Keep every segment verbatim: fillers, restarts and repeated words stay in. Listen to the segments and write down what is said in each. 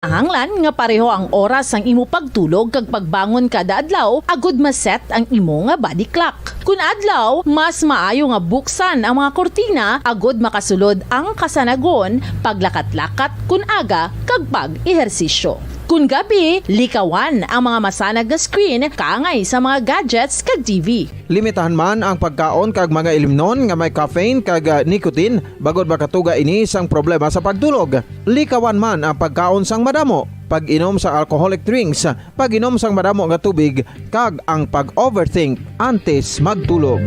Kinahanglan nga pareho ang oras sang imo pagtulog kag pagbangon kada adlaw agud ma-set ang imo nga body clock. Kun adlaw, mas maayo nga buksan ang mga kurtina agud makasulod ang kasanagon, paglakat-lakat kun aga, kag pag-ehersisyo. Kun gabi, likawan ang mga masanag nga screen kaangay sa mga gadgets kag T V. Limitahan man ang pagkaon kag mga ilimnon nga may caffeine kag, ah, nicotine, bangod makatuga ini sang problema sa pagtulog. Likawan man ang pagkaon sang madamo, pag-inom sang alcoholic drinks, pag-inom sang madamo nga tubig, kag ang pag-overthink antes magtulog.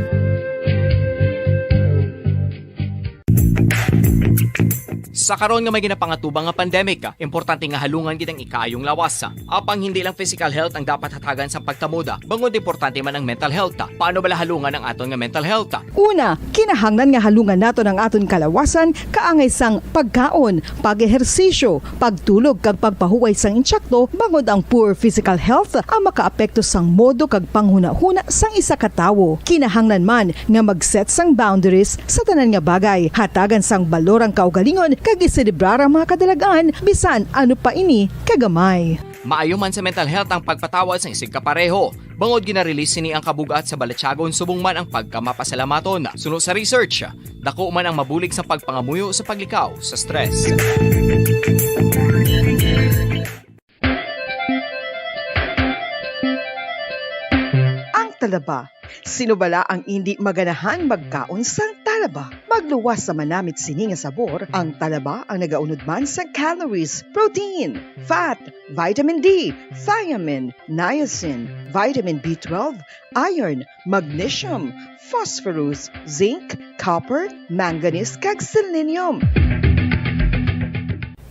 Sa karon nga may ginapangatubang nga pandemic, importante nga halungan gid ang ikaayong lawas. Apang hindi lang physical health ang dapat hatagan sang pagtamod, bangod importante man ang mental health. Paano bala halungan ang aton nga mental health? Una, kinahanglan nga halungan naton ang aton kalawasan kaangay sang pagkaon, pag-ehersisyo, pagtulog kag pagpahuway sang insakto, bangod ang poor physical health ang makaapekto sang modo kag panghunahuna sang isa ka tawo. Kinahanglan man nga mag-set sang boundaries sa tanan nga bagay, hatagan sang balor ang kaugalingon kag iselebrar ang mga kadalagan, bisan ano pa ini kagamay. Maayo man sa mental health ang pagpatawad sang isigkapareho, bangod gina-release sini ang kabug-at sa balatyagon subong man ang pagkamapasalamaton. Suno sa research, dako man ang mabulig sa pagpangamuyo sa paglikaw sa stress. Ang talaba. Sino bala ang indi maganahan magkaon sang talaba? Magluwas sa manamit sini nga sabor, ang talaba ang nagaunod man sa calories, protein, fat, vitamin D, thiamine, niacin, vitamin B twelve, iron, magnesium, phosphorus, zinc, copper, manganese, kag selenium.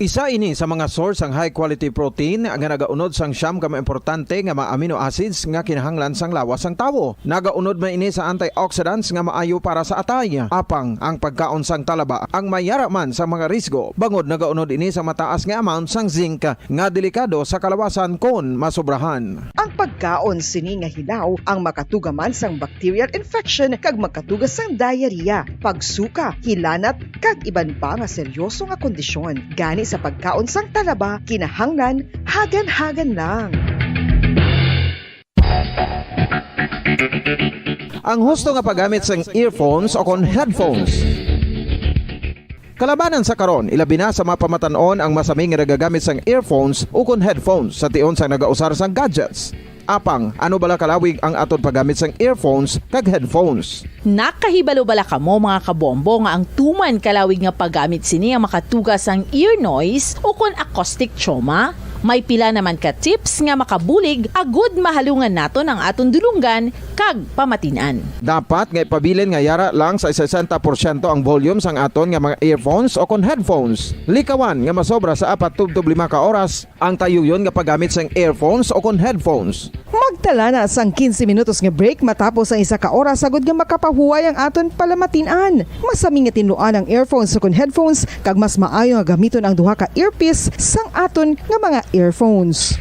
Isa ini sa mga source sang high quality protein nga nagaunod sang siyam ka mga importante nga mga amino acids nga kinahanglan sang lawas sang tawo. Nagaunod man ini sa antioxidants nga maayo para sa atay. Apang ang pagkaon sang talaba ang may yara man sa mga risgo, bangod nagaunod ini sa mataas nga amount sang zinc nga delikado sa kalawasan kon masobrahan. Ang pagkaon sini nga hilaw ang makatuga man sang bacterial infection kag makatuga sang diarrhea, pagsuka, hilanat, kag iban pa nga seryoso nga kondisyon. Gani sa pagkaon sang talaba, kinahanglan hagan-hagan lang. Ang husto nga paggamit sang earphones o kon headphones. Kalabanan sa karon, ilabi na sa mga pamatan-on ang masami nga nagagamit sang earphones ukon headphones sa tion sang nagausar sang gadgets. Apang, ano bala kalawig ang aton paggamit sang earphones kag headphones? Nakahibalo bala kamo, mga kabombo, nga ang tuman kalawig nga paggamit sini ang makatuga sang ear noise ukon acoustic trauma? May pila naman ka tips nga makabulig agud mahalungan naton ang aton dulonggan kag pamatin-an. Dapat nga ipabilin nga yara lang sa sesenta porsyento ang volume sang aton nga mga earphones o kon headphones. Likawan nga masobra sa apat tubtob lima ka oras ang tayuyon nga paggamit sang earphones o kon headphones. Magtala na sang quince minutos nga break matapos ang isa ka oras, agud nga makapahuway ang aton palamatin-an. Masami nga tinluan ang earphones o kon headphones, kag mas maayo nga gamiton ang duha ka earpiece sang aton nga mga earphones.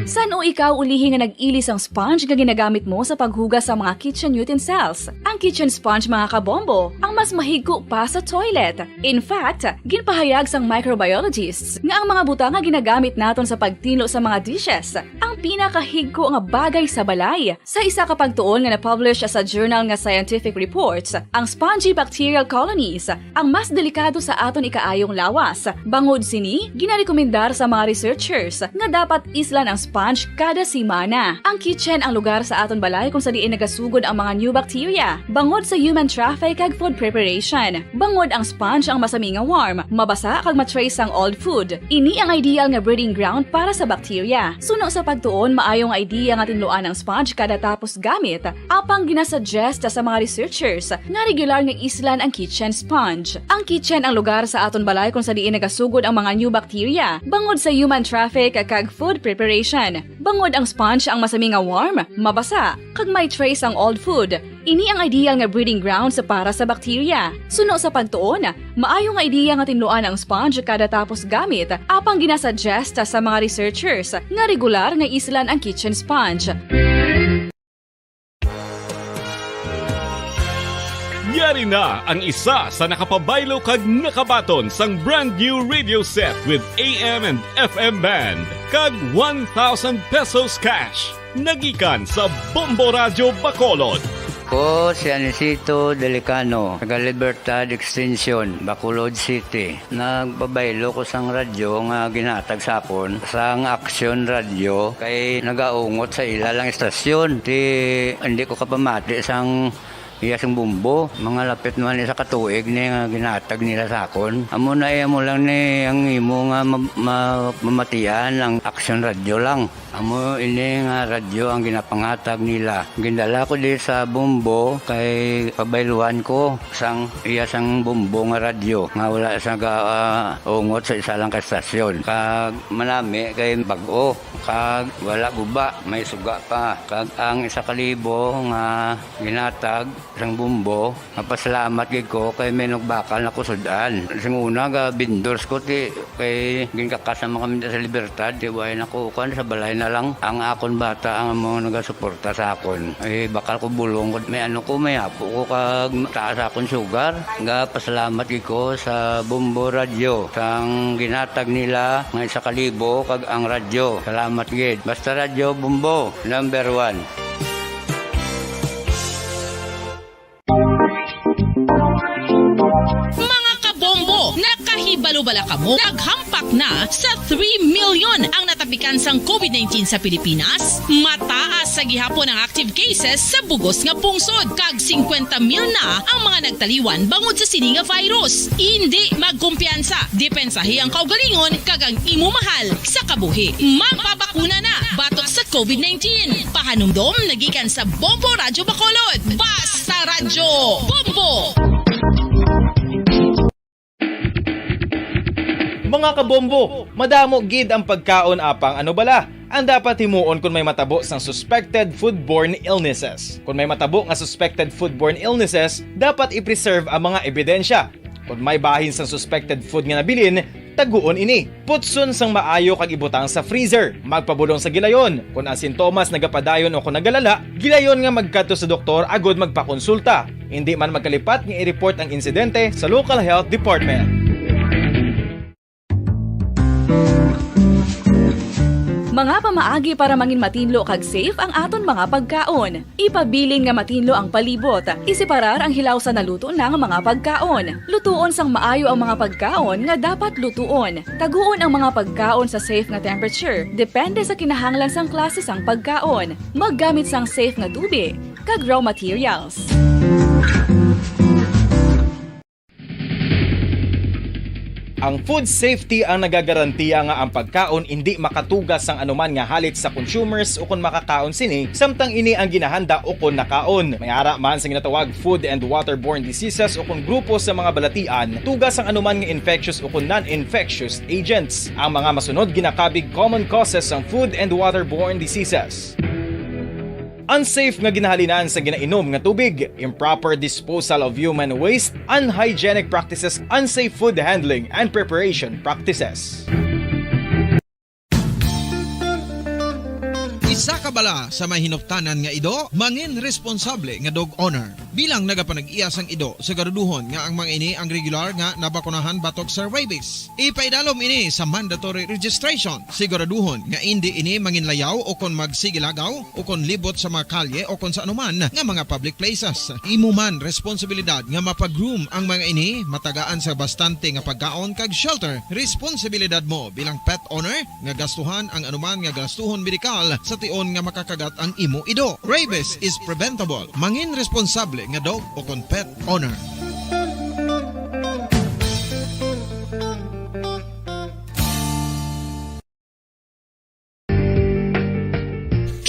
San-o ikaw ulihi nga nag-ili sang sponge nga ginagamit mo sa paghugas sa mga kitchen utensils? Ang kitchen sponge, mga kabombo, ang mas mahigko pa sa toilet. In fact, ginpahayag sang microbiologists nga ang mga butang nga ginagamit naton sa pagtinlo sa mga dishes ang pinakahigko nga bagay sa balay. Sa isa ka pagtuon nga na-publish sa journal nga Scientific Reports, ang spongy bacterial colonies ang mas delikado sa aton ikaayong lawas. Bangod sini, ginarekomendar sa mga researchers nga dapat islan ang sponge kada semana. Ang kitchen ang lugar sa aton balay kung sa diin nagasugod ang mga new bacteria, bangod sa human traffic kag food preparation. Bangod ang sponge ang masami nga warm, mabasa kag ma-trace sang old food. Ini ang ideal nga breeding ground para sa bacteria. Suno sa pagtuon, maayo nga idea nga tinluan ang sponge kada tapos gamit. Apang ginasuggest sa mga researchers nga regular nga islan ang kitchen sponge. Ang kitchen ang lugar sa aton balay kung sa diin nagasugod ang mga new bacteria, bangod sa human traffic kag food preparation. Bangod ang sponge ang masami nga warm, mabasa, kag may trace ang old food. Ini ang ideal nga breeding grounds para sa bacteria. Suno sa pagtuon, maayo nga idea nga tinluan ang sponge kada tapos gamit, apang ginasuggest sa mga researchers nga regular nga islan ang kitchen sponge. Ari na ang isa sa nakapabaylo kag nakabaton sang brand new radio set with A M and F M band kag one thousand pesos cash. Nagikan sa Bombo Radyo Bacolod. Ko si Anisito Delicano, taga Libertad Extension, Bacolod City. Nagpabaylo ko sang radyo nga ginhatag sa akon sang Action Radio kay nagaungot sa ila lang istasyon. Ti, hindi ko kapamati sang iya sang Bombo. Mga lapit man isa ka tuig ni nga ginhatag nila sa akon. Amo na, eh, amo lang ni ang imo nga ma-, ma-, mamatian ang Action Radio lang. Amo ini nga radyo ang ginapangatag nila. Gindala ko di sa Bombo kay pabayluan ko sang iya sang Bombo nga radyo nga wala sa ga, ah, ungot sa isa lang ka estasyon. Kag manami kay bag-o, kag wala guba, may suga pa. Kag ang isa ka libo nga ginatag sang Bombo, mapasalamat gid ko kay may nagbakal na ko sud-an. Sing una, ga vendors ko, ti, kay ginkakas naman kami sa Libertad, ti, way na ko, kuwan, sa balay na lang. Ang akon bata ang amo nagasuporta sa akon. Ay, bakal ko bulong ko, may ano ko, may apo ko, kag taas akon sugar. Ga pasalamat gid ko sa Bombo Radyo, sang ginatag nila nga isa ka libo, kag ang radyo. Salamat gid. Basta Radyo Bombo, number one. Mga kabombo, nakahibalo bala kamo? Naghampak na sa three million ang natapikan sang covid nineteen sa Pilipinas. Mataas sa gihapon ang active cases sa bugos nga pungsod, kag singkwenta mil na ang mga nagtaliwan bangod sa sini nga virus. Indi magkumpiyansa, depensahi ang kaugalingon kag ang imo mahal sa kabuhi. Magpabakuna na batok sa covid nineteen. Pahanumdom nagikan sa Bombo Radyo Bacolod. Basta Radyo Bombo! Mga kabombo, madamo gid ang pagkaon, apang ano bala ang dapat himuon kon may matabo sang suspected foodborne illnesses? Kon may matabo nga suspected foodborne illnesses, dapat i-preserve ang mga ebidensya. Kon may bahin sang suspected food nga nabilin, taguon ini. Putson sang maayo kag ibutang sa freezer. Magpabulong sa gilayon. Kon ang sintomas nagapadayon o kon nagalala, gilayon nga magkadto sa doktor agud magpakonsulta. Indi man magkalipat nga i-report ang insidente sa local health department. Mga pamaagi para mangin matinlo kag safe ang aton mga pagkaon. Ipabilin nga matinlo ang palibot. Iseparar ang hilaw sa naluto na nga mga pagkaon. Lutuon sang maayo ang mga pagkaon nga dapat lutuon. Taguon ang mga pagkaon sa safe nga temperature, depende sa kinahanglan sang klase sang pagkaon. Maggamit sang safe nga tubig kag raw materials. Ang food safety ang nagagarantiya nga ang pagkaon indi makatugas sang anuman nga halit sa consumers ukon makakaon sini, samtang ini ang ginahanda ukon nakaon. May ara man sa ginatawag food and waterborne diseases ukon grupo sa mga balatian, tugas sang anuman nga infectious ukon non-infectious agents. Ang mga masunod ginakabig common causes sang food and waterborne diseases. Unsafe nga ginahalinan sa ginainom nga tubig, improper disposal of human waste, unhygienic practices, unsafe food handling and preparation practices. Isa ka bala sa may hinuptanan nga ido, mangin responsable nga dog owner. Bilang nagapanag-iya sang ido, siguraduhon nga ang mga ini ang regular nga nabakunahan batok sa rabies. Ipaidalom ini sa mandatory registration. Siguraduhon nga indi ini manginlayaw o kon magsigilagaw o kon libot sa mga kalye o kon sa anuman nga mga public places. Imo man responsibilidad nga mapa-groom ang mga ini, matagaan sa bastante nga pagkaon kag shelter. Responsibilidad mo bilang pet owner nga gastuhan ang anuman nga gastuhon medikal sa tion nga makakagat ang imo ido. Rabies is preventable. Mangin responsable nga dog o kon pet owner.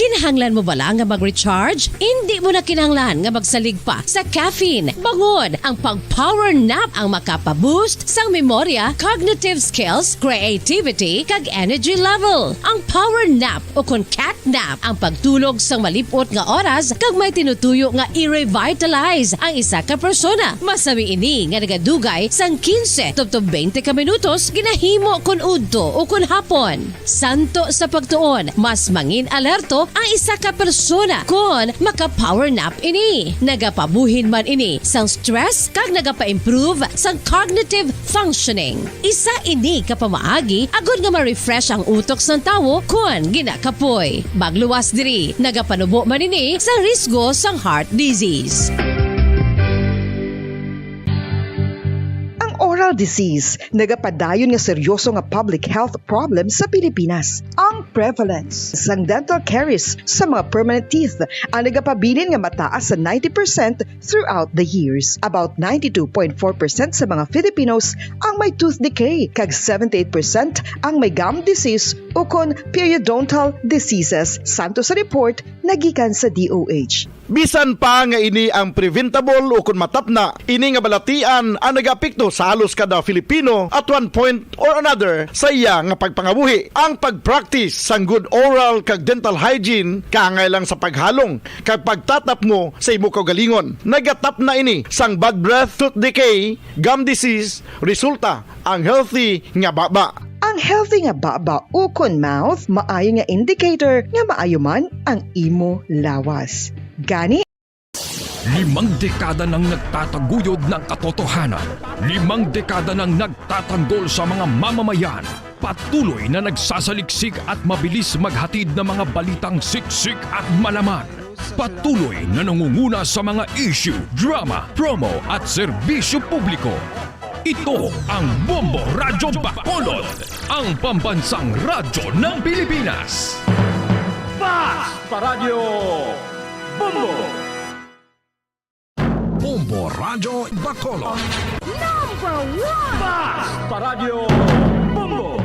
Kinahanglan mo bala nga mag-recharge? Indi mo na kinahanglan nga magsalig pa sa caffeine. Bangod ang pag-power nap ang makapa-boost sang memorya, cognitive skills, creativity, kag energy level. Ang power nap o kon cat nap ang pagtulog sang malip-ot nga oras kag may tinutuyo nga i-revitalize ang isa ka persona. Masami ini nga nagadugay sang quince tubtob twenty ka minutos ginahimo kon udto o kon hapon. Santo sa pagtuon, mas mangin alerto ang sa kapersona kon maka-power nap ini. Nagapabuhin man ini sang stress kag nagapa-improve sang cognitive functioning. Isa ini ka pamaagi agod nga ma-refresh ang utok sang tawo kon ginakapoy. Magluwas diri, nagapanubo man ini sa risgo sang heart disease. Ang oral disease nagapadayon nga seryoso nga public health problem sa Pilipinas. Ang prevalence sang dental caries sa mga permanent teeth ang nagapabilin nga mataas sa ninety percent throughout the years. About ninety-two point four percent sa mga Filipinos ang may tooth decay, kag seventy-eight percent ang may gum disease ukon periodontal diseases, santo sa report nga gikan sa D O H. Bisan pa nga ini ang preventable ukon matapna, ini nga balatian ang nagaapekto sa halos kada Filipino at one point or another sa iya nga pagpangabuhi. Ang pag-practice sang good oral kag dental hygiene kaangay lang sa paghalong kag pagtatapmo sa imo kaugalingon. Nagatapna ini sang bad breath, tooth decay, gum disease, resulta ang healthy nga baba. Ang healthy nga baba ukon mouth maayo nga indicator nga maayo man ang imo lawas. Gani, Limang dekada nang nagtataguyod ng katotohanan. Limang dekada nang nagtatanggol sa mga mamamayan. Patuloy na nagsasaliksik at mabilis maghatid ng mga balitang siksik at malaman. Patuloy na nangunguna sa mga issue, drama, promo at serbisyo publiko. Ito ang Bombo Radyo Bacolod, ang pambansang radyo ng Pilipinas. Fast Paradyo Bombo! Bombo Radyo Bacolod. Number one! Fast Paradyo Bombo!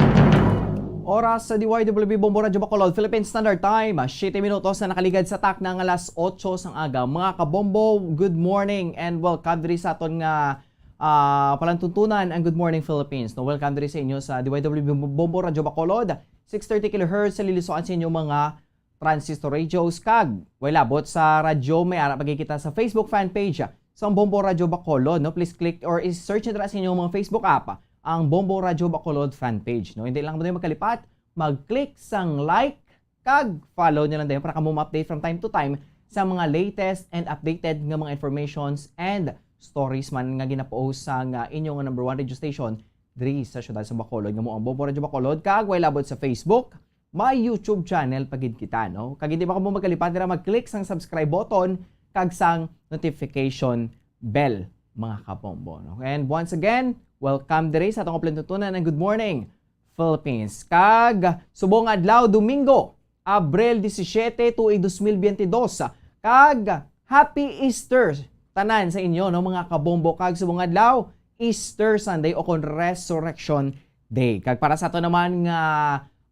Oras sa D Y W B Bombo Radyo Bacolod, Philippine Standard Time, siyete minutos na nakaligad sa takna nga alas otso sang aga. Mga kabombo, good morning and welcome diri sa aton nga ah, palantuntunan ang Good Morning Philippines. No, welcome diri sa inyo sa D Y W Bombo Radyo Bacolod, six thirty kilohertz sa lilisuan sa inyong mga transistor radios, kag way labot sa radyo, may ara pa gid kita sa Facebook fan page sa Bombo Radyo Bacolod. No, please click or i-search nyo dira sa inyong mga Facebook app ang Bombo Radyo Bacolod fan page. No, hindi lang mo makalipat mag-click sang like kag follow nyo lang dayon para kamo ma-update from time to time sa mga latest and updated nga mga informations and stories man nga ginapost sang inyo nga number one radio station diri sa siyudad sa Bacolod, nga mao ang Bombo Radyo Bacolod, kag way labot sa Facebook, may YouTube channel pa gid kita, no? Kag hindi pa kamo magkalipat dira mag-click sang subscribe button kag sang notification bell, mga kabombo, no? And once again, welcome diri sa atong kapalantuntunan ang Good Morning Philippines. Kag subong adlaw, Domingo, Abril disisiete, tuig dos mil biyente dos. Kag Happy Easter tanan sa inyo, no, mga kabombo. Kag subong adlaw, Easter Sunday o kon Resurrection Day. Kag para sa ato naman nga,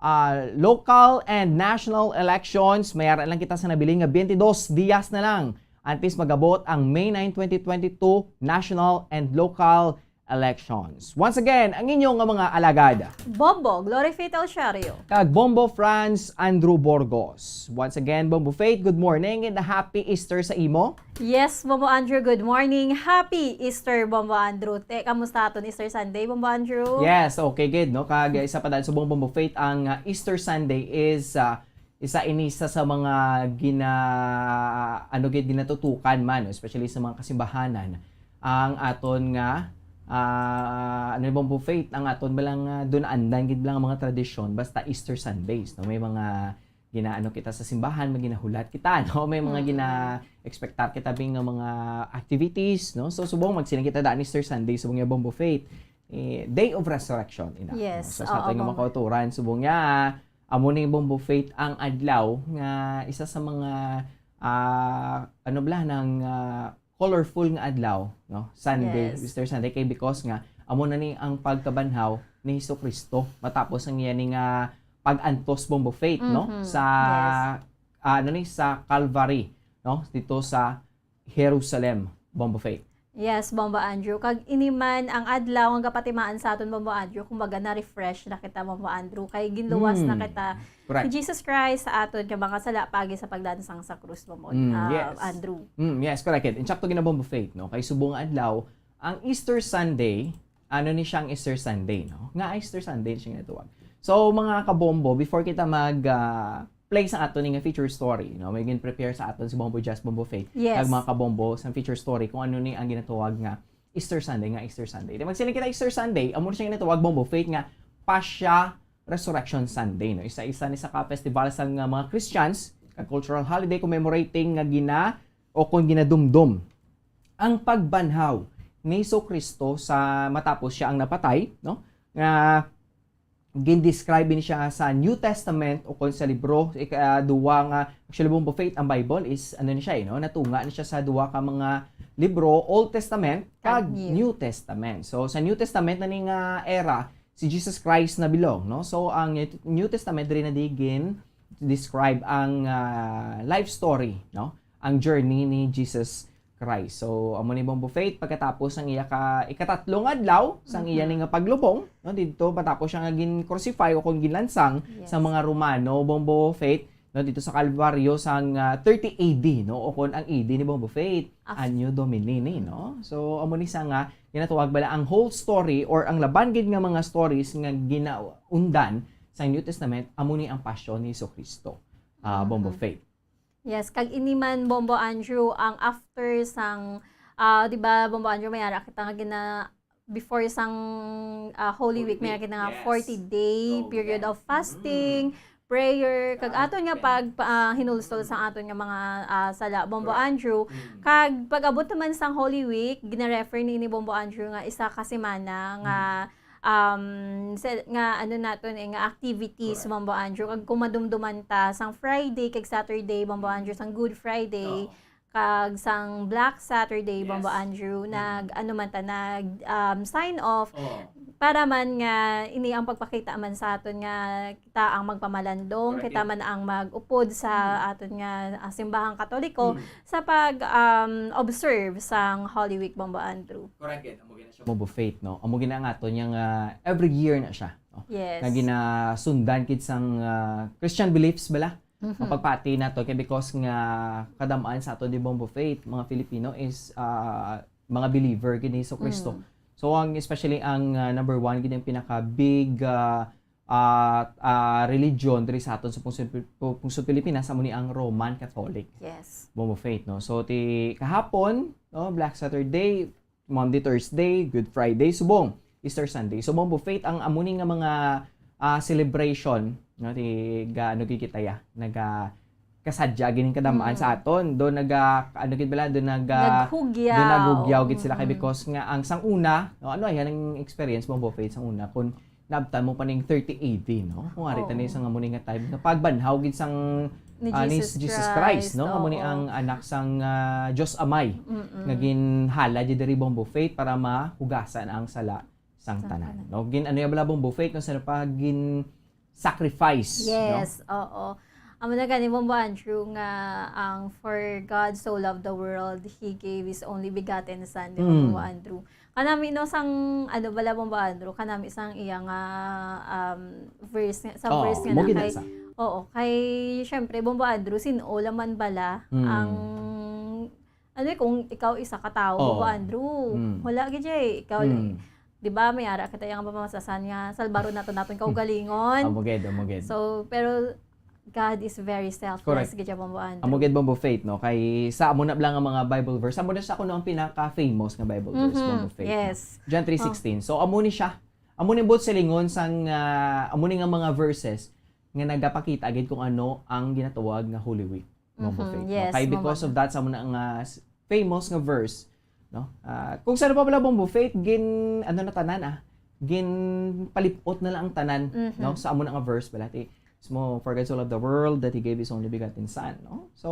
ah, local and national elections, may ara lang kita sa nabilin nga twenty-dos dias na lang antes magabot ang May nine, twenty twenty-two national and local elections. Once again, ang inyo nga mga alagad. Bombo, Glory Faith El Shario. Kag Bombo Franz Andrew Burgos. Once again, Bombo Faith, good morning and a happy Easter sa imo. Yes, Bombo Andrew, good morning. Happy Easter, Bombo Andrew. Te, kamusta aton Easter Sunday, Bombo Andrew? Yes, okay gid, no? Kag isa pa dahil subong, Bombo Faith, ang, ah, Easter Sunday is, ah, isa ini sa, sa mga gina-, ano gid, ginatutukan man, no? Especially sa mga kasimbahanan, ang aton nga, ah, ano, Bombo Faith, ang aton balang, ah, dun-andan gid lang ang mga tradisyon, basta Easter Sundays, no? May mga ginaano kita sa simbahan, may ginahulat kita, no? May mga Mm. gina-expectar kita bing nga mga activities, no? So, subong magsiling kita daan Easter Sunday, subong nga Bombo Faith, eh, Day of Resurrection, ina, Yes, no? So, sa oo, aton nga Bombo. Mga kauturan, subong nga, amo ni Bombo Faith ang adlaw nga isa sa mga, ah, ano bala, nang, ah, colorful nga adlaw, no? Sunday, Yes. Easter Sunday, kay because nga, amo na ni ang pagkabanhaw ni Jesucristo matapos ang iya ni nga pag-antos, Bombo Faith, no? Mhm. Sa, Yes. ah, ano ni, sa Calvary, no? Dito sa Jerusalem, Bombo Faith. Yes, Bombo Andrew. Kag ini man ang adlaw nga gapatimaan sa aton, Bombo Andrew, kumbaga na-refresh na kita, Bombo Andrew, kay ginluwas na Hmm. kita Correct. ni Jesus Christ sa aton nga mga sala paagi sa pagdansang sa krus, Bombo, Mm, ah, yes. Andrew. Mm, yes, correct. Insakto gina, Bombo Faith, no? Kay subong nga adlaw, ang Easter Sunday, ano ni siya ang Easter Sunday, no? Nga Easter Sunday siya ginatawag. So, mga kabombo, before kita mag, ah, Play sa aton ni nga feature story, no? May gin-prepare sa aton si Bombo Jazz, Bombo Faith. Yes. Kag mga kabombo sa feature story kung ano ni ang ginatawag nga Easter Sunday, nga Easter Sunday. Di magsiling kita Easter Sunday, amo na siya ginatawag, Bombo Faith, nga Pascha Resurrection Sunday, no? Isa-isa ni sa ka festival sa nga mga Christians, ka cultural holiday commemorating nga gina o kung ginadumdom ang pagbanhaw ni Hesus Kristo sa matapos siya ang napatay, no? Nga gin-describe ni siya sa New Testament o kung sa libro, ika-, duwa nga, actually, Bombo Faith, ang Bible is, ano ni siya, eh, no? Natunga ni siya sa duwa ka mga libro, Old Testament kag Kag New. New Testament. So, sa New Testament na ni nga era, si Jesus Christ na bilog, no? So, ang New Testament diri na di gin-describe ang ah, life story, no? Ang journey ni Jesus Christ. So, amo ni Bombo Faith, pagkatapos ang iya ka ikatatlo nga adlaw sang iya ni nga paglubong, no, didto matapos siya nga gin-crucify o kung ginlansang Yes. sa mga Romano, Bombo Faith, no, dito sa Kalbaryo sang ah, thirty A D, no, o kon ang A D ni Bombo Faith, Af- Anno Domini, no? So, amo ni sa nga ginatawag bala ang whole story or ang laban gid nga mga stories nga ginaundan sa New Testament, amo ni ang pasyon ni Jesucristo. Ah, Bombo Mhm. Faith. Yes, kag ini man, Bombo Andrew, ang after sang, ah, di ba, Bombo Andrew, may ara kita nga gina, before sang ah, Holy Holy Week, may ara Week, kita nga yes. forty day Oh, period yeah. of fasting, Mm. prayer, kag Ah, aton nga okay. pag ah, hinulsol sa aton nga mga ah, sala, Bombo Correct. Andrew. Mm. Kag pag-abot naman sang Holy Week, gina-refer ni ini, Bombo Andrew, nga isa ka semana nga um sa, nga ano naton eh, nga activities, Correct. Bombo Andrew, kag kung madumduman ta sang Friday kag Saturday, Bombo Andrew, sang Good Friday, Oo. kag sang Black Saturday, Bombo Yes. Andrew, Mm. nag ano man ta, nag um, sign off Oo. para man nga ini ang pagpakita man sa aton nga kita ang magpamalandong, Correct. kita man ang mag-upod sa Mm. aton nga ah, simbahang Katoliko Mm. sa pag um, observe sang Holy Week, Bombo Andrew. Correct, gid. Amo gina siya, Bombo Faith, no? Amo gina ang aton yang ah, every year na siya, no? Yes. Nga ginasundan kid sang ah, Christian beliefs bala. Mhm. Ang pagpati nato kay because nga kadam-an sa aton di, Bombo Faith, mga Filipino is ah, mga believer gid ni Jesucristo. Mm. So ang especially ang ah, number one gid ang pinaka big ah, ah, ah, religion diri sa aton sa pungsod, pungsod Pilipinas, amo ni ang Roman Catholic, Yes. Bombo Faith, no? So ti kahapon, no, Black Saturday, Monday, Thursday, Good Friday, subong Easter Sunday. So Bombo Faith, ang amo ni nga mga ah, celebration, no, ti ga ano gid kita ya, naga kasadya gining kadamaan Mm. sa aton. Do naga ano gid bala, do naga Naghugyaw. do naghugyaw gid sila kay Mm. because nga ang sang una, no, ano ay ang experience mo, Bombo Faith, sang una kun naabtan mo pa ning thirty A D, no? Kung ari Oo. tani sa nga muni nga time nga pagbanhaw gid sang Ni ah, ni Jesus Jesus Christ, Christ, no? Nga amo ni oo. ang anak sang ah, Dios Amay Mm-mm. nga ginhala gid diri, Bombo Faith, para mahugasan ang sala sang Sang tanan. tanan. No, gin ano ya bala, Bombo Faith, no, sa pa gin sacrifice, no? Yes, oo. Amo na gani, Bombo Andrew, nga ang "For God so loved the world, He gave His only begotten Son," di ba, Mm. Bombo Andrew? Kanami, no, sang, ano bala, Bombo Andrew, kanami sang iya nga um, verse, nga- sa Oo, verse nga mo na gid na kay, sa. Oo, kay, syempre, Bombo Andrew, sin-o la man bala Mm. ang, ano eh, kung ikaw isa ka tawo, Oo. Bombo Andrew, Mm. wala gid siya eh. Ikaw, Mm. di ba, may ara kita yung pamasasan nga, salbaron nato naton kaugalingon. Amo gid, amo gid. So, pero God is very selfless, Correct. Gid siya, Bombo Andrew. Amo gid, Bombo Faith, no? Kay sa amo na lang ang mga Bible verse. Amo na sa kuno ang pinaka-famous nga Bible verse, Mhm, Bombo Faith, no? yes. John three sixteen. So, amo ni siya. Amo ni buot silingon sang, ah, amo ni nga mga verses nga nagapakita gid kung ano ang ginatawag nga Holy Week, Bombo Mhm, Faith, no? yes, Kay Bombo because of Andrew. That, sa amo na nga s- famous nga verse, no? Ah, kung sa ano pa pala, Bombo Faith, gin, ano na tanan, ah? Ginpalipot na lang ang tanan, Mhm. no? Sa amo na nga verse bala, ti, mismo, "For God so loved the world that He gave His only begotten Son," no? So,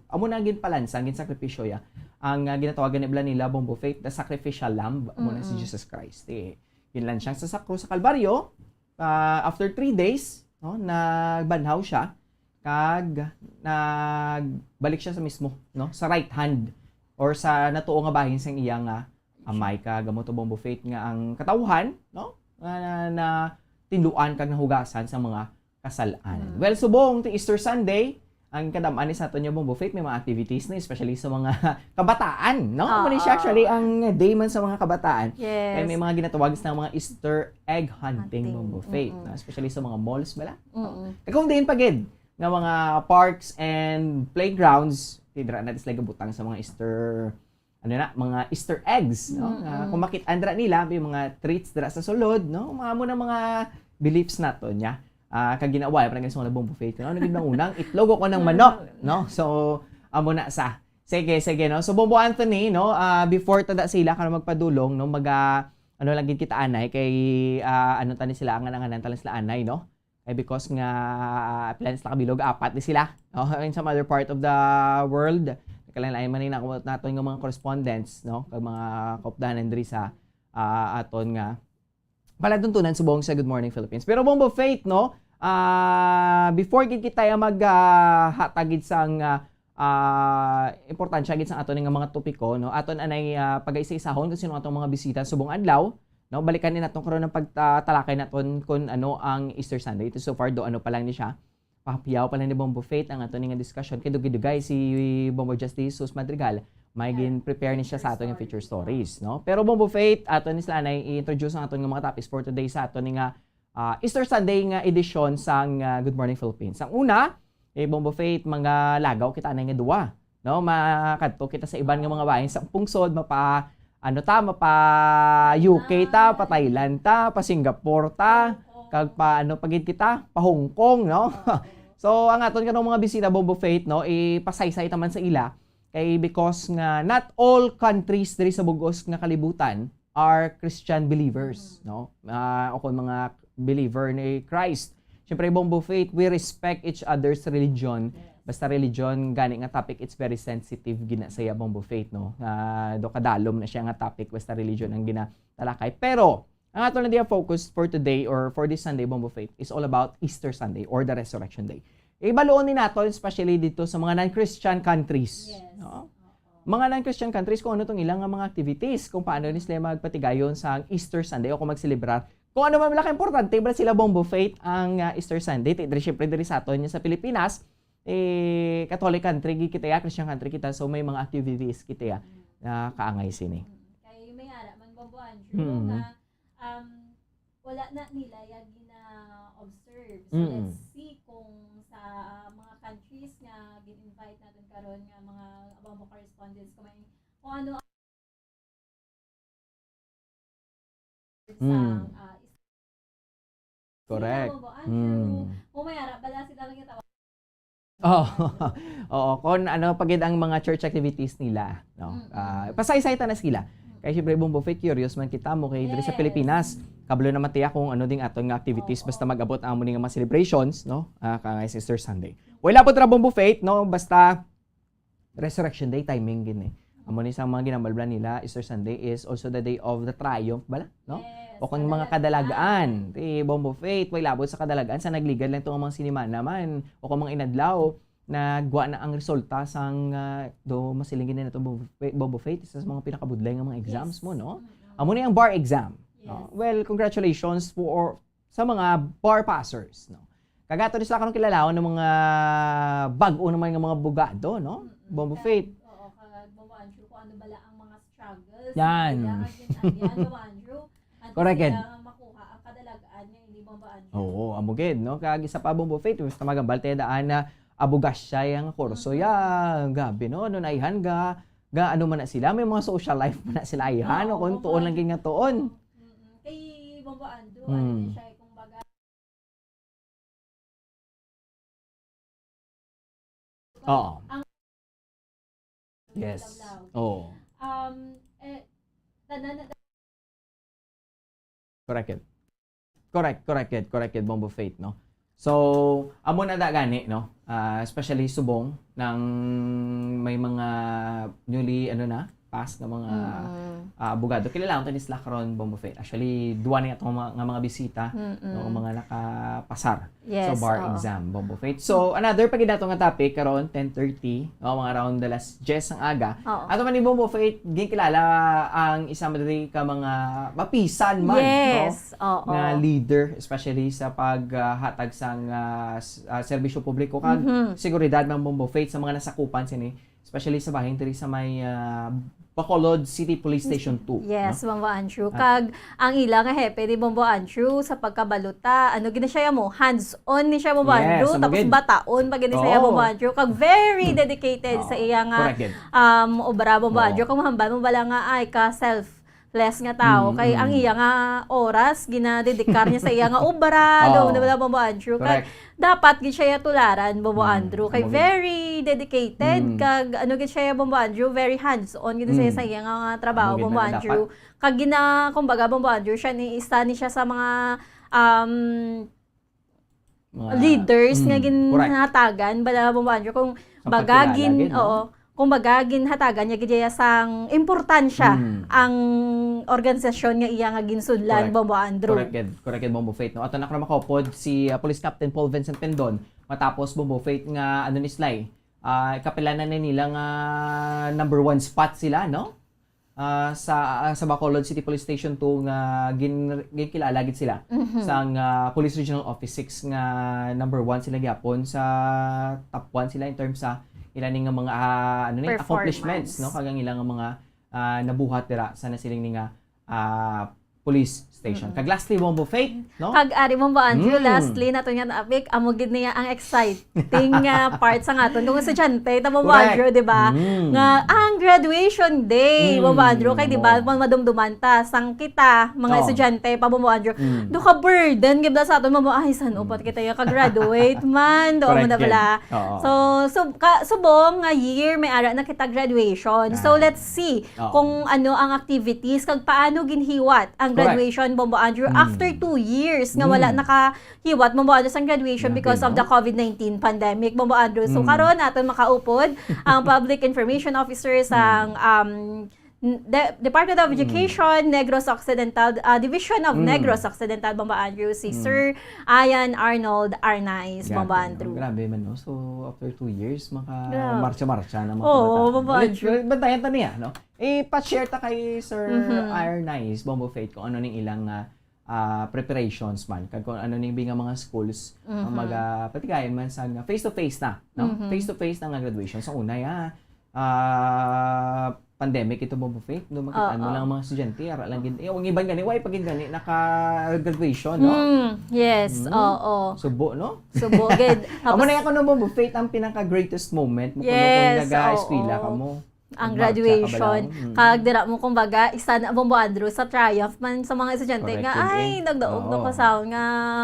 amo na ang ginpalansang, ginsakripisyo ya. Ang ah, ginatawagan ni bala nila, Bombo Faith, the sacrificial lamb, amo na si Mm-mm. Jesus Christ. Eh, ginlansang sa, sa krus sa Kalbaryo, ah, after three days, no, nagbanhaw siya, kag nagbalik siya sa mismo, no, sa right hand or sa natuo nga bahin sang iya nga Amay, kag amo to, Bombo Faith, nga ang katawhan, no, nga na, na tinduan kag nahugasan sa mga kasal-anan. Mm. Well, subong ti Easter Sunday, ang kadam-an ni sa aton nga, Bombo Faith, may mga activities na, especially sa mga kabataan, no? Amo ni siya, Oo. Actually, ang day man sa mga kabataan. Yes. Kay may mga ginatawag sa mga Easter egg hunting, Hunting. Bombo Faith, Mm-mm. no? Especially sa mga malls bala. Mm-mm. Kag kung diin pa gid, nga mga parks and playgrounds, ti dira na sila gabutang sa mga Easter, ano na, mga Easter eggs, no? Mm-mm. Ah, kung makit-an dira nila, may mga treats dira sa sulod, no? Mga mo na mga beliefs naton, ya. Ah, kag ginawa, parang sa mga Bombo Faith, no? Ano gid nang unang itlog o ng manok, no? So, amo na sa. Sige, sige, no? So, Bombo Anthony, no? Ah, before tada sila, karon magpadulong, no? Maga, ano lang gid kita anay, kay, ah, ano tani sila, angan-anganan ta lang sila anay, no? Ay, because nga, ah, pila na sila kabilog, apat ni sila, no? In some other part of the world, nagkalain-lain man ni nako-, naton nga mga correspondents, no? Kag mga kaupdanan diri sa, ah, aton nga palatuntunan subong sa Good Morning Philippines. Pero Bombo Faith, no? Ah, before gid kita ya mag, ah, hatag gid sang, ah, ah, importansya gid sang aton nga mga topiko, no? Aton anay, ah, pagaisa-isahon kung sino atong mga bisita subong adlaw, no? Balikan ni naton karon ang pagtalakay naton kung ano ang Easter Sunday. Ito so far do ano pa lang ni siya. Pahapiyaw pa lang ni Bombo Faith ang aton nga discussion. Kay dugay-dugay si Bombo Just Jesus Madrigal, may gin-prepare ni siya sa aton nga feature stories, no? Pero Bombo Faith, aton ni sila na i-introduce ang aton nga mga topics for today sa aton nga, ah, Easter Sunday nga edisyon sang, ah, Good Morning Philippines. Ang una, eh, Bombo Faith, mga lagaw kita na nga duwa, no? Makadto kita sa iban nga mga bahin sa pungsod, mapa, ano ta, mapa U K ta, pa Thailand ta, pa Singapore ta, kag pa, ano pa gid kita, pa Hong Kong, no? So, ang aton kanang mga bisita, Bombo Faith, no, ipasaysay ta man sa ila, kay because nga not all countries diri sa bug-os nga kalibutan are Christian believers, no? Ah, o kung mga believer ni Christ. Siyempre, Bombo Faith, we respect each other's religion. Basta religion, gani nga topic, it's very sensitive gina sa iya, Bombo Faith, no? Ah, do kadalom na siya nga topic, basta religion ang ginatalakay. Pero, ang ato na diya focus for today or for this Sunday, Bombo Faith, is all about Easter Sunday or the Resurrection Day. Ibaluon ni nato, especially dito sa mga non-Christian countries, no? Mga non-Christian countries, kung ano tong ilang nga mga activities, kung paano ni sila magpatigayon sa Easter Sunday o kung magselebrar. Kung ano man, wala ka importante, wala sila, Bombo Faith, ang, ah, Easter Sunday. Ti-, diri, syempre, diri sa aton, sa Pilipinas, eh, Catholic country gid kita ya, Christian country kita, so may mga activities kita ya na kaangay sini. Mm. Kay may ara man, Bombo Andrew, Mm. nga, um, wala na nila ya gina-observe. So, Mm. let's see kung sa mga countries nga gin-invite natin karon nga mga Bombo correspondents, kung may, kung ano ang Mm. sang, ah, is-, Correct. Sila, Bombo Andrew, Mm. kung may ara, bala sila lang yung tawag. Oh. Oo, kung ano pa gid ang mga church activities nila, no? Mm. Ah, pasaysay ta na sila. Mm. Kay siyempre, Bombo Faith, curious man kita mo kay diri sa Yes. Pilipinas, kabalo naman tiya kung ano ding aton nga activities Oo. basta mag-abot ang amo ni nga mga celebrations, no? Ah, ka nga Easter Sunday. Wala po tara, Bombo Faith, no? Basta Resurrection Day timing gid ni. Amo ni sa mga ginambalblan nila, Easter Sunday is also the day of the triumph bala, no? Yes, O kung mga kadalagan. Kadalagan, ti Bombo Faith, way labot sa kadalagan sa nagligad lang tong mga sinimana man o kung mga inadlaw, nagwa na ang resulta sang, ah, do masiling gid nato, Bombo Fa-, Bombo Faith, isa sa mga pinakabudlay nga mga exams Yes. mo, no? Mm-mm. Amo ni ang bar exam, no? Yes. Well, congratulations for sa mga bar passers, no? Kag ato ni sila karon kilalaon ng mga bag-o naman nga mga abogado, no? Mm-mm. Bombo Kag, Faith. oo, kag Bombo Andrew, kung ano bala ang mga struggles Yan. nila, kag yun, ayan, Bombo Andrew, antes Correct, nila Ed. makuha ang kadalagan nga ini, Bombo Andrew. Oo, amo gid, no? Kag isa pa, Bombo Faith, basta magambal tayo daan na abogasya yang kurso. Mm-mm. Ya, grabe, no? Ano na ihan ga, ga ano man na sila, may mga social life man na sila ihan, Oo, no? Kung Bombo tuon lang Andrew. gid nga tuon. Mm-mm. Kay Bombo Andrew, ano Hmm. din siya, eh, kumbaga, Oo. ang Yes. Lawlaw. Oo. Um, eh, tanan na Correct it. Correct, correct it, correct it, Bombo Faith, no? So, amo na da gani, no? Ah, especially subong nang may mga newly, ano na, pass nga mga, Mm. ah, abogado. Kilala ko ni sila karon, Bombo Faith. Actually, duwa ni atong mga, nga mga bisita, Mm-mm. no, mga nakapasar Yes, sa bar oo. exam, Bombo Faith. So, another pa gid nato nga topic karon, ten thirty, no, mga around the last diyes ang aga. Oo. Ato man ni Bombo Faith, ginkilala ang isa man diri ka mga mapisan man, no, Yes, oo. nga leader, especially sa pag, ah, hatag sang, ah, s-, ah, serbisyo publiko kag Mhm. seguridad man, Bombo Faith, sa mga nasakupan sini Especially sa bahin diri sa may, ah, Bacolod City Police Station two, Yes, no? Bombo Andrew. At- Kag ang ila nga hepe ni Bombo Andrew sa pagkabalota, ano gina siya mo? Hands-on ni siya, Bombo Yes, Andrew. amo Tapos gid. bataon pa gid ni siya, Oo. Bombo Andrew. Kag very dedicated sa Oo, iya nga correct gid. um, obra, Bombo Oo. Andrew. Kung mahambal mo bala nga ay ka selfless nga tao, Mm, kay mm. ang iya nga oras ginadedikar niya sa iya nga obra, Oo. daw na bala, Bombo Andrew. Kay Correct. dapat gid siya tularan, Bombo Mm, Andrew. Kay amo gid. Very dedicated, Mm. kag ano gid siya, Bombo Andrew, very hands-on gid siya Mm. sa iya nga, nga trabaho, Amo gid Bombo na nga Andrew. dapat. Kag gina, kumbaga, Bombo Andrew, siya ni isa ni siya sa mga um, Mga- leaders nga Mm, correct. ginhatagan bala, Bombo Andrew, kung Sa baga pagkilala gin, gid, no? Oo, kung baga ginhatagan niya gid iya sang importansya Mm. ang organisasyon nga iya nga ginsudlan, Correct. Bombo Andrew. Correct gid, correct gid, Bombo Faith, no? Ato na karon makaupod si, ah, Police Captain Paul Vincent Pendon, matapos, Bombo Faith, nga ano ni silay, ah, ikapila na ni nila nga number one spot sila, no? Ah, sa, ah, sa Bacolod City Police Station two nga gin-, ginkilala gid sila Mhm. sang, ah, Police Regional Office six nga number one sila gyapon, sa top one sila in terms sa ila ni nga mga, ah, ano ni, Performance. accomplishments, no? Kag ang ila nga mga, ah, nabuhat dira sa nasiling ni nga, ah, police station. Mm-mm. Kag lastly, Bombo Faith, no? Kag ari, Bombo Andrew, Mm. lastly nato nga topic, amo gid niya ang exciting nga part sa aton kung estudyante ta, Bombo Correct. Andrew, di ba? Mm. Nga ang graduation day, Mm, Bombo Andrew, kay di ba amo. Madumduman ta sang kita mga Oh. estudyante pa, Bombo Andrew, Mm. do ka burden gid sa aton, Bombo, ay san Mm. upat kita yung ka-graduate man, do Correct mo na gid. pala. Oo. So, so ka, subong nga year may ara na kita graduation. So, Ah. Let's see Oo. kung ano ang activities kag paano ginhiwat ang Correct. graduation, Bombo Andrew, Mm. after two years nga Mm. wala nakahiwat, Bombo Andrew, sang graduation Grabe, because of no? the COVID nineteen pandemic, Bombo Andrew. So, Mm. karon naton makaupod ang Public Information Officer sang, Mm. um, n-, de-, Department of Mm. Education, Negros Occidental, ah, Division of Mm. Negros Occidental, Bombo Andrew, si Mm. Sir Ian Arnold Arnaiz, Bombo Grabe, Andrew. no? Grabe man, no? So, after two years, maka Grabe. marcha-marcha na mga Oo, kabataan. Bombo Well, Andrew. well, bantayan ta niya, no? I-share ta kay Sir Mhm. Arnaiz, Bombo Faith, kung ano ning ilang, ah, ah, preparations man, kag kung ano ning nga mga schools ang Mhm. maga-, patigayon man sa nga face-to-face na, no? Mhm. Face-to-face na nga graduation. Sa una, ah, ah, pandemic ito, Bombo Faith, no? Makita mo Oo. lang ang mga estudyante, ara lang gid. Eh, ang iban gani, way pa gid gani naka-graduation, no? Mm, yes, Mm. oo. Subo, no? Subo, gid. Amo Tapos, na yan, ano, Bombo Faith, ang pinaka-greatest moment mo kung Yes, nag-eskwela oo. ka mo. Ang Nagmarcha ka ba graduation. lang? Mm. Kag dira mo, kumbaga, isa na, Bombo Andrew, sa triumph man sa mga estudyante Correct nga, yun, ay, eh. nagdaog na Oo. ko sa nga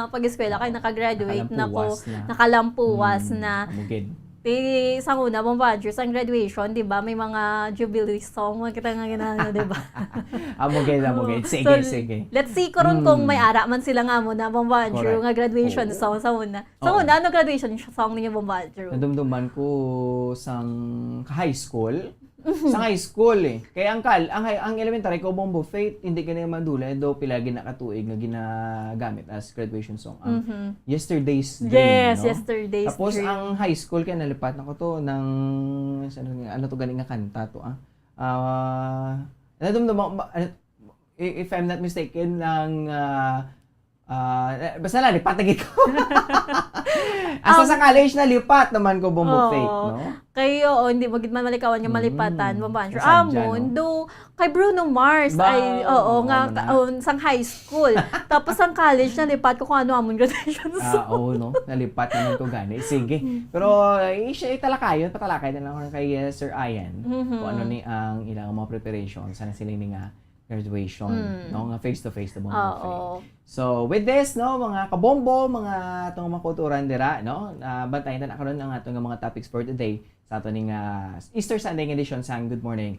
pag-eskwela kay Oo. naka-graduate na ko. Nakalampuwas na. Nakalampuwas Mm, na. amo gid. Di, sa una, Bombo Andrew, sa graduation, di ba, may mga jubilee song, mga kita nga ginano, di ba? Amo gid, amo gid. Sige, So, sige. Let's see, karon Mm. kung may ara man sila nga mo na, Bombo Andrew, Correct. nga graduation Oo. song sa una. Sa Oo. una, ano graduation song ninyo, Bombo Andrew? Nadumduman ko sang high school. Mhm. Sa high school eh. Kaya ang kal ang, high- ang elementary ko, Bombo Faith, hindi gani madula do pila gid na ka tuig nga ginagamit as graduation song ang Mhm. Yesterday's Dream, Yes, no? Yesterday's Tapos Dream. Ang high school kay nalipat na ko to ng ano, ano to gani nga kanta to, ah. Ah, ano to, ma- ma- ano, i- if I'm not mistaken, ang ah, ah, eh, basta na lipat na gid ko. Hasta Um, sa college na lipat naman ko, Bombo Oo. Faith, no? Kay oo, hindi mo gid man malikawan nga Mm. malipatan, Bombo Andrew. Masadya, Amo, no? do, kay Bruno Mars, Ba, ay, oo, oo, nga, amo na. ka- oh, sang high school. Tapos sang college, nalipat ko kung ano amon graduation Ah, song. Oo, no? Nalipat naman ko gani. Sige. Mm. Pero, eh, siya, italakayon, patalakay na lang ako kay, eh, Sir Ian Mhm. kung ano ni ang ilang mga preparation sa nasiling ni nga graduation, Mm. no? Nga face-to-face na mga Oo. Faith. So, with this, no, mga kabombo, mga atong mga kulturan dira, no? Ah, bantayan ta na karon ang ato nga mga topics for today sa ato ning, ah, Easter Sunday nga edisyon sa Good Morning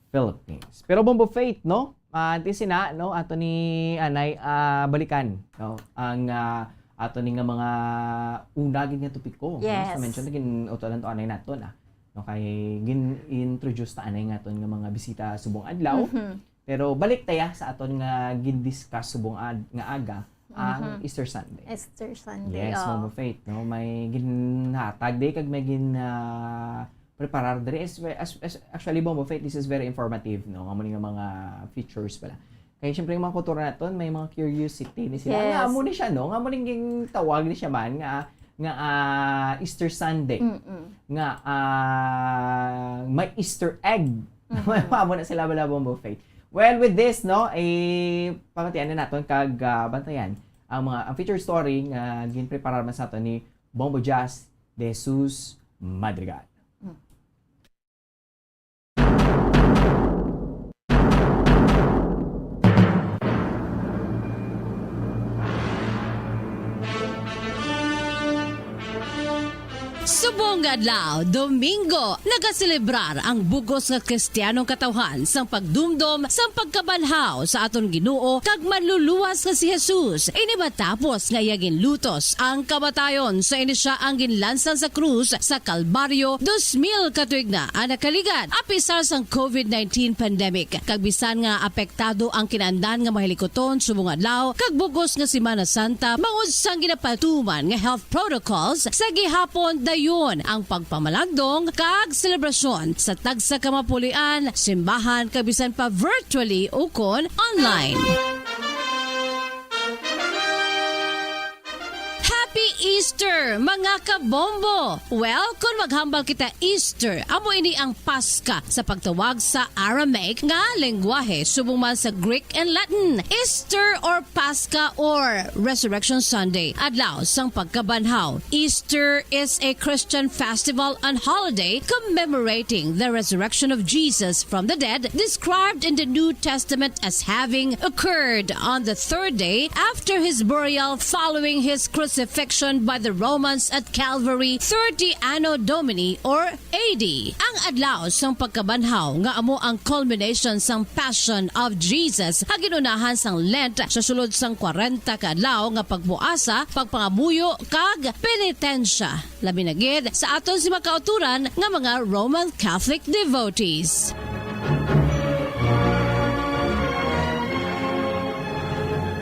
Philippines. Pero Bombo Faith, no? Ah, antes sina, no, ato ni anay, ah, balikan, no? Ang, ah, ato ni nga mga una gid nga topiko, no? Yes. Sa mention, naging utolan to anay nato na. No, kay gin-introduce ta anay nga aton nga mga bisita subong adlaw. Mhm. Pero balik ta ya sa aton nga gin-discuss subong ad-, nga aga, ang Mhm. Easter Sunday. Easter Sunday, Yes, oh. Bombo Faith, no? May ginhatag di kag may gin, ah, preparar diri. As, as, as, actually, Bombo Faith, this is very informative, no? Nga mo nga mga features pala. Kaya syempre, yung mga kultura naton, may mga curiosity ni sila. Yes. Nga mo ni siya, no? Nga mo ning tawag ni siya man, nga nga, ah, Easter Sunday, Mm-mm. nga, ah, may Easter egg. Mm-hmm. Mamo na sila, wala, Bombo Faith. Well, with this, no, eh, pamatian na naton kag, ah, bantayan ang mga, ang feature story nga ginpreparar man sa aton ni Bombo Jazz de Jesus Madrigal. Mm. Subong nga adlaw, Domingo, nagaselebrar ang bug-os nga Kristiyanong katawhan sang pagdumdom sang pagkabanhaw sa aton Ginoo kag Manluluwas nga si Jesus. Ini matapos nga iya ginlutos ang kamatayon sa ini sia ang ginlansang sa krus sa Kalbaryo dos mil ka tuig na ang nakaligad, apisar sang covid nineteen pandemic. Kag bisan nga apektado ang kinaandan nga mga hilikuton subong adlaw kag bug-os nga Semana Santa, bangod sang ginapatuman nga health protocols, sa gihapon dayon ang pagpamalandong kag selebrasyon sa tagsa ka mga puloy-an, simbahan, kag bisan pa virtually ukon online. Happy Easter, mga kabombo! Well, kung maghambal kita Easter, amo ini ang Paska sa pagtawag sa Aramaic nga lengguwahe, subong man sa Greek and Latin. Easter or Paska or Resurrection Sunday, adlaw sang pagkabanhaw. Easter is a Christian festival and holiday commemorating the resurrection of Jesus from the dead, described in the New Testament as having occurred on the third day after his burial following his crucifixion by the Romans at Calvary, thirty Anno Domini or A D. Ang adlaw sang pagkabanhaw nga amo ang culmination sang Passion of Jesus, nga gin-unahan sang Lent sa sulod sang kwarenta ka adlaw nga pagpuasa, pagpangamuyo, kag penitensya, labi na gid sa aton si mga kauturan nga mga Roman Catholic devotees.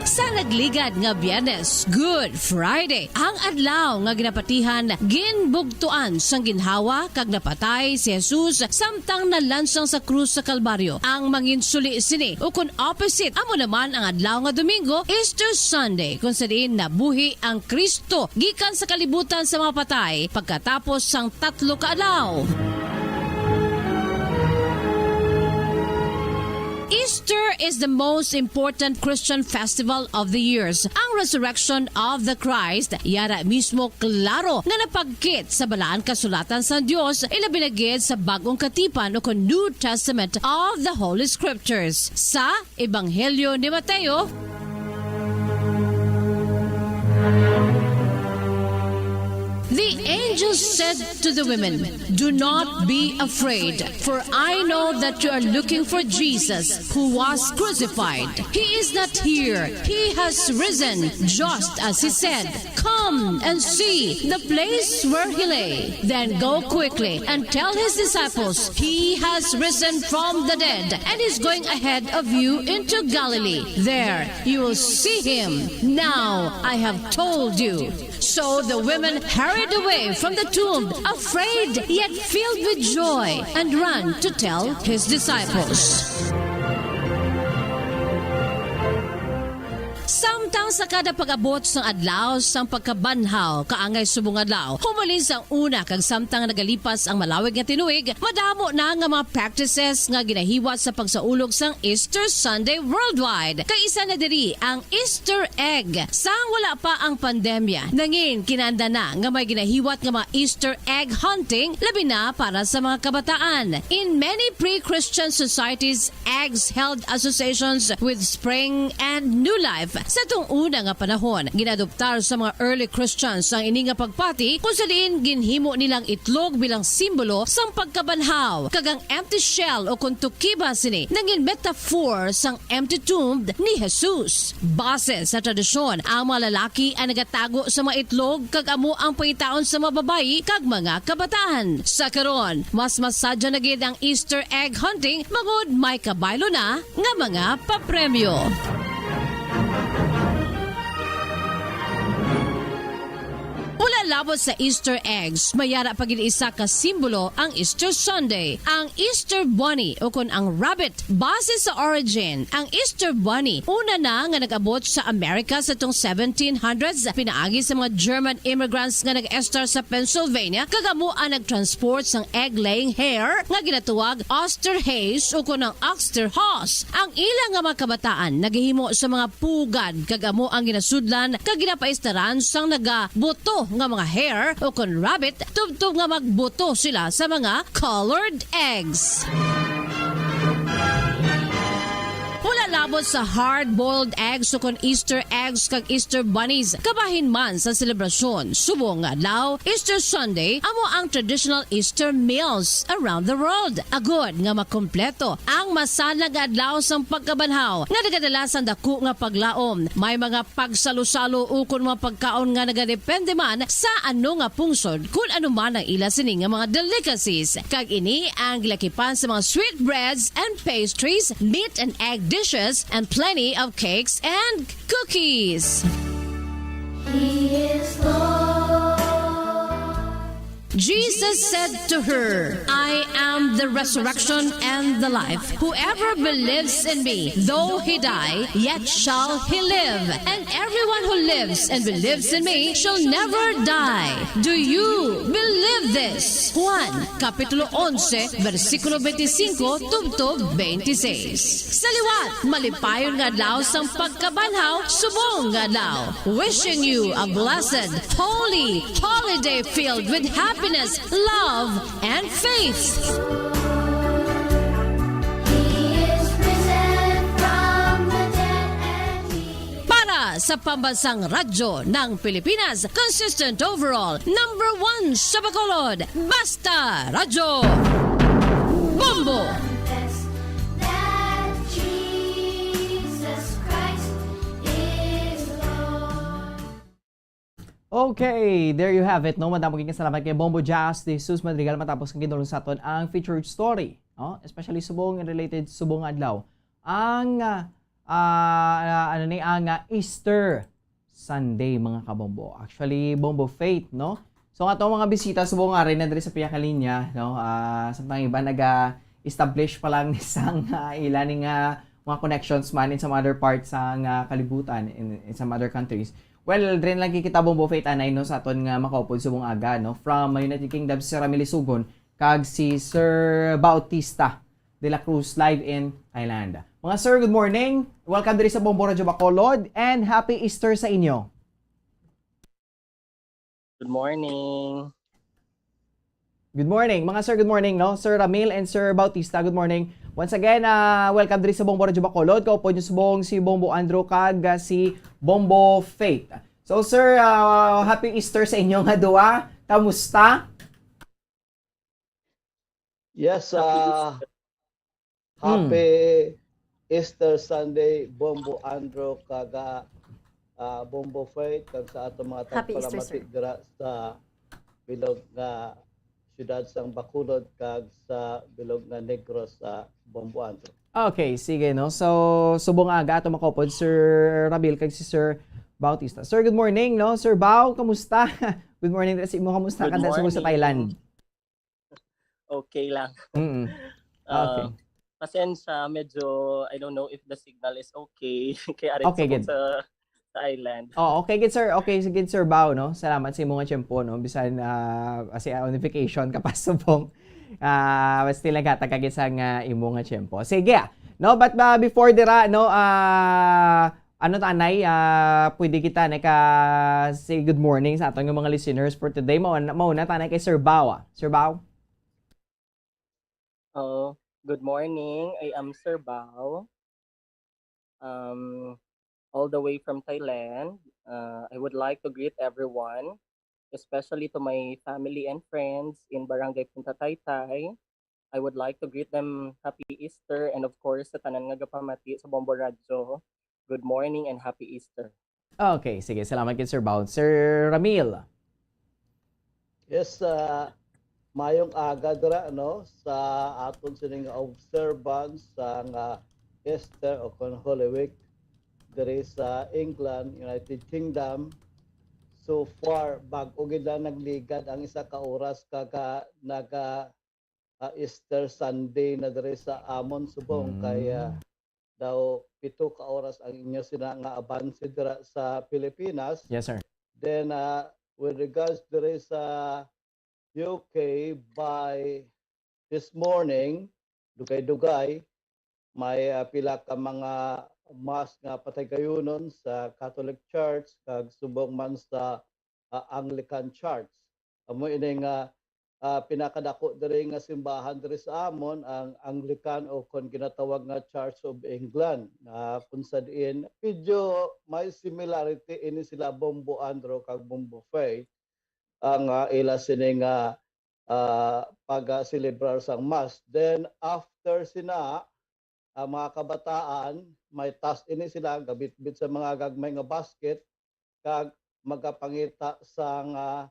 Sa nagligad nga Biyernes, Good Friday, ang adlaw nga ginapatihan, ginbugtuan sang ginhawa kag napatay si Jesus samtang nalansang sa krus sa Kalbaryo. Ang manginsuli sini, ukon opposite, amo naman ang adlaw nga Domingo, Easter Sunday, kung sa diin nabuhi ang Kristo gikan sa kalibutan sa mga patay pagkatapos sang tatlo ka adlaw. Easter is the most important Christian festival of the years. Ang resurrection of the Christ, yara mismo klaro nga napagkit sa Balaan Kasulatan sang Dios, ilabi na gid sa Bag-ong Katipan o kon New Testament of the Holy Scriptures. Sa Ebanghelyo ni Mateo, the angel said to the women, "Do not be afraid, for I know that you are looking for Jesus who was crucified. He is not here. He has risen, just as he said. Come and see the place where he lay. Then go quickly and tell his disciples, 'He has risen from the dead and is going ahead of you into Galilee. There you will see him. Now I have told you.'" So the women hurried away from the tomb, afraid yet filled with joy, and ran to tell his disciples. Samtang sa kada pag-abot sang adlaw sang pagkabanhaw, kaangay subong adlaw, humalin sang una kag samtang nagalipas ang malawig nga tinuig, madamo na nga mga practices nga ginahiwat sa pagsaulog sang Easter Sunday worldwide. Kay isa na diri ang Easter egg. Sang wala pa ang pandemya, nangin kinahanglan na nga may ginahiwat nga mga Easter egg hunting, labi na para sa mga kabataan. In many pre-Christian societies, eggs held associations with spring and new life. Sa tung una nga panahon, ginadoptar sa mga early Christians ang ini nga pagpati, kung sa diin ginhimo nilang itlog bilang simbolo sang pagkabanhaw, kag ang empty shell o kon tukiba sini nangin metaphor sang empty tomb ni Jesus. Base sa tradisyon, ang mga lalaki ang nagatago sa mga itlog, kag amo ang pangitaon sa mga babayi kag mga kabataan. Sa karon, mas masadya na gid ang Easter egg hunting, bangod may kabaylo na nga mga papremyo. Wala Tapos sa Easter eggs, may ara pa gid isa ka simbolo ang Easter Sunday, ang Easter Bunny, ukon ang rabbit. Base sa origin, ang Easter Bunny una na nga nag-abot sa Amerika sa tong seventeen hundreds, pinaagi sa mga German immigrants nga nag-estar sa Pennsylvania, kag amo ang nag-transport sang egg-laying hare nga ginatawag Osterhaus ukon ang Osterhaus. Ang ila nga mga kabataan nagahimo sa mga pugad, kag amo ang ginasudlan kag ginapaistaran sang nagabuto nga mga hare ukon rabbit, tubtob nga magbuto sila sa mga colored eggs. Wala labot sa hard-boiled eggs ukon Easter eggs kag Easter bunnies. Kabahin man sa selebrasyon, subong nga adlaw, Easter Sunday, amo ang traditional Easter meals around the world. Agod nga makompleto ang masanag nga adlaw sang pagkabanhaw nga nagadala sang dako nga paglaom. May mga pagsalusalo ukon mga pagkaon nga nagadepende man sa ano nga pungsod, kun ano man ang ila sini nga mga delicacies. Kag ini ang gilakipan sa mga sweetbreads and pastries, meat and egg dishes, and plenty of cakes and cookies. He is Lord. Jesus said to her, "I am the resurrection and the life. Whoever believes in me, though he die, yet shall he live. And everyone who lives and believes in me shall never die." Do you believe this? Juan, Kapitulo onse, bersikulo twenty-five tubtob twenty-six. Sa liwat, malipayon nga adlaw sang pagkabanhaw, subong nga adlaw. Wishing you a blessed, holy holiday filled with happiness, love, and faith. He is risen from the dead and he Para sa Pambansang Radyo ng Pilipinas, consistent overall, number one sa Bacolod, Basta Radyo Bombo! That Jesus Christ is Lord. Okay, there you have it, no? Madamo gid nga salamat kay Bombo Jazz de Jesus Madrigal matapos kang ginulong sa aton ang featured story, no? Especially subong and related subong nga adlaw. Ang, ah, ah, ano ni, ang, ah, Easter Sunday, mga kabombo. Actually, Bombo Faith, no? So, ang atong mga bisita subong ari na diri sa piyakalinya, no? Ah, samtang iba naga-establish pa lang ni sang, ah, ila ni nga mga connections man in some other parts sa nga kalibutan, in, in some other countries. Well, diri lang kita, Bombo Faith, anay, no, sa aton nga makaupod subong aga, no? From, uh, United Kingdom, si Ramil Isugon, kag si Sir Bautista de la Cruz, live in Thailand. Mga sir, good morning. Welcome diri sa Bombo Radyo Bacolod, and happy Easter sa inyo. Good morning. Good morning. Mga sir, good morning, no? Sir Ramil and Sir Bautista, good morning. Once again, ah, welcome diri sa Bombo Radyo Bacolod. Kaupod niyo subong si Bombo Andrew kag, ah, si Bombo Faith. So, sir, ah, happy Easter sa inyo nga duha. Kamusta? Yes, ah, happy Easter Sunday, Bombo Andrew, kag, ah, Bombo Faith, kag sa ato mga tagpalamati dira sa bilog nga siyudad sang Bacolod kag sa bilog nga Negros, sa Bombo Andrew. Okay, sige, no? So, subong aga ato makaupod, Sir Rabil kag si Sir Bautista. Sir, good morning, no? Sir Bao, kamusta? Good morning dira sa imo. Kamusta ka sa Thailand? Okay lang. Mm. Ah, okay. Pasensya, medyo, I don't know if the signal is okay. Kay ari Okay, sa, good. Sa, sa island. Oh, okay, good, sir. Okay, sige, Sir Bao, no? Salamat sa imo nga tiyempo, no? Bisan, ah, kasi, ah, notification ka pa subong. Ah, still naghatag ka gid sa nga imo nga tiyempo. Sige, ah. No, but, ah, before dira, no, ah, ano ta, Nay, ah, pwede kita, Nay, ka say good morning sa aton nga mga listeners for today. Mauna, mauna ta, Nay, kay Sir Bao, ah. Sir Bao? Oh, good morning. I am Sir Bao. Um, all the way from Thailand. Uh, I would like to greet everyone, especially to my family and friends in Barangay Punta Taytay. I would like to greet them Happy Easter, and of course, sa tanan nga gapamati sa Bombo Radyo, good morning and Happy Easter. Okay, sige. Salamat kay Sir Bao. Sir Ramil. Yes, ah, mayong aga dira, no, sa aton sining observance sang, ah, Easter o kon Holy Week diri sa England, United Kingdom, so far, bag-o gid lang nagligad ang isa ka oras kag, ah, naga, ah, Easter Sunday na diri sa amon subong kay, ah, Mm. daw pito ka oras ang inyo sina nga abanse dira sa Pilipinas. Yes, sir. Then, ah, with regards diri sa U K, by this morning, dugay-dugay, may, ah, pila ka mga mass nga patigayunon sa Catholic Church kag subong man sa, ah, Anglican Church. Amo ini nga, ah, pinakadako diri nga simbahan diri sa amon, ang Anglican o kon ginatawag nga Church of England, nga kung sa diin medyo may similarity ini sila Bombo Andrew kag Bombo Faith, ang, ah, ila sini nga, ah, pag-, ah, selebrar sang Mass. Then, after sina, ang mga kabataan, may task ini sila, gabitbit sa mga gagmay nga basket, kag magapangita sang, ah,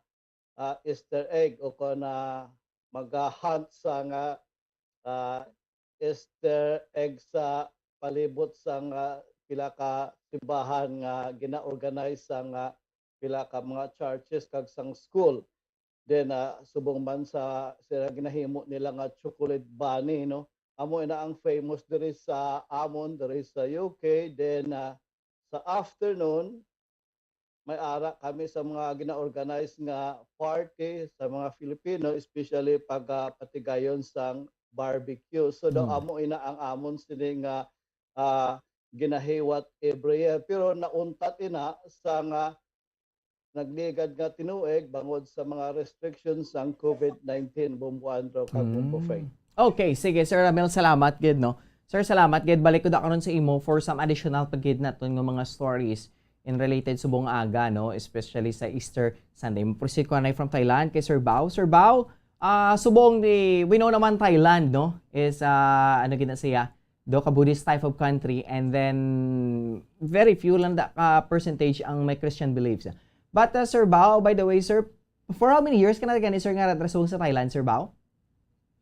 ah, Easter egg o kon, ah, magahunt sang, ah, ah, Easter egg sa palibot sang, ah, pila ka simbahan nga gina-organize sang, ah, pila ka mga churches kag sang school. Then, ah, subong man sa sila ginahimo nila nga chocolate bunny, no? Amo ina ang famous diri sa amon, diri sa U K. Then, ah, sa afternoon, may ara kami sa mga gina-organize nga party sa mga Filipino, especially pag, ah, patigayon sang barbecue. So, daw Mm. amo ina ang amon sini nga, ah, ginahiwat every year. Pero nauntat ina sa nga nagligad nga tinuig bangod sa mga restrictions sang covid nineteen, Bombo Andrew kag Bombo Mm. Faith. Okay, sige, Sir Ramel, salamat gid, no? Sir, salamat gid. Balik ko da karon sa imo for some additional pa gid naton nga mga stories in related subong aga, no? Especially sa Easter Sunday. Mo-proceed ko anay from Thailand kay Sir Bao. Sir Bao, ah, subong di, we know naman Thailand, no? Is, ah, ano gid na siya? Daw ka Buddhist type of country, and then very few lang da ka percentage ang may Christian beliefs. But, uh, Sir Bao, by the way, sir, for how many years ka na gani, sir, nga natrasong sa Thailand, Sir Bao?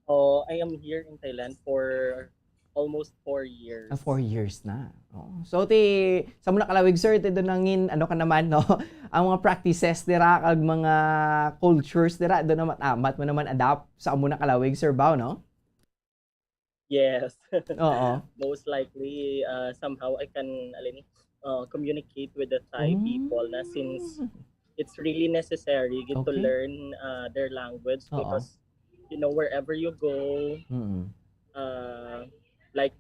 Oh, I am here in Thailand for almost four years. Ah, four years na. Oh. So, ti, sa muna kalawig, sir, ti doon nangin, ano ka naman, no? Ang mga practices dira, kag mga cultures dira, doon naman, amat mo naman adapt sa muna kalawig, Sir Bao, no? Yes. Oo. Most likely, uh, somehow I can, alin, uh, communicate with the Thai Mm. people na since it's really necessary gid to Okay. learn, uh, their language Oo. because, you know, wherever you go, Mm. uh, like,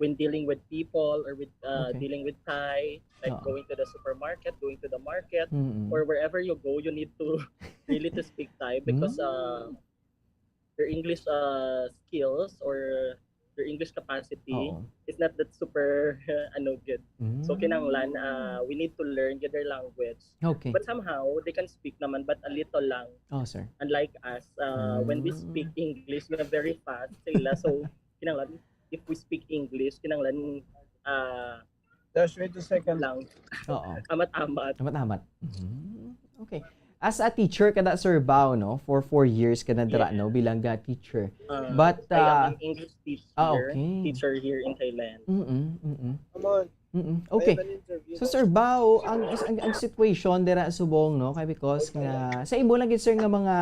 when dealing with people or with, uh, Okay. dealing with Thai, like Oo. going to the supermarket, going to the market, Mm. or wherever you go, you need to really to speak Thai because, uh, Mm. your English, uh, skills or your English capacity Oo. is not that super, ano, good. So, Mm. kinahanglan, uh, we need to learn their language. Okay. But somehow, they can speak naman, but a little lang. Oh, sir. Unlike us, uh, when we Mm. speak English, we are very fast sa ila. So, kinahanglan, if we speak English, kinahanglan, uh, There's twenty seconds. lang. Oo. Amat-amat. Amat-amat. Mhm. Okay. As a teacher ka na, Sir Bao, no? For four years ka na dira, Yes. no? Bilang ga teacher. Uh, But, I am uh, an English teacher, ah, okay. teacher here in Thailand. Mm-mm, mm-mm. Come on. Mm-mm. I Okay. have an interview So, now. Sir Bao, ang, ang, ang situation dira subong, no? Kay because Okay. nga, sa imo lagi, sir, nga mga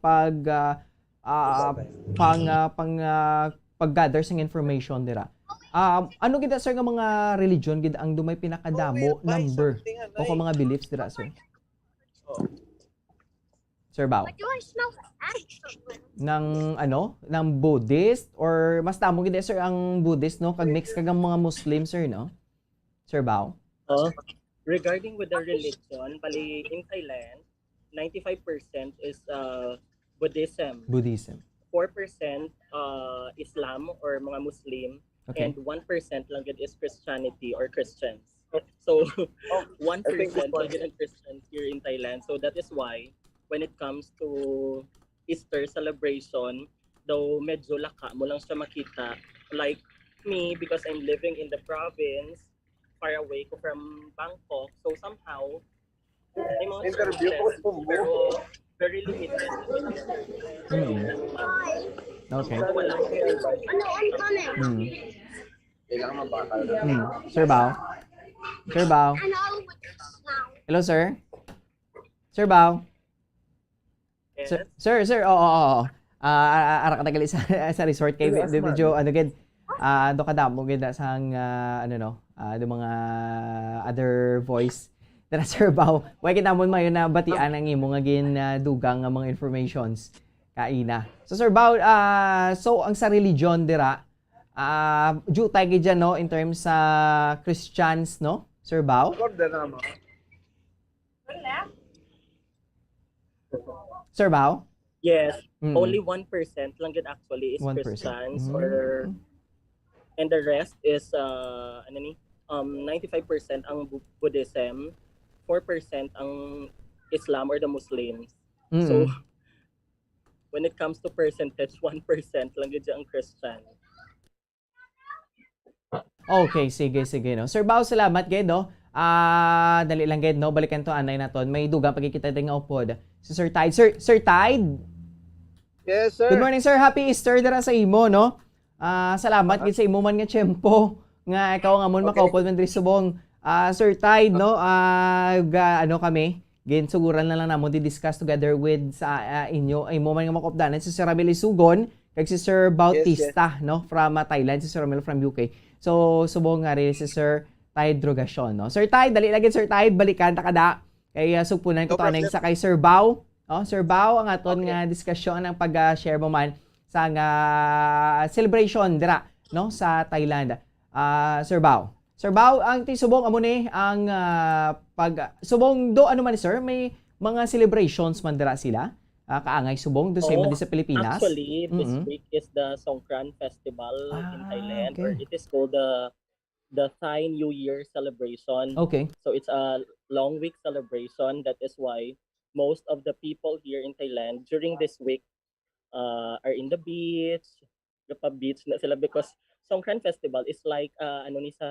pag, ah, ah, Okay. pang, ah, pang, ah, pag-gather sing information dira. Ah, ano gid, sir, nga mga religion gid ang dumay pinakadamo Oh, wait, may number something, ano, o kung eh. mga beliefs dira, sir? Oh. Sir Bao? What do I smell? Ng, ano? Ng Buddhist? Or mas damo gid, sir, ang Buddhist, no? Kag mix kag ang mga Muslim, sir, no? Sir Bao? Oh, regarding with the religion, bali, in Thailand, ninety-five percent is, uh, Buddhism. Buddhism. Four percent, uh, Islam or mga Muslim, Okay. and one percent lang gid is Christianity or Christians. So, Oh, one percent I think this lang one. gid ang Christians here in Thailand. So, that is why, when it comes to Easter celebration, daw medyo laka mo lang siya makita. Like me, because I'm living in the province, far away ko from Bangkok. So, somehow, may mga Interview ko services, po. pero very limited. Mm. Okay. Wala. Mm. Kailangan mabakal na. Mm. Sir Bao? Sir Bao? Hello, sir? Sir Bao? Sir, Yes. sir, sir, oo, oo, oo. Ah, ah, ah, ara ka na gali sa, sa resort kay Yes, med-, medyo, man. ano gid, ah, do kadamo gid na sang, ah, ano, no, ah, do mga other voice. Tara, Sir Bao, wala gid namon mayo na batian ang imo nga gin, ah, dugang nga mga informations kaina. So, Sir Bao, ah, so ang sa religion dira, ah, diutay gid dyan, no, in terms sa Christians, no, Sir Bao? Record na naman. Sir Bao? Yes, Mm. only one percent lang gid actually is One percent. Christians Mm. or, and the rest is, uh, ano ni, um, ninety-five percent ang Bu-, Buddhism, four percent ang Islam or the Muslims. So, Mm. when it comes to percentage, one percent lang gid ang Christian. Okay, sige, sige, no. Sir Bao, salamat gid, no. Ah, dali lang gid, no. Balikan to anay naton. May dugang pa gid kita diri nga upod. Si Sir Tide. Sir, Sir Tide? Yes, sir. Good morning, sir. Happy Easter dira sa imo, no. Ah, salamat Ah. gid sa imo man nga tiyempo nga ikaw nga amon Okay. makaupod man diri subong. Ah, Sir Tide, no. Ah, ga, ano kami, ginsuguran na lang namon di-discuss together with sa, ah, inyo, imo man nga mga kaupdanan, si Sir Ramil Isugon, kag si Sir Yes, yes. Bautista, no, from, ah, Thailand, si Sir Ramil from U K. So, subong nga rin si Sir Tide Drogacion, no? Sir Tide, dali lagi, Sir Tide, balikan ta kada. Kay, ah, sugpunan ko No to anay problem. sa kay Sir Bao. Oh, Sir Bao, ang aton Okay. nga diskusyon, ang pag, ah, share mo man sa nga celebration dira, no, sa Thailand. Ah, Sir Bao. Sir Bao, ang ti subong amo ni ang, ah, pag, subong do, ano man, sir, may mga celebrations man dira sila? Ah, kaangay subong do sa, Oo. di sa Pilipinas? Actually, this Mm-mm. week is the Songkran Festival in Ah, Thailand, or okay. it is called the, the Thai New Year celebration. Okay. So it's a long week celebration. That is why most of the people here in Thailand during this week, uh, are in the beach, napa-beach na sila because Songkran Festival is like, uh, ano ni sa,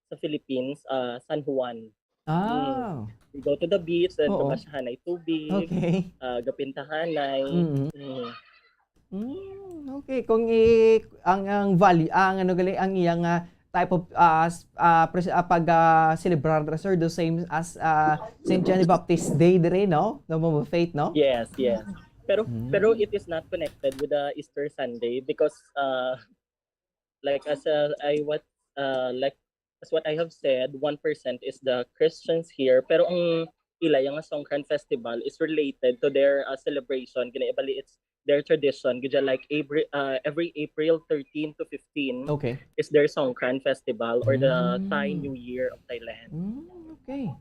sa Philippines, uh, San Juan. Ah. Mm. We go to the beach, then Oo. Gabasyahanay tubig, Okay. uh, gapintahanay. Mm. Mm. Mm, okay. Kung i-, ang, ang value, ang ano gali, ang iyang, ah, type of, ah, s-, ah, pres-, ah, pag, ah, celebrar, sir, the same as, ah, Saint John the Baptist Day dire, no? No, Mama Faith, no? Yes, yes. Pero, Mm. pero it is not connected with the Easter Sunday because, uh, like, as, uh, I, what, uh, like, as what I have said, one percent is the Christians here. Pero ang ila, yung Songkran Festival is related to their, uh, celebration. Ginaibali, it's their tradition. Gidya, like, every, uh, every April thirteen to fifteen Okay. is their Songkran Festival or the Thai Mm. New Year of Thailand. Mm, okay.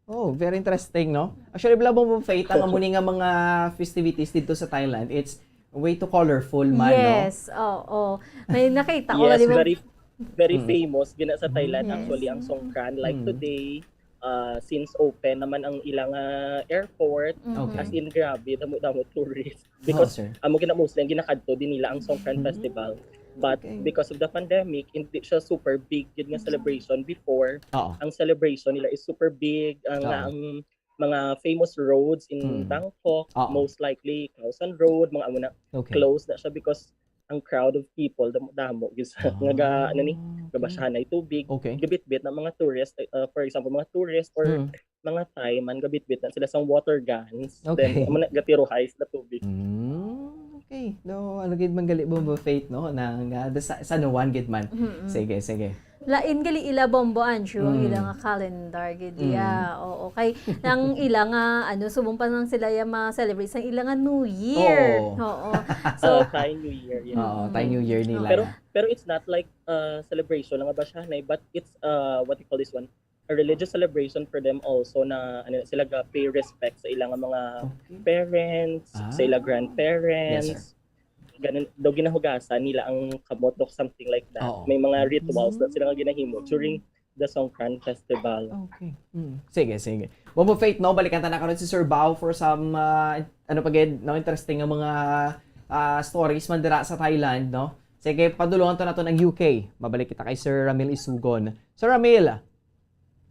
Oh, very interesting, no? Actually, bala mo, Faith, ang Oo. amo ni nga mga festivities dito sa Thailand, it's way too colorful man, no? Yes, oo. May nakita ko, Yes, di ba? very, very Mm. famous gina sa Thailand, Yes. actually, ang Songkran. Like Mm. today, uh, since open naman ang ilang, uh, airport, Mm-hmm. Okay. as in, grabe, damo-damo tourists. Oh, Because sir. amo gina mostly ang ginakadto din nila ang Songkran Mm. Festival. But Okay. because of the pandemic, hindi siya super big yun nga celebration. Before, Oo. ang celebration nila is super big. Ang, Oo. ang mga famous roads in Mm. Bangkok, Oo. most likely, Khao San Road, mga amo na, Okay. closed na siya because ang crowd of people, damo, damo, gis-, Ah, nga ga-, ano ni, okay. gabasyahan na tubig, Okay. gabitbit na mga tourist, uh, for example, mga tourist or Mm. mga Thai man, gabitbit na sila sa water guns. Okay. Then, amo na, gatiruhay sila tubig. Mm, okay. No, ano gid man gali, Bombo Faith, no? Nang, ah, sa, sa Nuan gid man. Mm-mm. Sige, sige. Lain gali ila, Bombo Andrew, ang Mm. ila nga calendar gid Mm. iya. Oo, kay nang ila nga, ano, subong pa nang sila ya ma-celebrate sa ila nga New Year. Oo. Oo. So, Uh, Thai New Year, yeah. Oo, Thai New Year nila Pero, na. pero it's not like, uh, celebration lang nga basyahanay, but it's, uh, what you call this one? A religious celebration for them also na, ano, sila ga pay respect sa ilang mga Okay. parents, sa Ah. ilang grandparents. Yes, sir. Ganun daw ginahugasan nila ang kamot or something like that. Oo. May mga rituals na Mm. sila nga ginahimo during the Songkran Festival. Okay. Mm. Sige, sige. Bombo Faith, no? Balikan ta na karon si Sir Bao for some, ah, ano pa gid, no, interesting nga mga, ah, stories man dira sa Thailand, no? Sige, padulungan to nato ang U K. Mabalik kita kay Sir Ramil Isugon. Sir Ramil,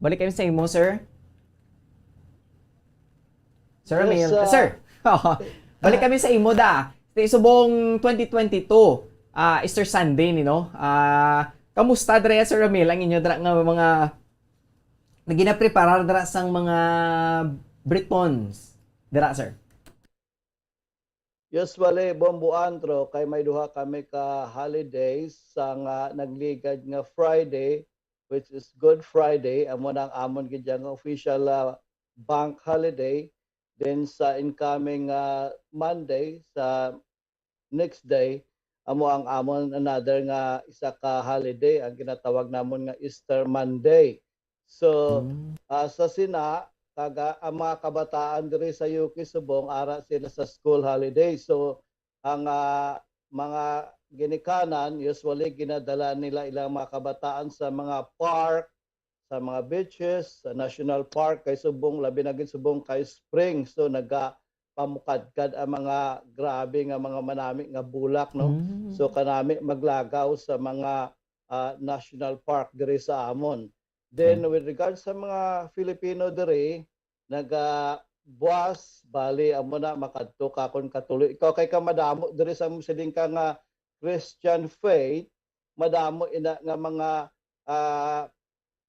balik kami sa imo, sir. Sir Yes, Ramil, uh, sir. Balik kami sa imo, da. Sa subong twenty twenty-two, ah, Easter Sunday ni, no? Ah, kamusta dira, Sir Ramil, ang inyo dira nga mga na ginapreparar dira sang mga Britons dira, sir? Usually, Bombo Andro, kay may duha kami ka holidays sa nga nagligad nga Friday, which is Good Friday, amo na ang amon gid nga official ah, bank holiday. Then sa incoming ah, Monday, sa next day, amo ang amon another nga isa ka holiday, ang ginatawag namon nga Easter Monday. So, Mm. ah, sa sina, kaga ang mga kabataan diri sa U K subong ara sila sa school holiday. So, ang ah, mga ginikanan, usually ginadala nila ilang mga kabataan sa mga park, sa mga beaches, sa national park kay subong, labi na gid subong kay spring. So, nagapamukadkad ang mga grabe nga mga manami nga bulak, no? Mm. So, kanami maglagaw sa mga ah, national park diri sa amon. Then, Okay. with regards sa mga Filipino diri, naga buwas, bali, amo na, makadto ka kon katuloy. Ikaw kay ka madamo diri sa siling ka nga Christian faith, madamo ina nga mga ah,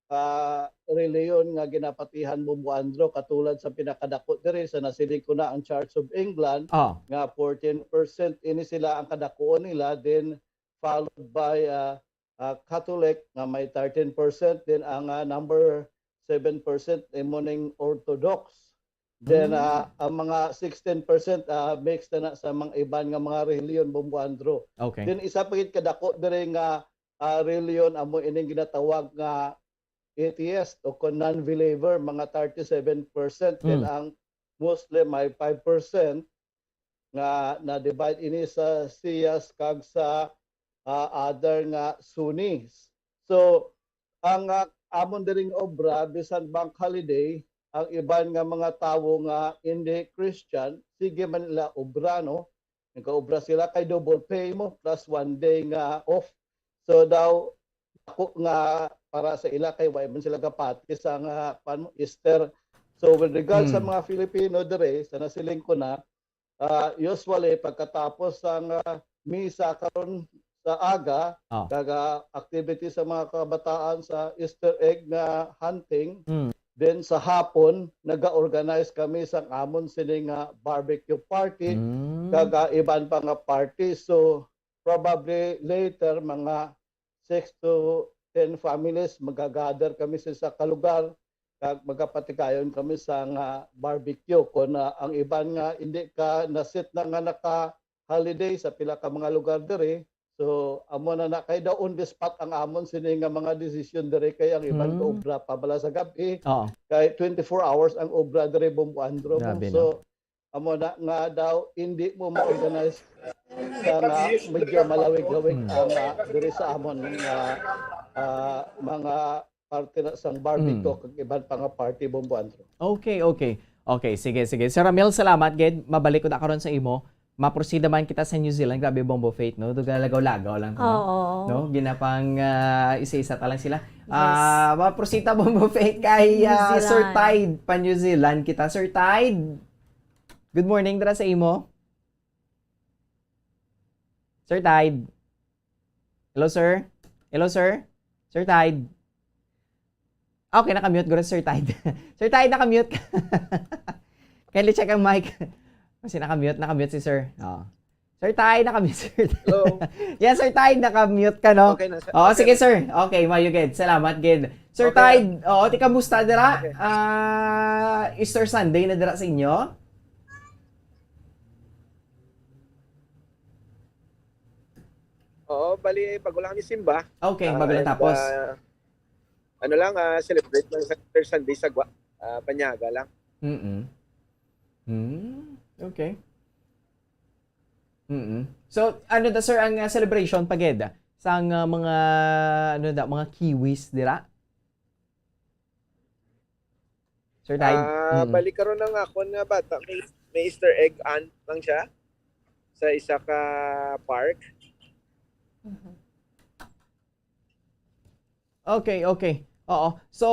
ah, reliyon nga ginapatihan, Bombo Andro, katulad sa pinakadako diri sa nasiling ko na ang Church of England, Oh. nga fourteen percent ini sila ang kadakuon nila, then followed by ah, ah, Catholic nga may thirteen percent, then ang ah, number seven percent imo ning Orthodox. Then Mm. ah, ang mga sixteen percent ah, mixed na, na sa mga iban nga mga reliyon, Bombo Andro. Okay. Then isa pa gid kadako diri nga ah, reliyon amo ining ginatawag nga atheist o kon non-believer, mga thirty-seven percent, then Mm. ang Muslim may five percent nga na-divide ini sa Shias kag sa ah, other nga Sunnis. So, ang ah, amon diring obra, bisan bank holiday, ang iban nga mga tawo nga hindi Christian, sige man nila obra, no? Nagaobra sila kay double pay mo plus one day nga off. So daw, ako nga para sa ila kay wa man sila gapati sa nga, kuwan mo, Easter. So with regard sa Hmm. mga Filipino diri, sa nasiling ko na, ah, usually pagkatapos sa nga misa karon sa aga, Oh. kag ah, activity sa mga kabataan sa Easter egg nga hunting, Mm. then sa hapon, naga-organize kami sa amon sini nga barbecue party, Mm. kag ah, iban pa nga party. So, probably later, mga six to ten families, magagather kami sa isa ka lugar, kag magapatigayon kami sa nga barbecue. Kung ah, ang iban nga hindi ka nasit na nga naka holiday sa pila ka mga lugar diri. So, amo na na kay daw on the spot ang amon sini nga mga desisyon diri, kay ang iban ka Hmm. obra pa bala sa gab-i, Oo. kay twenty-four hours ang obra diri, Bombo Andro mo. Grabe, So, no? Amo na nga daw hindi mo ma-organize sa nga medyo malawig-lawig Hmm. ang ah, diri sa amon nga ah, mga parte na sang barbecue Mm. kag iban pa nga party, Bombo Andro. Okay, okay. Okay, sige, sige. Sir Ramil, salamat gid. Mabalik ko na karon sa imo. Maprosida man kita sa New Zealand. Grabe, Bombo Faith, no? Duga lagaw-lagaw lang, no? Oo. No? Ginapang ah, isa-isa ta lang sila. Yes. Ah, maprosita, Bombo Faith, kay New ah, Sir Zealand. Tide pa New Zealand kita. Sir Tide, good morning dira sa imo. Sir Tide. Hello, sir. Hello, sir. Sir Tide. Okay, nakamute guro si Sir Tide. Sir Tide, nakamute ka. Kindly check ang mic. Kasi nakamute, nakamute si sir. Oh. Sir Tide, nakamute, sir Tide. Hello? Yes, Sir Tide, nakamute ka, no? Okay na, sir. Oo, Okay sige, na. Sir. Okay, mayo gid. Salamat gid. Sir Okay. Tide, oo, tika, musta dira? Okay. Ah, Easter Sunday na dira sa inyo? Oo, bali, bago lang ni simba. Okay, Ah, bago lang and, tapos. ah, ano lang, ah, celebrate lang sa Easter Sunday sa Gwa. Ah, Panyaga lang. Mm-mm. Hmm, okay. Mm-mm. So, ano da, sir, ang ah, celebration pa gid sang ah, mga, ano da, mga kiwis dira? Sir Tide? Ah, Mm. balik karon ang akon nga bata, may, may Easter egg hunt lang siya sa isa ka park. Mhm. Okay, okay. Oo. So,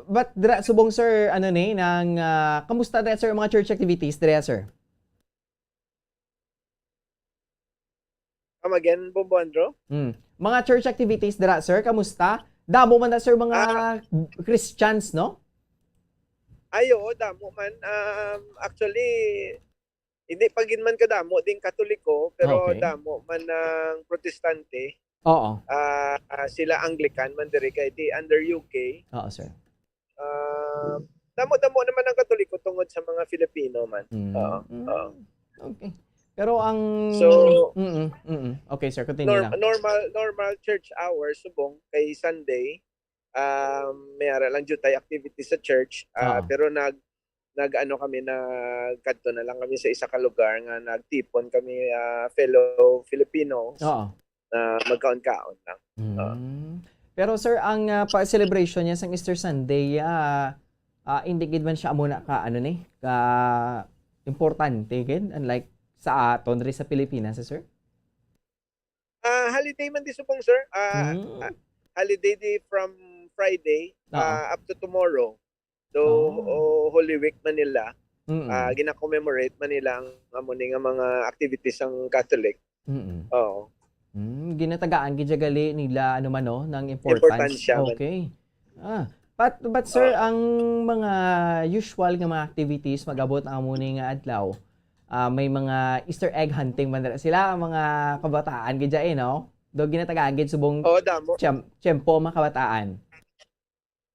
but dira, subong, sir, ano ni, nang, ah, kamusta dira, sir, mga church activities dira, sir? Come again, Bombo Andro? Mm. Mga church activities dira, sir, kamusta? Damo man na, sir, mga Ah. Christians, no? Ay, oo, damo man. Um, actually, hindi pa gid man kadamo ding Katoliko, pero Okay. damo man ang Protestante. Oo. Ah, ah, sila Anglican man diri kay di under U K. Oo, sir. Ah, damo-damo naman ang Katoliko tungod sa mga Filipino man. Mm. Oo, Mm. oo. Okay. Pero ang So, Mm, mm. Okay, sir, continue norm-, lang. normal, normal church hours, subong kay Sunday, um, may ara lang jud tay activity sa church, ah, Oo. pero nag-, nag-ano kami, nagkadto na lang kami sa isa ka lugar nga nagtipon kami, ah, fellow Filipinos Oo. na magkaon-kaon lang. Oo. Mm. Pero, sir, ang, ah, pa-, celebration niya sang Easter Sunday, ah, ah, hindi gid man siya amo na ka, ano ni, ka importante gid, unlike sa aton diri sa Pilipinas, sir? Ah, holiday man di subong, sir. Ah, Mm. ah, holiday di from Friday, Oo. ah, up to tomorrow. Do, Oh. o Holy Week man nila, Mm. ah, gina-commemorate man nila ang amo ni nga mga activities sang Catholic. Mm. Oo. Mm, ginatagaan gid siya gali nila, ano man, no, ng importance. Importansya man. Okay. Ah, but, but sir, Oo. ang mga usual nga mga activities mag-abot ang amo ni nga adlaw, ah, may mga Easter egg hunting man dira sila, ang mga kabataan gid dyan, eh, no? Do ginatagaan gid subong Oo, damo. tiyem-, tiyempo ang mga kabataan.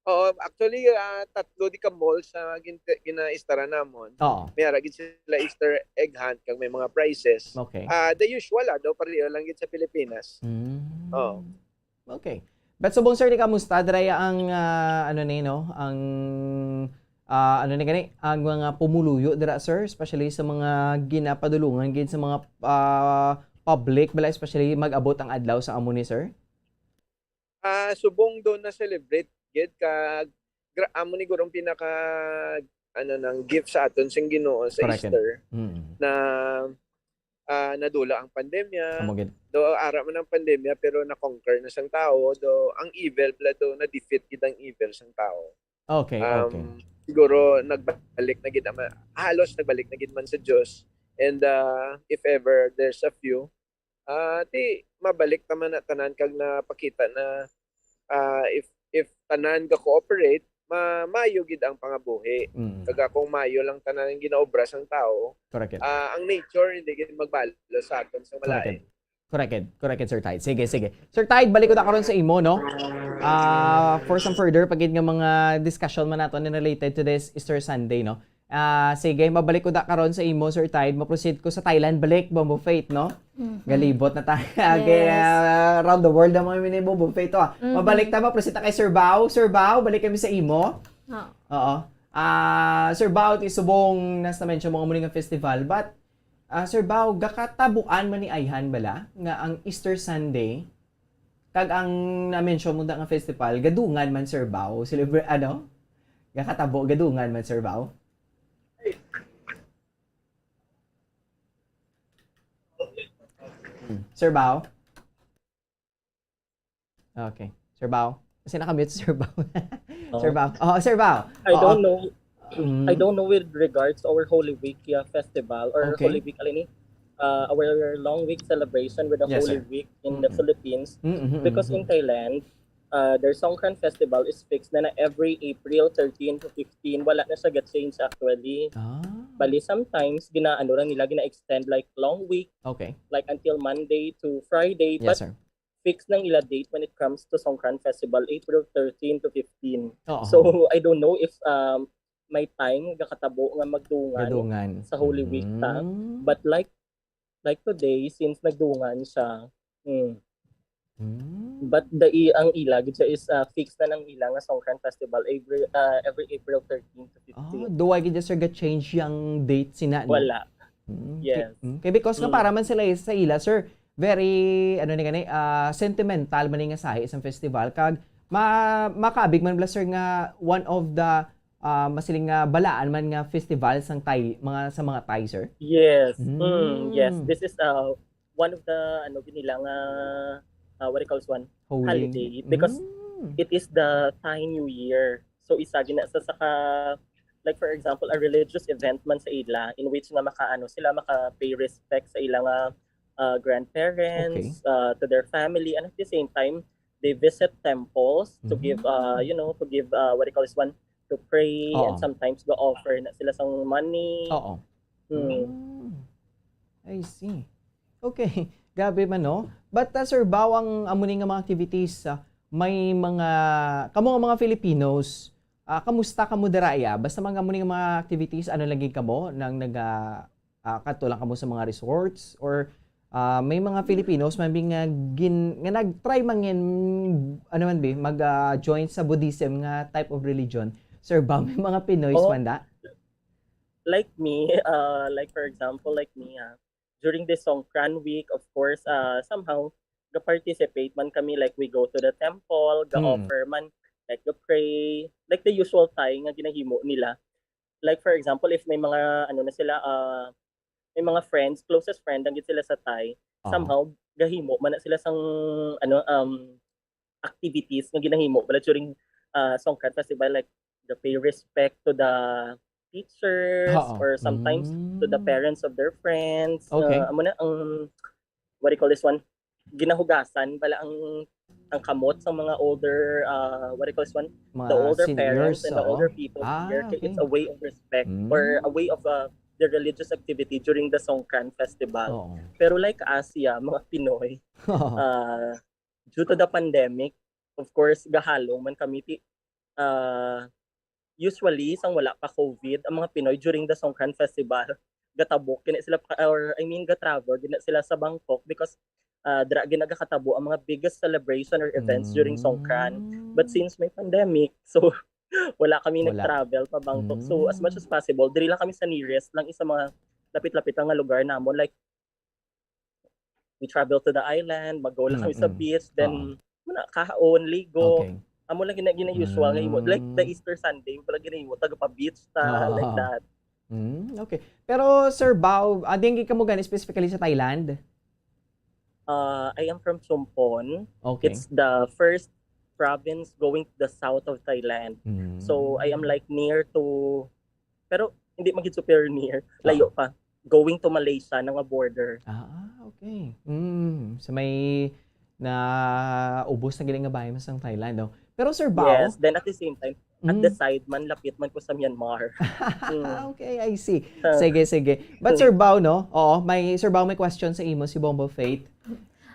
Oo, actually, ah, tatlo di ka mall sa gin-, gina-istara namon. Oo. May ara gid sila Easter egg hunt kag may mga prizes. Okay. Ah, the usual, ah, daw pareho lang gid sa Pilipinas. Mm. Oo. Okay. But subong, sir, di kamusta dira ang, ah, ano ni, no? Ang, ah, ano ni gani? Ang mga pumuluyo dira, sir, especially sa mga ginapadulungan gid sa mga, ah, public, bala, especially mag-abot ang adlaw sa amo ni, sir? Ah, subong do na-celebrate gid kag gra-, amo ni guro ang pinaka, ano, nang gift sa aton sing Ginoo sa Correct. Easter Mm. na, ah, nadula ang pandemya. Amo gid. Do ara man ang pandemya pero na-conquer na sang tao, do ang evil bala do na-defeat gid ang evil sang tao. Okay, Um, okay. siguro nagbalik na gid naman, halos nagbalik na gid man sa Dios. And, ah, if ever there's a few, ah, ti mabalik ta man na tanan kag napakita na, ah, if, if tanan ga-cooperate, ma-, maayo gid ang pangabuhi. Mm. Kag kung maayo lang tanan ang ginaobra sang tawo, Correct. ah, ang nature hindi gid magbalo sa aton sa Correct. malain. Correct, correct, Sir Tide. Sige, sige. Sir Tide, balik ko na karon sa imo, no? Ah, for some further, pagid nga mga discussion man nato na related to this Easter Sunday, no? Ah, sige, mabalik ko na karon sa imo, Sir Tide. Ma-proceed ko sa Thailand, balik, Bombo Faith, no? Mhm. Galibot na tayo. Yes. Kaya, ah, around the world ang mga mini Bombo Faith to, ah. Mhm. Mabalik ta, ma-proceed ta kay Sir Bao. Sir Bao, balik kami sa imo. Oo. Oo. Ah, Sir Bao, ti subong nas na-mention mo nga muli nga festival, but Ah, Sir Bao, gakatabuan man ni ayhan bala nga ang Easter Sunday kag ang na-mention mo da nga festival, gadungan man, Sir Bao? Celebra-, ano? Gakatabo, gadungan man, Sir Bao? Hmm. Sir Bao? Okay. Sir Bao? Kasi naka-mute si Sir Bao. Oh. Sir Bao. Oh, Sir Bao. I Oo. don't know. Mm. I don't know with regards to our Holy Week, yeah, festival or Okay. Holy Week, alin ni? Uh, our Long Week celebration with the Yes, Holy sir. Week in the Mm-mm. Philippines. Mm-mm, Because in mm-mm. Thailand, uh, their Songkran festival is fixed na na every April thirteen to fifteen. Wala na siya ga-change actually. Ah. Bali, sometimes, ginaano lang nila, gina-extend like long week, Okay. like until Monday to Friday. Yes, But sir. fixed nang ila date when it comes to Songkran Festival, April thirteen to fifteen. Oo. So, I don't know if, um, may time gakatabo nga magdungan Gadungan. sa Holy Week ta. Mm. But like, like today, since nagdungan siya, mm. Mm. But the i-, ang ila gid siya is, uh, fixed na nang ila nga Songkran Festival every, uh, every April thirteen to fifteen. Ah, do wala gid, sir, ga-change yang date sina, no? Wala. Mm, Yes. kay, mm, kay because nga Mm. para man sila sa ila, sir, very, ano ni gani, ah, sentimental man ni nga sahi sang festival, kag ma-, makaabig man bala, sir, nga one of the, ah, masiling nga balaan man nga festival sang Thai, mga, sa mga Thai, sir? Yes. Mm, yes. Mm. This is, uh, one of the, ano, gid nila nga, uh, what do you call this one? Holy. Holiday. Because Mm. it is the Thai New Year. So, isa gina sa, sa ka, like, for example, a religious event man sa ila in which nga maka, ano, sila maka-pay respect sa ila nga, uh, grandparents, Okay. uh, to their family, and at the same time, they visit temples to Mhm. give, uh, you know, to give, uh, what do you call this one? pray, and Oo. sometimes ga-offer na sila sang money. Oo. Hmm. Mm. I see. Okay. Grabe man, no? But, uh, Sir Bao, ang amo ni nga mga activities, ah, may mga, kamo nga mga Filipinos, ah, kamusta kamo dira, iya? Basta mga amo ni nga mga activities, ano lagi kamo nang naga, ah, kadto lang kamo sa mga resorts, or, ah, may mga Filipinos man bi nga gin-, nga nag-try man gin-, ano man bi, mag, ah, join sa Buddhism nga type of religion? Sir Bao, may mga Pinoy Oh. man da? Like me, uh, like for example, like me, ah, during this Songkran week, of course, uh, somehow, ga-participate man kami, like we go to the temple, Hmm. ga-offer man, like ga-pray, like the usual Thai nga ginahimo nila. Like for example, if may mga, ano na sila, uh, may mga friends, closest friend, ang gid sila sa Thai, Oo. somehow, gahimo man na sila sang, ano, um, activities nga ginahimo pala during, uh, Songkran Festival, like the pay respect to the teachers Oo. or sometimes to the Mm. parents of their friends. Okay. Uh, amo na ang, what do you call this one? Ginahugasan pala ang, ang kamot sa mga older, uh, what do you call this one? Mga The older seniors, parents and the oo. older people Ah, here. Kay it's okay. a way of respect or a Mm. way of, uh, the religious activity during the Songkran Festival. Oo. Pero like us, yeah, mga Pinoy, uh, due to the pandemic, of course, gahalong man kami. Ti, uh, usually, sang wala pa COVID, ang mga Pinoy during the Songkran Festival, gatabok gina sila pa, or I mean, ga-travel gina sila sa Bangkok because, uh, dira gina gakatabo ang mga biggest celebration or events during Songkran. But Mm. since may pandemic, so wala kami Wala. nag-travel pa Bangkok. So as much Mm. as possible, diri lang kami sa nearest lang, isa mga lapit-lapit lang nga lugar namon. Like, we travel to the island, mag-go lang kami sa Mm-mm. beach, then Oo. muna, kahaon, ligo. Okay. Amo lang gina, gina usual nga imo. Like the Mm. Easter Sunday, wala gina imo, taga pa beach ta, like Oo. that. Mm, okay. Pero Sir Bao, ah, diin gid kamo gani specifically sa Thailand? Uh, I am from Chumphon. Okay. It's the first province going to the south of Thailand. So I am Mm. like near to, pero hindi man gid super near, Ah. layo pa. Going to Malaysia na nga border. Ah, okay. Mm, sa may na ubos na gid nga bahay mas ang Thailand, no? Pero Sir Bao, Yes, then at the same time, at the mm. side man, lapit man ko sa Myanmar. Mm. Okay, I see. So, Sige, sige. But Sir Bao, no? Oo, may Sir Bao may question sa imo si Bombo Faith.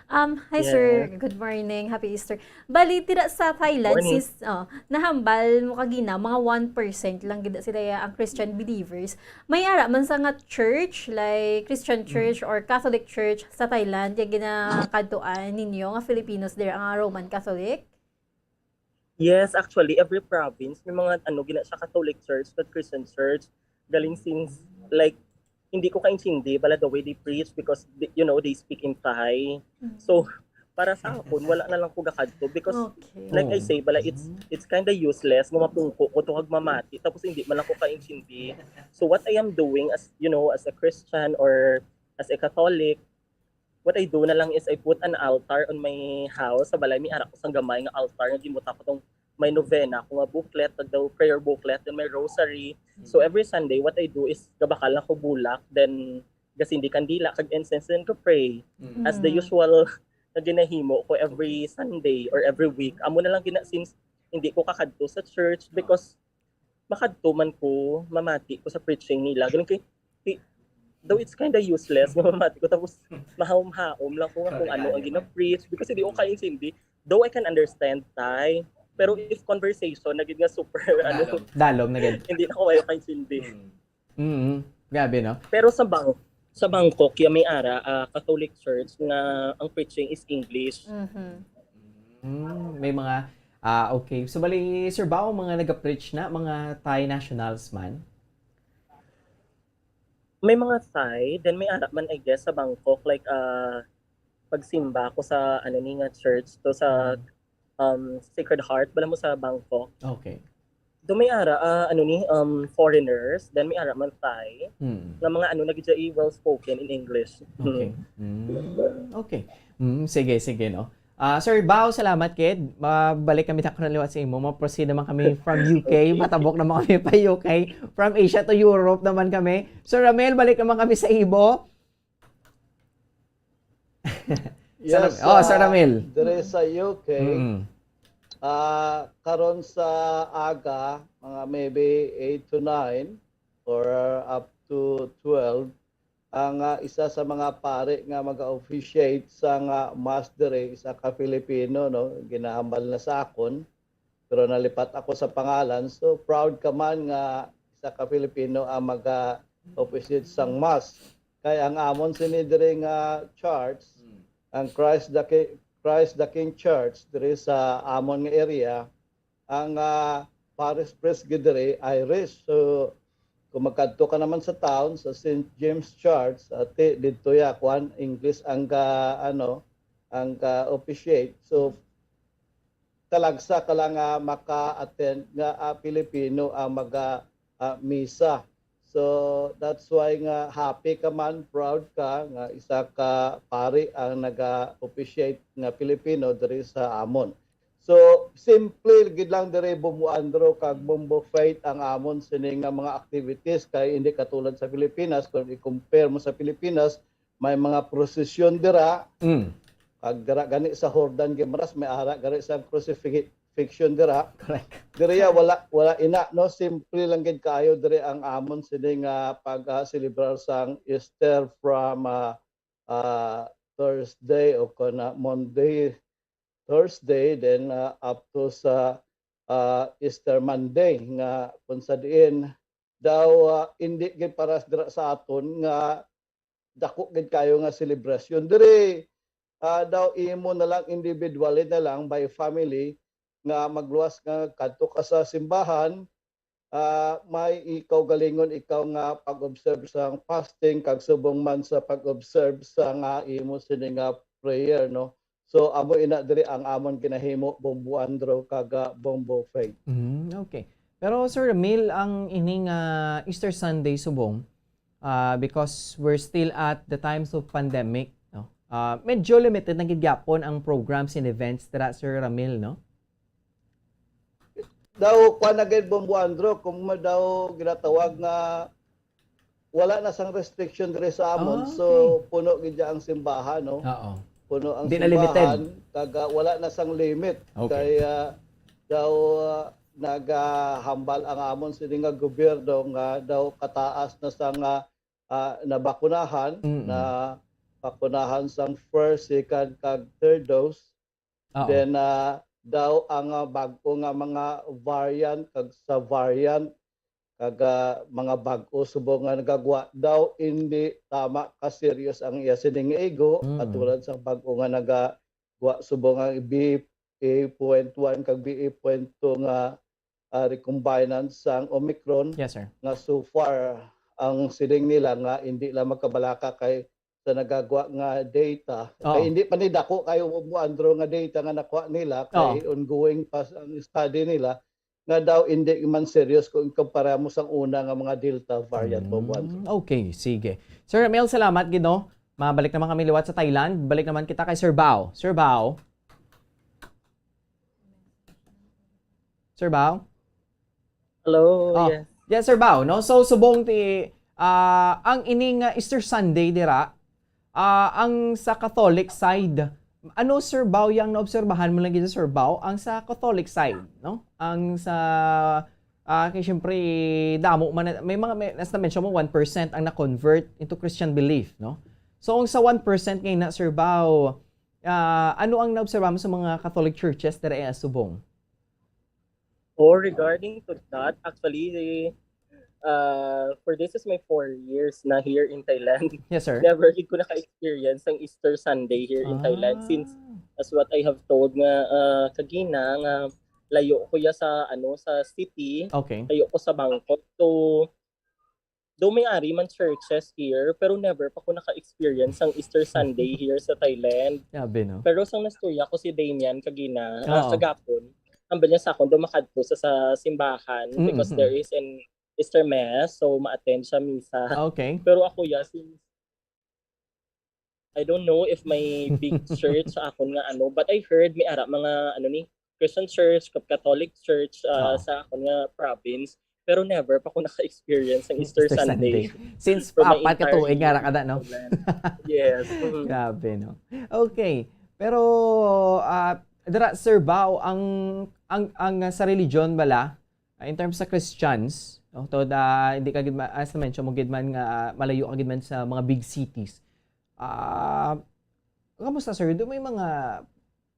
Um, hi sir, yes. Good morning, happy Easter. Bali, tira sa Thailand, Morning. Since, oh, nahambal mo kagina, mga one percent lang gid sila ya ang Christian believers. May ara man sa nga church, like Christian Mm. church or Catholic church sa Thailand, ya ginakadtuan ninyo nga Filipinos dira nga Roman Catholic? Yes, actually, every province may mga, ano, gina siya, Catholic Church, but Christian Church. Galing since, like, hindi ko kaintindi bala the way they preach because, they, you know, they speak in Thai. Mm. So, para sa akon, wala na lang ko gakadto because, Okay. like I Oo. say, bala, it's Mm. it's kind of useless nga mapungko ko to kag mamati tapos hindi man lang ko kaintindi. So what I am doing as, you know, as a Christian or as a Catholic, what I do na lang is I put an altar on my house. Sa balay, may ara ko sang gamay nga altar nga gimuta ko tong may novena ko nga booklet, the prayer booklet, then may rosary. So Mm. every Sunday, what I do is gabakal na ko bulak, then gasindi kandila kag incense, then ko pray as the Mm. usual na ginahimo ko every Sunday or every week. Amo na lang gina, since hindi ko kakadto sa church because makadto man ko, mamati ko sa preaching nila. Ganun kay, ti-, though it's kinda useless nga mamati ko, tapos mahaom-haom lang ko nga kung ano ang gina-preach because hindi ko kaintindi. Though I can understand Thai, pero if conversation na gid nga super, ano, Dalom. Dalom na gid. Hindi na ko kayo kaintindi. Mm. Mm. Grabe, no? Pero sa Bang-, sa Bangkok, ya may ara, ah, Catholic Church nga ang preaching is English. Mhm. Mm, may mga, ah, okay. So, bali, Sir Bao, mga nag-preach na, mga Thai nationals man? May mga Thai, then may ara man, I guess, sa Bangkok, like, ah, pagsimba ko sa, ano ni nga church, to sa, Mm. um, Sacred Heart, bala mo sa Bangkok. Okay. Do may ara, ah, ano ni, um, foreigners, then may ara man Thai, Mm. nga mga ano, nag-, well spoken in English. Okay. Mm. Mm. Okay. Mm, sige, sige, no? Ah, Sir Bao, salamat, kid. Mabalik kami ta karon liwat sa imo. Ma-proceed naman kami from U K. Matabok naman kami pa U K. From Asia to Europe naman kami. Sir Ramil, balik naman kami sa imo. Sir Yes, Ram-, oh, Sir ah, Ramil. Dire sa U K, Mm. Ah, karon sa aga, mga maybe eight to nine or up to twelve, ang, ah, isa sa mga pari nga mag-officiate sa nga mass diri, isa ka Filipino, no, ginahambal na sa akon, pero nalipat ako sa pangalan. So, proud ka man nga isa ka Filipino ang mag-officiate sang mass. Kay ang amon sini diri nga church, ang Christ the Ki-, Christ the King Church diri sa amon nga area, ang, ah, parish priest gid diri Irish. So, kung magkadto ka naman sa town, sa Saint James Church, ati didto ya, kuan, English ang ka, ano, ang ka-officiate. So, talagsa ka lang nga maka-attend nga, ah, Pilipino ang maga, ah, misa. So, that's why nga happy ka man, proud ka nga isa ka pari ang naga-officiate nga Pilipino diri sa amon. So, simple gid lang diri, Bombo Andrew kag Bombo Faith, ang amon sini nga mga activities, kay hindi katulad sa Pilipinas. Kung i-compare mo sa Pilipinas, may mga prosesyon dira. Mm. Kag dira gani sa Jordan Guimaras, may ara gani sa crucifixion dira. Correct. Diri ya, wala, wala ina, no? Simple lang gid kaayo diri ang amon sini nga pag, ah, celebrar sang Easter from, ah, ah, Thursday o kon, ah, Monday, Thursday, then, ah, up to sa, ah, Easter Monday, nga kung sa diin daw, ah, indi gid para dira sa aton nga dako gid kayo nga selebrasyon. Diri, ah, daw imo na lang, individually na lang, by family, nga magluwas nga kadto ka sa simbahan, ah, may ikaw galingon ikaw nga pag-observe sa fasting, kag subong man sa pag-observe sa nga imo sini nga prayer, no? So, amo ina diri ang amon ginahimo, Bombo Andrew kag, ah, Bombo Faith. Mm, okay. Pero, Sir Ramil, ang ining, ah, Easter Sunday subong, ah, because we're still at the times of pandemic, no? Ah, medyo limited na gid gyapon ang programs and events dira, Sir Ramil, no? Daw, kuwan na gid, Bombo Andrew, kung ma-, daw ginatawag nga wala na sang restriction diri sa amon. Ah, so, okay. Puno gid ang simbahan, no? Oo. Puno ang simbahan, kag, ah, wala na sang limit. Okay. Kay, ah, daw, ah, nagahambal ang amon sini nga gobyerno nga daw kataas na sang, ah, ah, nabakunahan, mm-mm, na bakunahan sang first, second, kag third dose. Oo. Then, ah, daw ang, ah, bag-o nga mga variant kag sa variant, kag, ah, mga bag-o subong nga nagagwa daw, indi tama ka serious ang iya sining igo, mm, katulad sa bag-o nga nagagwa subong ang B A point one kag B A point two nga, ah, recombinant sang Omicron. Yes, sir. Nga so far, ang siling nila nga indi lang magkabalaka kay sa nagagwa nga data. Oo. Kay hindi pa ni dako kayo mo, Andrew, nga data nga nakuha nila, kay, oo, ongoing pa ang study nila, nga daw hindi man serious kung ikumpara mo sang una nga mga Delta variant mo, Andrew. Mm, okay, sige. Sir Ramil, salamat gid, no? Mabalik naman kami liwat sa Thailand. Balik naman kita kay Sir Bao. Sir Bao? Sir Bao? Hello, oh, yes. Yeah, Sir Bao, no? So, subong ti, ah, ang ining, ah, Easter Sunday dira, ah, ang sa Catholic side, ano, Sir Bao, yang naobserbahan mo lang gid, Sir Bao, ang sa Catholic side, no? Ang sa, ah, kay siyempre, damo man na, may mga, may, as na-mention mo, one percent ang na-convert into Christian belief, no? So, ang sa one percent ngayon na, Sir Bao, ah, ano ang naobserbahan mo sa mga Catholic churches dira sa subong? Oh, regarding to that, actually, uh, for this is my four years na here in Thailand. Yes, sir. Never gid ko naka-experience ng Easter Sunday here in Thailand, since, ah, as what I have told nga, uh, kagina, nga layo ko ya sa, ano, sa city. Okay. Layo ko sa Bangkok. So, though may ari man churches here, pero never pa ko naka-experience sang Easter Sunday here sa Thailand. Grabe, no? Pero sang nastorya ko si Damian kagina, ah, oo, kagapon, hambal niya sa akon, daw makadto sa, sa simbahan, mm-mm, because there is an Easter Mass, so ma-attend siya misa. Okay. Pero ako, ya, since I don't know if may big church sa akon nga ano, but I heard may ara mga ano ni, Christian church, Catholic church, ah, oo, sa akon nga province, pero never pa ko naka-experience ng Easter Sunday. Easter Sunday. Since apat ka tuig nga ra ka na, no? Yes. Mm. Grabe, no? Okay. Pero, ah, Dira, Sir Bao, ang, ang, ang, ah, sa religion bala, ah, in terms sa Christians, no, to da, hindi ka gid ma-, as na mention mo gid man nga malayo ka gid man sa mga big cities. Ah, kamusta, sir? Do may mga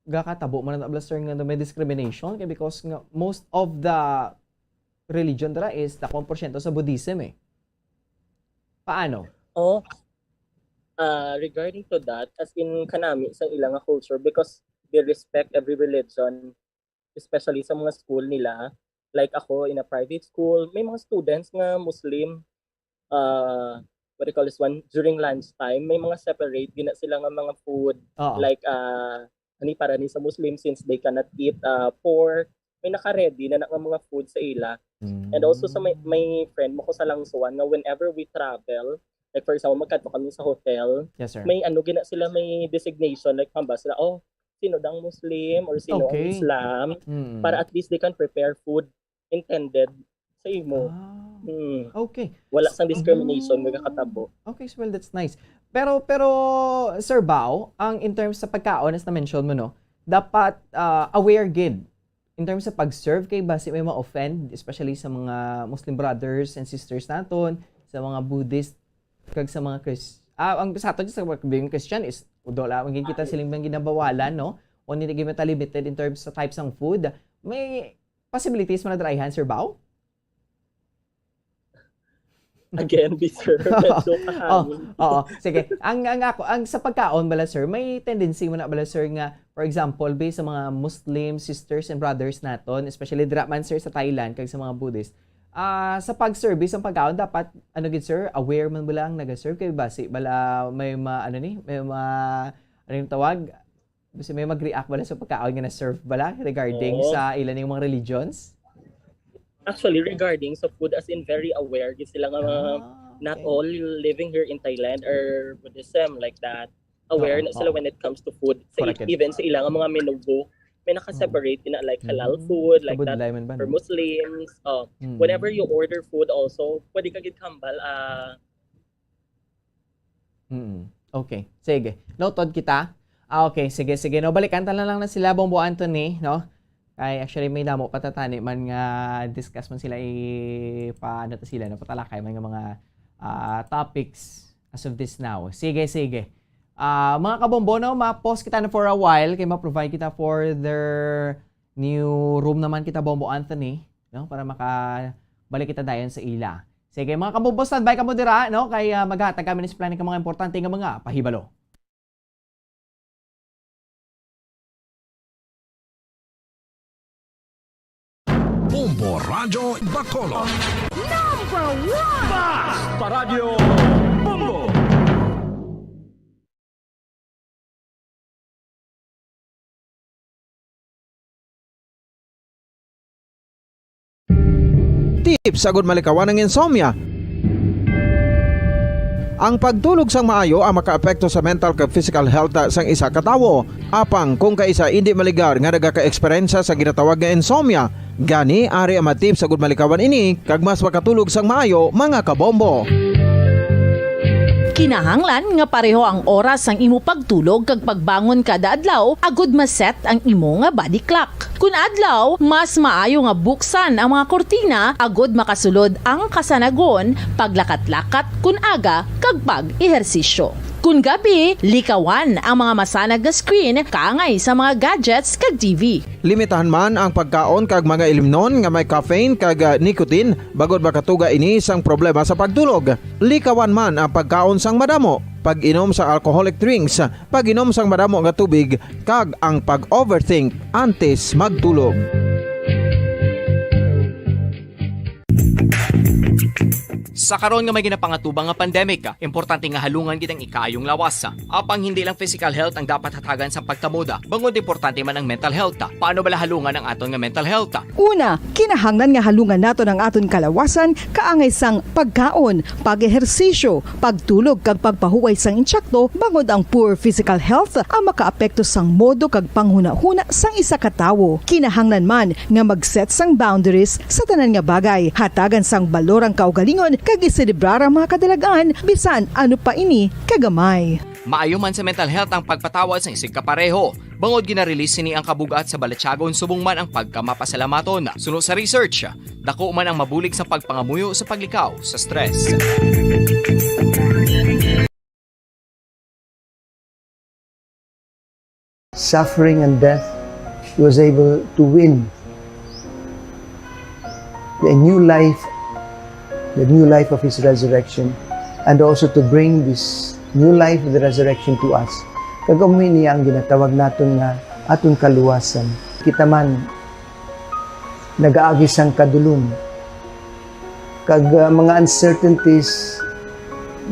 gakatabo man na bala, sir, nga may discrimination? Kay because nga most of the religion dira is dakong porsyento sa Buddhism, eh. Paano? Oh, ah, regarding to that, as in kanami sa ila nga culture, because they respect every religion, especially sa mga school nila. Like ako, in a private school, may mga students nga Muslim, uh, what do you call this one, during lunch time, may mga separate gina sila nga mga food, Oo. Like, uh, ani para ni sa Muslim, since they cannot eat uh, pork, may naka-ready na, na nga mga food sa ila. And also sa my, my friend mo ko sa Langsuan nga whenever we travel, like for example, magkadto kami sa hotel, Yes, sir. May ano gina sila, may designation, like pamba sila, oh, sino dang Muslim or sino ang Okay. Islam, Mm. Para at least they can prepare food intended sa imo. Ah, Hmm. okay. Wala sang discrimination Mm. may kakatabo. Okay, so, well, that's nice. Pero, pero, Sir Bao, ang in terms sa pagkaon, as na-mention mo, no, dapat ah, aware gid in terms sa pag-serve kay basi may ma-offend, especially sa mga Muslim brothers and sisters naton, sa mga Buddhist, kag sa mga Chris-, ah, ang sa aton sa mga being Christian is udo lang ang kita siling bang ginabawalan, no? O hindi gid ta limited in terms sa types ng food. May possibilities man na dry hand, Sir Bao? Again, be sir. Medyo Oh, kahangin. Oo, sige. Ang, ang ako, ang sa pagkaon bala, sir, may tendency mo na bala, sir, nga, for example, based sa mga Muslim sisters and brothers naton, especially dira man, sir, sa Thailand, kag sa mga Buddhist, ah, sa pag-service ang pagkaon, dapat, ano gid, sir, aware man bala ang nag-serve kay basi bala may ma, ano ni, may ma, ano yung tawag? Basi may mag-react bala sa pagkaon nga na-serve bala regarding Oo. Sa ila ning mga religions? Actually, regarding sa food, as in, very aware gid sila nga Ah, not okay. All living here in Thailand are Buddhism, like that. Aware Oo, na sila oo. When it comes to food. Sa, Correct. Even sa ilang mga menu, may naka-separate na, like, halal Mm. food, like that. Kabudlay man ba, For no? Muslims, oh, Mm. Whenever you order food also, pwede ka gid hambal, ah, Mm. Okay. Sige. Noted kita. Ah, okay. Sige, sige. No, balikan ta na lang na sila, Bombo Anthony, no? Kay actually, may damo pa tatani man nga discuss man sila, i-, pa, ano to sila, no? Patalakay man nga mga ah, topics as of this now. Sige, sige. Ah, mga kabombo, no, ma-pause kita na for a while kay ma-provide kita for their new room naman kita, Bombo Anthony, no, para makabalik kita dayon sa ila. Sige, mga kabombo, standby kamo dira, no, kay ah, maghatag kami ni Splani ka mga importante nga mga pahibalo. Bombo Radyo Bacolod. Number one! Bas! Paradyo Bombo! Tips agud malikawan ang insomnia. Ang pagtulog sang maayo ang makaapekto sa mental kag physical health sang isa ka tawo. Apang kung kaisa indi maligar nga nagaka-eksperyensya sa ginatawag nga insomnia, gani ari ang mga tips agud malikawan ini kag mas makatulog sang maayo, mga kabombo. Kinahanglan nga pareho ang oras sang imo pagtulog kag pagbangon kada adlaw agud ma-set ang imo nga body clock. Kun adlaw, mas maayo nga buksan ang mga kurtina agud makasulod ang kasanagon, paglakat-lakat kun aga, kag pag-ehersisyo. Kun gabi, likawan ang mga masanag nga screen kaangay sa mga gadgets kag T V. Limitahan man ang pagkaon kag mga ilimnon nga may caffeine kag, ah, nicotine, bangod makatuga ini sang problema sa pagtulog. Likawan man ang pagkaon sang madamo, pag-inom sa alcoholic drinks, pag-inom sang madamo nga tubig, kag ang pag-overthink antes magtulog. Sa karon nga may ginapangatubang nga pandemic, importante nga halungan gid ang ikaayong lawas. Apang hindi lang physical health ang dapat hatagan sang pagkamuda, bangod importante man ang mental health. Paano bala halungan ang aton nga mental health? Una, kinahanglan nga halungan naton ang aton kalawasan kaangay sang pagkaon, pag-ehersisyo, pagtulog kag pagpahuway sang insakto, bangod ang poor physical health ang makaapekto sang modo kag panghunahuna sang isa ka tawo. Kinahanglan man nga mag-set sang boundaries sa tanan nga bagay, hatagan sang balor ang kaugalingon kag iselebrar ang mga kadalag-an bisan ano pa ini kagamay. Maayo man sa mental health ang pagpatawad sang isigkapareho, bangod gina-release sini ang kabug-at sa balatyagon subong man ang pagkamapasalamaton. Suno sa research, dako man ang mabulig sa pagpangamuyo sa paglikaw sa stress. Suffering and death, he was able to win a new life, the new life of his resurrection, and also to bring this new life of the resurrection to us. Kag amo ini ang ginatawag naton nga aton kaluwasan. Kita man nagaagi sang kadulom, kag uh, mga uncertainties,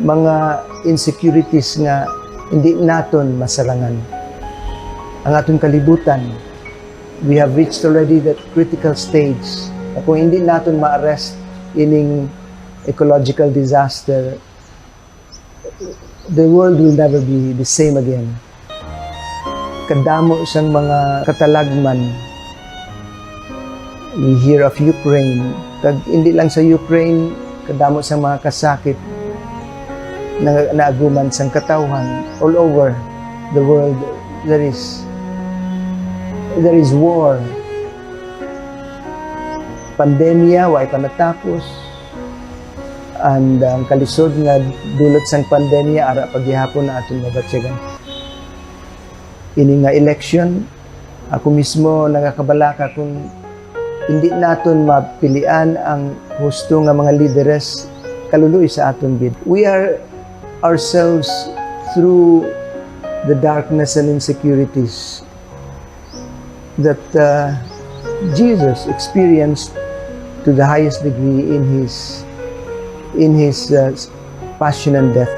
mga insecurities nga hindi naton masarangan. Ang aton kalibutan, we have reached already that critical stage na kung hindi naton ma-arrest ining ecological disaster, the world will never be the same again. Kadamo sang mga katalagman, we hear of Ukraine. Kag hindi lang sa Ukraine, kadamo sang mga kasakit na naaguman sang katawhan all over the world. There is there is war. Pandemya, way pa natapos. And ang kalisod nga dulot sang pandemya, ara pa gihapon na aton mabatyagan. Ini nga eleksyon, ako mismo nagakabalaka kung hindi naton mapilian ang husto nga mga lideres kaluloy sa aton bid. We are ourselves through the darkness and insecurities that uh, Jesus experienced to the highest degree in his in his uh, passion and death.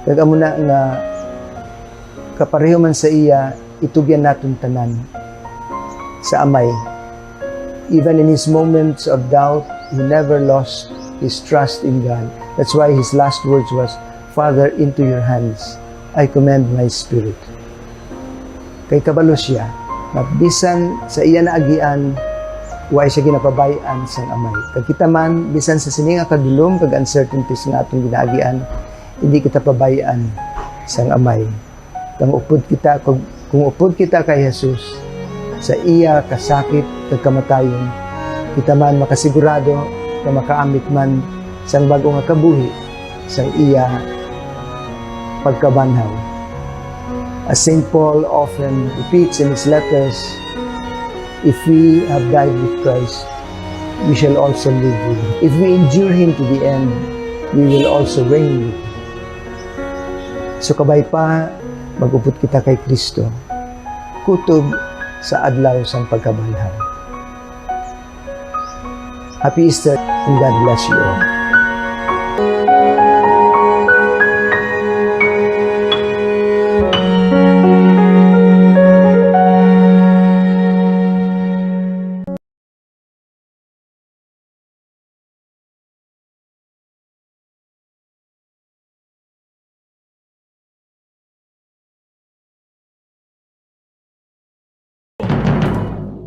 Kag amo na nga kapareho man sa iya, itugyan naton tanan sa Amay. Even in his moments of doubt, he never lost his trust in God. That's why his last words was, "Father, into your hands I commend my spirit." Kay kabalo siya nga bisan sa iya naagian, way siya ginapabay-an sang Amay. Kag kita man, bisan sa sini nga kadulom kag uncertainties nga atong ginaagian, hindi kita pabay-an sang Amay. Kung upod kita, kung, kung upod kita kay Jesus, sa iya kasakit kag kamatayon, kita man makasigurado nga makaambit man sang bag-o nga kabuhi sang iya pagkabanhaw. As Saint Paul often repeats in his letters, "If we have died with Christ, we shall also live with him. If we endure him to the end, we will also reign with him." So kabay pa, mag-upod kita kay Kristo, kutob sa adlaw sang pagkabanhaw. Happy Easter and God bless you all.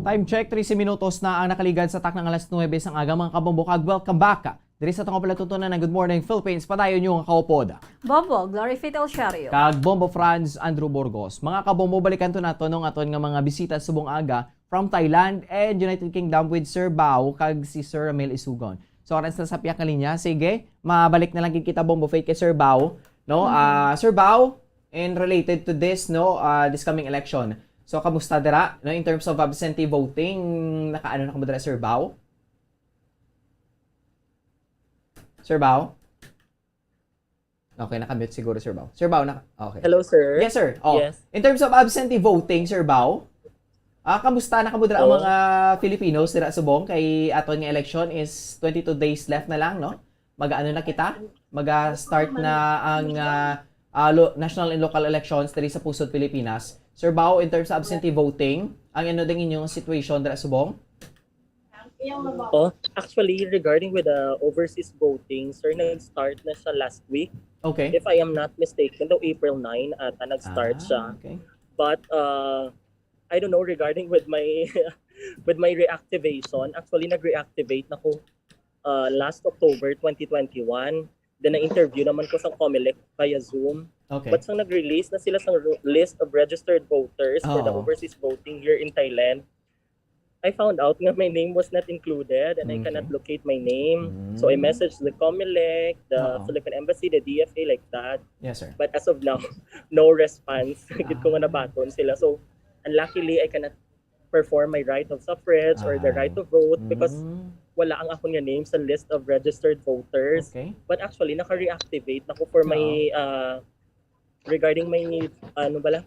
Time check, trese minutos na ang nakaligad sa takna nga alas nuwebe sang aga, mga kabombo, kag welcome back diri sa atong palatuntunan ng Good Morning Philippines. Padayon niyo nga kaupod, Bombo, Glory Faith El Shario. Kag Bombo Franz Andrew Burgos. Mga kabombo, balikan to nato nung aton nga mga bisita subong aga from Thailand and United Kingdom with Sir Bao kag si Sir Ramil Isugon. So, oras na sa piyak nga linya. Sige, mabalik na lang gid kita, Bombo Faith, kay Sir Bao. No? Ah, Sir Bao, and related to this, no, ah, this coming election. So, kamusta dira, no, in terms of absentee voting, nakaano na kamo dira, Sir Bao? Sir Bao? Okay, nakamute siguro, Sir Bao. Sir Bao, na, okay. Hello, sir. Yes, sir. Oh, Yes. In terms of absentee voting, Sir Bao, ah, kamusta na kamo dira ang Oh. mga Filipinos dira subong kay aton nga election is twenty-two days left na lang, no? Mag-ano na kita? Mag-start na ang ah, ah, lo- national and local elections diri sa pusod Pilipinas. Sir Bao, in terms of absentee voting, ang ano ding inyong situation dira subong? Oh, actually, regarding with the overseas voting, sir, nag-start na siya last week. Okay. If I am not mistaken, daw April nine ata nag-start Ah, siya. Okay. But uh, I don't know, regarding with my with my reactivation. Actually, nag-reactivate na ko uh, last October twenty twenty-one. Then na-interview naman ko sa Comelec via Zoom. Okay. But sang nag-release na sila sa ru- list of registered voters for the Oo. overseas voting here in Thailand, I found out nga my name was not included and I Okay. cannot locate my name. So I Mm. messaged the Comelec, the Oo. Philippine Embassy, the D F A, like that. Yes, sir. But as of now, no response. Gid ko nga nabaton sila. So unluckily, I cannot perform my right of suffrage or the Ay. right to vote because Mm. wala ang akon nga name sa list of registered voters. Okay. But actually, naka-reactivate na ko for my, uh, regarding my, ano bala?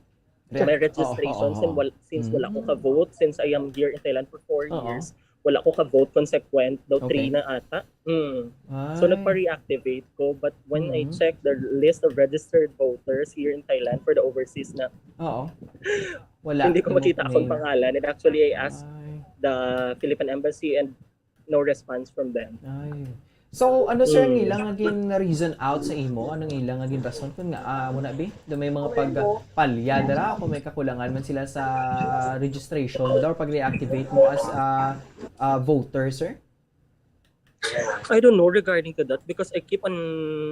React- My Oo, registration oo, since oo. wala, since wala ko Mm. ka-vote since I am here in Thailand for four Oo. years. Wala ko ka-vote consequent, daw Okay. three na ata. Mm. So Ay. nagpa-reactivate ko, but when I Mm. check the list of registered voters here in Thailand for the overseas na, Oo. Wala. hindi ko Imo makita akong name. Pangalan. And actually, I asked Ay. the Philippine Embassy and no response from them. Ay. So, ano, sir, ang Mm. ilang naging reason out sa imo? Anong ilang naging rason kung nga, ah, mo na, bi? Do may mga pagpalya dira kung may kakulangan man sila sa registration mo daw or pag-reactivate mo as a, ah, voter, sir? I don't know regarding to that because I keep on,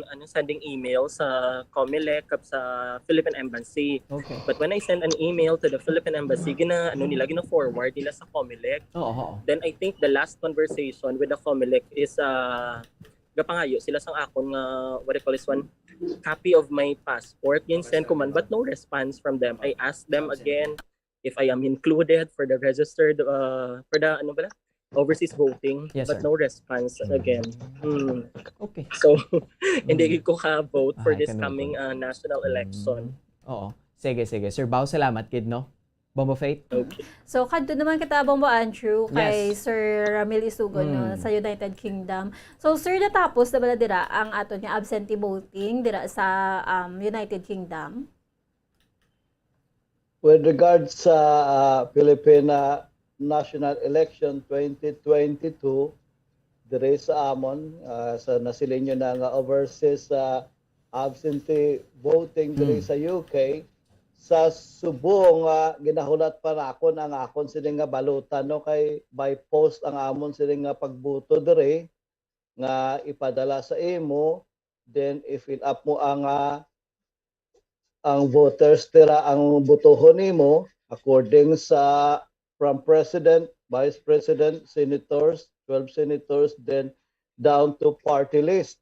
ano, sending email sa Comelec kag sa Philippine Embassy. Okay. But when I send an email to the Philippine Embassy, gina, ano nila, gina-forward nila sa Comelec. Oo, oo. Then I think the last conversation with the Comelec is, uh, gapangayo sila sang akon nga, what do you call this one, copy of my passport. Gin-send ko man, but no response from them. I asked them again if I am included for the registered, uh, for the, ano ba, overseas voting, Yes, but sir. no response Mm. again. Mm. Okay. So, hindi Mm. ko ka-vote for Ay, this kanunod. coming, uh, national election. Mm. Oo. Sige, sige. Sir Bao, salamat gid, no? Bombo Faith? Okay. So, kadto naman kita, Bombo Andrew, kay Yes. Sir Ramil Isugon, no, Mm. sa United Kingdom. So, sir, natapos na bala dira ang aton nga absentee voting dira sa, um, United Kingdom? With regards sa, ah, Philippine, ah, national election twenty twenty-two, diri sa amon, ah, sa nasiling nyo na nga overseas, ah, absentee voting diri Hmm. sa U K, sa subong nga ginahulat pa nakon ang akon sini nga balota, no, kay by post ang amon sini nga pagboto diri nga ipadala sa imo, then i-fill up mo ang, ah, ang voters tira ang botohon nimo according sa from president, vice president, senators, twelve senators, then down to party list.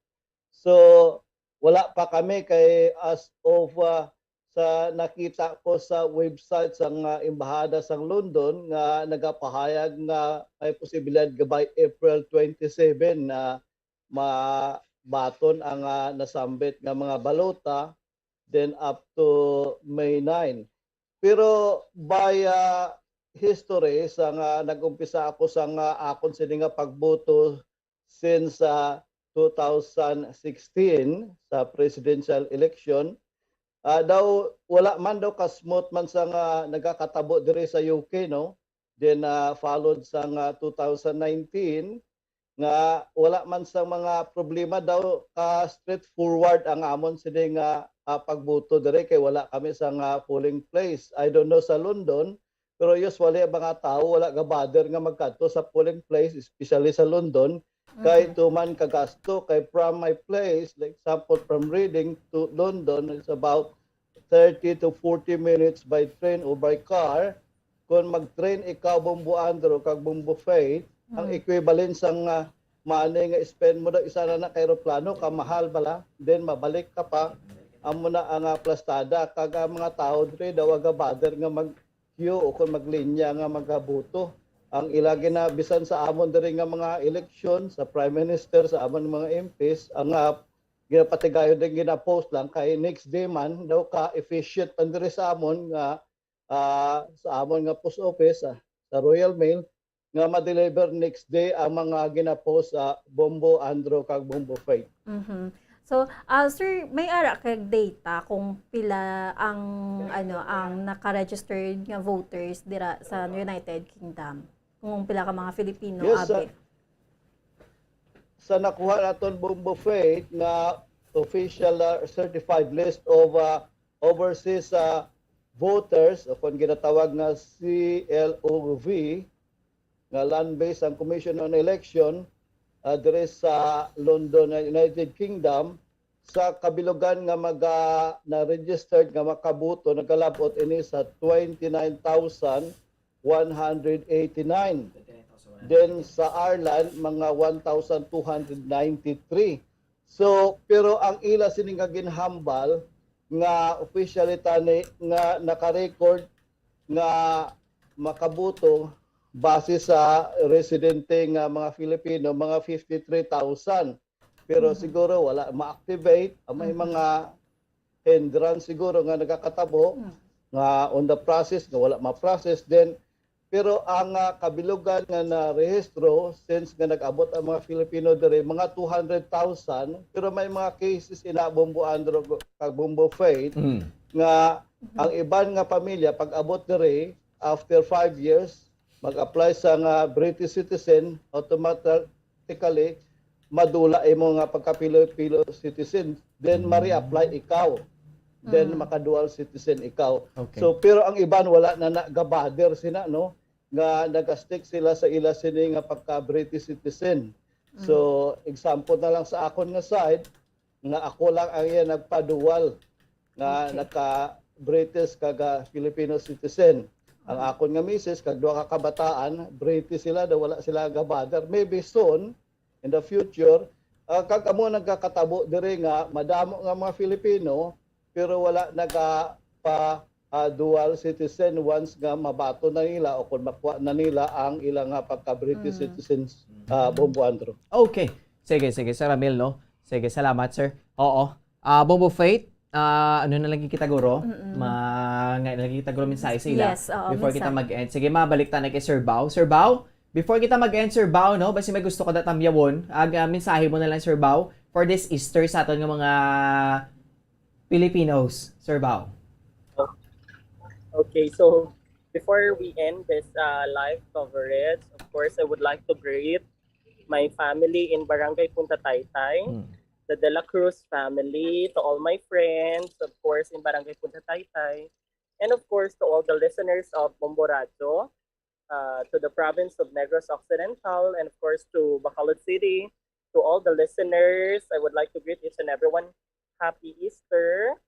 So wala pa kami kay as of, ah, sa nakita ko sa website sang, ah, Embahada sang London nga nagapahayag nga may posibilidad nga by April twenty-seven na mabaton ang, ah, nasambit nga mga balota, then up to May nine. Pero by, ah, history, sa nga nag-umpisa ako sa nga akon sini nga pagboto since, ah, two thousand sixteen sa presidential election, ah, daw wala man daw ka-smooth man sa nga nagakatabo diri sa U K, no? Then, ah, followed sa nga two thousand nineteen, nga wala man sa mga problema daw ka straightforward ang amon sini nga, ah, pagboto diri kay wala kami sa nga polling place. I don't know sa London, pero usually ang mga tawo wala ga-bother nga magkadto sa polling place, especially sa London, kay Mhm. tuman ka gasto. Kay from my place, like example, from Reading to London, it's about thirty to forty minutes by train or by car. Kung mag-train ikaw, Bombo Andrew, kag Bombo Faith, ang Mm. equivalent sang, ah, money nga spend mo daw isa na na ka eroplano, kamahal bala, then mabalik ka pa, amo na ang, ah, plastada, kag ang mga tawo diri daw aga-bother nga mag-queue o kung maglinya nga magaboto. Ang ila gina-, bisan sa amon diri nga mga eleksyon, sa Prime Minister, sa amon mga M Ps, ang, ah, ginapatigayon din gina-post lang kay next day man daw ka efficient man diri sa amon nga, ah, sa amon nga post office, ah, sa Royal Mail nga ma-deliver next day ang mga gina-post sa Bombo Andrew kag Bombo Faith. Mhm. So, ah, sir, may ara kag data kung pila ang, ano, ang naka-registered nga voters dira sa United Kingdom? Kung pila ka mga Filipino Yes, abi? Sa nakuha naton, Bombo Faith, nga official, ah, certified list of, ah, overseas, ah, voters, o kung ginatawag nga C L O V, nga land-based ang Commission on Election, ah, diri sa London, ah, United Kingdom, sa kabilugan nga maga-, na-registered nga makaboto, nagalabot ini sa twenty-nine thousand one hundred eighty-nine. Then sa Arlan, mga one thousand two hundred ninety-three. So, pero ang ila sini nga ginhambal nga officially tani nga naka-record nga makaboto base sa residente nga mga Filipino, mga fifty-three thousand. Pero Mhm. siguro wala ma-activate, ah, may Mhm. mga hindrance siguro nga nagakatabo Mm. nga on the process, nga wala ma-process din. Pero ang, ah, kabilugan nga narehistro, since nga nag-abot ang mga Filipino diri, mga two hundred thousand, pero may mga cases ina, Bombo Andrew kag Bombo Faith, Mm. nga ang iban nga pamilya, pag-abot diri, after five years, mag-apply sa nga British citizen, automatically madula imo nga pagka-Filipino citizen, then Mm. ma-reapply ikaw, then Mm. maka-dual citizen ikaw. Okay. So, pero ang iban wala na nagabader sina, no, nga nagastick sila sa ila sini nga pagka-British citizen. So, Mm. example na lang sa akon nga side, nga ako lang ang iya nagpa-dual nga Okay. naka-British kag, ah, Filipino citizen. Ang Mm. akon nga misis kag duha ka kabataan, British sila, daw wala sila gabader. Maybe soon, in the future, ah, kag amo nagakatabo diri nga madamo nga mga Filipino, pero wala nagapa, ah, dual citizen once nga mabaton na nila o kung makuha na nila ang ila nga pagka-British Mm. citizens, ah, Bombo Andrew. Okay. Sige, sige, Sir Ramil, no? Sige, salamat, sir. Oo. Ah, Bombo Faith, ah, ano na lang kita, guro? Mm-mm. Ma-, nga na lang kita, guro, mensahe sa ila Yes, oo, before kita mensahe. mag-end. Sige, mabalik ta na kay Sir Bao. Sir Bao, before kita mag-end, Sir Bao, no? Basi may gusto ka da tamyawon. Ag, ah, mensahe mo na lang, Sir Bao, for this Easter sa aton nga mga Filipinos, Sir Bao. Okay, so before we end this, uh, live coverage, of course, I would like to greet my family in Barangay Punta Taytay, Mm. the De La Cruz family, to all my friends, of course, in Barangay Punta Taytay, and of course, to all the listeners of Bombo Radyo, uh, to the province of Negros Occidental, and of course, to Bacolod City. To all the listeners, I would like to greet each and everyone, Happy Easter.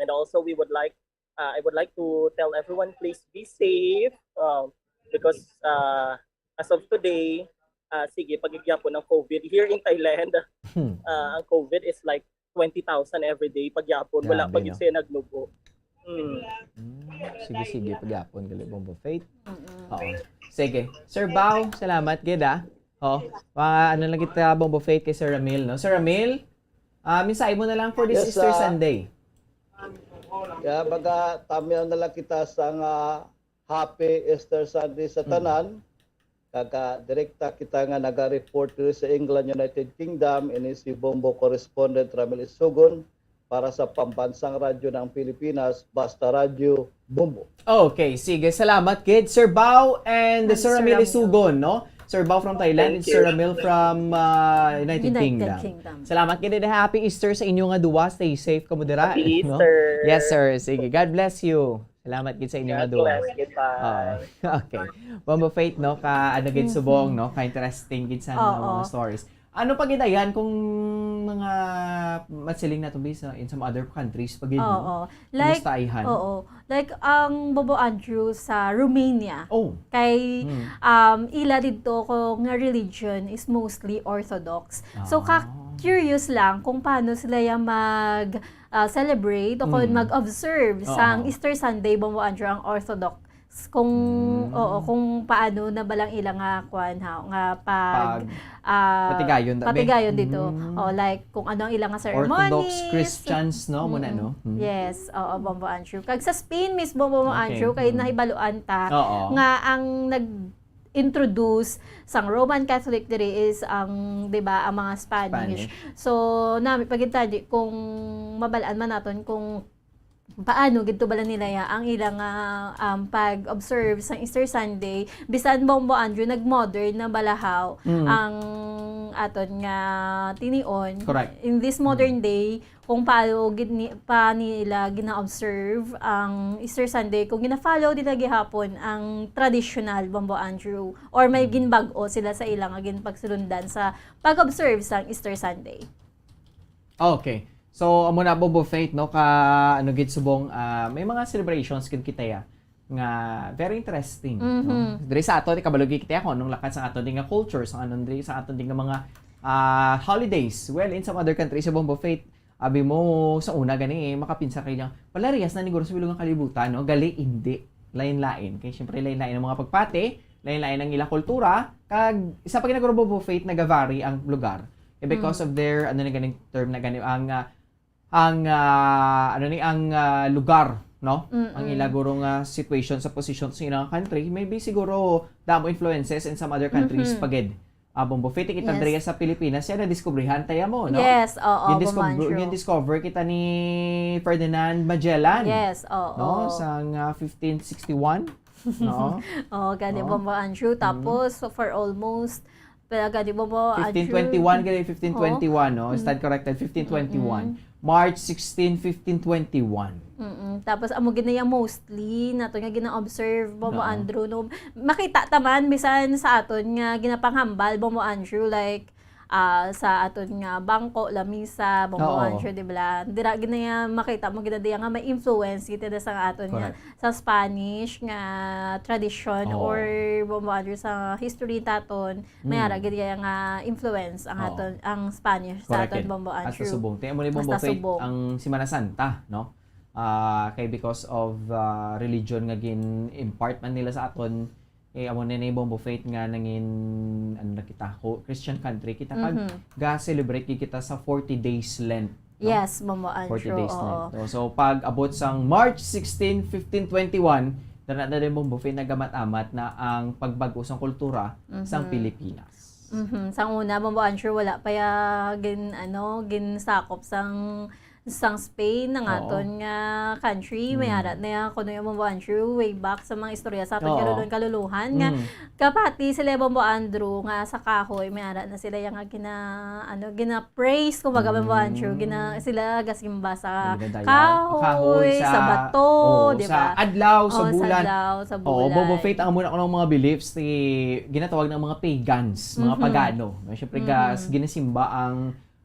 And also, we would like, uh, I would like to tell everyone, please be safe, um, because, uh, as of today, uh, sige, pagigyapon ang COVID. Here in Thailand, Hmm. uh, ang COVID is like twenty thousand every day pagyapon. Wala Grabe, pa gyud no? siya nagnubo. Hmm. Hmm. Sige, sige, pagyapon, gali, Bombo Faith. Mm-mm. Oo. Sige. Sir Bao, salamat gid, ah. Oh, mga ano lang kita, Bombo Faith, kay Sir Ramil, no? Sir Ramil, ah, mensahe mo na lang for this Yes, Easter ah, Sunday. Yeah, baga, tamyaw na lang kita sa nga Happy Easter Sunday sa Mm. tanan. Kag, ah, direkta kita nga naga-report diri sa England, United Kingdom, ini si Bombo correspondent Ramil Isugon para sa Pambansang Radyo ng Pilipinas, Basta Radyo Bombo. Okay, sige. Salamat gid, Sir Bao and And Sir Sir Ramil Ramil. Isugon, no? Sir Bao from Thailand and Thank Sir you. Ramil from, ah, United United Kingdom. Kingdom. Salamat gid, and happy Easter sa inyo nga duwa. Stay safe kamo dira, Happy no? Easter. Yes, sir. Sige. God bless you. Salamat gid sa inyo nga God duwa. bless. Goodbye. Oo. Okay. Bombo Faith, no? Ka, ano gid, Mhm. subong, no? Ka interesting gid sa Oo. mga stories. Ano pa gid ayan kung mga masiling naton, bis, in some other countries pa gid, no? Oo. Like, Kumusta ayhan? oo. Like, ang Bombo Andrew sa Romania. Oh. Kay, Hmm. um, ila didto ko nga religion is mostly Orthodox. So, ka-, Ah. curious lang kung paano sila ya mag, ah, celebrate o kung Hmm. mag-observe Oo. sang Easter Sunday, Bombo Andrew, ang Orthodox. Kung, Hmm. oo, kung paano na balang ila nga, kwan, ha, nga pag, Pag ah, patigayon, tabi. patigayon dito. Hmm. O, like, kung ano ang ila nga Orthodox ceremonies. Christians, no? Muna, Mm-mm. no? Hmm. Yes, oo, Bombo Andrew. Kag sa Spain mismo, Bombo Okay. Andrew, kay Mm. nahibaluan ta Oo. nga ang nag-introduce sang Roman Catholic diri is ang, di ba, ang mga Spanish. Spanish. So, nami pagintadi kung mabalaan man naton kung paano gid to bala nila ya ang ila nga, um, pag-observe sang Easter Sunday. Bisan Bombo Andrew, nag-modern na balahaw Mm. ang aton nga tinion. Correct. In this modern Mm. day, kung paano gid ni, pa nila gina-observe ang Easter Sunday, kung gina-follow nila gihapon ang traditional, Bombo Andrew, or may Mm. ginbag-o sila sa ila nga ginpagsulundan sa pag-observe sang Easter Sunday. Okay. So, amo na, Bombo Faith, no, ka, ano gid, subong, ah, may mga celebrations gid kita ya nga very interesting, no? Mhm. Diri sa aton, kabalo gid kita ya kung anong lakat sa aton din nga culture, sa anon diri sa aton din nga mga, ah, holidays. Well, in some other countries, sa Bombo Faith, abi mo, sa una gani, eh, makapinsa kay lang, palariyas na ni guro sa bilog nga kalibutan, no? Gali, hindi. Lain-lain. Kay, syempre, lain-lain ang mga pagpati, lain-lain ang ila kultura, kag isa pa gid na guro, Bombo Faith, nagavary ang lugar. Eh, because Mm. of their, ano na ganing term na gani, ang, ah, ang, ah, ano ni, ang, ah, lugar, no? Mm-mm. Ang ila guro nga situation sa position sa ilang country, maybe siguro damo influences in some other countries Mhm. pa gid. Ah, Bombo Faith, kita Yes. diri sa Pilipinas, siya nadiskubrihan tayo mo, no? Yes, oo, Gindiscover, Bombo Andrew. gindiscover kita ni Ferdinand Magellan. Yes, oo. No? Sa nga fifteen sixty-one, no? Oo, gani, No? Bombo Andrew. Mm. Tapos, so for almost, pila gani, Bombo Andrew? Fifteen twenty-one, gani, fifteen twenty-one, Oo. no? Mm. Stand corrected, fifteen twenty-one. Mm-mm. March sixteen, fifteen twenty-one. Mm-mm. Tapos, amo gid na yung mostly nato nga gina-observe, Bombo Oo. Andrew, no? Makita ta man, bisan sa aton nga ginapanghambal, Bombo Andrew, like, ah, sa aton nga bangko, lamisa, Bombo Oo. Andrew, di ba? Dira gid na yung makita mo gid na diya nga may influence gid na sa aton nga, Correct. sa Spanish nga tradition Oo. or, Bombo Andrew, sa history taton, may Mm. ara gid kaya nga influence ang Oo. aton, ang Spanish sa Correct aton, yun. Bombo Andrew. Hasta subong. Kaya mo ni Bombo Hasta Faith, subong. ang Semana Santa, no? Ah, kay because of, ah, religion nga gin-impart man nila sa aton, eh, amo na ni Bombo Faith nga nangin, ano na kita, ho-, Christian country kita, kag Mhm. ga-celebrate gid kita sa forty days Lent, no? Yes, Bombo Andrew, Forty days oo. Lent. So, so, pag abot sang March sixteen, fifteen twenty-one, dara na din, Bombo Faith, nagamat-amat na ang pagbag-o sang kultura sang Mhm. Pilipinas. Mhm. Sang una, Bombo Andrew, wala pa ya gin-, ano, ginsakop sang, sang Spain, ang Oo. aton nga country. May Mm. ara na ya, kuno yung Bombo Andrew, way back sa mga istorya sa aton Oo. kaluluhan-kaluluhan nga Mm. kapati sila, Bombo Andrew, nga sa kahoy, may ara na sila ya nga gina-, ano, gina-praise, kumbaga, Bombo Andrew, Mm. gina-, sila gasimba sa Gina-, kahoy, kahoy, sa sa, bato, oo, di sa ba? adlaw, sa Oo, sa bulan. adlaw, sa Oo, Bombo bulan. Faith, ang muna ko ng mga beliefs, eh, ginatawag ng mga pagans, mga Mhm. pagano. No? Siyempre, Mhm. gas-, ginasimba ang,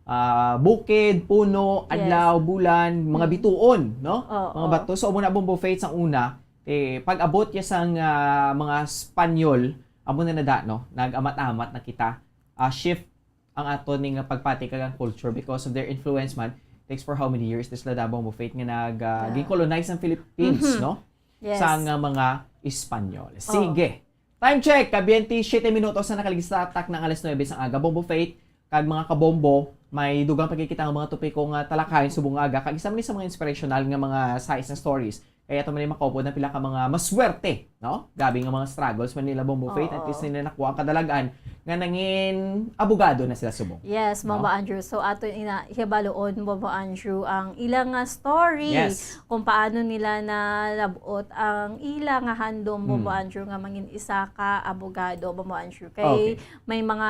ah, bukid, puno, Yes. adlaw, bulan, mga Mm. bituon, no? Oo. Mga bato. So, amo na, Bombo Faith, sang una, eh, pag-abot ya sang, ah, mga Espanyol, amo na nada, no? Nag-amat-amat na kita. Ah, shift ang aton ning pagpati kag ang culture because of their influence man. Takes for how many years this la, Bombo Faith, nga nag, ah, Yeah. gin-colonize ang Philippines, Mhm. no? Yes. Sa nga mga Espanyol. Oo. Sige. Time check, ka twenty-seven minutos na nakaligis sa takna nga alas nuebe sang aga. Bombo Faith, kag mga kabombo, may dugang pagkikita nga mga topiko nga talakayin subong nga aga. Kag isa man ni sa mga inspirational nga mga size nga stories. Kaya ato man ni makaupod na pila ka mga maswerte, no? Grabe nga mga struggles man nila, Bombo Faith. At Oo. least nila nakuha ang kadalagan nga nangin abogado na sila subong. Yes, No? Bombo Andrew. So, ato ina, hibaluon, Bombo Andrew, ang ilang nga story Yes. kung paano nila nalabot ang ila nga handom, Bombo Hmm. Andrew, nga mangin isa ka abogado, Bombo Andrew. Kay Okay. may mga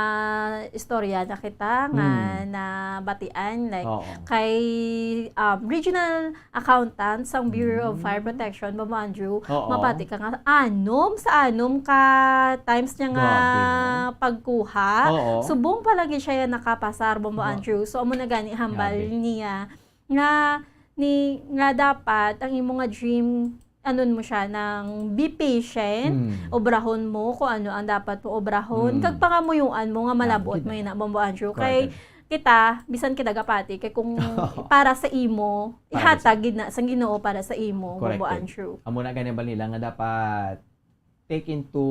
istorya na kita nga Hmm. nabatian, like, Oo. kay, um, regional accountant sang Bureau of Fire Mm. Protection, Bombo Andrew, Oo. mapati ka nga anom sa anom ka times niya nga Grabe, no? pagkuha. Oo. Subong pa lagi siya yan nakapasar, Bombo Wa- Andrew. So, amo na gani hambal Grabe. niya nga ni, nga dapat ang imo nga dream, anon mo siya, nang be patient, Hmm. obrahon mo kung ano ang dapat mo obrahon, Hmm. kag pangamuyuan mo nga Ah, malabot gid mo na. yun na, Bombo Andrew. Correct. Kay kita, bisan kita gapati, kay kung para sa imo, Para ihatag sa gid na sang Ginoo para sa imo, Correct, Bombo correct. Andrew. Amo na gani ba nila nga dapat take into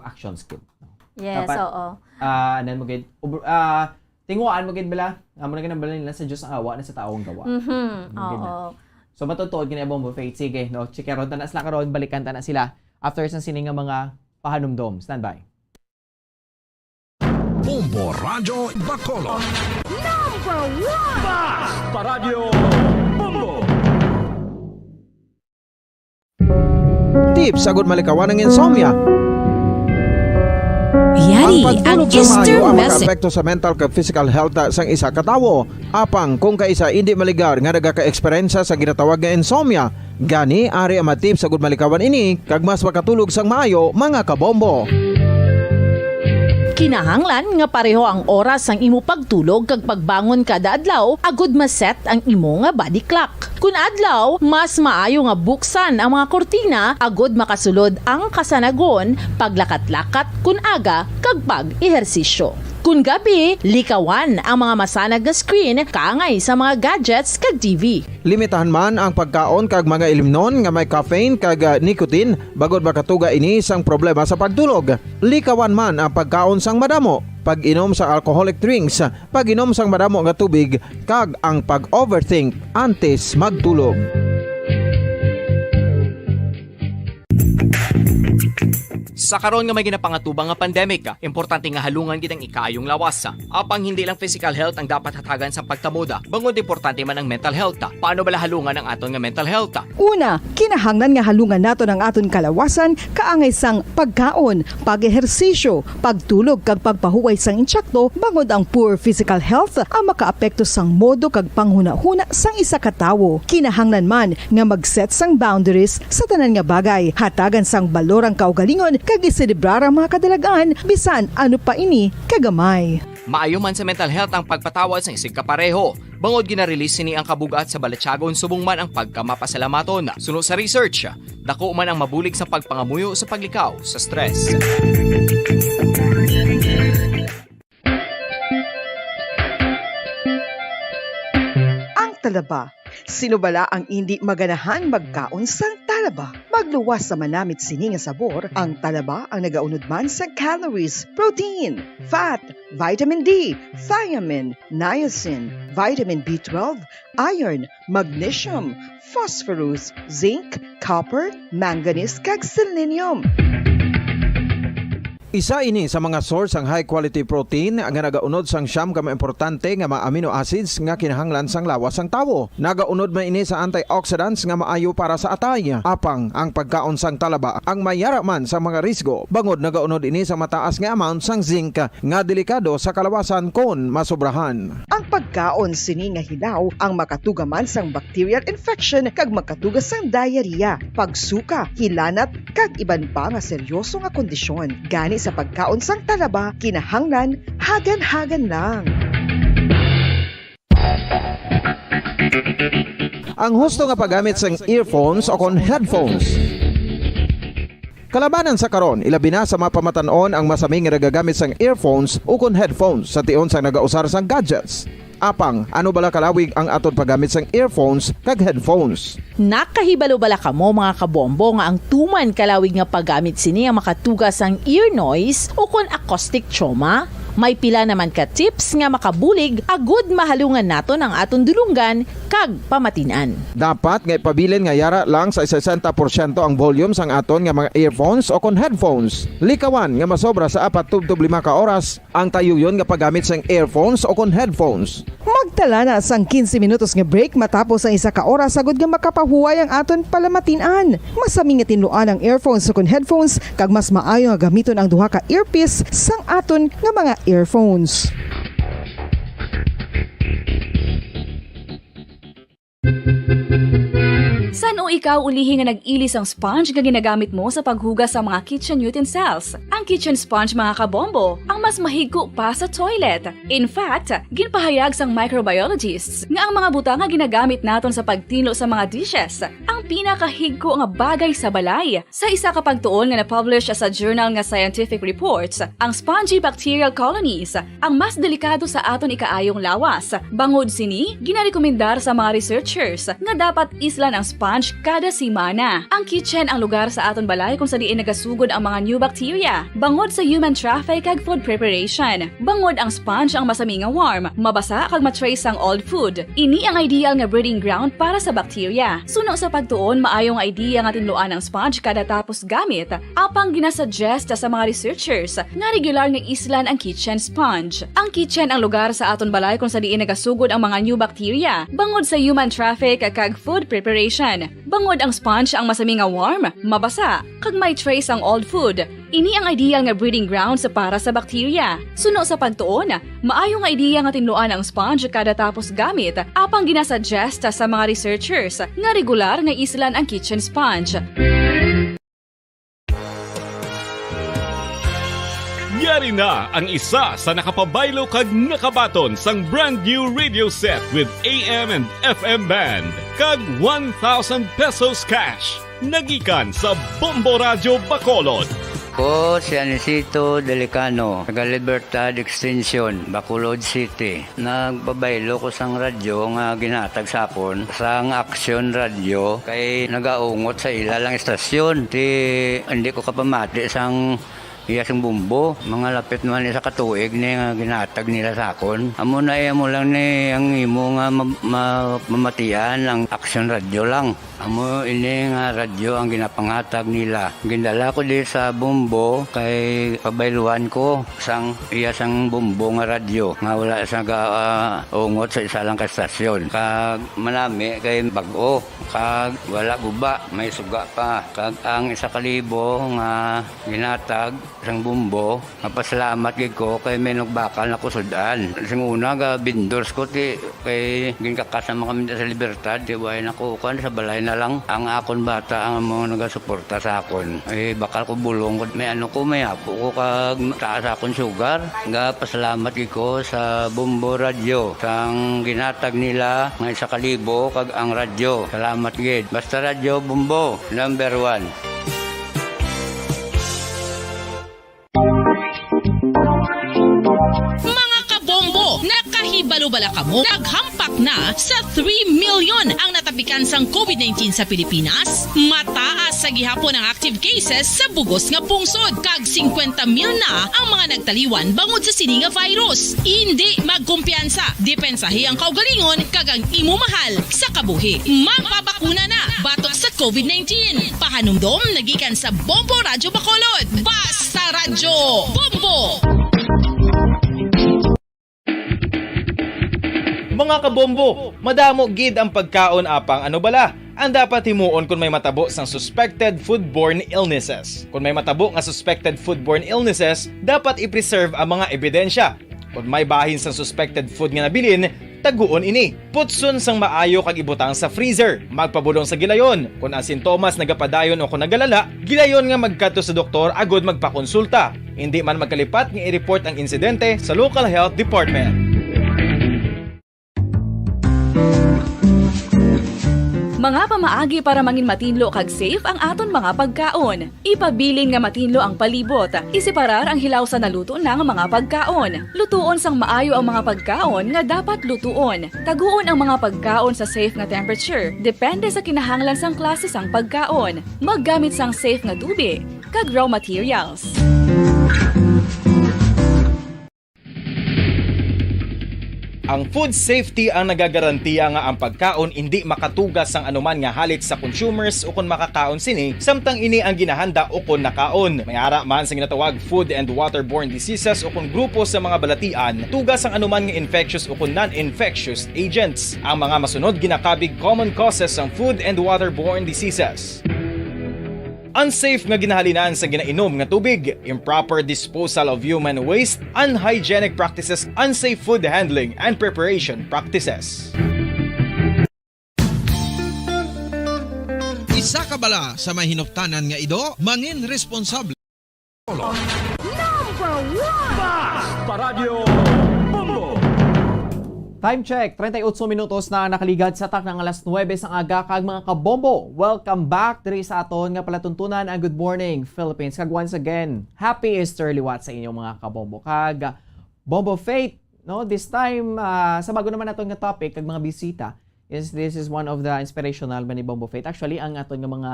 actions gid, no? Yes, Dapat, oo. ah, anan mo gid, ob-, ah, tinguhaan mo gid bala, amo na gani bala nila sa Diyos ang awa na sa tao ang gawa. Mhm, Amo gid na. oo. So, matutuod gid na, Bombo Faith. Sige, no? Chikaron ta na sila karon, balikan ta na sila after sa sini nga mga pahanumdom. Standby. Bombo Radyo Bacolod. Number one! Basta Radyo Bombo! Tips agud malikawan ang insomnia. Yari ang pagtulog sa Easter maayo ang message. Makaapekto sa mental kag physical health sang isa ka tawo. Apang kung kaisa indi maligar nga nagaka-eksperyensya sa ginatawag nga insomnia, gani ari ang mga tips agud malikawan ini kag mas makatulog sang maayo, mga kabombo. Kinahanglan nga pareho ang oras sang imo pagtulog kag pagbangon kada adlaw agud ma-set ang imo nga body clock. Kun adlaw, mas maayo nga buksan ang mga kurtina agud makasulod ang kasanagon, paglakat-lakat kun aga, kag pag-ehersisyo. Kun gabi, likawan ang mga masanag nga screen kaangay sa mga gadgets kag T V. Limitahan man ang pagkaon kag mga ilimnon nga may caffeine kag, ah, nicotine, bangod makatuga ini sang problema sa pagtulog. Likawan man ang pagkaon sang madamo, pag-inom sang alcoholic drinks, pag-inom sang madamo nga tubig, kag ang pag-overthink antes magtulog. Sa karon nga may ginapangatubang nga pandemic, importante nga halungan gid ang ikaayong lawas. Apang hindi lang physical health ang dapat hatagan sang pagtamuda, bangod importante man ang mental health. Paano bala halungan ang aton nga mental health? Una, kinahanglan nga halungan naton ang aton kalawasan kaangay sang pagkaon, pag-ehersisyo, pagtulog kag pagpahuway sang insakto, bangod ang poor physical health ang makaapekto sang modo kag panghunahuna sang isa ka tawo. Kinahanglan man nga mag-set sang boundaries sa tanan nga bagay, hatagan sang balor ang kaugalingon kag iselebrar ang mga kadalag-an bisan ano pa ini kagamay. Maayo man sa mental health ang pagpatawad sang isigkapareho. Bangod gina-release sini ang kabug-at sa balatyagon subong man ang pagkamapasalamaton. Suno sa research, dako man ang mabulig sa pagpangamuyo sa paglikaw sa stress. Ang talaba. Sino bala ang indi maganahan magkaon sang talaba? Magluwas sa manamit sini nga sabor, ang talaba ang nagaunod man sa calories, protein, fat, vitamin D, thiamine, niacin, vitamin B twelve, iron, magnesium, phosphorus, zinc, copper, manganese, kag selenium. Isa ini sa mga source sang high quality protein nga nagaunod sang siyam ka mga importante nga mga amino acids nga kinahanglan sang lawas sang tawo. Nagaunod man ini sa antioxidants nga maayo para sa atay. Apang ang pagkaon sang talaba ang may yara man sa mga risgo, bangod nagaunod ini sa mataas nga amount sang zinc nga delikado sa kalawasan kon masobrahan. Ang pagkaon sini nga hilaw ang makatuga man sang bacterial infection kag makatuga sang diarrhea, pagsuka, hilanat, kag iban pa nga seryoso nga kondisyon. Gani sa pagkaon sang talaba, kinahanglan hagan-hagan lang. Ang husto nga paggamit sang earphones o kon headphones. Kalabanan sa karon, ilabi na sa mga pamatan-on ang masami nga nagagamit sang earphones ukon headphones sa tion sang nagausar sang gadgets. Apang, ano bala kalawig ang aton paggamit sang earphones kag headphones? Nakahibalo bala kamo, mga kabombo, nga ang tuman kalawig nga paggamit sini ang makatuga sang ear noise ukon acoustic trauma? May pila naman ka tips nga makabulig agud mahalungan naton ang aton dulonggan kag pamatin-an. Dapat nga ipabilin nga yara lang sa sesenta porsyento ang volume sang aton nga mga earphones o kon headphones. Likawan nga masobra sa apat tubtob lima ka oras ang tayuyon nga paggamit sang earphones o kon headphones. Magtala na sang quince minutos nga break matapos ang isa ka oras, agud nga makapahuway ang aton palamatin-an. Masami nga tinluan ang earphones o kon headphones, kag mas maayo nga gamiton ang duha ka earpiece sang aton nga mga earphones. San-o ikaw ulihi nga nag-ili sang sponge nga ginagamit mo sa paghugas sa mga kitchen utensils? Ang kitchen sponge, mga kabombo, ang mas mahigko pa sa toilet. In fact, ginpahayag sang microbiologists nga ang mga butang nga ginagamit naton sa pagtinlo sa mga dishes ang pinakahigko nga bagay sa balay. Sa isa ka pagtuon nga na-publish sa journal nga Scientific Reports, ang spongy bacterial colonies ang mas delikado sa aton ikaayong lawas. Bangod sini, ginarekomendar sa mga researchers nga dapat islan ang sponge kada semana. Ang kitchen ang lugar sa aton balay kung sa diin nagasugod ang mga new bacteria, bangod sa human traffic kag food preparation. Bangod ang sponge ang masami nga warm, mabasa kag ma-trace sang old food. Ini ang ideal nga breeding ground para sa bacteria. Suno sa pagtuon, maayo nga idea nga tinluan ang sponge kada tapos gamit. Apang ginasuggest sa mga researchers nga regular nga islan ang kitchen sponge. Ang kitchen ang lugar sa aton balay kung sa diin nagasugod ang mga new bacteria, bangod sa human traffic kag food preparation. Bangod ang sponge ang masami nga warm, mabasa, kag may trace ang old food. Ini ang ideal nga breeding grounds para sa bacteria. Suno sa pagtuon, maayo nga idea nga tinluan ang sponge kada tapos gamit, apang ginasuggest sa mga researchers nga regular nga islan ang kitchen sponge. Nga Ari na ang isa sa nakapabaylo kag nakabaton sang brand new radio set with A M and F M band kag one thousand pesos cash. Nagikan sa Bombo Radyo Bacolod. Ko si Anisito Delicano, taga Libertad Extension, Bacolod City. Nagpabaylo ko sang radyo nga ginhatag sa akon sang Action Radio kay nagaungot sa ila lang istasyon. Ti, hindi ko kapamati sang iya sang Bombo. Mga lapit naman isa ka tuig ni nga ginhatag nila sa akon. Amo na, eh, amo lang ni ang imo nga ma-, ma-, mamatian ang Action Radio lang. Amo ini nga radyo ang ginapanghatag nila. Gindala ko di sa Bombo kay pabayluan ko sang iya sang Bombo nga radyo nga wala sa ga, ah, ungot sa isa lang ka estasyon. Kag manami kay bag-o, kag wala guba, may suga pa. Kag ang isa ka libo nga ginhatag sang Bombo, mapasalamat gid ko kay may nagbakal na ko sud-an. Sing una, ga vendors ko, ti, kay ginkakas naman kami sa Libertad, ti, way na ko, kuwan, sa balay na lang. Ang akon bata ang mga nagasuporta sa akon. Eh, bakal ko bulong ko, may ano ko, may apo ko, kag taas akon sugar. Ga pasalamat gid ko sa Bombo Radio, sang ginhatag nila nga isa ka libo, kag ang radyo. Salamat gid. Basta Radyo Bombo, number one. Mga kabombo, nakahibalo bala kamo? Naghampak na sa three million ang natapikan sang covid nineteen sa Pilipinas. Mataas sa gihapon ang active cases sa bugos nga pungsod, kag singkwenta mil na ang mga nagtaliwan bangod sa sini nga virus. Indi magkumpiyansa, depensahi ang kaugalingon kag ang imo mahal sa kabuhi. Magpabakuna na batok sa covid nineteen. Pahanumdom nagikan sa Bombo Radyo Bacolod. Basta Radyo Bombo! Mga kabombo, madamo gid ang pagkaon, apang ano bala ang dapat himuon kon may matabo sang suspected foodborne illnesses? Kon may matabo nga suspected foodborne illnesses, dapat i-preserve ang mga ebidensya. Kon may bahin sang suspected food nga nabilin, taguon ini. Putson sang maayo kag ibutang sa freezer. Magpabulong sa gilayon. Kon ang sintomas nagapadayon o kon nagalala, gilayon nga magkadto sa doktor agud magpakonsulta. Indi man magkalipat nga i-report ang insidente sa local health department. Mga pamaagi para mangin matinlo kag safe ang aton mga pagkaon. Ipabilin nga matinlo ang palibot. Iseparar ang hilaw sa naluto na nga mga pagkaon. Lutuon sang maayo ang mga pagkaon nga dapat lutuon. Taguon ang mga pagkaon sa safe nga temperature, depende sa kinahanglan sang klase sang pagkaon. Maggamit sang safe nga tubig kag raw materials. Ang food safety ang nagagarantiya nga ang pagkaon indi makatugas sang anuman nga halit sa consumers ukon makakaon sini, samtang ini ang ginahanda ukon nakaon. May ara man sa ginatawag food and waterborne diseases ukon grupo sa mga balatian, tugas sang anuman nga infectious ukon non-infectious agents. Ang mga masunod ginakabig common causes sang food and waterborne diseases. Unsafe nga ginahalinan sa ginainom nga tubig, improper disposal of human waste, unhygienic practices, unsafe food handling and preparation practices. Isa ka bala sa may hinuptanan nga ido, mangin responsable. Number one! Basta Radyo Bombo! Time check, treinta y ocho minutos na ang nakaligad sa takna nga alas nuwebe sang aga, kag mga kabombo, welcome back diri sa aton nga palatuntunan, ang Good Morning Philippines. Kag once again, happy Easter liwat sa inyo, mga kabombo. Kag Bombo Faith, no? This time, ah, sa bago naman naton nga topic kag mga bisita, is this is one of the inspirational man ni Bombo Faith. Actually, ang aton nga mga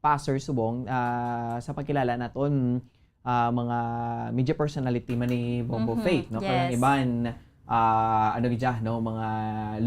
pastor subong, ah, sa pagkilala naton, ah, mga media personality man ni Bombo Mhm, Faith, no? Kaya ang yes. iban, ah, ano gid siya, no? Mga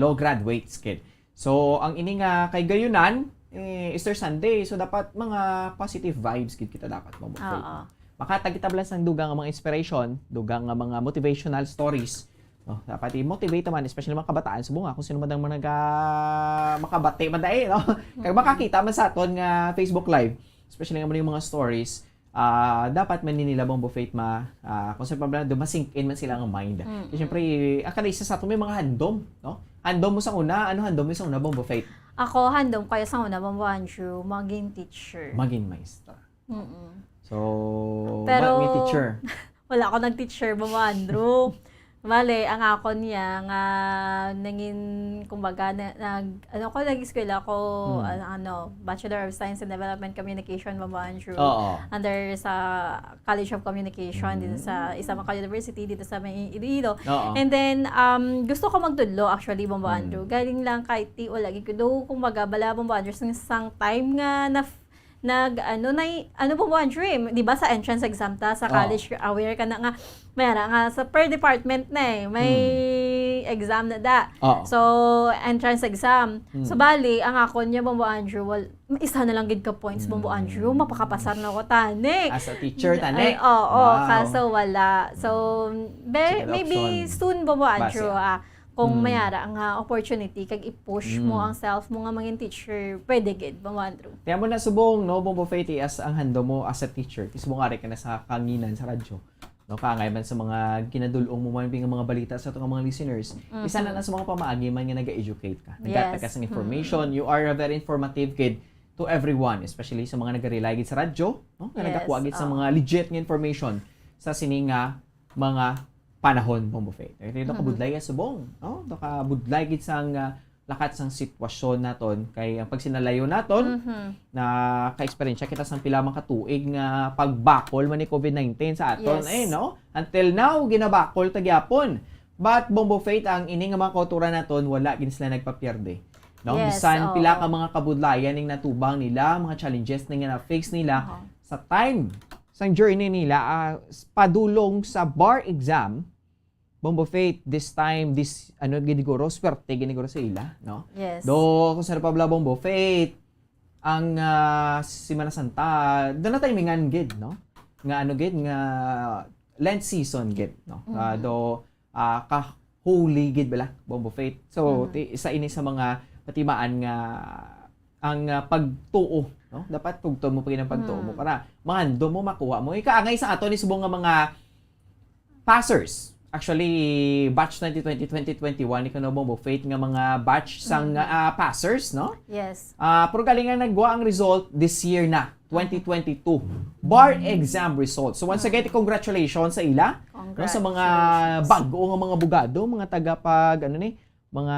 law graduates, kid. So, ang ini nga kay gayunan, eh, Easter Sunday. So, dapat mga positive vibes gid kita dapat, Bombo Faith. Oo. Makatag kita bala sang dugang nga mga inspiration, dugang nga mga motivational stories. No, dapat i-motivate naman, especially mga kabataan. Subong nga, kung sino man ang mga naga-, makabati man dai, no? Kag Mm. makakita man sa aton nga Facebook Live, especially nga yung mga stories, ah, dapat man nila, Bombo Faith, ma-, ah, kung sa problema, ma-sink in man sila nga mind. Mm. Kasi syempre, ang kada isa sa aton may mga handom, no? Handom mo sa una, ano handom mo sa una, Bombo Faith? Ako, handom kayo sa una, Bombo Andrew, maging teacher. Maging maestra. Mm-mm. So, Pero, ma-, may teacher. Wala ako nag-teacher, Bombo Andrew. Bale, ang ako niya nga nangin, kumbaga, na, nag, ano ko, nag-eskwela ko, Hmm. ano, ano, Bachelor of Science in Development Communication, Bombo Andrew. Oo. Under sa College of Communication, dito sa Mm. isa ka university, dito sa may Iloilo. Oo. And then, um, gusto ko magtudlo, actually, Bombo Mm. Andrew. Galing lang kay ti, wala, gid ko, kumbaga, bala, Bombo Andrew, sa isang time nga na, nag, ano, na, ano, Bombo Andrew, eh, di ba, sa entrance exam ta, sa Oo. college, aware ka na nga, may ara nga, sa per department na eh, may Mm. exam na da. Oo. So, entrance exam. Mm. So, bali, ang ako niya, Bombo Andrew, wal, isa na lang gid ka points, Bombo Andrew, Mm. mapakapasar na ko, tani. As a teacher, tani? Ay, oo, Wow. kaso wala. So, be- Second maybe option. soon, Bombo Andrew, Base. Ah, kung Mm. may ara nga opportunity, kag i-push mo Mm. ang self mo nga mangin teacher, pwede gid, Bombo Andrew. Kaya mo na subong, no, Bombo Faith, as ang handom mo as a teacher. Ti subong ari ka na sa kanginan sa radyo. No, kaangay man sa mga ginadul-ong mo man nga mga balita sa atong mga listeners. Isa na Mhm. na sa mga pamaagi man nga nag-educate ka. Naghatag ka Yes. sa information. Mm. You are a very informative kid to everyone, especially sa mga nag-rely gid sa radyo, no? Nga Yes, nagakuha gid sa oo. mga legit nga information sa sini nga mga panahon, Bombo Faith. Ito Mhm. kabudlay nga subong, no? Ito kabudlay gid sang, ah, lakat sang sitwasyon naton kay ang pagsinalayo naton Mhm. na ka-eksperyensya kita sang pila man ka tuig nga pagbakol man ni covid nineteen sa aton, Yes. eh, no? Until now, ginabakol ta gyapon. But, Bombo Faith, ang ini nga mga kauturan naton, wala gid sila nagpapierde. No? Yes, Bisan pila oo. ka mga kabudlayan ning natubang nila, mga challenges na nga na-face nila, Aha. sa time, sa journey nila, ah, s- padulong sa bar exam, Bombo Faith, this time, this, ano, gid siguro, swerte gid siguro sa ila, no? Yes. Do, kung sa Republic Bombo Faith, ang, ah, Semana Santa, doon na timingan gid, no? Nga ano gid, nga Lent season gid, no? Ah, Mhm. do, ah, ka-holy gid bala, Bombo Faith. So, Mhm. ti, isa ini sa mga patimaan nga ang, ah, pagtuo, no? Dapat tugton mo pa gid ang pagtuo mo Mm. para mahandom mo, makuha mo. Ikaangay sa ato ni subong nga mga passers. Actually, batch twenty twenty, twenty twenty-one, ikaw na, Bombo Faith, nga mga batch sang, Mhm. ah, passers, no? Yes. Ah, pero galing nga nagwa ang result this year na, twenty twenty-two. Bar exam results. So once again, congratulations sa ila. No, sa mga Congratulations. bag-o nga mga abogado, mga tagapag, ano ni, mga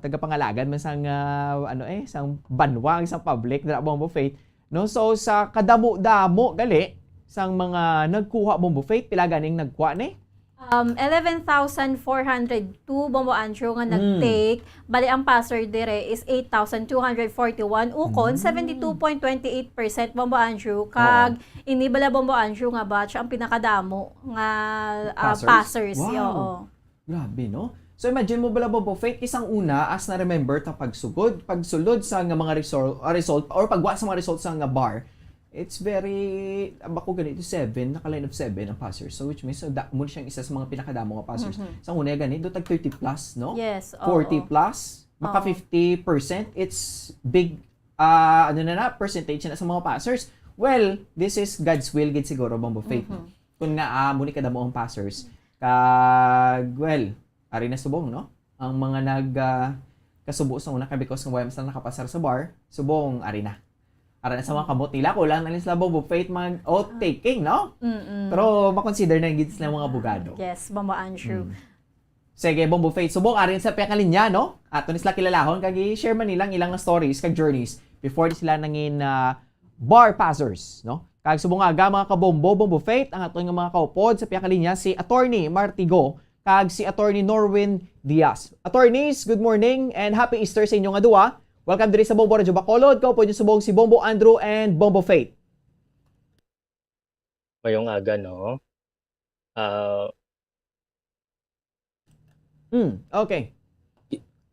tagapangalagan man sang, ah, ano eh, sang banwa, sang public, dira, Bombo Faith. No? So, sa kadamo-damo gali sang mga nagkuha, Bombo Faith, pila ganing nagkuha ni? Um, eleven thousand four hundred two, Bombo Andrew, nga Mm. nag-take. Bali, ang passer dire is eight thousand two hundred forty-one. Ukon, Mm. seventy-two point twenty-eight percent, Bombo Andrew. Kag ini bala, Bombo Andrew, nga batch ang pinakadamo nga, ah, Passers? passers. Wow. Oo. Grabe, no? So imagine mo bala, Bombo Faith, isang una, as na-remember ta pagsugod, pagsulod sa nga mga resor-, ah, result, or pagwa sa mga results sa nga bar, it's very, ah, bako ganito, seven, naka-line of seven ang passers. So which means, so, da, mo siyang isa sa mga pinakadamo nga passers. Mhm. Sa una gani, do tag thirty plus, no? Yes, oo. Forty plus, maka Oo. fifty percent, it's big, ah, ano na na, percentage na sa mga passers. Well, this is God's will gid siguro, Bombo Faith, no? Mhm. Kung nga, ah, muni kadamo ang passers. Kag, well, ari na subong, no? Ang mga nag, ah, kasubo sa una ka because nga wala man sila nakapasar sa bar, subong, ari na. Ari na sa mga kamot nila, kulang na lang sila, Bombo Faith, mag oath taking, no? Mm-mm. Pero makonsider na gid sila mga abogado. Yes, Bombo Andrew. Mm. Sige, Bombo Faith. Subong, ari sa piyakalinya, no? Ato ni sila kilalahon, kag i-share man nilang ilang stories kag journeys before di sila nangin, ah, bar passers, no? Kag subong nga, mga kabombo, Bombo Faith, ang aton nga mga kaupod sa piyakalinya, si Attorney Martigo kag si Attorney Norwin Diaz. Attorneys, good morning and happy Easter sa inyo nga duwa. Welcome diri sa Bombo Radyo Bacolod. Kaupod niyo subong si Bombo Andrew and Bombo Faith. Mayong aga, no? Ah, Hmm, okay.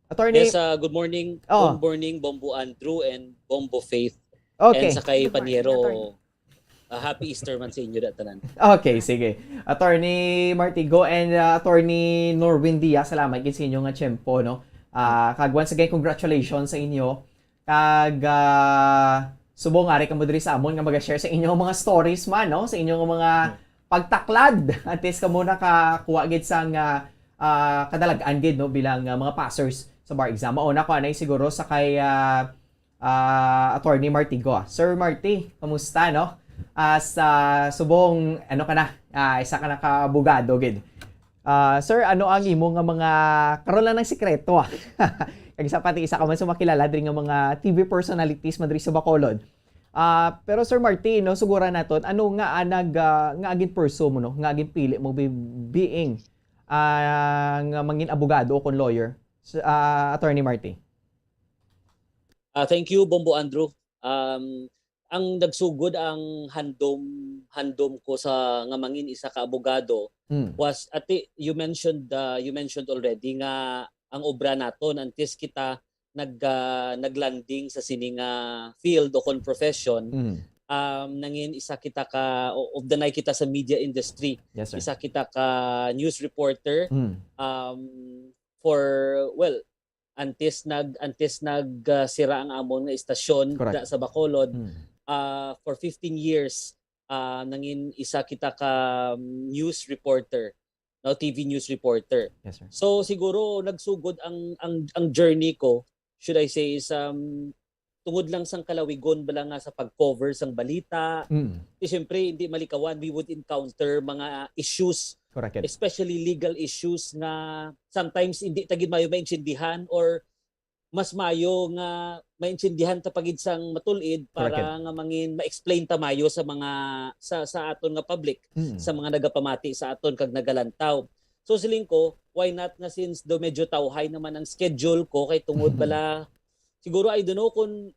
Attorney, yes, ah, good morning. Oh. Good morning, Bombo Andrew and Bombo Faith. Okay. And sa kay Good morning, Paniero, Attorney. Ah, happy Easter man sa inyo da tanan. Okay, sige. Attorney Martigo and, uh, Attorney Norwin Diaz, salamat gid sa inyo nga tiyempo, no? Ah, kag once again, congratulations sa inyo. Kag, ah, subong ari kamo diri sa amon nga maga-share sa inyo mga stories man, no? Sa inyo nga mga pagtaklad. At least kamo nakakuha gid sang, ah, ah, kadalag-an gid, no, bilang, ah, mga passers sa bar exam. Mao na ko anay siguro sa kay, ah, ah, Attorney Martigo. Sir Marty, kamusta, no? As, ah, subong, ano ka na, ah, isa ka na ka abogado gid. Ah, sir, ano ang imo nga mga, karon lang ng sikreto, ah. Kag sa pati isa ka man sa makilala diri nga mga T V personalities man diri sa Bacolod. Ah, pero Sir Martin, no, suguran naton, ano nga, ah, nag, ah, nga agin pursue mo, no? Nga agin pili mo be-, being, ah, nga mangin abogado o kon lawyer? S-, ah, Attorney Martin. Ah, thank you, Bombo Andrew. Um, ang nagsugod ang handom handom ko sa nga mangin isa ka abogado Mm. was, ati, you mentioned, uh, you mentioned already nga ang obra naton, antes kita nag ah, naglanding sa sini nga field o kon profession, Mm. um, nangin isa kita ka o- of the night kita sa media industry. Yes, sir. Isa kita ka news reporter Mm. um, for, well, antes nag antes nag ah, sira ang amon nga istasyon Correct. da sa Bacolod, Mm. ah, for fifteen years, ah, nangin isa kita ka um, news reporter, no, T V news reporter. Yes, sir. So siguro nagsugod ang ang ang journey ko, should I say, is um, tungod lang sang kalawigon bala nga sa pag-cover sang balita. Mm. Di, syempre, hindi malikawan, we would encounter mga issues, Correct. especially legal issues nga sometimes hindi ta gid mayo maintindihan, or mas mayo nga maintindihan ta pa gid sang matulid para Correct. nga mangin ma-explain ta mayo sa mga sa sa aton nga public, Mm. sa mga nagapamati sa aton kag nagalantaw. So siling ko, why not nga, since do medyo tawhay naman ang schedule ko, kay tungod bala, siguro, I don't know kung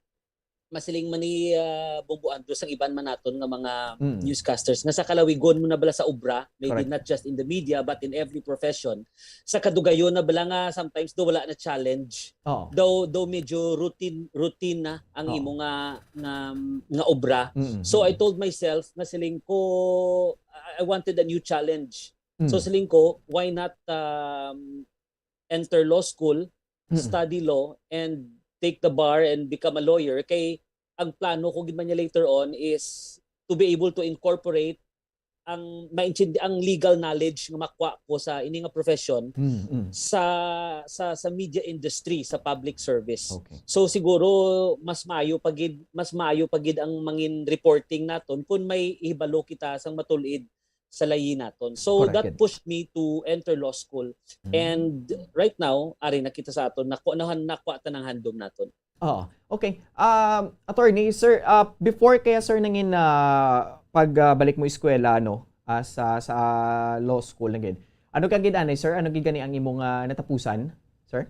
masiling man ni ah, Bombo Andrew sang iban man naton nga mga Mm. newscasters nga sa kalawigon mo na bala sa obra, maybe Correct. not just in the media but in every profession, sa kadugayon na bala nga sometimes do wala na challenge, Oo. daw daw medyo routine routine na ang Oo. imo nga nga, nga obra. Mm. So I told myself nga siling ko, I I wanted a new challenge. Mm. So siling ko, why not um, enter law school, Mm. study law, and take the bar and become a lawyer? Kay ang plano ko gid man niya later on is to be able to incorporate ang maintindi ang legal knowledge nga makuha ko sa ini nga profession Mm, mm. sa sa sa media industry, sa public service. Okay. So siguro mas maayo pa gid, mas maayo pa gid ang mangin reporting naton kung may ihibalo kita sang matulid sa layi naton. So Correct. That pushed me to enter law school. Mm. And right now, ari na kita sa aton, nakuha na nakuha ta ng handom naton. Oo. Okay. Um, attorney, sir, uh, before kaya, sir, nangin ah, pagbalik mo eskwela, no, ah, sa sa law school na gid. Ano ka gid ani, sir? Ano gid gani ang imong ah, natapusan, sir?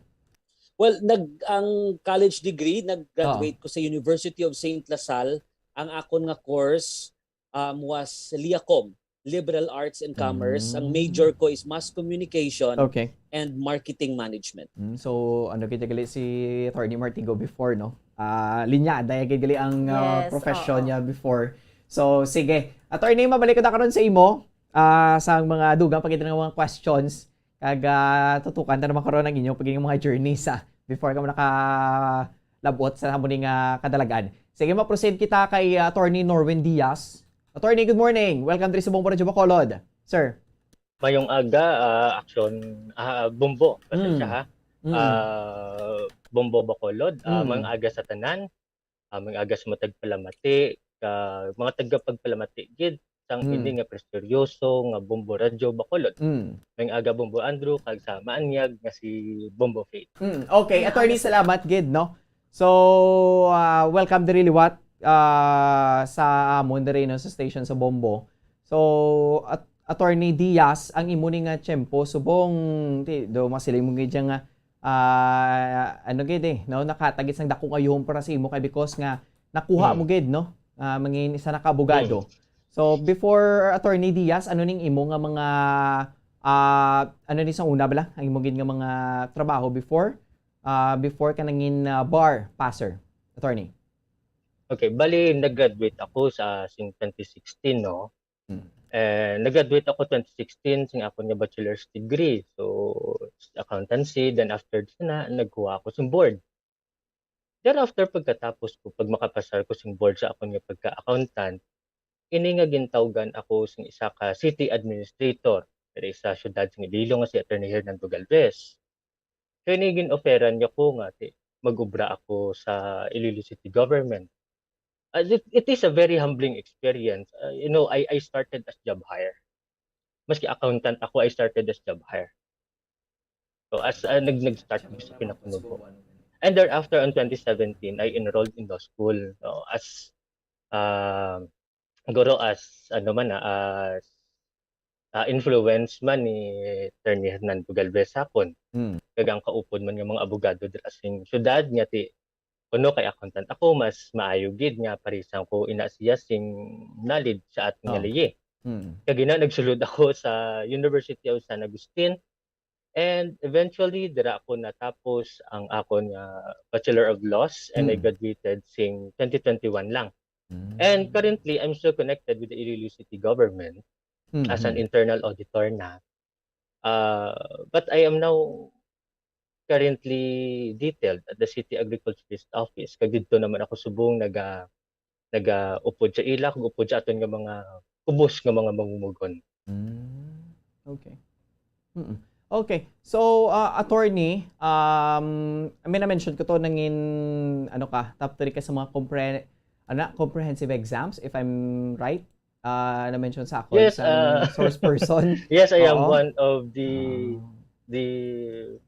Well, nag ang college degree, nag-graduate ko sa University of Saint La Salle. Ang akon nga course um, was Liacom, Liberal Arts and Commerce. Ang Mm. major ko is Mass Communication Okay. and Marketing Management. Mm, so, ano gid gali si Attorney Martigo before, no? Ah, linyada ya gid gali ang ah, Yes, profession oo. niya before. So, sige. Attorney, mabalik ko na karon sa imo. Ah, sa mga dugang pa gid nga mga questions. Kag ah, tutukan ta naman karon ang inyong pagiging mga journey sa before ka nakalabot sa amo ning ah, kadalagan. Sige, ma-proceed kita kay ah, Attorney Norwin Diaz. Attorney, good morning. Welcome diri sa Bombo Radyo Bacolod, sir. Mayong aga, ah, action, ah, Bombo. Pasensya Mm. ha. Mm. Ah, Bombo Bacolod. Ah, Mm. Mayong aga sa tanan. Ah, mayong aga sa mga tagpalamati, ka mga tagapagpalamati gid sang Mm. ini nga prestigyoso nga Bombo Radyo Bacolod. Mm. Mayong aga, Bombo Andrew, kag sa maanyag nga si Bombo Faith. Mm. Okay, attorney, salamat gid, no? So, ah, welcome diri liwat ah, sa amon diri, no, sa station sa Bombo. So, at, Attorney Diaz, ang imo ni nga tiyempo subong ti do masiling mo gid nga ah, ano gid eh, no, nakatagit sang dakong ayuhon para sa imo kay because nga nakuha Mm. mo gid, no? Ah, mangin isa na ka abogado. So, before Attorney Diaz, ano ning imo nga mga ah, ano ni sa una bala? Ang imo gid nga mga trabaho before ah, before ka nangin ah, bar passer, attorney? Okay, bali nag-graduate ako sa sing twenty sixteen, no? Mm. Eh, nag-graduate ako twenty sixteen sing akon nga bachelor's degree. So, accountancy, then after na, nagkuha ako sing board. Thereafter, pagkatapos ko, pag makapasar ko sing board sa akon nga pagka-accountant, ini nga gintawgan ako sing isa ka city administrator diri sa siyudad sing Iloilo nga si Attorney Hernando Galvez. Kay ni gin-offeran niya ko nga ti, mag-obra ako sa Iloilo City Government. Uh, it, it is a very humbling experience. Uh, you know, I, I started as job hire. Maski accountant ako, I started as job hire. So, as, uh, nag-, nag-start ko sa pinakunubo. And thereafter, on twenty seventeen, I enrolled in law school, no, as, uh, guro as, ano man, ah, as, ah, influence man ni Attorney Hernando Galvez Sacon. Mm. Kag ang kaupod man nga mga abogado dira sing syudad nga ti, kuno kay accountant ako, mas maayo gid nga parisan ko ina siya sing knowledge sa aton nga Oo. Liyi. Mm. Kag ina, nagsulod ako sa University of San Agustin, and eventually, dira ako natapos ang akon nga Bachelor of Laws, and I Mm. graduated sing twenty twenty-one lang. Mm. And currently, I'm still connected with the Iloilo City government as an Mm-hmm. internal auditor na. Uh, but I am now currently detailed at the City Agriculturist Office. Kag didto naman ako subong naga-, nagaupod sa ila, kag upod sa aton nga mga kubos nga mga mamumugon. Mm. Okay. Mm-mm. Okay. So, uh, attorney, um, may na-mention ko to, nangin, ano ka, top three ka sa mga compre-, ano, comprehensive exams, if I'm right? Ah, na-mention sa akon Yes, sang uh, source person. Yes, I am Oo. one of the Ah. the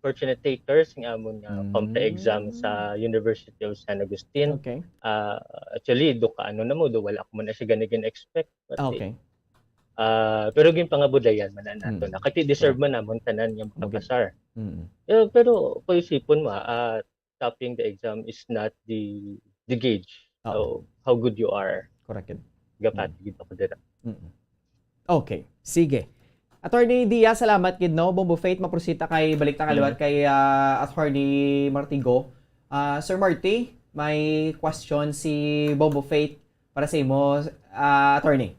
fortunate takers nga amon nga Mm. compre exam sa University of San Agustin. Okay. Ah, actually, do ka ano na mo, do wala ko man na siya gani gin-expect. But, Okay. ah, pero ginpangabudlayan man na nato Mm. na. Kay deserve Correct. man namon tanan nga Okay. makapasar. Mm. Eh, pero kung isipon mo, ah, topping the exam is not the, the gauge Oo. of how good you are. Correct yun. Gapati Mm. gid ako dira. Mm. Okay. Sige. Attorney Diaz, salamat gid, no? Bombo Faith, maprosita kay balik ta kaliwat Mm. kay, ah, Attorney Martigo. Ah, Sir Marty, may question si Bombo Faith para sa imo, ah, attorney.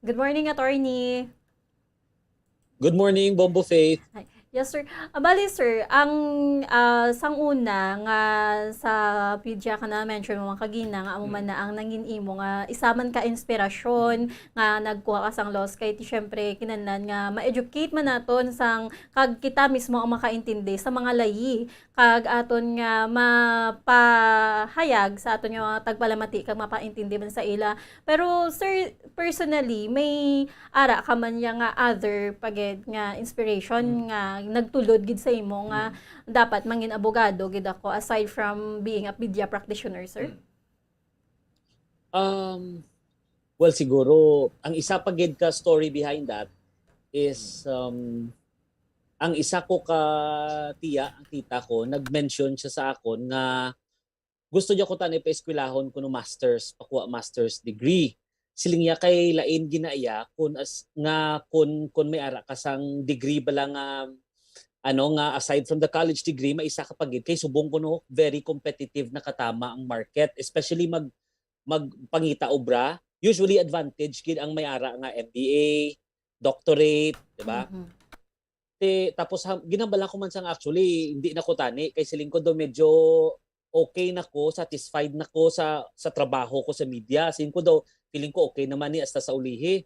Good morning, attorney. Good morning, Bombo Faith. Hi. Yes, sir. Ah, bali, sir, ang, ah, sang una nga sa pedia ka na-mention mo man kagina nga amo man Mm. na ang nangin imo nga isa man ka inspirasyon nga nagkuha ka sang laws kay ti, syempre, kinahanglan nga ma-educate man naton sang kag kita mismo ang makaintindi sa mga layi kag aton nga mapahayag sa aton nga mga tagpalamati kag mapaintindi man sa ila. Pero, sir, personally, may ara ka man ya nga other pa gid nga inspiration Mm. nga nagtulod gid sa imo nga Mm. dapat mangin abogado gid ako aside from being a pedia practitioner, sir? Mm. Um, well, siguro, ang isa pa gid ka story behind that is, Mm. um, ang isa ko ka tiya, ang tita ko, nag-mention siya sa akon nga gusto niya ko tani paeskwelahon kuno masters, pakuha master's degree. Siling niya kay lain gina iya kun as, nga kun, kun may ara ka sang degree bala nga, ano, nga aside from the college degree, may isa ka pa gid kay subong kuno very competitive na katama ang market, especially mag-, magpangita obra. Usually advantage gid ang may ara nga M B A, doctorate, di ba? Mhm. Ti, tapos ha-, ginhambal ako man sang actually, hindi na ko tani, kay siling ko daw medyo okay na ko, satisfied na ko sa, sa trabaho ko sa media. Siling ko daw, feeling ko okay naman ni hasta sa ulihi.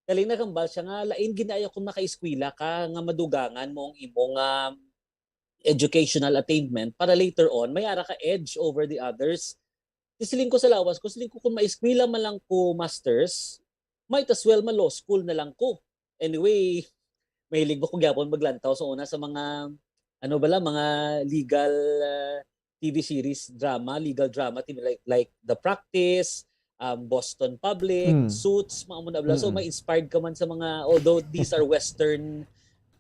Galing naghambal siya nga, lain gid na iya kung makaeskwela ka, nga madugangan mo ang imong, um, educational attainment para later on, may ara ka edge over the others. Ti siling ko sa lawas ko, siling ko kung maeskwela man lang ko masters, might as well ma-law school na lang ko. Anyway, mahilig ba ko gyapon maglantaw sa una sa mga, ano bala, mga legal, ah, T V series, drama, legal drama, T V, like, like The Practice, um, Boston Public, Mm. Suits, mga amo na bala. So, Mm. ma-inspired ka man sa mga, although these are Western,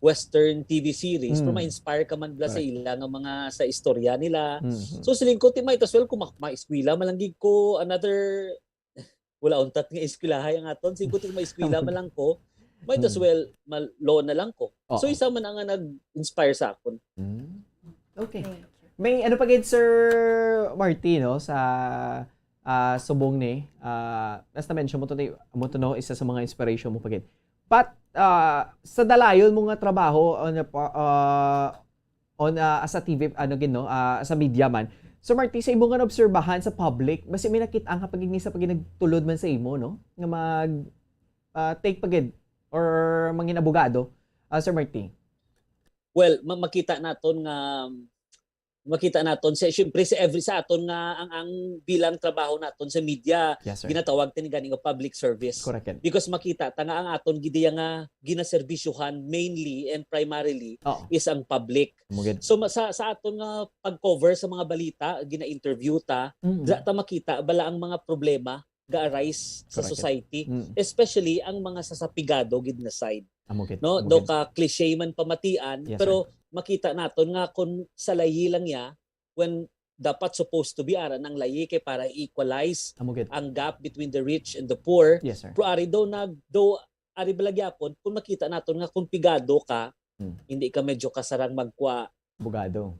Western T V series, pero Mm. ma-inspire ka man bala sa Correct. ila nga mga, sa istorya nila. Mm-hmm. So, siling ko, ti might as well, kung ma-, maeskwela man lang gid ko, another, wala untat nga eskwelahay ang aton. Siling ko, ti maeskwela man lang ko, might as Mm. well, ma-law na lang ko. So, Oo. isa man ang nga nag-inspire sa akon. Mm. Okay. Thank you. May ano pa gid, Sir Marty, no, sa, ah, subong ni, ah, as na-mention mo to, ni, mo to, no, isa sa mga inspiration mo pa gid. But, ah, sa dalayon mo nga trabaho on a pa-, ah, on, ah, as a T V, ano gid, no, ah, as a media man, Sir Marty, sa imo nga naobserbahan sa public, basi may nakit-an ka pa gid nga isa pa gid nagtulod man sa imo, no, nga mag, ah, take pa gid or mangin abogado, ah, Sir Marty? Well, ma-, makita naton nga, um, makita naton sa, siyempre, sa every, sa aton nga ang, ang bilang trabaho naton sa media, Yes, sir. ginatawag ta ni gani nga public service. Correct. Because makita ta nga ang aton gid iya nga ginaserbisyuhan mainly and primarily Oo. is ang public. Amo gid. So, ma-, sa, sa aton nga pag-cover sa mga balita, gina-interview ta, Mm. dira ta makita bala ang mga problema ga-arise sa Correct. society, Mm. especially ang mga sa, sa pigado gid nga side. Amo gid. No, Amo daw gid. ka cliche man pamatian, Yes, pero sir. makita naton nga kung sa layi lang niya, when dapat supposed to be ara nang layi kay para i-equalize Amo gid. ang gap between the rich and the poor. Yes, sir. Pero ari daw nag, daw ari bala gyapon, kung makita naton nga kung pigado ka, Hmm. hindi ka medyo kasarang magkwa Abogado.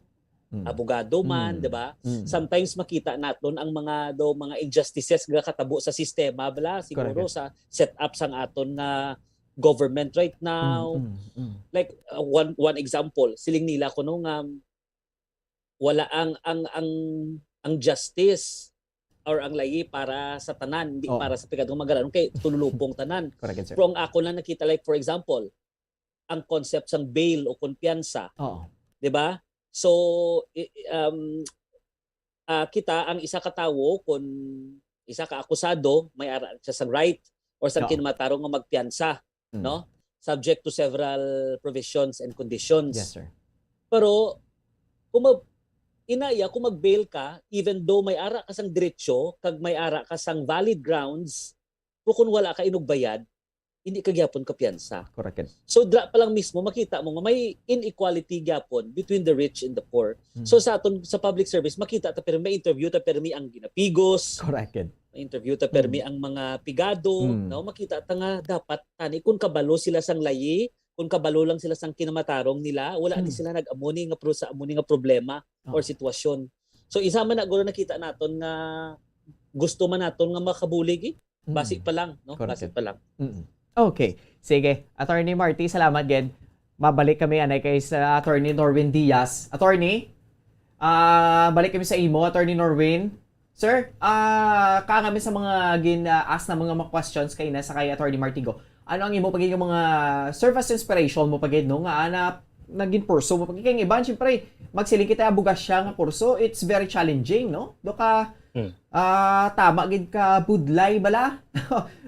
Hmm. abogado man, Hmm. di ba? Hmm. Sometimes makita naton ang mga daw mga injustices nga katabo sa sistema bala, siguro Correct. sa setup sang aton nga government right now. Hmm, hmm, hmm. Like, uh, one one example, siling nila kuno nga wala ang ang ang ang justice or ang layi para sa tanan, hindi Oo. para sa pigado nga magalanon kay tululupong tanan. Correct, sir. Pero ang ako lang nakita, like, for example, ang concept sang bail o kumpiyansa, Oo. di ba? So, i-, i-, um, ah, kita ang isa ka tawo, kung isa ka akusado, may ara siya sang right or sang Oo. kinamatarong nga magpiyansa, Mm. no? Subject to several provisions and conditions. Yes, sir. Pero kung mag-, inaya, kung mag-bail ka, even though may ara ka sang diretsyo kag may ara ka sang valid grounds, pero kung wala ka inugbayad, hindi ka gyapon kapiyansa. Correct. So, dira pa lang mismo, makita mo nga may inequality gyapon between the rich and the poor. Mm. So, sa aton, sa public service, makita ta, pero may interview ta, pero may ang ginapigos. Correct. May interview ta, pero Mm. may ang mga pigado, Mm. no? Makita ta nga dapat, tani, kung kabalo sila sang layi, kung kabalo lang sila sang kinamatarong nila, wala ni Mm. sila nag-amo ni nga pro-, sa amo ni nga problema or Oo. sitwasyon. So, isa man na, guro, nakita naton nga gusto man naton nga makabulig, eh. Basi Mm. pa lang, no? Correct. Basi pa lang. Mm. Okay. Sige, Attorney Marty, salamat gid. Mabalik kami anay kay sa Attorney Norwin Diaz. Attorney, ah, balik kami sa imo, Attorney Norwin. Sir, ah, kaangay mi sa mga gin-ask na mga, mga questions kay na sa kay Attorney Martigo. Ano ang imo pa gid nga mga service inspiration mo pa gid, no? Nga ana naging pursue mo pa gid. Kay ang iban, syempre, magsiling kita, abogasya nga kurso, it's very challenging, no? Do ka, Hmm. ah, tama gid ka budlay bala.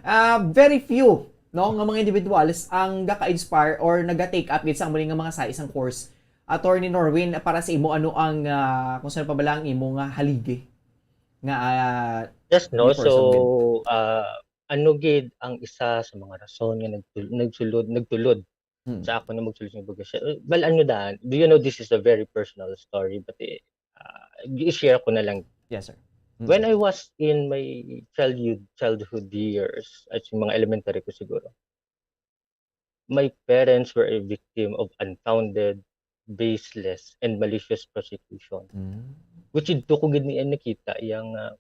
Ah, very few, no, nga mga individuals ang gaka-inspire or naga-take up gid sa amo ni nga mga sa isang course. Attorney Norwin, para sa imo, ano ang, ah, kung saan pa bala ang imo nga haligi? Nga, ah, Yes, no? ni So, person gid? ah, ano gid ang isa sa mga rason nga nagtul-, nagsulod, nagtulod Mm. sa ako na magsulod sa abogasya? Well, ano daan, do you know this is a very personal story, but, eh, ah, i-share ko na lang. Yes, sir. Mm. When I was in my childhood, childhood years, at yung mga elementary ko siguro, my parents were a victim of unfounded, baseless, and malicious prosecution. Mm. Which didto ko gid niya nakita, iya nga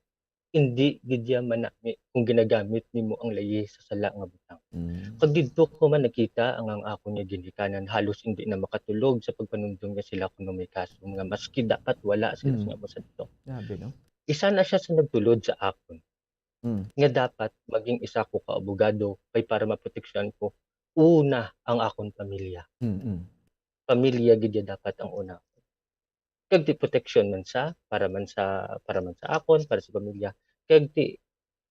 hindi gid iya manami kung ginagamit nimo ang layi sa sala nga butang. Mm. Kag didto ko man nakita ang, ang akon nga ginikanan halos hindi na makatulog sa pagpanumdom nga sila kuno may kaso nga maski dapat wala sila Mm. sa nga masadto. Grabe, no? Isa na siya sa nagtulod sa akon Mm. nga dapat maging isa ko ka abogado kay para maproteksyonan ko una ang akon pamilya. Mm, mm. Pamilya gid ya dapat ang una. Kag ti proteksyon man sa, para man sa, para man sa akon, para sa pamilya. Kag ti,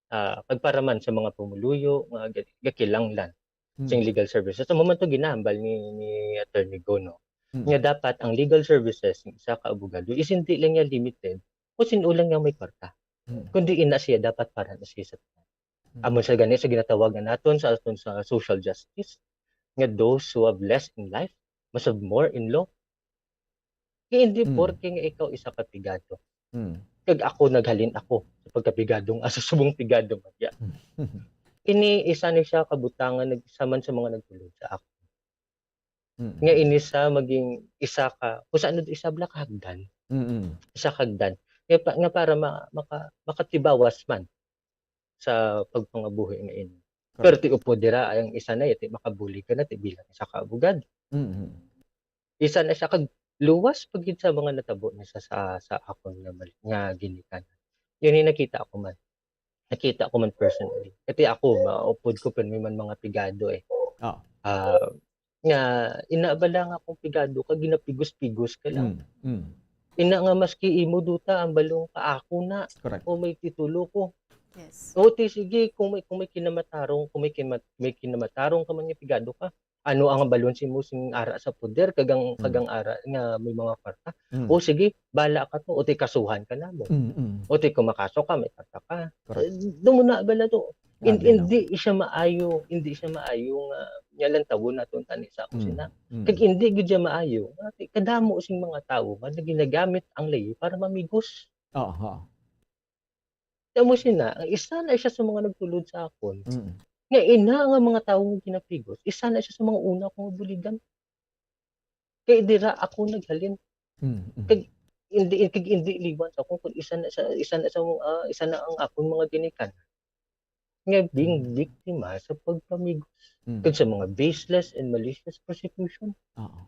ah, kag para man sa mga pumuluyo nga ga-, gakinahanglan Mm. sing legal services. Amo man to ginahambal ni, ni Attorney Go, no? Mm. Nga dapat ang legal services ng isa ka abogado is hindi lang niya limited kung sino lang nga may kwarta. Mm. Kundi ina siya dapat para na siya sa tanan. Mm. Amo sa gani sa ginatawag nga naton sa aton sa social justice, nga those who have less in life must have more in law. Kaya hindi Mm. porke nga ikaw isa ka pigado. Mm. Kag ako naghalin ako sa pagkapigado nga sa subong pigado man ya. Ini isa ni siya ka butang nga nag-, isa man sa mga nagtulod sa ako. Mm. Nga ini sa maging isa ka, kung saan isa bala ka hagdan. Mm. Isa ka hagdan. Nga pa, nga para ma-, maka-, makatibawas man sa pagpangabuhi nga ini. Correct. Pero ti upod dira, ang isa na, ti makabulig ka na, ti bilang isa ka abogado. Mm. Isa na siya, kag luwas pa gid sa mga natabo na sa, sa, sa akon nga mali-, nga ginikanan. Yun yung nakita ko man. Nakita ko man personally. Kasi ako, maupod ko, pero may man mga pigado eh. Oh. Ah, nga, ina bala nga akong pigado ka, ginapigos-pigos ka lang. Mm, mm. Ina nga maski imo duta ang balon ka, ako na. Correct. O may titulo ko. Yes. O ti sige, kung may, kung may kinamatarong, kung may kima- may kinamatarong ka man nga pigado ka, ano ang balon si mo sing ara sa poder, kagang Mm. kagang ara nga may mga kwarta? Mm. O sige, bala ka to, o ti kasuhan ka namo. Mm, mm. O ti kung makaso ka, may kwarta ka. Correct. Eh, Dumo na bala to. In- Grabe, no? Hindi siya maayo, hindi siya maayo nga nga lantawon naton tani sa ako Mm, sina. mm. Kag hindi gid siya maayo nga kadamo sing mga tawo nga ginagamit ang layi para mamigos. Oo, oo. Kamo sina, ang isa na siya sa mga nagtulod sa akon. Mm. Nga ina nga mga tawo nga ginapigos, isa na siya sa mga una ko nga buligan. Kay dira ako naghalin. Mm, mm. Kag hindi kag hindi liwan sa akon kun isa na sa isa na sa ah, isa na ang akon mga ginikanan nga being Mm. biktima sa pagpamigos Mm. kag sa mga baseless and malicious prosecution. Oo.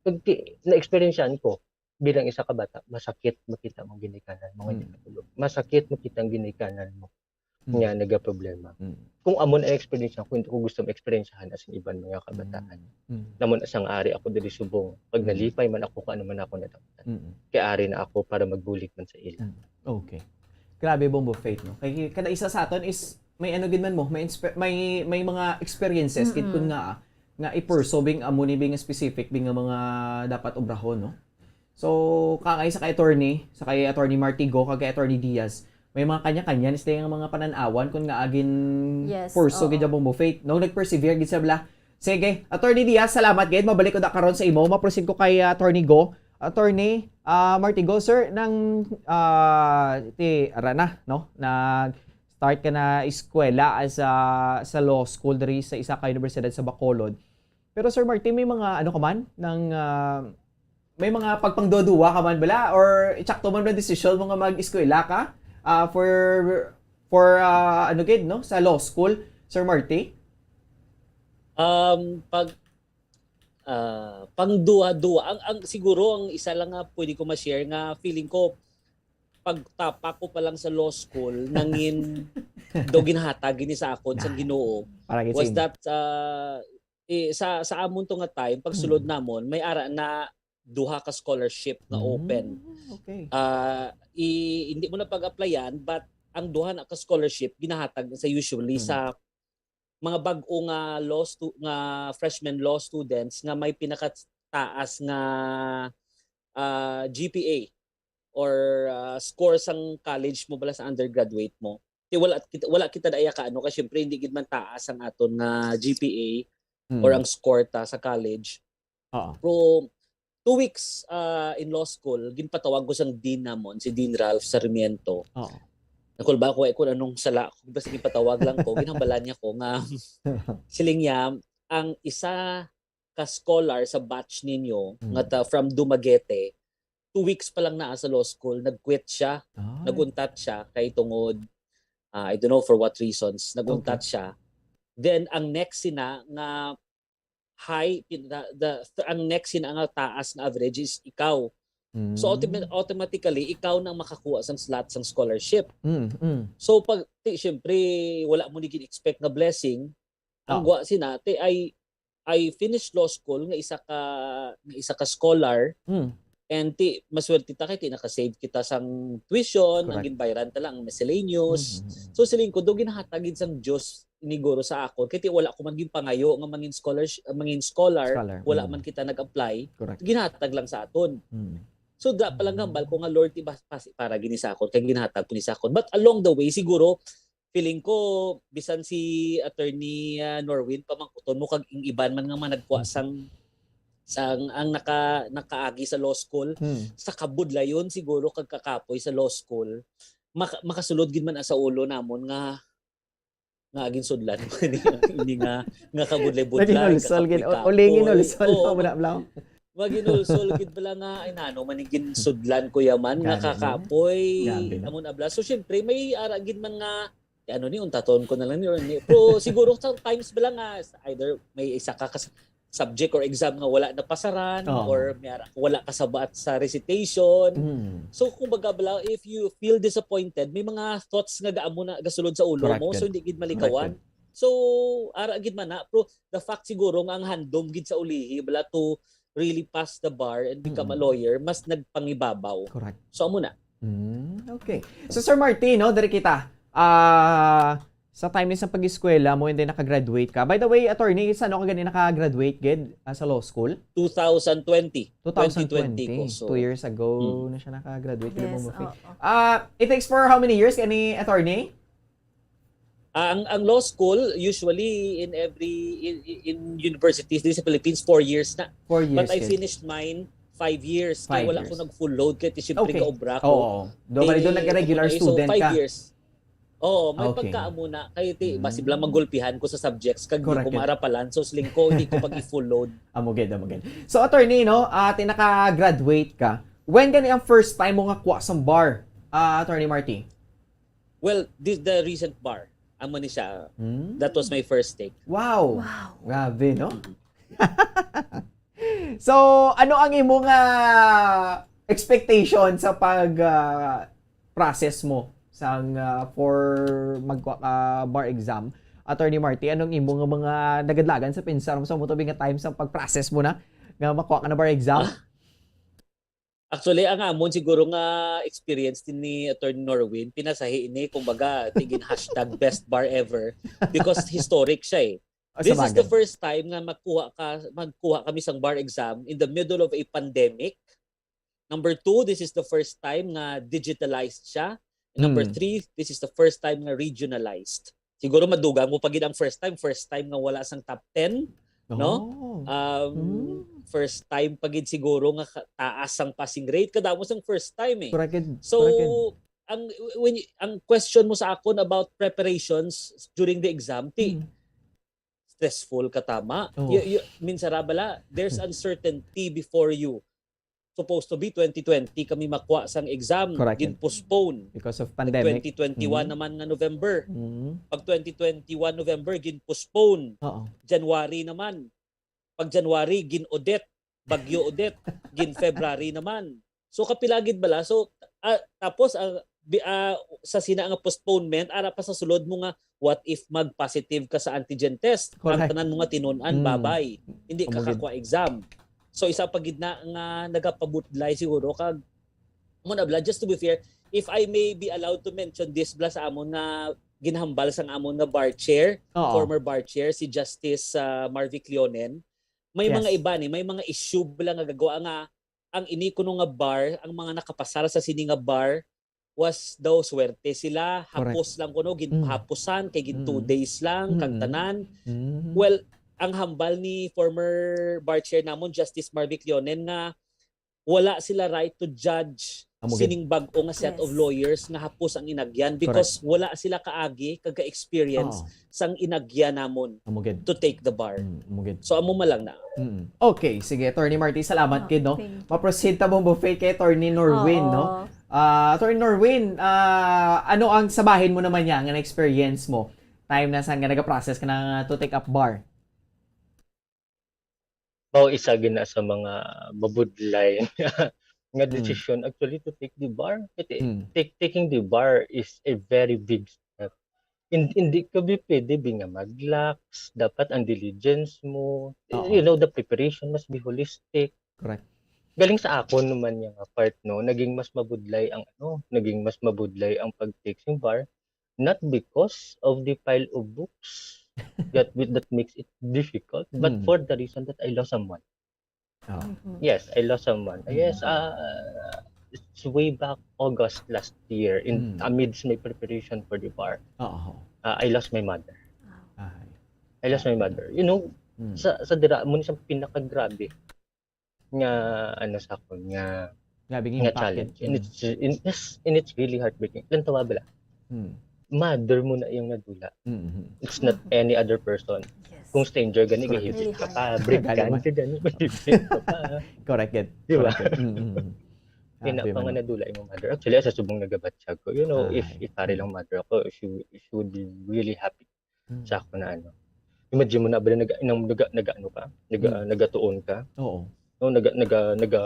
Kag ti- na-experiencean ko bilang isa ka bata, masakit makita mo ginikanan mo nga Mm. ginatulog. Masakit makita ang ginikanan mo Mm. nga nagaproblema. Mm. Kung amo na experience ko, hindi ko gusto ma-experiencehan as in iban mga kabataan. Mm. Namon asang ari ako diri subong, pag Mm. nalipay man ako kung ano man ako nadaptan. Mm. Kay ari na ako para magbulig man sa ila. Mm. Okay. Grabe, Bombo Faith, no? Kay kada isa sa aton is may ano gid man mo, may inspe- may may mga experiences gid kun Mm-mm. nga ah, nga i-pursue bing amo ni bing specific bing nga mga dapat obrahon, no? So, kangay sa kay attorney, sa kay attorney Martigo, kag kay attorney Diaz, may mga kanya-kanya ni sila nga mga panan-awan kun nga agin Yes, pursue oo. gid ang Bombo Faith, no? Nag-persevere gid sila. Sige, Attorney Diaz, salamat gid. Mabalik ko na karon sa imo. Ma-proceed ko kay ah, Attorney Go. Attorney ah, Martigo, sir, nang ah, ti ara na, no? Nag start ka na eskwela as a, sa law school diri sa isa ka universidad sa Bacolod. Pero Sir Martin, may mga ano ka man nang ah, may mga pagpangduwa-duwa ka man bala or itsakto man bala desisyon mo nga mag-eskwela ka ah, for for ah, ano gid, no, sa law school, Sir Marty? Um, pag ah, pangduwa-duwa, ang, ang siguro ang isa lang nga pwede ko ma-share nga feeling ko pagtapak ko pa lang sa law school, nangin do ginhatag gini sa akon sang Ginoo Para gid sa was inyo. That uh, eh, sa sa amon to nga time pagsulod Mm. namon may ara na duha ka scholarship nga open. Mm, okay. Ah, i, hindi mo na pag-applyan, but ang duha na ka scholarship ginahatag sa usually Mm. sa mga bag-o nga law stu- nga freshman law students nga may pinakataas nga ah, G P A or ah, score sang college mo bala sa undergraduate mo. Ti wala kita wala kita daya ka ano ka syempre hindi gid man taas ang aton nga G P A Mm. or ang score ta sa college. Oo. Pero two weeks ah, in law school, ginpatawag ko sang dean namon, si Dean Ralph Sarmiento. Oo. Nakulba ko eh, kung anong sala ko, basta ginpatawag lang ko, ginhambalan niya ko nga siling niya, ang isa ka scholar sa batch ninyo Mm. nga ta from Dumaguete, two weeks pa lang naa sa law school, nag-quit siya, Ay. naguntat siya kay tungod ah, I don't know for what reasons, naguntat siya. Then ang next sina nga high pin- the, the, ang next sina nga taas nga average is ikaw. So Mm. autom- automatically ikaw na ang makakuha sang slot sang scholarship. Mm, mm. So pag ti syempre wala mo ni gin-expect nga blessing. Ang Oo. guwa sina ti I I finished law school nga isa ka nga isa ka scholar Mm. and ti maswerte ta kay ti naka-save kita sang tuition, ang Correct. ginbayran ta lang ang miscellaneous. Mm, mm, mm. So siling ko do ginhatag gid sang Dios ni guro sa akon kay ti wala ko man ginpangayo nga mangin scholarship, mangin scholar, Scholar, wala mm. Man kita nag-apply, Correct. Ginhatag lang sa aton. Mm. So da pa lang Mm. hambal ko nga Lord ti bas- pas- para gini sa akon kay ginhatag ko ni sa akon. But along the way siguro feeling ko bisan si Attorney ah, Norwin pamangkuton mo kag ing iban man nga mga nagkuha Mm. sang sang ang naka nakaagi sa law school Mm. sa kabudlayon siguro kag kakapoy sa law school maka, makasulod gid man sa ulo namon nga nga ginsudlan mo ni, ni nga nga kabudlay-budlay Naging ulsol gid. kakapoy-kapoy. Ulingin ulsol Oo, pa mo na blank. Maginulsol gid bala nga ay nano man ni ginsudlan ko yaman nga Grabe, no? kakapoy. Grabe, no? Amo na bala. So syempre may ara gid man nga eh, ano ni untaton ko na lang ni, ni. Pero siguro sometimes bala nga either may isa ka kas- subject or exam nga wala napasaran Oo. Or may ara, wala kasabat sa recitation. Mm. So kumbaga bala if you feel disappointed, may mga thoughts nga gaamo na gasulod sa ulo Correct, mo so good. hindi gid malikawan. Correct, So ara gid man na, pero the fact siguro nga ang handom gid sa ulihi bala to really pass the bar and become a Mm. lawyer, mas nagpangibabaw. Correct. So, amo na. Mm, okay. So, Sir Martin, no, diri kita. Ah, sa time ni sa pag-eskwela mo, hindi naka-graduate ka. By the way, attorney, sa ano ka gani naka-graduate, gid, ah, sa law school? Two thousand twenty. Two thousand twenty. Twenty twenty ko, so, Two years ago Mm. na siya naka-graduate. Di ba, Yes, Mufik? oo. Ah, it takes for how many years, any attorney? Ah, ang, ang law school, usually in every, in, in universities din sa Philippines, four years na. Four years. But I gid. finished mine five years. Kaya Five wala years. ko nag-full load kaya siyempre Okay. gaobra ko. Oo. Doon pala doon Di, nagka-regular ano na, so, student five ka. years. Oo, may Okay. pagkaamo na. Kaya di, Mm. basi lang magulpihan ko sa subjects kag di Correct. ko maarapalan. So, siling ko, hindi ko pag-i-full load. Amo gid, amo gid. So, attorney, no, ah, ti naka-graduate ka. When gani ang first time mo nga kuha sang bar, ah, Attorney Marty? Well, this the recent bar. Amo ni siya. Hmm? That was my first take. Wow. Wow. Grabe, no? So, ano ang imo nga expectation sa pag ah, process mo sang ah, for magkuha ka bar exam? Attorney Marty, anong imo nga mga nagadlagan sa pensar mo sa mo tabi nga time sa pag-process mo na nga makuha ka na bar exam? Ah, Actually, ang amon siguro nga experience din ni Attorney Norwin, pinasahi ini, kumbaga, tigin hashtag best bar ever because historic siya eh. O, This is the sabagay. first time nga magkuha ka, magkuha kami sang bar exam in the middle of a pandemic. Number two, this is the first time nga digitalized siya. And number Mm. three, this is the first time nga regionalized. Siguro madugang mo pa gid ang first time, first time nga wala sang top ten, no? Oh. Um, Mm. First time pa gid siguro nga ka- taas ang passing rate. Kadamo sang first time eh. Correct gid. So, Correct gid. ang when y- ang question mo sa akon about preparations during the exam, ti Mm. stressful ka tama. Oo. Y- y- minsan ra bala, there's uncertainty before you. Supposed to be twenty twenty kami makuha sang exam, Correct. Gin-postpone. Because of pandemic. Twenty twenty-one Mm. naman nga November. Mm. Pag twenty twenty-one November, gin-postpone. Oo. January naman. Pag January, gin-Odette. Bagyo Odette. Gin-February naman. So, kapila gid bala. So, ah, tapos, ah, bi- ah, sa sina nga postponement, ara pa sa sulod mo nga, what if mag-positive ka sa antigen test? Ang Correct. Tanan mo nga tinun-an, Mm. babay. Hindi ka Amo gid. kakuha exam. So, isa pa gid na nga nagapabudlay siguro kag, mo na bala, just to be fair, if I may be allowed to mention this bala sa amon nga ginhambal sang amon nga bar chair, Oo. former bar chair, si Justice ah, Marvic Leonen, may Yes. mga iba ni, may mga issue bala nga gagawa nga ang ini kuno nga bar, ang mga nakapasar sa sini nga bar, was daw swerte sila, Correct. hapos lang kuno, Mm. ginpahapusan, kay gin two Mm. days lang, kag Mm. tanan. Mm. Well, ang hambal ni former bar chair namon, Justice Marvic Leonen, nga wala sila right to judge Amo gid. sining bag-o nga set of Yes. lawyers nga hapos ang inagyan because wala sila kaagi kag ka-experience Oo. sang inagyan namon Amo gid. to take the bar. Mm, amo gid. So, amo man lang na. Mm. Okay, sige, Attorney Marty, salamat Oh, gid, no? thank you. Maproceed ta mo buffet kay Attorney Norwin, Oo. no? Ah, Attorney Norwin, ah, ano ang sabahin mo naman niya nga na-experience mo time na sa nga nagaprocess ka na to take up bar? Mao isa gid na sa mga mabudlay nga Mm. decision actually to take the bar. Kasi Mm. take, taking the bar is a very big step. Hin- Hindi ka bi pwede bi nga mag-lax. Dapat ang diligence mo, Oo. you know, the preparation must be holistic. Correct. Galing sa akon naman nga part, no, naging mas mabudlay ang ano, naging mas mabudlay ang pag-take sing bar, not because of the pile of books that that makes it difficult, but Mm. for the reason that I lost someone. Oh. Mhm. Yes, I lost someone. Mm. Yes, uh, it's way back August last year in Mm. amidst my preparation for the bar. Oo. Uh, I lost my mother. Ay. I lost my mother. You know, Mm. sa sa dira mo ni siyang pinakagrabe nga ano sa akon nga Grabe nga nga impact challenge. yun. And Mm. it's in, yes, and it's really heartbreaking. Lantawa bala. Mm. Mother mo na yung nadula. Mm-hmm. It's not any other person. Yes. Kung stranger gani Correct. gahibit Really ka hard. pa, break Gani ka, man. gani, gahibit ka pa. Correct it. Di ba? Correct it. Mm-hmm. Kaya na Grabe pa nga man. Nadula yung mother. Actually, sa subong nagabatsyag ko, you know, if Ay. if pare lang mother ako, she, she would be really happy Mm. sa ako na ano. Imagine mo na ba nag nang naga, naga ano ka, naga, Mm. nagatuon ka, Oo. no, naga naga naga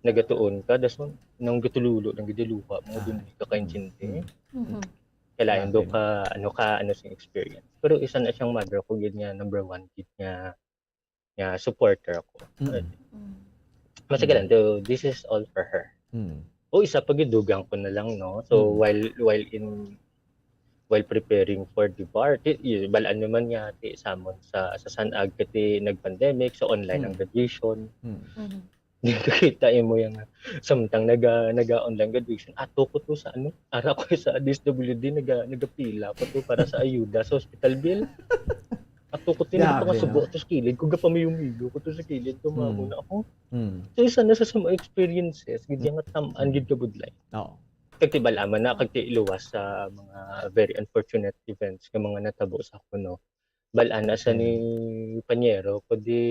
nagatuon ka, das mo nang gatululo, nang gidiluha mo, Ah. dun di ka kaintindi. Mm. Mhm. Kailangan Grabe, do no? ka ano ka ano sing experience. Pero isa na siyang mother ko gid nga number one gid nga nga supporter ako. Mm. Mm. Masagalan, though, this is all for her. Mm. O isa pa, gidugang ko na lang, no? So, Mm. while while in while preparing for the bar, ti, y- balaan naman nga ti samon sa sa San Ag kati nag-pandemic, so online ang Mm. graduation. Mm. Mhm. Di ko kita imo yung samtang naga naga online graduation. Ato ko to sa ano, ara ko sa D S W D naga nagapila ko to para sa ayuda sa hospital bill. Ato ko to Grabe, nakasubo no? to sa kilid ko gapamiyo-miyo ko to sa kilid ko Mm. na ako. Mm. So isa na sa, sa mga experiences gid nga tam-an gid ka budlay. Oo. Kag tibal-a man na kag tiluwas sa mga very unfortunate events nga mga natabo sa kuno. Bal-an na sa ni panyero ko di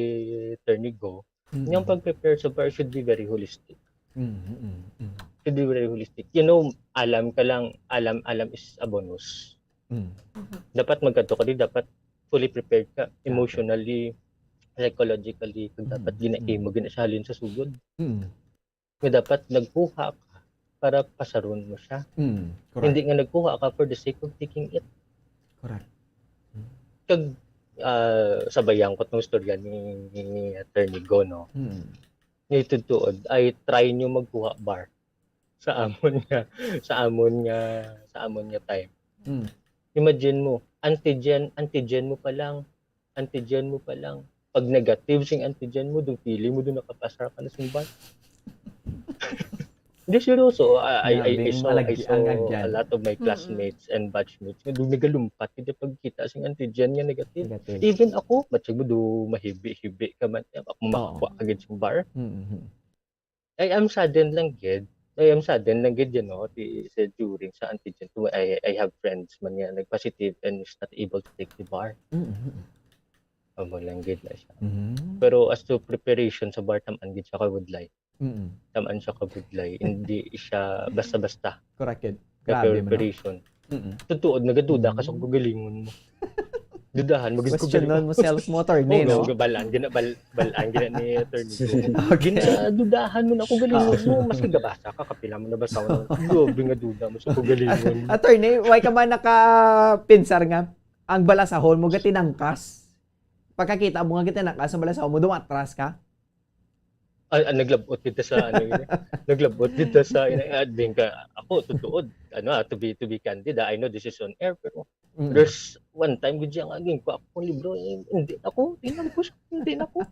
Attorney Go, Mm. yung pag-prepare sa bar should be very holistic. Mm, mm, mm. Should be very holistic. You know, alam ka lang, alam alam is a bonus. Mm. Mhm. Dapat magkadto ka di, dapat fully prepared ka emotionally, psychologically, kag dapat Mm, ginahimo gina siya halin sa sugod. Mm. Nga dapat nagkuha ka para pasaron mo siya. Mm. Correct. Hindi nga nagkuha ka for the sake of taking it. Correct. Kag ah, sabayan ko tong istorya ni, ni Attorney Go, no? Mm. Nga itutuod, I try nyo magkuha bar sa amon nga sa amon nga sa amon nga time. Mm. Imagine mo, antigen, antigen mo pa lang, antigen mo pa lang. Pag negative sing antigen mo, do pili mo do nakapasar ka na sing bar. Hindi, seryoso. I, I, I, I Grabing saw, I malagi saw ang a agyan. lot of my Mm-mm. classmates and batchmates nga do nagalumpat kita pagkita sing antigen nga negative. Negative. Even ako, matsyag mo do mahibi-hibi ka man, ako Oo. makakuha agad sa bar. Mm-hmm. I am saddened lang gid. I am saddened lang gid, you know, di, sa during sa antigen to, I, I have friends man nga nag-positive and is not able to take the bar. Mm-hmm. Amo lang gid na siya. Mm-hmm. Pero as to preparation sa bar, tam-an gid siya kabudlay. Mm-hmm. Tam-an siya kabudlay. Hindi siya basta-basta Correct. Yun. na Grabe man. preparation. Mm-hmm. Tutuod, nagaduda ka sa kagalingon mo. Dudahan mo gid ko Question mo self mo, attorney, Oh, no? no, balaan gina bal, balaan gina ni attorney. Okay. Gina dudahan mo na ako galingon mo, maski gabasa ka, kapila mo nabasa mo. Grabe nga duda mo sa kagalingon. Attorney, why ka ba nakapinsar nga ang balasahon mo gatinangkas? Pagkakita mo nga gatinangkas ang balasahon mo, dumatras ka? Ah, ah, naglabot kita sa ano yun. Naglabot kita sa ina ah, din ka ako tutuod. Ano ah, to be to be candid, ah, I know this is on air, pero Mm. There's one time gud siya nga ginkuha ko ang libro, eh, hindi ako, tingnan ko siya, hindi na ako.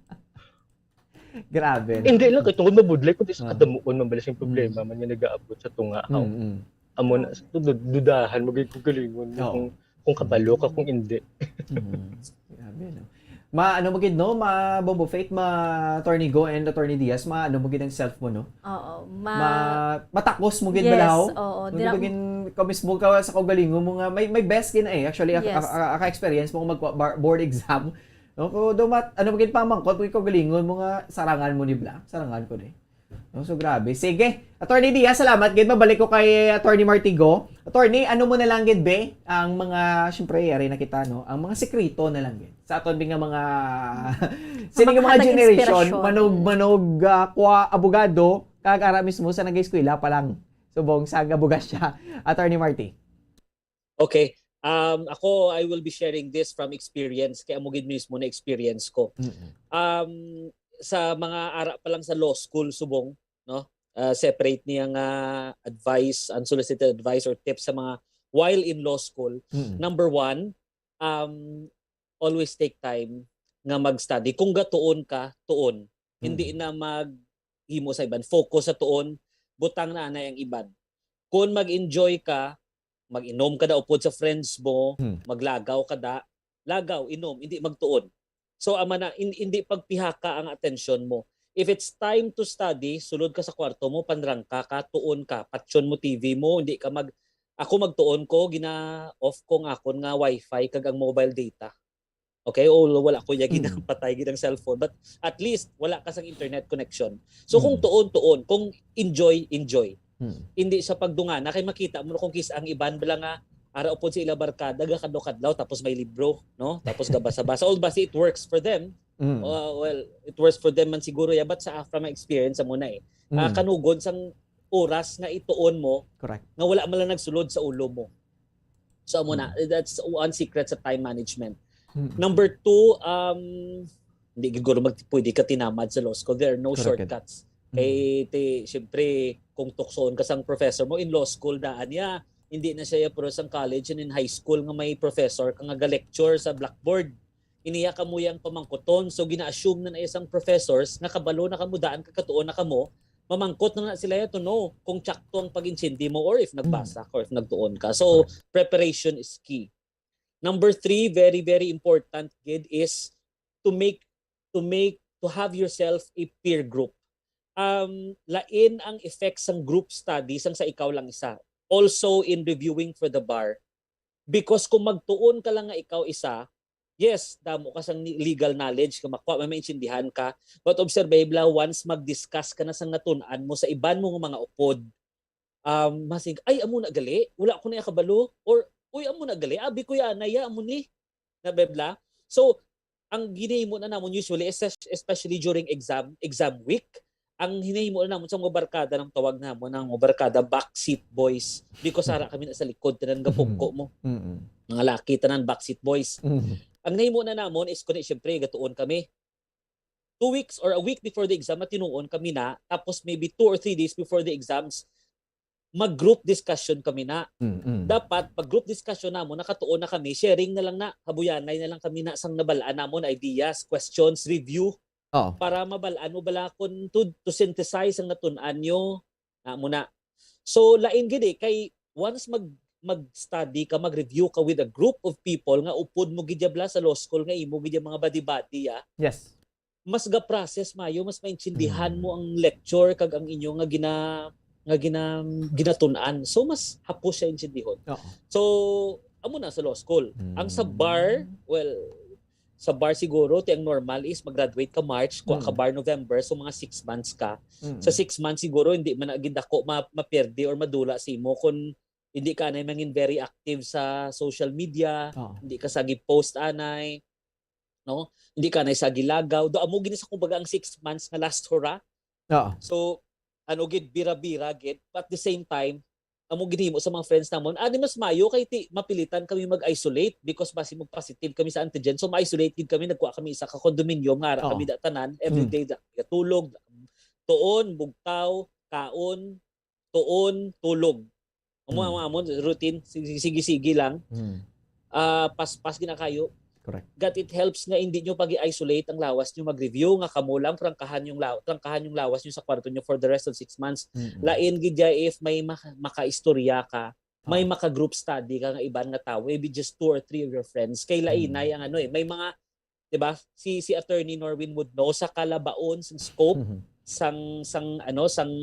Grabe. Hindi lang kay tungod mabudlay kundi sa Ah. kadamuon man bala sing problema man nga nagaabot sa tunga. Mm, mm. Amo na sa dud- dudahan mo gid kung galingon mo Oo. kung kung kabalo ka kung hindi. Mm. Grabe, no? Ma, ano mo gid, no? Ma Bombo Faith, ma Attorney Go and Attorney Diaz, ma, ano mo gid ang self mo, no? Oo. Ma, Ma, matakos mo gid yes, balahaw? Oo. Ano Di na, gid ang kamis mo ka sa kaugalingon mo nga may may best gid na eh. Actually, aka, Yes. aka, aka experience mo kung mag bar- board exam. No, ko do mat, ano mo gid pamangkot mo kaugalingon mo nga sarangan mo ni bla, sarangan ko ni. No, so grabe. Sige, Attorney Diaz, salamat gid. Mabalik ko kay Attorney Martigo. Attorney, ano mo na lang gid be ang mga, syempre, yari na kita, no? Ang mga sekreto na lang gid. Sa aton bi nga mga sini nga mga Makahatag generation, inspirasyon. manog manog ah, kwa abogado, kag ara mismo sa nag-eskwela pa lang. Subong sa abogasya. Attorney Marty. Okay. Um, ako, I will be sharing this from experience. Kaya mo gid mismo na experience ko. Mm-mm. Um, sa mga ara pa lang sa law school, subong, no? Uh, separate niya nga advice, unsolicited advice or tips sa mga while in law school. Mm-mm. Number one, um, always take time nga mag-study. Kung gatuon ka, tuon. Hindi Mm. na maghimo sa iban. Focus sa tuon, butang na anay ang iban. Kung mag-enjoy ka, mag-inom ka na upod sa friends mo, Hmm. maglagaw ka da, lagaw, inom, hindi magtuon. So, ama na, in- hindi pagpihaka ang atensyon mo. If it's time to study, sulod ka sa kwarto mo, panrangka ka, tuon ka, patyon mo T V mo, hindi ka mag, ako magtuon ko, gina-off ko ang akon nga wifi kag ang mobile data. Okay? O wala ko niya Mm. ginapatay gid ang cellphone, but at least wala ka sang internet connection. So kung Mm. tuon, tuon, kung enjoy, enjoy. Mm. Hindi sa pagdungana kay makita mo na kung kis ang iban bala nga ara upod sa ila barkada gakadlaw-kadlaw tapos may libro, no? Tapos gabasa-basa. Or basi it works for them. Mm. Uh, well, it works for them man siguro ya, but sa from my experience sa muna eh. Ah, Mm. kanugon sang oras nga ituon mo Correct. nga wala man lang nagsulod sa ulo mo. So amo na, that's one secret sa time management. Mm. Number two, um, Hindi gid guro mag-, pwede ka tinamad sa law school. There are no Correct. Shortcuts. Kay, ti, siyempre, kung tuksoon ka sang professor mo in law school, daan niya, hindi na siya puro sang college and in high school nga may professor ka nga ga-lecture sa blackboard. Iniya kamo yang pamangkuton. So, gina-assume na na isang professors nga kabalo na kamo, daan ka, katuon na kamo, mamangkot na na sila to know kung tsakto ang pag-intindi mo or if nagbasa ka or if nagtuon ka. So, preparation is key. Number three, very, very important gid is to make, to make, to have yourself a peer group. Um, lain ang effect sang group study sang sa ikaw lang isa. Also in reviewing for the bar, because kung magtuon ka lang nga ikaw isa, yes, damo ka sang ni-, legal knowledge nga makuha, may maintindihan ka, but observable, once mag-discuss ka na sang natun-an mo sa iban mo nga mga upod, um, masig, "Ay, amo na gali, wala ko na kabalo," or, "Uy, amo na gali, abi ko yana, ya, amo ni." Na, bla, bla. So, ang ginahimo na namon usually, es-, especially during exam, exam week, ang hinahimo na namon sa mga barkada, ang tawag namon ang mga barkada, backseat boys, because ara kami na sa likod, tanan gapungko mo. Mm-mm. Mga laki, tanan backseat boys. Mm. Ang nahimo na namon is, kuni, siyempre, gatuon kami. Two weeks or a week before the exam, matinuon kami na, tapos maybe two or three days before the exams, mag-group discussion kami na. Mm-mm. Dapat, pag group discussion namon, nakatuon na kami, sharing na lang na, habuyanay na lang kami na sang nabal-an namon, ideas, questions, review, Oh. para mabal-an mo bala kung to, to synthesize ang natun-an nyo. Na mo na. So, lain gid eh, kay once mag, mag-study ka, mag-review ka with a group of people nga upod mo gid ya bala sa law school, nga imo gid ya mga buddy-buddy, ah, Yes. mas ga-process mayo, mas maintindihan Mm. mo ang lecture kag ang inyo nga gina-, nga gina-, ginatun-an. So, mas hapos siya intindihon. Oo. So, amo na sa law school. Ang sa bar, Mm. well, sa bar siguro, ti ang normal is mag-graduate ka March, kuha ka Mm. bar November, so mga six months ka. Mm. Sa six months siguro, hindi man na gid ako ma-, maperde or madula sa imo kung hindi ka anay mangin very active sa social media, Oo. hindi ka sagi post anay, no? Hindi ka anay sagi lagaw. Do amo gini sa, kumbaga, ang six months nga last hurrah. Oo. So, ano gid, bira-bira gid. But at the same time, amo ginhimo sa mga friends namon, ani mas mayo kay ti mapilitan kami mag-isolate because basi mag-positive kami sa antigen. So, ma-isolate gid kami, nagkuha kami isa ka condominium nga ara Oo. kami da tanan, every Mm. day da kami gatulog, da kami tuon, bugtaw, kaon, tuon, tulog. Amo Mm. ang amon routine, sige, sige, sige lang. Mm. Ah, pas-pas gina kayo. Correct. That it helps nga hindi nyo pag-i-isolate ang lawas nyo, mag-review nga kamo lang, trangkahan yung law-, trangkahan yung lawas nyo sa kwarto nyo for the rest of six months. Mm-mm. Lain gid ya if may maka-, makaistorya ka, may Oo. maka-group study ka nga iban nga tawo, maybe just two or three of your friends. Kay lainay Mm. ang ano eh, may mga, 'di ba? Si, si Attorney Norwin would know sa kalabaon, sa scope, Mhm. sang, sang, ano, sang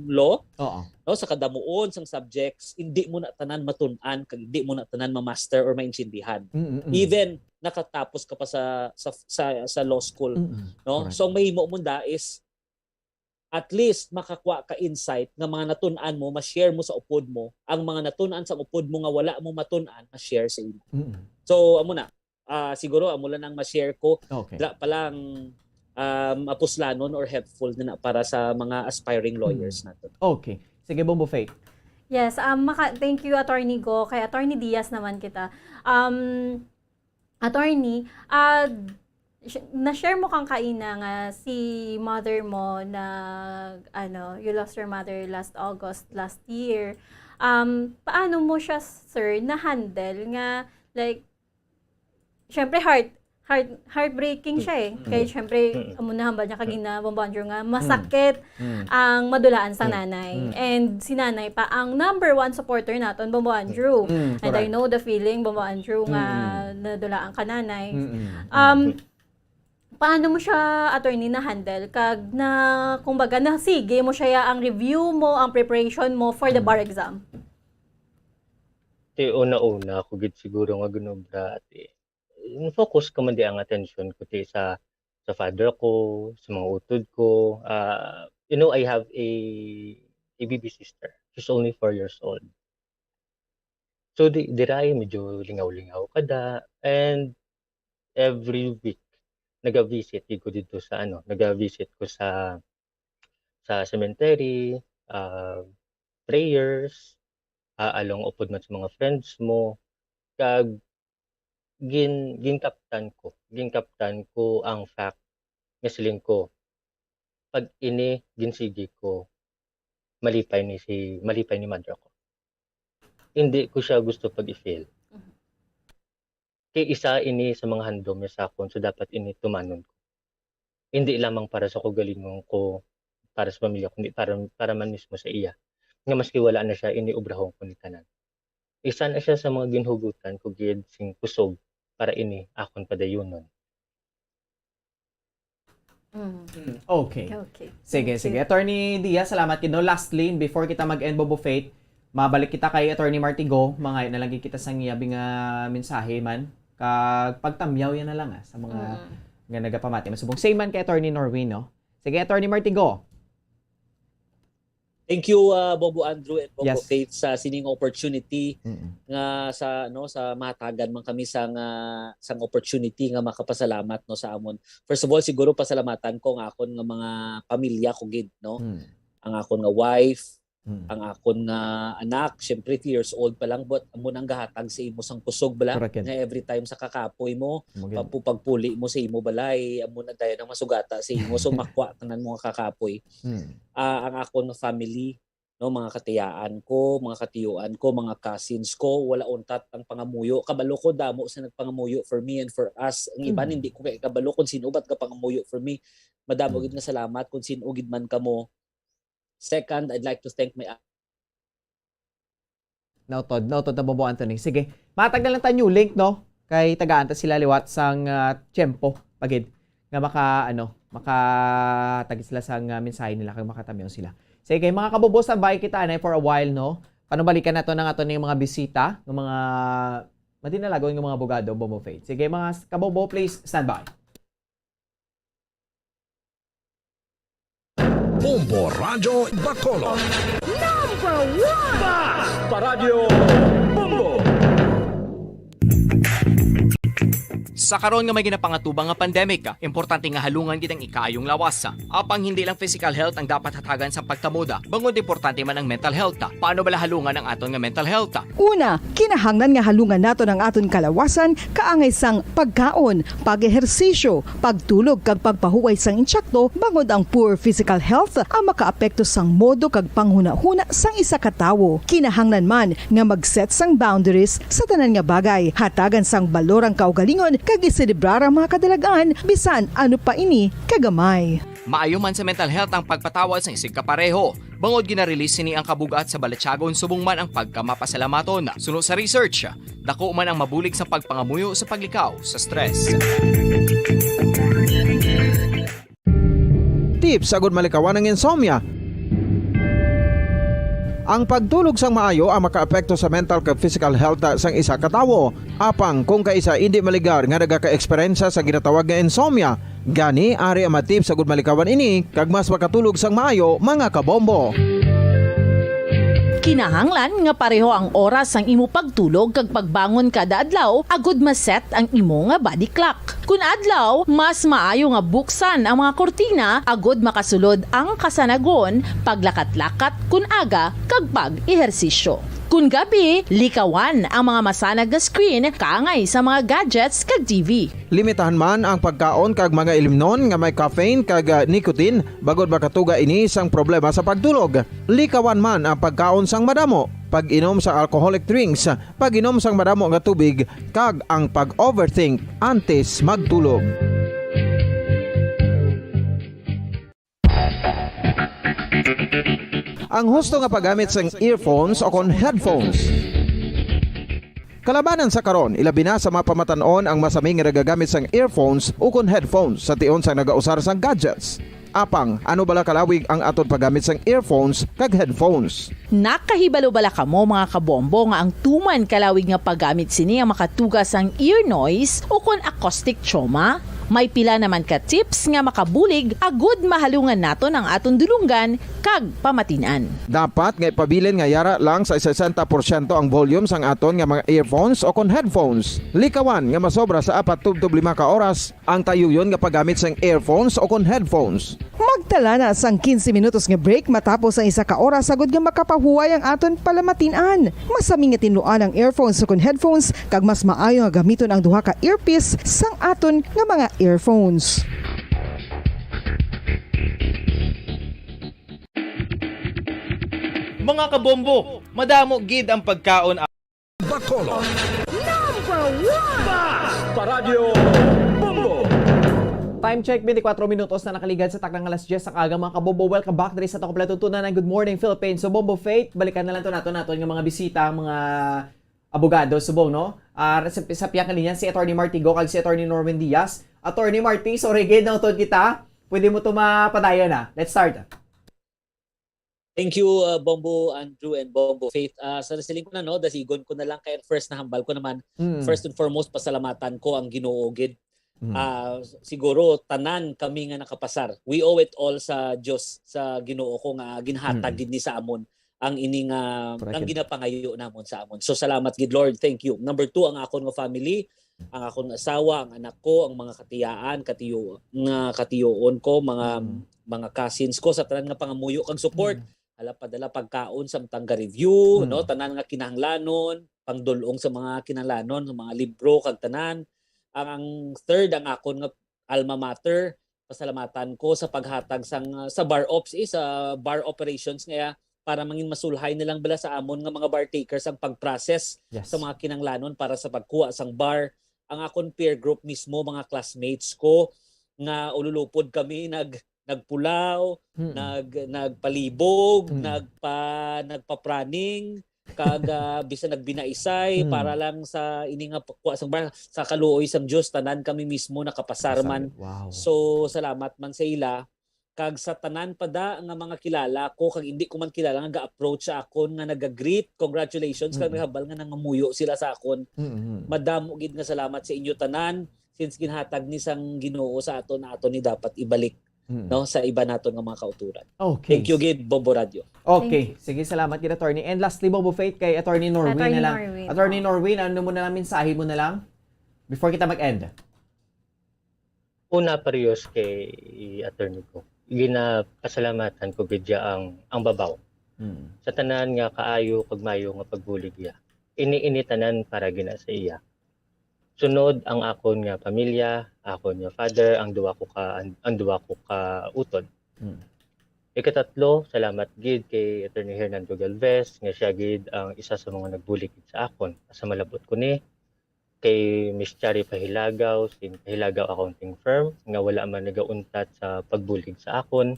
law, Oo. no, sa kadamuon sang subjects, hindi mo na tanan matun-an, kag hindi mo na tanan ma-master or maintindihan. Mm-mm. Even nakatapos ka pa sa, sa, sa, sa law school, Mm-mm. no? Correct. So, ang mahimo mo da is, at least, makakuha ka insight nga mga natun-an mo, ma-share mo sa upod mo, ang mga natun-an sa upod mo nga wala mo matun-an, ma-share sa imo. Mm-mm. So, amo na. Ah, siguro, amo lang ang ma-share ko. Okay. Dra pa lang, um, mapuslanon or helpful na, na para sa mga aspiring lawyers nato. Okay. Sige, Bombo Faith. Yes, um, maka, thank you, Attorney Go. Kay Attorney Diaz naman kita. Um, Attorney, ah, sh-, na-share mo kang kaina nga si mother mo na, ano, you lost your mother last August, last year. Um, paano mo siya, sir, na-handle nga, like, syempre, heart, heart, heartbreaking siya eh. Mm. Kay, Mm. syempre, Mm. amo na hambal niya kagina, Bombo Andrew, nga Mm. masakit Mm. ang madulaan sa Mm. nanay. Mm. And si nanay pa ang number one supporter naton, Bombo Andrew. Mm, And I correct. know the feeling, Bombo Andrew, nga Mm. nadulaan ka nanay. Mm-mm. Um, paano mo siya, attorney, na-handle? Kag na, kumbaga, na sige mo siya ya ang review mo, ang preparation mo for the Mm. bar exam? Ti una-una, ako gid siguro nga ginobra, ati, focus ka man di ang attention ko ti sa, sa father ko, sa mga utod ko. Ah, you know, I have a, a baby sister. She's only four years old. So, di, dira ay medyo lingaw-lingaw kada. And every week, naga-visit gid ko dito sa, ano, naga-visit ko sa, sa cemetery, ah, prayers, ah, along upod man sa mga friends mo. Kag gin-, ginkaptan ko, ginkaptan ko ang fact nga siling ko, "Pag ini ginsigi ko, malipay ni si, malipay ni madre ko. Hindi ko siya gusto pag i-fail." Mhm. Kay isa ini sa mga handom niya sa akon, so dapat ini tumanon ko. Hindi lamang para sa kaugalingon ko, para sa pamilya, kundi para, para man mismo sa iya, nga maski wala na siya, ini obrahon ko ni tanan. Isa na siya sa mga ginhugutan ko gid sing kusog para ini akon padayunon. Mm. Mm, okay. Okay. Sige, Thank sige. you. Attorney Diaz, salamat gid, no? Lastly, before kita mag-end, Bobo Faith, mabalik kita kay Attorney Martigo, mangayo na lang gid kita sang iyabi nga mensahe man. Kag pagtamyaw yan na lang, ah, sa mga Mm. nga nagapamati. Masubong. Same man kay Attorney Norwin, no? Sige, Attorney Martigo. Thank you, uh, Bobo Andrew and Bobo Yes. Faith, sa sining opportunity Mm. nga sa, no, sa mahatagan man kami sa nga, sang opportunity nga makapasalamat, no, sa amon. First of all, siguro pasalamatan ko ang akon nga mga pamilya ko gid, no? Mm. Ang akon nga wife, Mm. ang akon nga anak, syempre three years old pa lang, but amo nang gahatag sa imo sang kusog bala, Correct yan. nga every time sa kakapoy mo, Amo gid. pagpu-, pagpuli mo sa imo balay, amo na dayon ang masugata sa imo, so makwa tanan mo nga kakapoy. Mm. Ah, ang akon nga family, no, mga katiyaan ko, mga katiyuan ko, mga cousins ko, wala untat ang pangamuyo. Kabalo ko, damo sa nagpangamuyo for me and for us. Ang iban, Mm. hindi ko kay kabalo kung sino ba nagpangamuyo for me. Madamo Mm. gid nga salamat kung sino gid man kamo. Second, I'd like to thank my Nautod, nautod na, Bobo Anthony. Sige, matag na lang ta new link, no? Kay tagaan ta sila liwat sang, ah, tiyempo, pagid, nga maka, ano, makatagit sila sang, ah, mensahe nila kag makatamyaw sila. Sige, mga kabobo, standby kita anay for a while, no? Panubalikan nato na nga to ning mga bisita, ng mga madinalagon nga mga abogado, Bobo Faith. Sige, mga s-, kabobo, please stand by. Bombo Radyo Bacolod. Number one! Basta Radyo Bombo! Sa karon nga may ginapangatubang nga pandemic, importante nga halungan gid ang ikaayong lawas. Apang hindi lang physical health ang dapat hatagan sa pagtamod, bangod importante man ang mental health. Paano bala halungan ang aton nga mental health? Una, kinahanglan nga halungan naton ang aton kalawasan kaangay sang pagkaon, pag-ehersisyo, pagtulog, kag pagpahuway sang insakto, bangod ang poor physical health ang makaapekto sang modo kag panghunahuna sang isa ka tawo. Kinahanglan man nga mag-set sang boundaries sa tanan nga bagay, hatagan sang balor ang kaugalingon, kag iselebrar ang mga kadalag-an, bisan ano pa ini kagamay. Maayo man sa mental health ang pagpatawad sang isigkapareho, bangod gina-release sini ang kabug-at sa balatyagon subong man ang pagkamapasalamaton. Suno sa research, dako man ang mabulig sa pagpangamuyo sa paglikaw sa stress. Tips agud malikawan ang insomnia. Ang pagtulog sang maayo ang makaapekto sa mental kag physical health sang isa ka tawo. Apang kung kaisa indi maligar nga nagaka-eksperyensya sa ginatawag nga insomnia, gani ari ang mga tips agud malikawan ini kag mas makatulog sang maayo, mga kabombo. Kinahanglan nga pareho ang oras sang imo pagtulog kag pagbangon kada adlaw agud ma-set ang imo nga body clock. Kun adlaw, mas maayo nga buksan ang mga kurtina agud makasulod ang kasanagon, paglakat-lakat kun aga, kag pag-ehersisyo. Kun gabi, likawan ang mga masanag nga screen kaangay sa mga gadgets kag T V. Limitahan man ang pagkaon kag mga ilimnon nga may caffeine kag, ah, nicotine, bangod makatuga ini sang problema sa pagtulog. Likawan man ang pagkaon sang madamo, pag-inom sa alcoholic drinks, pag-inom sang madamo nga tubig, kag ang pag-overthink antes magtulog. Ang husto nga paggamit sang earphones o kon headphones. Kalabanan sa karon, ilabi na sa mga pamatan-on ang masami nga nagagamit sang earphones o kon headphones sa tion sang nagausar sang gadgets. Apang, ano bala kalawig ang aton paggamit sang earphones kag headphones? Nakahibalo bala kamo, mga kabombo, nga ang tuman kalawig nga paggamit sini ang makatuga sang ear noise o kon acoustic trauma? May pila naman ka tips nga makabulig agud mahalungan naton ang aton dulonggan kag pamatin-an. Dapat nga ipabilin nga yara lang sa sesenta porsyento ang volume sang aton nga mga earphones o kon headphones. Likawan nga masobra sa apat tubtob lima ka oras ang tayuyon nga paggamit sang earphones o kon headphones. Magtala na sang quince minutos nga break matapos ang isa ka oras agud nga makapahuway ang aton palamatin-an. Masami nga tinluan ang earphones o kon headphones, kag mas maayo nga gamiton ang duha ka earpiece sang aton nga mga earphones. Mga kabombo, madamo gid ang pagkaon. Bacolod. Number one! Bas! Paradyo Bombo! Time check, twenty-four minutos na nakaligad sa taknang alas diyes sa aga, mga kabombo. Welcome back diri sa Takop Latutunan and Good Morning Philippines. So, Bombo Faith, balikan na lang to nato naton nga mga bisita, mga abogado, subong, no? Ah, sa, sa piyang kalinya, si Attorney Martigo kag si Attorney Norwin Diaz. Attorney Marty, sorry gid, no, tuod kita. Pwede mo to mapadayon, ah. Let's start. Thank you, uh, Bombo Andrew and Bombo Faith. Uh, sa siling ko na, no, dasigon ko na lang kay first na hambal ko naman. Mm. First and foremost, pasalamatan ko ang Ginoo gid. Mm. Uh, siguro tanan kami nga nakapasar. We owe it all sa Dios, sa Ginoo ko nga ginhatag mm. gid ni sa amon ang ini nga ang ginapangayo namon sa amon. So salamat gid Lord, thank you. Number two, ang akon nga family, ang akon nga asawa, ang anak ko, ang mga katiyaan, katiyo nga katiyoon ko, mga mm. mga cousins ko sa tanan nga pangamuyo kag support. Mm. Hala, padala pagkaon samtang ga-review, mm. no, tanan nga kinahanglanon, pangdul-ong sa mga kinahanglanon, sa mga libro kag tanan. Ang, ang third, ang akon nga alma mater, pasalamatan ko sa paghatag sang sa bar ops eh, sa bar operations nga para mangin masulhay na lang bala sa amon nga mga bar takers ang pag-process yes. sa mga kinanglanon para sa pagkuha sang bar. Ang akon peer group mismo, mga classmates ko nga ululupod kami nag nagpulaw, mm. nag nagpalibog, mm. nagpa nagpapraning, kag uh, bisan nagbinaisay mm. para lang sa ini nga pagkuha sang sa kaluoy sang Dios tanan kami mismo nakapasar man. Wow. So salamat man sa ila kag sa tanan pa da nga mga kilala ko kag hindi ko man kilala nga ga-approach sa akon nga naga-greet, congratulations kag mm. naghabal nga nangamuyo sila sa akon. Mm-hmm. Madamo gid nga salamat sa inyo tanan since ginhatag ni sang Ginoo sa aton na aton ni dapat ibalik. Mm. no, sa iba naton nga mga kauturan. Okay. Thank you gid, Bombo Radio. Okay. Sige, salamat gid, attorney. And lastly, Bombo Faith, kay Attorney Norwin Attorney na lang. Norwin. Attorney oh. Norwin, ano mo na lang, mensahe mo na lang before kita mag-end? Una, parehas kay attorney ko. Ginapasalamatan ko gid ang ang babaw. Hmm. Sa tanan nga kaayo kag mayo nga pagbulig iya. Ini-ini tanan para gina sa iya. Sunod ang akon nga pamilya, akon nga father, ang duwa ko ka ang, ang duwa ko ka utod. Hmm. Ikatatlo, salamat gid kay Attorney Hernando Galvez nga siya gid ang isa sa mga nagbulig gid sa akon. Sa malabot ko ni kay Miss Chari Pahilagaw, sing Pahilagaw Accounting Firm nga wala man nagauntat sa pagbulig sa akon.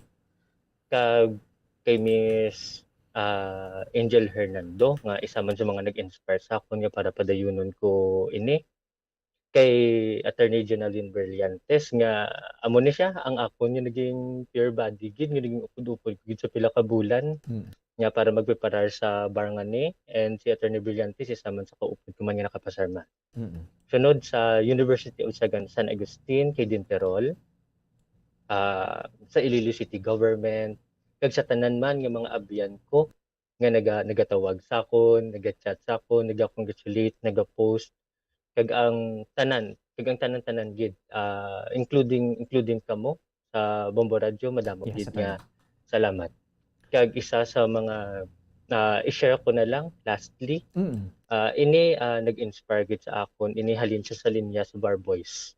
Kag kay Miss ah, Angel Hernando nga isa man sa mga nag-inspire sa akon nga para padayunon ko ini. Kay Attorney Jonalyn Brillantes nga amo ni siya ang akon nga naging peer buddy gid nga naging upod-upod ko gid sa pila ka bulan mm. nga para magpreparar sa bar nga ni and si Attorney Brillantes isa man sa kaupod ko man nga nakapasar man. Mm. Sunod sa University of Sagan San Agustin kay Dinterol uh, sa Iloilo City Government, kag sa tanan man nga mga abyan ko nga naga, nagatawag sa akon, naga-chat sa akon, naga-congratulate, naga-post, kag ang tanan, kag ang tanan-tanan gid, uh, including including kamo sa Bombo Radio, madamo yeah, gid nga salamat. Kag isa sa mga uh, i-share ko na lang lastly, mm. uh, ini uh, nag-inspire gid sa akon, ini halin siya sa linya sa Bar Boys.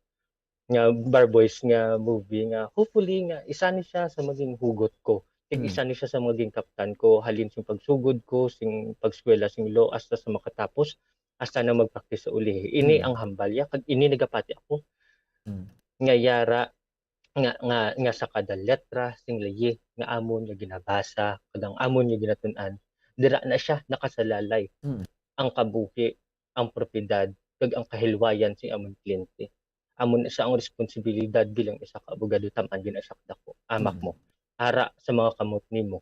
nga Bar Boys nga movie nga hopefully nga isa ni siya sa maging hugot ko. Kag mm. isa ni siya sa maging kaptan ko halin sing pagsugod ko sing pagskwela sing law hasta sa makatapos hasta na magpraktis sa ulihi. Ini mm. ang hambal ya kag ini nagapati ako. Mm. Nga yara nga nga nga sa kada letra sing layi nga amon nga ginabasa kag ang amon nga ginatun-an dira na siya nakasalalay. Mm. Ang kabuhi, ang propiedad kag ang kahilwayan sing amon kliyente. Amo na sia ang responsibilidad bilang isa ka abogado, tam-an gid na sia kadako, amak mo, ara sa mga kamot nimo,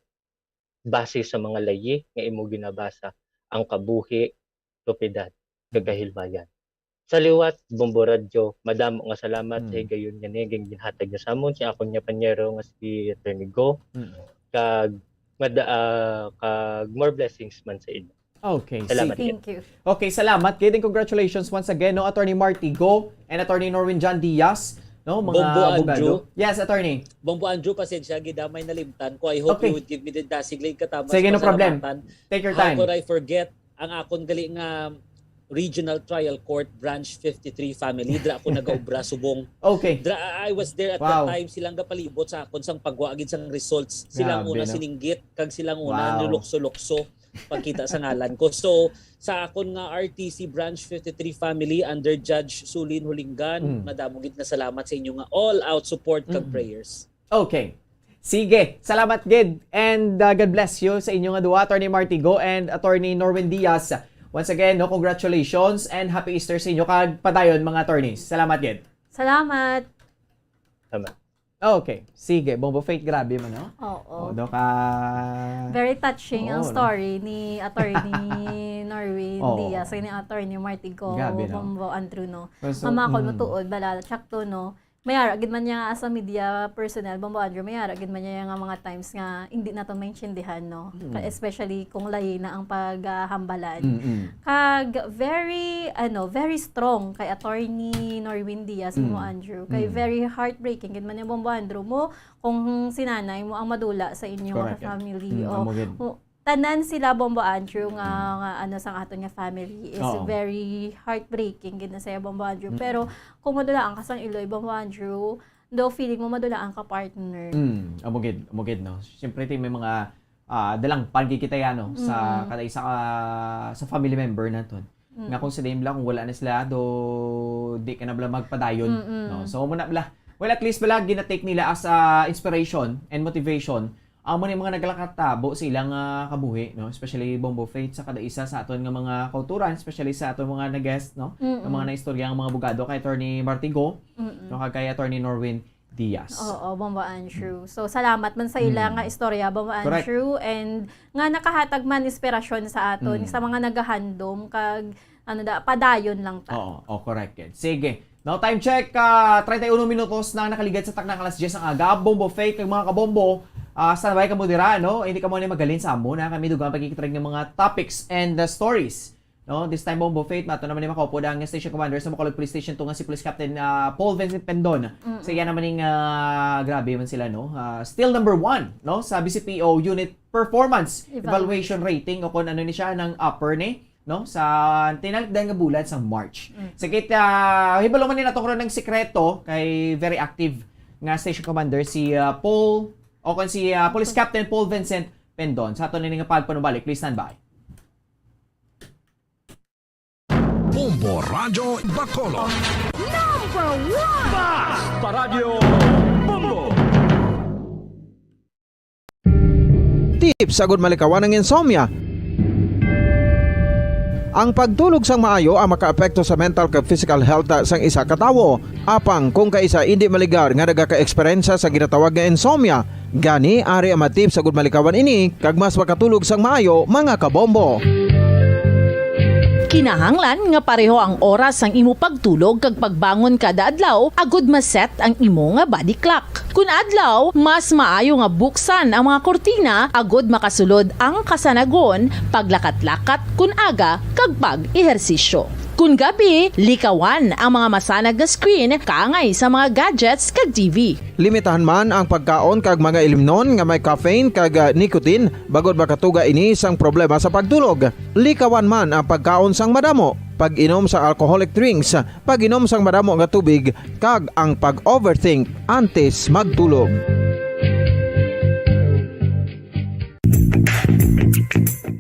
base sa mga layi nga imo ginabasa, ang kabuhi, propiedad, kag kahilwayan. Sa liwat, Bombo Radyo, madamo nga salamat sa higayon nga ni ginhatag niya sa amon si akon nga panyero nga si Attorney Go, kag mada, ah, kag more blessings man sa inyo. Okay. Salamat. Sige. Thank you. Okay, salamat gid and congratulations once again, no, Attorney Marty Go and Attorney Norwin John Diaz, no, mga Bombo abogado. Andrew. Yes, Attorney. Bombo Andrew, pasensya, gid may nalimtan ko. I hope okay. you would give me the dasig late katama. Sige, no problem. Take your time. How could I forget ang akon gali nga Regional Trial Court, Branch fifty-three family. Dira ako nagaobra subong. Okay. Dira, I was there at Wow. that time. Silang gapalibot sa akon sang pagwa gid sang results. Silang Grabe, una no? sininggit, kag silang una Wow. nilukso-lukso pagkita sa ngalan ko. So, sa akon nga R T C Branch fifty-three family under Judge Sulin Hulingan, Mm. madamo gid nga salamat sa inyo nga all-out support kag Mm. prayers. Okay. Sige, salamat gid. And, uh, God bless you sa inyo nga duha, Attorney Martigo and Attorney Norwin Diaz. Once again, no, congratulations and happy Easter sa inyo kag padayon, mga attorneys. Salamat gid. Salamat. Salamat. Okay. Sige, Bombo Faith, grabe man, no? Oo. Oh, do ka Very touching ang Oo, no? story ni Attorney Norwin Oo. Diaz, ni Attorney Martigo, Grabe, no? Bombo Andrew, no? Pero so, Mama, kung mm. matuod, bala, tsakto, no? Mayara gid man niya as a media personnel, Bombo Andrew, mayara gid man niya nga mga times nga hindi nato maintindihan, no? Mm. Ka-, especially kung layi na ang paghambalan. Mm-mm. Kag very, ano, very strong kay Attorney Norwin Diaz, Bombo Mm. Andrew. Kay Mm. very heartbreaking gid man niya, Bombo Andrew, mo kung si nanay mo ang madula sa inyo nga Correct, yeah. family. Mm, O, amo gid. o, tanan sila, Bombo Andrew, nga, Mm. nga ano, sang aton nga family is Oo. very heartbreaking gid na sa iya, Bombo Andrew. Mm. Pero kung madulaan ka sang iloy, Bombo Andrew, daw feeling mo madulaan ka, partner. Mm, amo gid, amo gid, no? Siyempre, ti may mga, ah, dalangpan gid kita, ya, no? Sa Mm. kada isa ka, sa family member naton. Mm. Nga kung sa name lang, kung wala na sila, do, di ka na bala magpadayon, Mm-mm. no? So, muna bala. Well, at least bala, gina-take nila as, ah, inspiration and motivation. Amo ni mga naglakatabo sa ilang, ah, kabuhi, no? Especially Bombo Faith sa kada isa sa aton nga mga kauturan, especially sa aton mga nag-guest, no? Mm-mm. Ang mga naistorya ang mga abogado kay Attorney Martigo, Mm-mm. no? Kag kay Attorney Norwin Diaz. Oo, Bombo Andrew. Mm. So, salamat man sa ila Mm. nga istorya, Bombo Correct. Andrew, and nga nakahatag man inspirasyon sa aton, Mm. sa mga nagahandom, kag ano da, padayon lang ta. Oo, oh, correct, gid. Sige. Now, time check, ah, treinta y uno minutos na nakaligad sa takna nga alas diyes ang aga. Bombo Faith, kag mga kabombo, ah, standby kamo dira, no? Hindi kamo ni magalin sa amo na kami dugang pagkikitrig ng mga topics and, uh, stories. No? This time, Bombo Faith, mato naman ni makaupod ang station commander sa Bacolod Police Station two nga si Police Captain, ah, Paul Vincent Pendon. Mm-mm. Sa iya naman ning, ah, grabe man sila, no? Ah, still number one, no? Sa B C P O unit performance Evaluation. evaluation rating o kung ano ni siya, ng upper ni, no? Sa tinalikdan nga bulan sa March. Mm. Sa kita, hibalo man ni natong ron ng sikreto kay very active nga station commander si, ah, Paul, o kung si, ah, Police Captain Paul Vincent Pendon. Sa ato na nga pagpanumbalik, please stand by. Bombo Radyo Bacolod. Number one! Basta Radyo Bombo! Tips agud malikawan ang insomnia. Ang pagtulog sang maayo ang makaapekto sa mental kag physical health sang isa ka tawo. Apang kung kaisa indi maligar nga nagaka-eksperyensya sa ginatawag nga insomnia, gani ari ang mga tips agud malikawan ini kag mas makatulog sang maayo, mga kabombo. Kinahanglan nga pareho ang oras sang imo pagtulog kag pagbangon kada adlaw agud ma-set ang imo nga body clock. Kun adlaw, mas maayo nga buksan ang mga kurtina agud makasulod ang kasanagon, paglakat-lakat kun aga, kag pag-ehersisyo. Kun gabi, likawan ang mga masanag nga screen kaangay sa mga gadgets kag T V. Limitahan man ang pagkaon kag mga ilimnon nga may caffeine kag, ah, nicotine, bangod makatuga ini sang problema sa pagtulog. Likawan man ang pagkaon sang madamo, pag-inom sang alcoholic drinks, pag-inom sang madamo nga tubig, kag ang pag-overthink antes magtulog.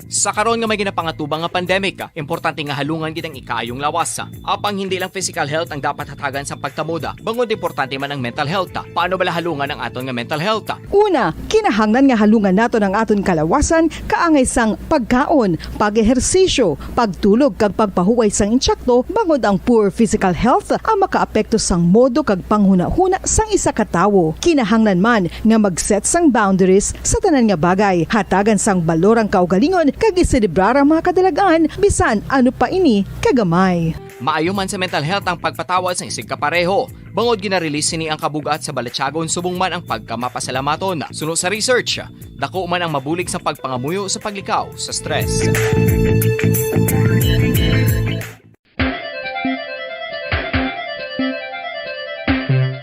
Sa karon nga may ginapangatubang nga pandemic, importante nga halungan gid ang ikaayong lawas. Apang hindi lang physical health ang dapat hatagan sa pagtamod, bangod importante man ang mental health. Paano bala halungan ang aton nga mental health? Una, kinahanglan nga halungan naton ang aton kalawasan kaangay sang pagkaon, pag-ehersisyo, pagtulog kag pagpahuway sang intsakto, bangod ang poor physical health ang makaapekto sang modo kag panghunahuna sang isa ka tawo. Kinahanglan man nga mag-set sang boundaries sa tanan nga bagay, hatagan sang balor ang kaugalingon kag iselebrar ang mga kadalag-an bisan ano pa ini kagamay. Maayo man sa mental health ang pagpatawad sa isig kapareho. Bangod gina-release sini ang kabug-at sa balatyagon subong man ang pagkamapasalamaton. Suno sa research, dako man ang mabulig sa pagpangamuyo sa paglikaw sa stress.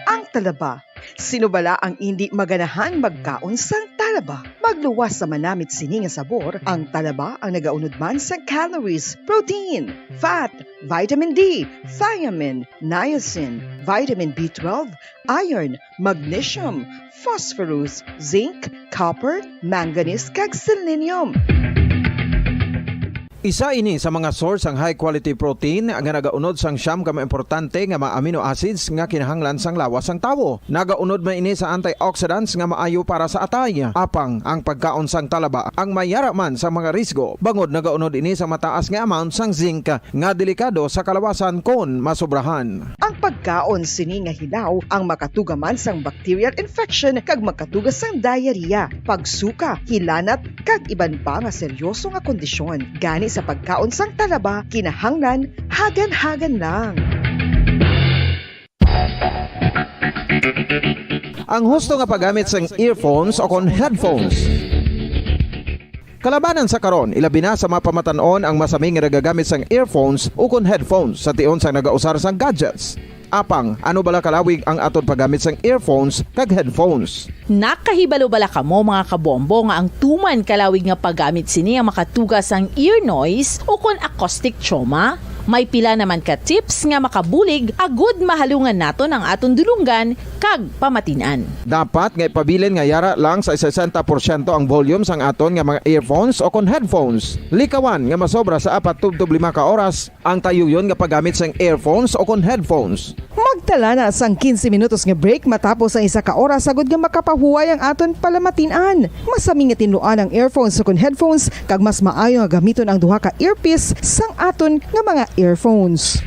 Ang talaba. Sino bala ang indi maganahan magkaon sang talaba? Talaba. Magluwas sa manamit sini nga sabor, ang talaba ang nagaunod man sa calories, protein, fat, vitamin D, thiamine, niacin, vitamin B twelve, iron, magnesium, phosphorus, zinc, copper, manganese, kag selenium. Isa ini sa mga source sang high quality protein nga nagaunod sang siyam ka mga importante nga mga amino acids nga kinahanglan sang lawas sang tawo. Nagaunod man ini sa antioxidants nga maayo para sa atay. Apang ang pagkaon sang talaba ang may yara man sa mga risgo, bangod nagaunod ini sa mataas nga amount sang zinc nga delikado sa kalawasan kon masobrahan. Ang pagkaon sini nga hilaw ang makatuga man sang bacterial infection kag makatuga sang diarrhea, pagsuka, hilanat, kag iban pa nga seryoso nga kondisyon. Gani sa pagkaon sang talaba, kinahanglan hagan-hagan lang. Ang husto nga paggamit sang earphones o kon headphones. Kalabanan sa karon, ilabi na sa mga pamatan-on ang masami nga nagagamit sang earphones o kon headphones sa tion sang nagausar sang gadgets. Apang, ano bala kalawig ang aton paggamit sang earphones kag headphones? Nakahibalo bala kamo, mga kabombo, nga ang tuman kalawig nga paggamit sini ang makatuga sang ear noise o kon acoustic trauma? May pila naman ka tips nga makabulig agud mahalungan naton ang aton dulonggan kag pamatin-an. Dapat nga ipabilin nga yara lang sa sesenta porsyento ang volume sang aton nga mga earphones o kon headphones. Likawan nga masobra sa apat tubtob lima ka oras ang tayuyon nga paggamit sang earphones o kon headphones. Magtala na sang quince minutos nga break matapos ang isa ka oras, agud nga makapahuway ang aton palamatin-an. Masami nga tinluan ang earphones o kon headphones, kag mas maayo nga gamiton ang duha ka earpiece sang aton nga mga earphones.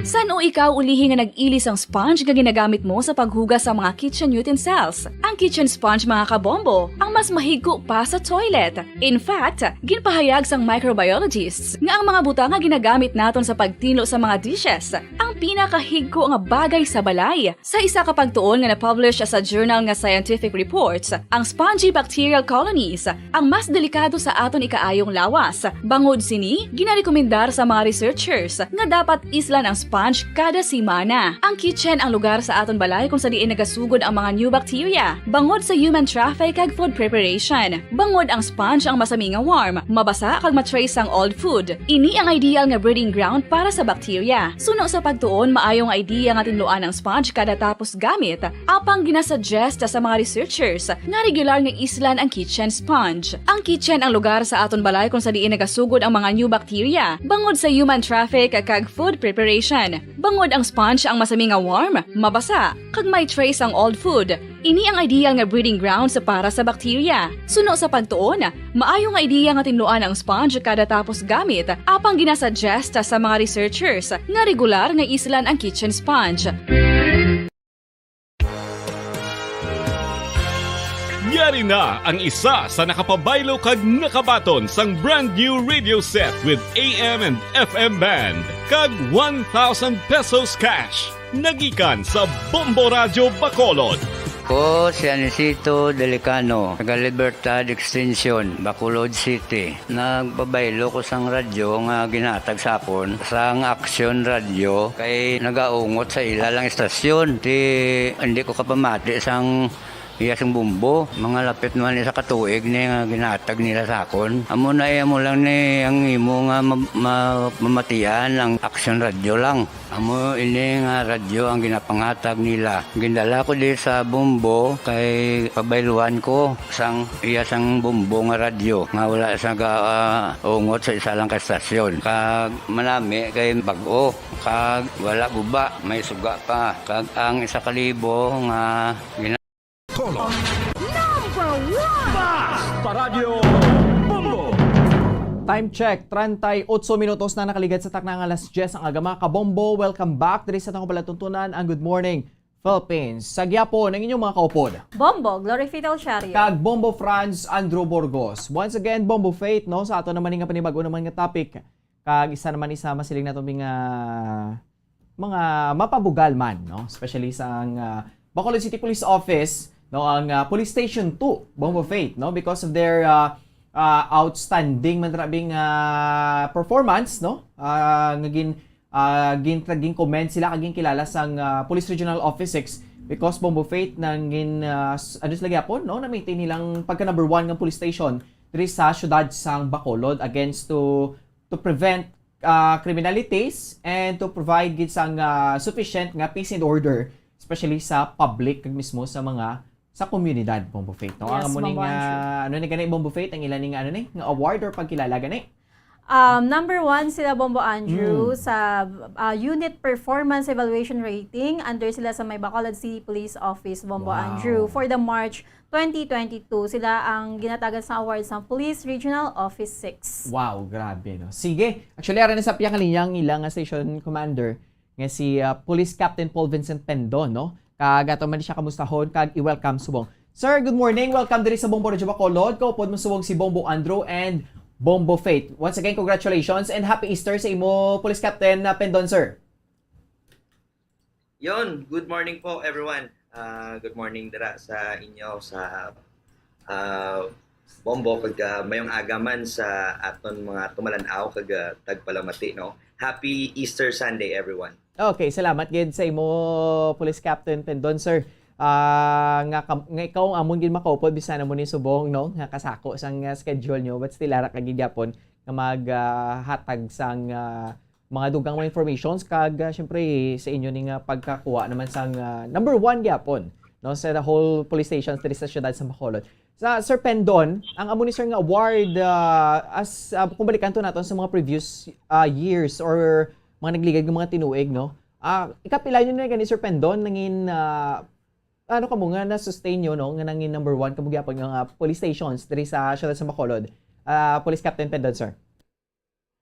San-o ikaw ulihi nga nag-ili sang sponge nga ginagamit mo sa paghugas sa mga kitchen utensils? Ang kitchen sponge, mga kabombo, ang mas mahigko pa sa toilet. In fact, ginpahayag sang microbiologists nga ang mga butang nga ginagamit naton sa pagtinlo sa mga dishes ang pinakahigko nga bagay sa balay. Sa isa ka pagtuon nga na-publish sa journal nga Scientific Reports, ang spongy bacterial colonies ang mas delikado sa aton ikaayong lawas. Bangod sini, ginarekomendar sa mga researchers nga dapat islan ang sponge kada semana. Ang kitchen ang lugar sa aton balay kung sa diin nagasugod ang mga new bacteria, bangod sa human traffic kag food preparation. Bangod ang sponge ang masami nga warm, mabasa kag ma-trace ang old food. Ini ang ideal nga breeding ground para sa bacteria. Suno sa pagtuon, maayo nga idea nga tinluan ang sponge kada tapos gamit, apang ginasuggest sa mga researchers nga regular nga islan ang kitchen sponge. Ang kitchen ang lugar sa aton balay kung sa diin nagasugod ang mga new bacteria, bangod sa human traffic kag food preparation. Bangod ang sponge ang masami nga warm, mabasa, kag may trace ang old food, ini ang ideal nga breeding grounds para sa bacteria. Suno sa pagtuon, maayo nga ideya nga tinluan ang sponge kada tapos gamit, apang ginasuggest sa mga researchers nga regular nga islan ang kitchen sponge. Yari na ang isa sa nakapabaylo kag nakabaton sang brand new radio set with A M and F M band kag one thousand pesos cash. Nagikan sa Bombo Radyo Bacolod. Ko si Anisito Delicano, taga Libertad Extension, Bacolod City. Nagpabaylo ko sang radyo nga ginhatag sa akon sang Action Radio kay nagaungot sa ila lang istasyon. Ti, hindi ko kapamati sang iya sang Bombo. Mga lapit man isa ka tuig ni nga ginhatag nila sa akon. Amo na, eh, amo lang ni ang imo nga ma-, ma-, mamatian ang Action Radio lang. Amo ini nga radyo ang ginapanghatag nila. Gindala ko di sa Bombo kay pabayluan ko sang iya sang Bombo nga radyo nga wala sa ga-, ah, ungot sa isa lang ka estasyon. Kag manami kay bag-o, kag wala guba, may suga pa. Kag ang isa ka libo nga gina- Color. Number one! Basta Radyo Bombo! Time check, treinta y ocho minutos na nakaligad sa takna nga alas diyes ang aga, mga kabombo. Welcome back diri sa atong palatuntunan, ang Good Morning Philippines. Sa gihapon, ang inyong mga kaupod, Bombo Glory Fidel Shario. Kag Bombo Franz Andrew Burgos. Once again, Bombo Faith, no, sa ato naman nga panibag-o naman nga topic. Kag isa naman isa masiling nato mga, mga mapabugal man, no? Especially sa ang, ah, Bacolod City Police Office, no, ang, ah, Police Station two, Bombo Faith, no, because of their, ah, ah, outstanding man rabing, ah, performance, no, ah, nga gin-, ah, gin-, gin-commend sila kag ginkilala sang, ah, Police Regional Office six because Bombo Faith nangin, ah, s-, ano sila gyapon, no? Na-maintain nilang pagka number one nga police station diri sa siyudad sang Bacolod against to, to prevent, ah, criminalities and to provide gid sang, ah, sufficient nga peace and order, especially sa public kag mismo sa mga, sa komunidad, Bombo Faith, no? Ang Yes, amo ning, Bombo Andrew. ah, ano ni gani, Bombo Faith, ang ila ning, ano ni, nga award or pagkilala gani? Um, number one sila, Bombo Andrew, Mm. sa, ah, Unit Performance Evaluation Rating. Under sila sa may Bacolod City Police Office, Bombo Wow. Andrew. For the March twenty twenty-two, sila ang ginatagan sa award sa Police Regional Office six. Wow, grabe, no? Sige. Actually, ara na sa piyakalinya ang ila nga station commander nga si, ah, Police Captain Paul Vincent Pendon, no? Kag ato man siya kamustahon kag i-welcome subong. Sir, good morning. Welcome diri sa Bombo Radyo Bacolod. Kaupod mo subong si Bombo Andrew and Bombo Faith. Once again, congratulations and happy Easter sa imo, Police Captain, ah, Pendon, sir. Yon, good morning po, everyone. Ah, good morning dira sa inyo, sa, ah, Bombo, kag, ah, mayong aga man sa aton mga tumalan-aw kag, ah, tagpalamati, no? Happy Easter Sunday, everyone. Okay, salamat gid sa imo, Police Captain Pendon, sir. Ah, nga kam-, nga ikaw ang amon gid makaupod bisan amo ni subong, no, nga kasako sang, ah, schedule nyo, but still ara ka gid gyapon nga mag, ah, hatag sang, ah, mga dugang mga informations kag, ah, syempre sa inyo ning, ah, pagkakuha naman sang, ah, number one gyapon, no, sa the whole police stations diri sa siyudad sa Bacolod. Sa Sir Pendon, ang amo ni sir nga award, ah, as, ah, kung balikan to naton sa mga previous, ah, years or mga nagligad nga mga tinuig, no? Ah, ikapila nyo na gani, Sir Pendon, nangin, ah, ano kamo nga na-sustain nyo, no, nga nangin number one kamo gyapon nga, nga police stations diri sa siyudad sa Bacolod? Ah, Police Captain Pendon, sir.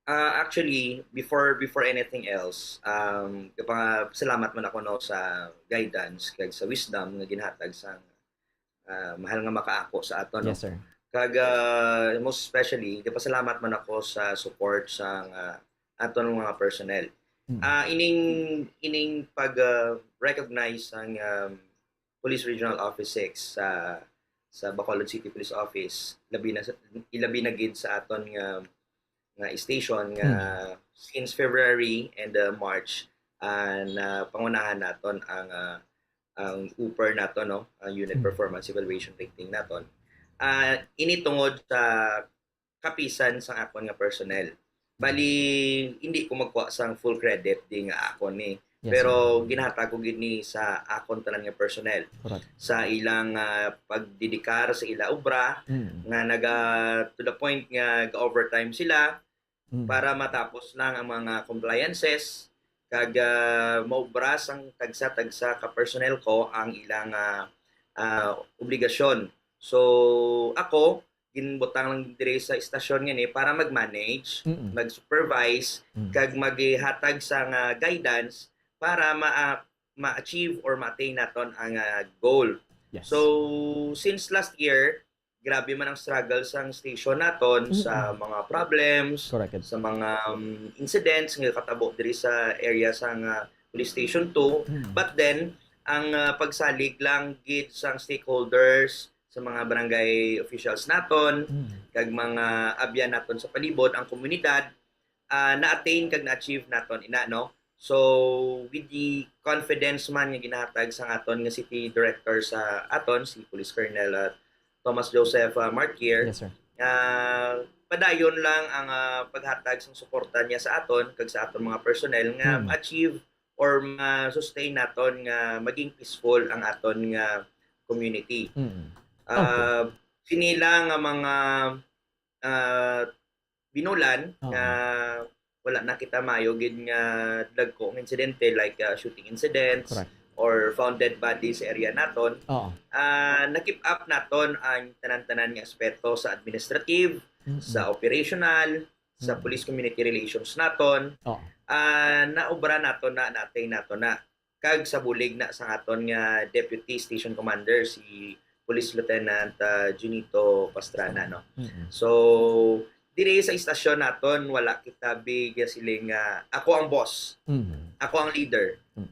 Ah, actually, before, before anything else, um, gapasalamat man ako, no, sa guidance kag sa wisdom nga ginhatag sa, ah, mahal nga makaako sa aton, no? Yes, sir. Kag, ah, most especially, gapasalamat man ako sa support sa, ah, aton mga personnel. Mm. Ah, ining, ining pag, ah, recognize sang, um, Police Regional Office six sa, sa Bacolod City Police Office, labi na sa, ilabi na gid sa aton nga, nga station nga Hmm. since February and, uh, March, ah, napangunahan naton ang, ah, ang upper naton, no, ang unit Hmm. performance evaluation rating naton. Ah, ini tungod sa kapisan sang akon nga personnel. Bali, hindi ko magkuha sang full credit di nga akon ni. Yes, Pero sir. Ginhatag ko gid ni sa akon tanan nga personnel. Correct. Sa ilang, ah, pagdedikar sa ila obra, Mm. nga naga, to the point nga ga-overtime sila Mm. para matapos lang ang mga compliances, kag, ah, maubra sang tagsa-tagsa ka personnel ko ang ilang, ah, ah, obligasyon. So, ako, ginbutang lang diri sa istasyon nga ni para mag-manage, Mm. mag-supervise, Mm. kag maghatag sa nga guidance para ma-, ah, ma-achieve or ma-attain naton ang, ah, goal. Yes. So, since last year, grabe man ang struggle sang station naton sa Mm-mm. mga problems, Correct. sa mga, um, incidents nga katabo diri sa area sang, ah, Police Station two. Mm. But then, ang, ah, pagsalig lang gid sang stakeholders, sa mga barangay officials naton, Mm. kag mga abyan naton sa palibot, ang komunidad, ah, na-attain kag na-achieve naton ina, no? So, with the confidence man nga ginahatag sang aton nga city director sa aton, si Police Colonel, ah, Thomas Joseph, ah, Marquier, Yes, sir. ah, padayon lang ang, ah, paghatag sang suporta niya sa aton kag sa aton mga personnel nga Mm. ma-achieve or ma-sustain naton nga maging peaceful ang aton nga community. Mm. Ah, Okay. sini lang nga mga, ah, binulan Oo. nga wala na kita maayo gid nga dagko nga insidente like, ah, shooting incidents Correct. or found dead bodies sa area naton. Oo. Ah, na-keep up naton ang tanan-tanan nga aspeto sa administrative, Mm-mm. sa operational, sa Mm. police community relations naton. Oo. Ah, naobra naton na, na-attain naton na. Kag sa bulig na sa aton nga Deputy Station Commander, si Police Lieutenant, ah, Junito Pastrana, no? Mm-mm. So, diri sa istasyon naton, wala kita big siling nga, "Ako ang boss. Mm. Ako ang leader. Mm.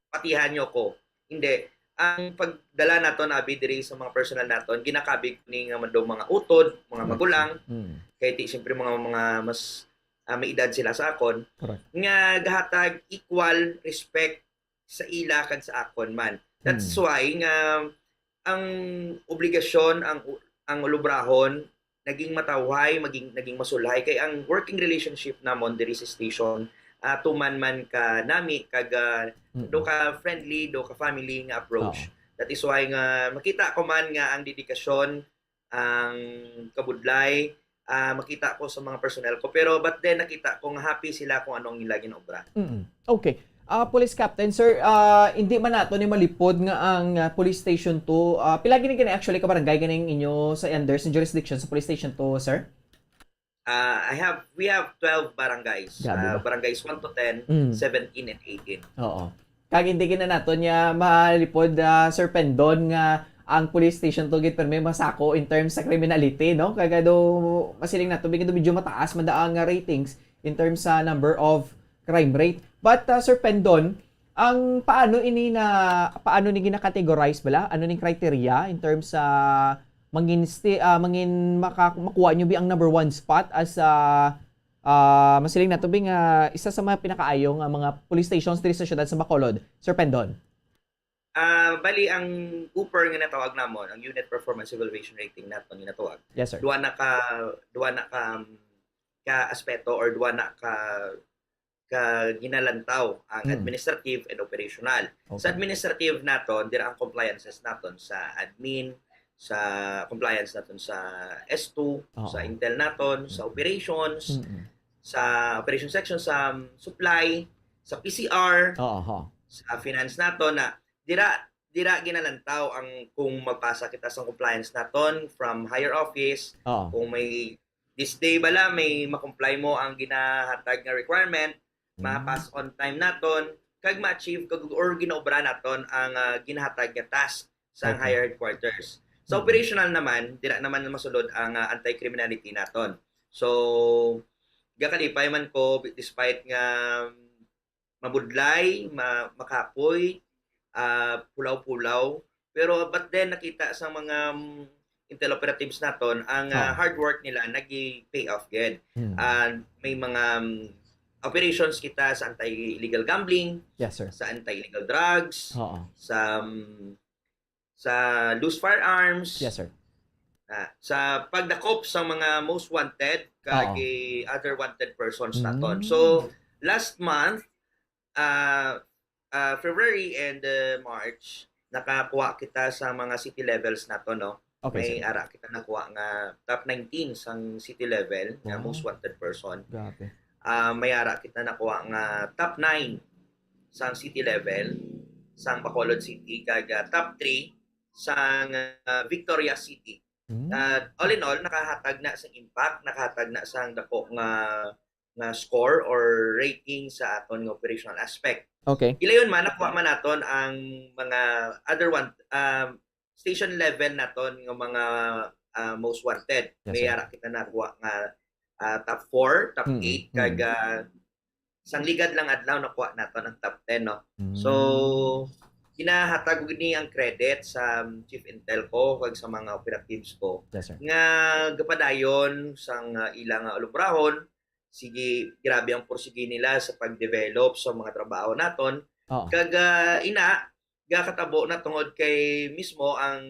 Patihan niyo ko." Hindi. Ang pagdala naton, abi, diri sa mga personnel naton, ginakabig ni nga madong mga utod, mga Mm. magulang, Mm. kay ti, siyempre, mga, mga mas ah, may edad sila sa akon, Correct. nga gahatag equal respect sa ila kag sa akon man. That's Mm. why nga ang obligasyon, ang ang ulubrahon naging matawhay, maging naging masulhay kay ang working relationship namon diri sa station, ah, tuman man ka nami kag, ah, Mm. do ka friendly, do ka family nga approach. Oo. That is why nga makita ko man nga ang dedikasyon, ang kabudlay, ah, makita ko sa mga personnel ko. Pero but then nakita ko nga happy sila kung ano ang ila ginaobra. Mm. Okay. Ah, Police Captain, sir, ah, hindi man nato ni malipod nga ang, ah, Police Station two, ah, pila gini, gini actually ka barangay ganing inyo sa under sa jurisdiction sa Police Station two, sir? Ah, I have we have twelve barangays. Grabe Ah, ba? Barangays one to ten, Mm. seventeen and eighteen. Oo. Kag hindi gina nato niya malipod, ah, Sir Pendon, nga ang Police Station two gid permi masako in terms sa criminality, no? Kag do masiling nato, bigyan do medyo mataas man da ang, ah, ratings in terms sa number of crime rate. But, ah, Sir Pendon, ang paano ini na, paano ni gina-categorize bala? Ano ning criteria in terms sa mangin sti-, ah, mangin maka-, makuha nyo bi ang number one spot as, ah, ah, masiling nato bi nga isa sa mga pinakaayo nga mga police stations diri sa siyudad sa Bacolod, Sir Pendon? Ah, bali ang UPER nga natawag namon, ang Unit Performance Evaluation Rating naton nga natawag. Yes, sir. Duha na ka duha na ka, um, ka aspeto or duha na ka ka ginalantaw ang Mm. administrative and operational. Sa Okay. administrative naton, dira ang compliances naton sa admin, sa compliance naton sa S two, Oo. sa intel naton, sa Mm. operations, Mm-mm. sa operation section, sa, um, supply, sa P C R, Oo, ho. sa finance naton na dira dira ginalantaw ang kung magpasa kita sa compliance naton from higher office, Oo. kung may this day bala may ma-comply mo ang ginahatag nga requirement, Mm. ma-pass on time naton, kag ma-achieve kag or ginaobra naton ang, ah, ginahatag nga task sa Okay. higher headquarters. Sa Mm. operational naman, dira naman masulod ang, ah, anti-criminality naton. So, gakalipay man ko despite nga mabudlay, ma-, makapoy, ah, pulaw-pulaw. Pero but then nakita sa mga, mm, intel operatives naton ang, ah, Ah. hard work nila nagi-pay off gid. Mm. Ah, may mga, mm, operations kita sa anti-illegal gambling, Yes, sir. sa anti-illegal drugs, Oo. sa, mm, sa loose firearms, Yes, sir. ah, sa pagdakop sa mga most wanted kag Oo. other wanted persons naton. Mm. So, last month, ah, ah, February and, uh, March, nakakuha kita sa mga city levels naton, no? Okay, May sir. ara kita nakuha nga top nineteen sang city level nga Wow. most wanted person. Grabe. Ah, may ara kita nakuha nga top nine sang city level sang Bacolod City kag, ah, top three sang, ah, Victoria City. Mm. Ah, all in all, nakahatag na sang impact, nakahatag na sang dako nga, nga score or rating sa aton nga operational aspect. Okay. Gilayon man, nakuha man naton ang mga other one, um, station level naton nga mga, ah, most wanted. Yes, May sir. ara kita nakuha nga, ah, top four, top Mm, eight, mm. kag, ah, sang ligad lang adlaw nakuha naton ang top ten, no? Mm. So, ginahatag ko gini ang credit sa, um, Chief Intel ko kag sa mga operatives ko Yes, sir. nga gapadayon sang, ah, ila nga alubrahon. Sige, grabe ang pursige nila sa pag-develop sa mga trabaho naton. Oo. Kag, ah, ina, gakatabo na tungod kay mismo ang,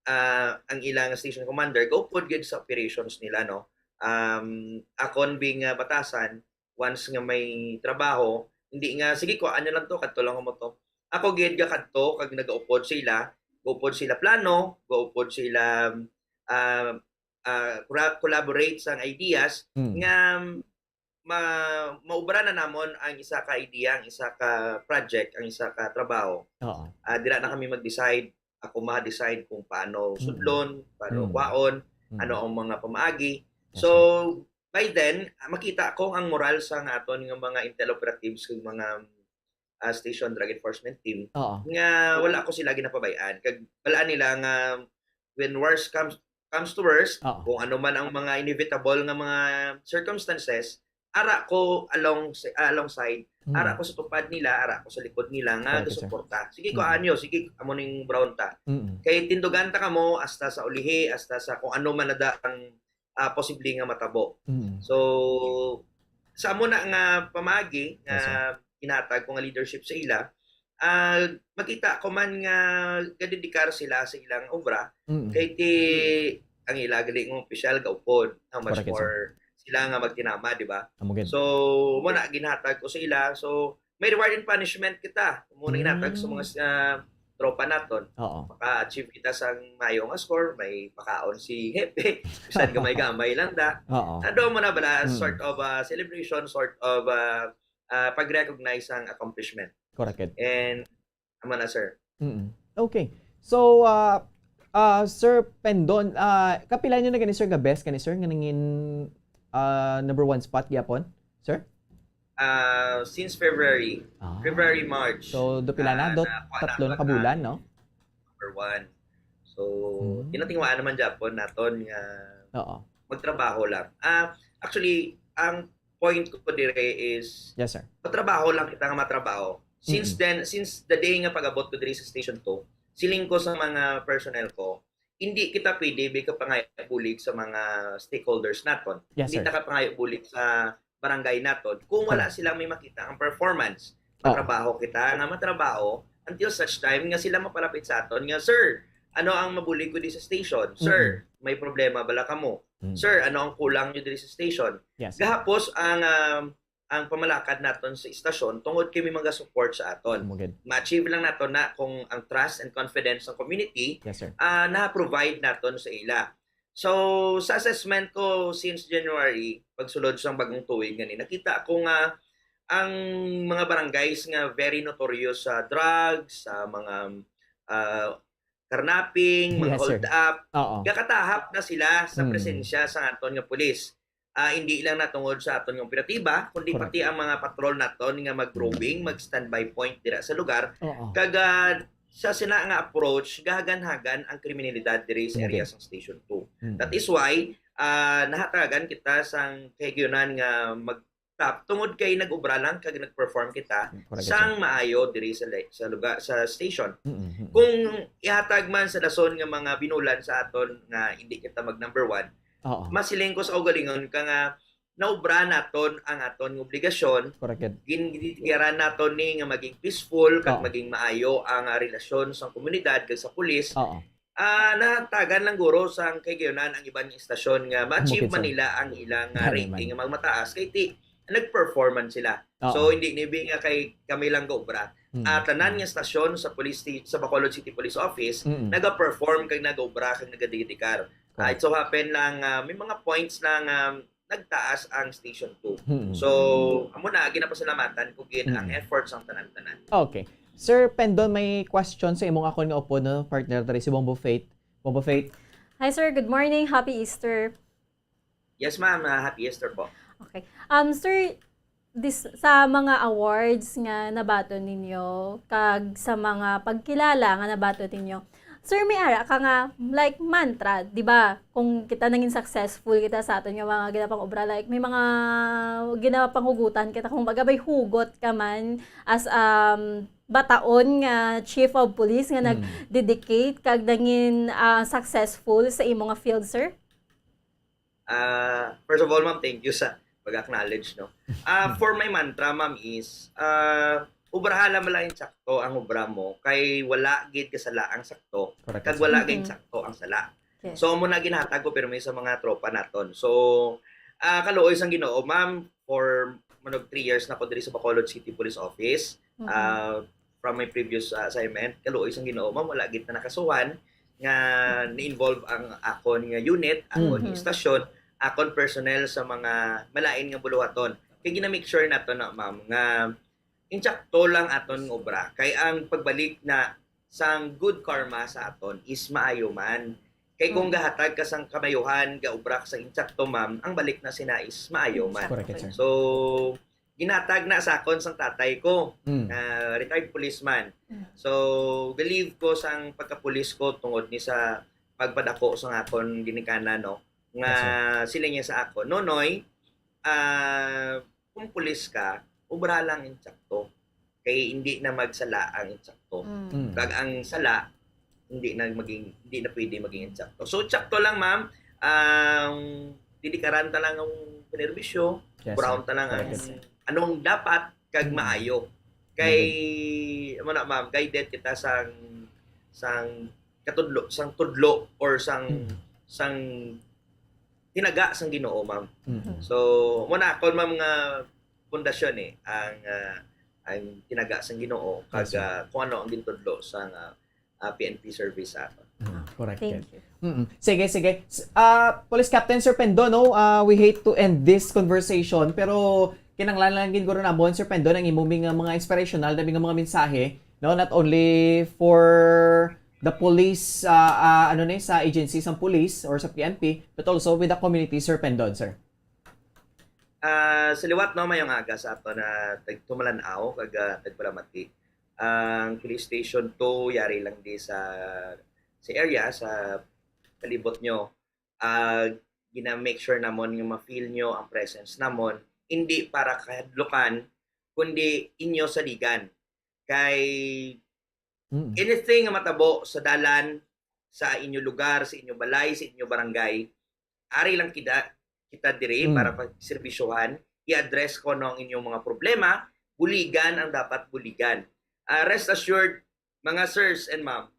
ah, ang ilang station commander gaupod gid sa operations nila, no? Um, akon bi nga batasan, once nga may trabaho, hindi nga, "Sige, kuhaan nyo lang to, kadto lang mo to." Ako gid gakadto kag nagaupod sila, gaupod sila plano, gaupod sila, ah, ah, cora-, collaborate sang ideas Mm. nga ma-, maubra na namon ang isa ka idea, ang isa ka project, ang isa ka trabaho. Oo. Ah, dira na kami mag-decide. Ako ma-decide kung paano Mm. sudlon, paano Mm. kwaon, Mm. ano ang mga pamaagi. Yes, So, sir. by then, ah, makita ko ang moral sa nga aton nga mga intel operatives kag mga, ah, station drug enforcement team Oo. nga wala ko sila ginapabay-an. Kag balaan nila nga when worst comes comes to worst, Oo. kung ano man ang mga inevitable nga mga circumstances, ara ko along, alongside, Mm. ara ko sa tupad nila, ara ko sa likod nila nga Correct, sir. gasuporta. Sige, Mm. kuhaan nyo, sige, amo ning brown ta. Mm. Kay tindugan ta kamo hasta sa ulihi, hasta sa kung ano man na da ang, ah, posible nga matabo. Mm. So, sa amo na nga pamagi nga Yes, sir. ginhatag ko nga leadership sa ila, ah, makita ko man nga gadedikar sila sa ilang obra, Mm. kay ti ang ila gali nga opisyal gaupod, how much Correct, sir. more sila nga magtinama, di ba? Amo gid. So, mo na ginhatag ko sa ila. So, may reward and punishment kita. Mo na ginhatag sa mga, ah, tropa naton. Oo. Maka-achieve kita sang mayo nga score, may pakaon si hepe, bisan gamay-gamay lang da. Oo. Ado mo na bala, Mm. sort of a celebration, sort of a, ah, pag-recognize ang accomplishment. Correct. And, amo na, sir. Mm. Okay. So, ah, ah, Sir Pendon, ah, kapila nyo na gani, sir, ga best kani, sir, nga nangin, ah, number one spot gyapon? Sir? Ah, since February, Ah. February, March, So, dupila na, ah, do, nakuha tatlo naton na ka bulan, ang no? Number one. So, Mm. tinatingwaan naman gyapon naton nga Oo. magtrabaho lang. Ah, actually, ang point ko dire is Yes, sir. matrabaho lang kita nga matrabaho. Since Mm-mm. then, since the day nga pag-abot ko diri sa Station two, siling ko sa mga personnel ko, hindi kita pwede makapangayo bulig sa mga stakeholders naton. Yes, Hindi sir. ta kapangayo bulig sa barangay naton kung wala Correct. sila may makita ang performance. Oo. Matrabaho kita nga matrabaho until such time nga sila mapalapit sa aton nga, "Sir, ano ang mabulig ko di sa station? Sir, may problema bala kamo? Mm. Sir, ano ang kulang nyo diri sa station?" Yes. Gahapos ang, um, ang pamalakad naton sa istasyon tungod kay may mga support sa aton. Amo gid. Ma-achieve lang naton na kung ang trust and confidence ng community, Yes, sir. ah, na-provide naton sa ila. So, sa assessment ko since January, pagsulod sa bagong tuig nga ni, nakita ko nga ang mga barangays nga very notorious sa drugs, sa mga, ah, carnapping, mga Yes, sir. hold up, Oo. gakatahap na sila sa Mm. presensya sa aton nga pulis. Ah, hindi lang na tungod sa aton nga operatiba, kundi Correct. pati ang mga patrol naton nga mag-roving, mag-standby point dira sa lugar. Oo. Kag, ah, sa sina nga approach, gahagan-hagan ang kriminalidad diri sa Amo area gid. sang Station two. Mm. That is why, ah, nahatagan kita sang kahigayunan nga mag-stop tungod kay nag-obra lang kag nag-perform kita Correct, sir. sang maayo diri sa le-, sa lugar, sa station. Mm, mm, mm. Kung ihatag man sa dason nga mga binulan sa aton nga hindi kita mag number one, Oo. masiling ko sa kaugalingon ka nga naobra naton ang aton nga obligasyon. Correct. Gintigiran naton ni nga maging peaceful kag Oo. maging maayo ang, ah, relasyon sa komunidad kag sa pulis. Oo. Ah, nahatagan lang guro sang kahigayunan ang iban nga istasyon nga ma-achieve Bukid man sa nila ang ilang, ah, Gani rating man. nga magmataas kay ti nag-perform man sila. Oo. So, hindi ni bi nga kay kami lang gaobra. Mm. Ah, tanan nga istasyon sa police sti-, sa Bacolod City Police Office, Mm. naga-perform kag nag-obra kag nagadedikar. Ah, Correct. it so happen lang, ah, may mga points na nga nagtaas ang Station two. Mm. So, amo na, ginapasalamatan ko gid ang Mm. efforts sang tanan-tanan. Okay. Sir Pendon, may question sa imong akon nga upod, no, partner, diri si Bombo Faith. Bombo Faith. Hi, sir. Good morning. Happy Easter. Yes, ma'am. Ah, happy Easter po. Okay. Um, sir, this, sa mga awards nga nabaton ninyo, kag sa mga pagkilala nga nabaton ninyo, sir, may ara ka nga, like, mantra, di ba? Kung kita nangin successful kita sa aton nga mga ginapang-obra, like, may mga ginapanghugutan kita, kung baga may hugot ka man as, um, bataon nga chief of police nga Mm. nag-dedicate kag nangin, ah, successful sa imo nga field, sir? Ah, first of all, ma'am, thank you sa pag-acknowledge, no? Ah, for my mantra, ma'am, is, ah, obraha lang lang insakto ang obra mo, kay wala gid kasala ang sakto, Correct, kag sir. wala Mhm. gid sakto ang sala. Yes. So, amo na ginhatag ko pirmi sa mga tropa naton. So, ah, kaluoy sang Ginoo, ma'am, for manog three years na ko diri sa Bacolod City Police Office. Mhm. Ah, from my previous, ah, assignment, kaluoy sang Ginoo, ma'am, wala gid na nakasuhan nga ni-involve ang akon nga unit, akon nga Mhm. istasyon, akon personnel sa mga malain nga buluhaton. Kay gina-make sure nato na, ma'am, nga insakto lang aton nga obra. Kay ang pagbalik na sang good karma sa aton is maayo man. Kay kung Mm. gahatag ka sang kamayuhan, gaobra ka sang insakto, ma'am, ang balik na sina is maayo man. Correct, sir. So, ginhatag na sa akon sang tatay ko, Mm. nga retired policeman. Mm. So, believe ko sang pagkapulis ko tungod ni sa pagpadako sang akon ginikanan, no, nga Yes, sir. siling niya sa akon, "Nonoy, ah, kung pulis ka, obra lang insakto. Kay hindi na magsala ang insakto. Mm. Mm. Kag ang sala, hindi na maging, hindi na pwede maging insakto." So, insakto lang, ma'am, ang dili karan ta lang ang penerbisyo, Yes, brown sir. ta lang ang Correct, sir. anong dapat kag Mm. maayo. Kay, ano na, ma'am, guided kita sang, sang katudlo, sang tudlo, or sang, Mm. sang tinaga sang Ginoo, ma'am. Mm. So, mo na akon, ma'am, nga pundasyon eh, ang, ah, ang tinaga sang Ginoo, kag, Yes, sir. ah, kung ano ang gintudlo sang, ah, ah, P N P service sa aton. Mm, correct. Thank Ken. you. Mm-mm. Sige, sige. S- ah, Police Captain Sir Pendon, no, ah, we hate to end this conversation, pero kinahanglan lang gid guro namon, Sir Pendon, ang imo mi nga mga inspirational na mi nga mga mensahe, no, not only for the police, ah, ah, ano ni, sa agency sa police or sa P N P, but also with the community, Sir Pendon, sir. Ah, sa liwat, no, mayong aga sa ato na tagtumalan-aw kag, ah, tagpalamati. Ang Police Station two yari lang di sa, sa area, sa palibot nyo. Ah, gina-make sure namon nga ma-feel nyo ang presence namon, hindi para kahadlukan, kundi inyo saligan. Kay Mm. anything nga matabo sa dalan, sa inyo lugar, sa inyo balay, sa inyo barangay, ari lang kita, kita diri Mm. para pagserbisyohan, i-address ko no ang inyong mga problema, buligan ang dapat buligan. Ah, rest assured, mga sirs and ma'am,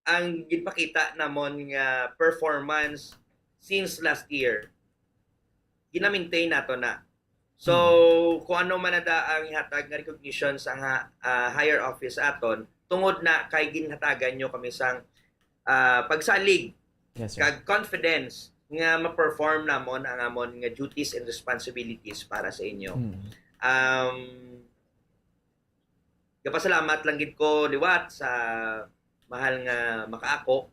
ang ginpakita namon nga performance since last year, gina-maintain nato na. So, kung ano man na da ang ihatag nga recognition sa nga, ah, higher office aton, tungod na kay ginhatagan nyo kami sang, ah, pagsalig Yes, sir. kag confidence nga ma-perform namon ang amon nga duties and responsibilities para sa inyo. Mm. Um, gapasalamat lang gid ko liwat sa mahal nga makaako,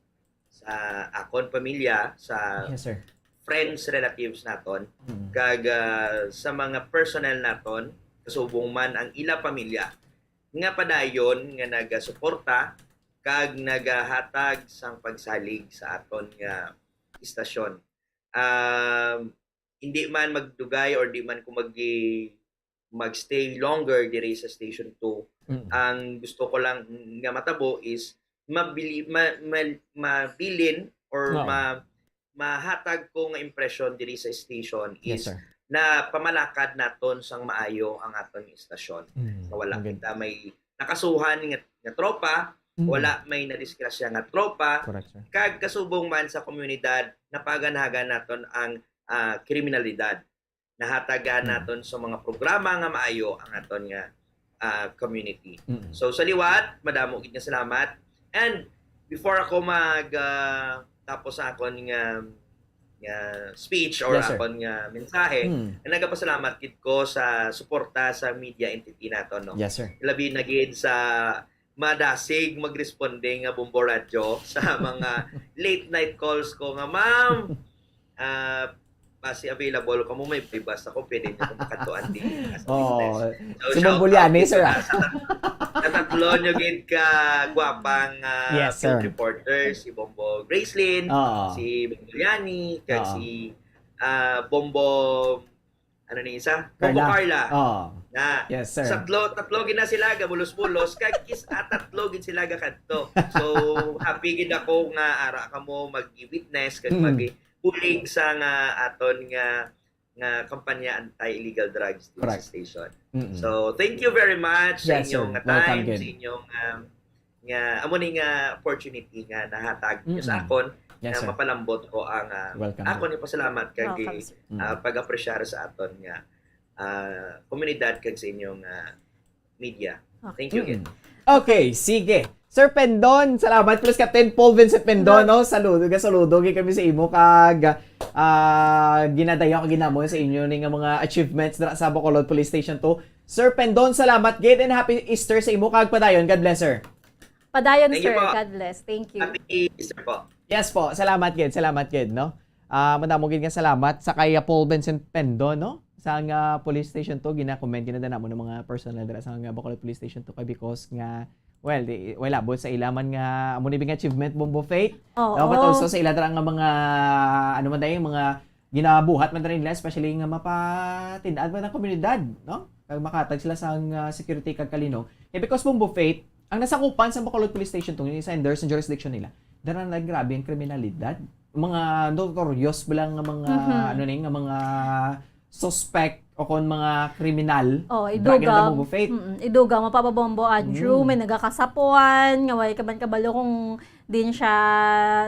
sa akon pamilya, sa Yes, sir. friends, relatives naton, Mm. kag, ah, sa mga personnel naton, kasubong man ang ila pamilya, nga padayon nga nagasuporta kag nagahatag sang pagsalig sa aton nga istasyon. Um, hindi man magdugay or di man ko mag-, magstay longer diri sa Station two, Mm. ang gusto ko lang nga matabo is mabili-, ma-, ma-, mabilin or Oo. ma-, mahatag ko nga impresyon diri sa station Yes, is sir. na pamalakad naton sang maayo ang aton istasyon. Mm. Nga wala Ang ganda. kita may nakasuhan nga, nga tropa, Mm. wala may nadisgrasya nga tropa, Correct, sir. kag kasubong man sa komunidad, napaganagan naton ang, ah, kriminalidad. Nahatagan Mm. naton sa mga programa nga maayo ang aton nga, ah, community. Mm. So, sa liwat, madamo gid nga salamat. And before ako mag, ah, tapos sa akon nga, nga speech or Yes, sir. akon nga mensahe, Mm. nagapasalamat gid ko sa suporta sa media entity naton, no? Yes, sir. Labi na gid sa madasig magresponde nga Bombo Radyo sa mga late night calls ko nga, "Ma'am, ah, basi available ka mo, may bus ako, pwede niyo akong pakadtuan din." Oh, So, si shout Bombo out Liani, dito sir, na ah. sa, sa tatlo nyo gid ka gwapang, ah, Yes, field sir. reporters, si Bombo Gracelyn, Oo. si Bombo Liani, kag Oo. si, ah, Bombo, ano ni isa? Bombo Carla. Carla. Oh. Na, Yes, sir. Tatlo, tatlo gid na sila gabulos-bulos, kag kis, ah, tatlo gid sila gakadto. So, happy gid ako nga ara kamo mag-witness kag Mm. mag-bulig sa nga aton nga, nga kampanya anti-illegal drugs dito sa Correct. station. Mm-mm. So, thank you very much sa Yes, sir. inyong nga Welcome time, gid. sa inyong, um, nga, amo ni nga opportunity nga nahatag niyo sa Mm-mm. akon, Yes, nga sir. mapalambot ko ang, ah, Welcome akon gid. ipasalamat kag Welcome, sir. Mm. ah, pag-apresyar sa aton nga, ah, komunidad kag sa inyong, ah, media. Thank you again. Mm. Okay, sige. Sir Pendon, salamat. Plus Captain Paul Vincent Pendon, no? Saludo, saludo gid kami sa imo kag, ah, ginadayaw ka gid namon sa inyo ni nga mga achievements dira sa Bacolod Police Station two. Sir Pendon, salamat gid and happy Easter sa imo kag padayon. God bless, sir. Padayon, Thank you sir. po. God bless. Thank you. Happy Easter po. Yes po, salamat gid, salamat gid, no? Ah, madamo gid nga salamat sa kay, ah, Paul Vincent Pendon, no? Sa nga police station two, gina-commend, ginadala mo ng mga personnel dira sa nga Bacolod Police Station two kay because nga, well, di, well, abot sa ila man nga, amo ni nga achievement, Bombo Faith. Oo. No? But also sa ila dira nga mga, ano man dahil, mga ginabuhat man dira nila, especially nga mapatin-ad man ang komunidad, no? Kag makatag sila sa nga security kag kalino. Eh, because Bombo Faith, ang nasakupan sa Bacolod Police Station two, yung sa Anderson jurisdiction nila, dara na grabe ang kriminalidad. mga notorious ba lang nga mga, Mhm. ano ni, nga mga suspect o kon mga kriminal, Oh, dra gyud idugang. na Bombo Faith. Mm, idugang, mapapabombo, Andrew, Mm. may nagakasapuan, nga way ka man kabalo kung din siya,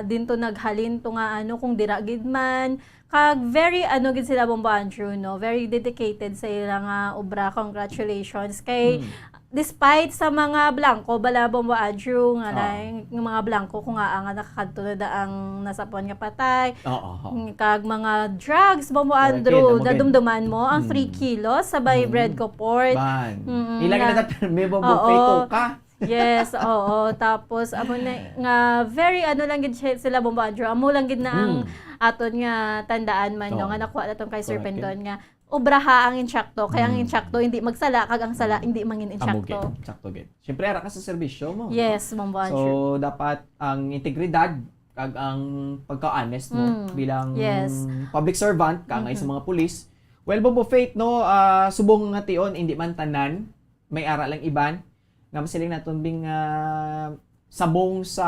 din to naghalin to nga ano, kung dira gid man. Kag very, ano gid sila, Bombo Andrew, no? Very dedicated sa ila nga obra. Congratulations. Kay, Mm. despite sa mga blanco, bala, Bombo Andrew, nga Ah. na, yung mga blanco, kung nga, nga nakakadto na da ang nasapuan nga patay. Oo, oo. Mm, kag mga drugs, Bombo Correct, Andrew, amo gid. nadumduman mo, ang three Mm. kilos sa may Mm. Bread Coport. Ban. Mm, Ila na, ginagat-, may Bombo Faith Oo. ko ka. Yes, oo. Tapos, amo na, nga, very, ano lang gid siya, sila, Bombo Andrew. Amo lang gid na ang Mm. aton nga tandaan man, no, Oo. nga nakuha naton kay Sir Correct, Pendon, yeah. nga obraha ang insakto, kay ang Mm. insakto hindi magsala, kag ang sala Mm. hindi mangin Amo insakto. gid, sakto gid. Siyempre, ara ka sa serbisyo mo, no? Yes, Bombo So, Andrew. dapat ang integridad kag ang pagka-honest mo Mm. bilang Yes. public servant, kaangay sa Mhm. mga pulis. Well, Bombo Faith, no, ah, subong nga tion, hindi man tanan, may ara lang iban, nga masiling naton bing, ah, sabong sa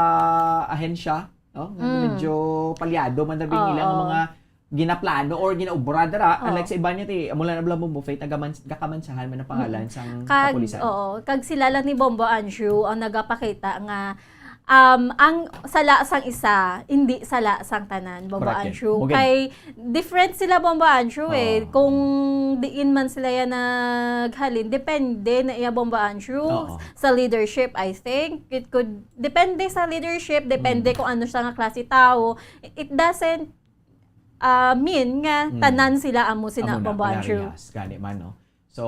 ahensya, no? Nga Mm. medyo palyado man na bing Oo. ilang mga ginaplano or ginaobra dira, Oo. unlike sa iban niya, ti, amo lang na bala Bombo Faith, nagaman-, gakamansahan man ang pangalan Mm. sang Kag, kapulisan. oo, kag sila lang ni Bombo Andrew ang nagapakita nga, um, ang sala sang isa, hindi sala sang tanan, Bombo Correct, eh. Andrew. Bugin. Kay, different sila, Bombo Andrew, eh. Oo. Kung diin man sila yan naghalin, depende na iya, Bombo Andrew, Oo. sa leadership, I think. It could, depende sa leadership, depende Mm. kung ano siya nga klase tao. It doesn't, ah, mean nga Mm. tanan sila amo sina, Amo na, Bombo Andrew. parehas, gani man, no? So,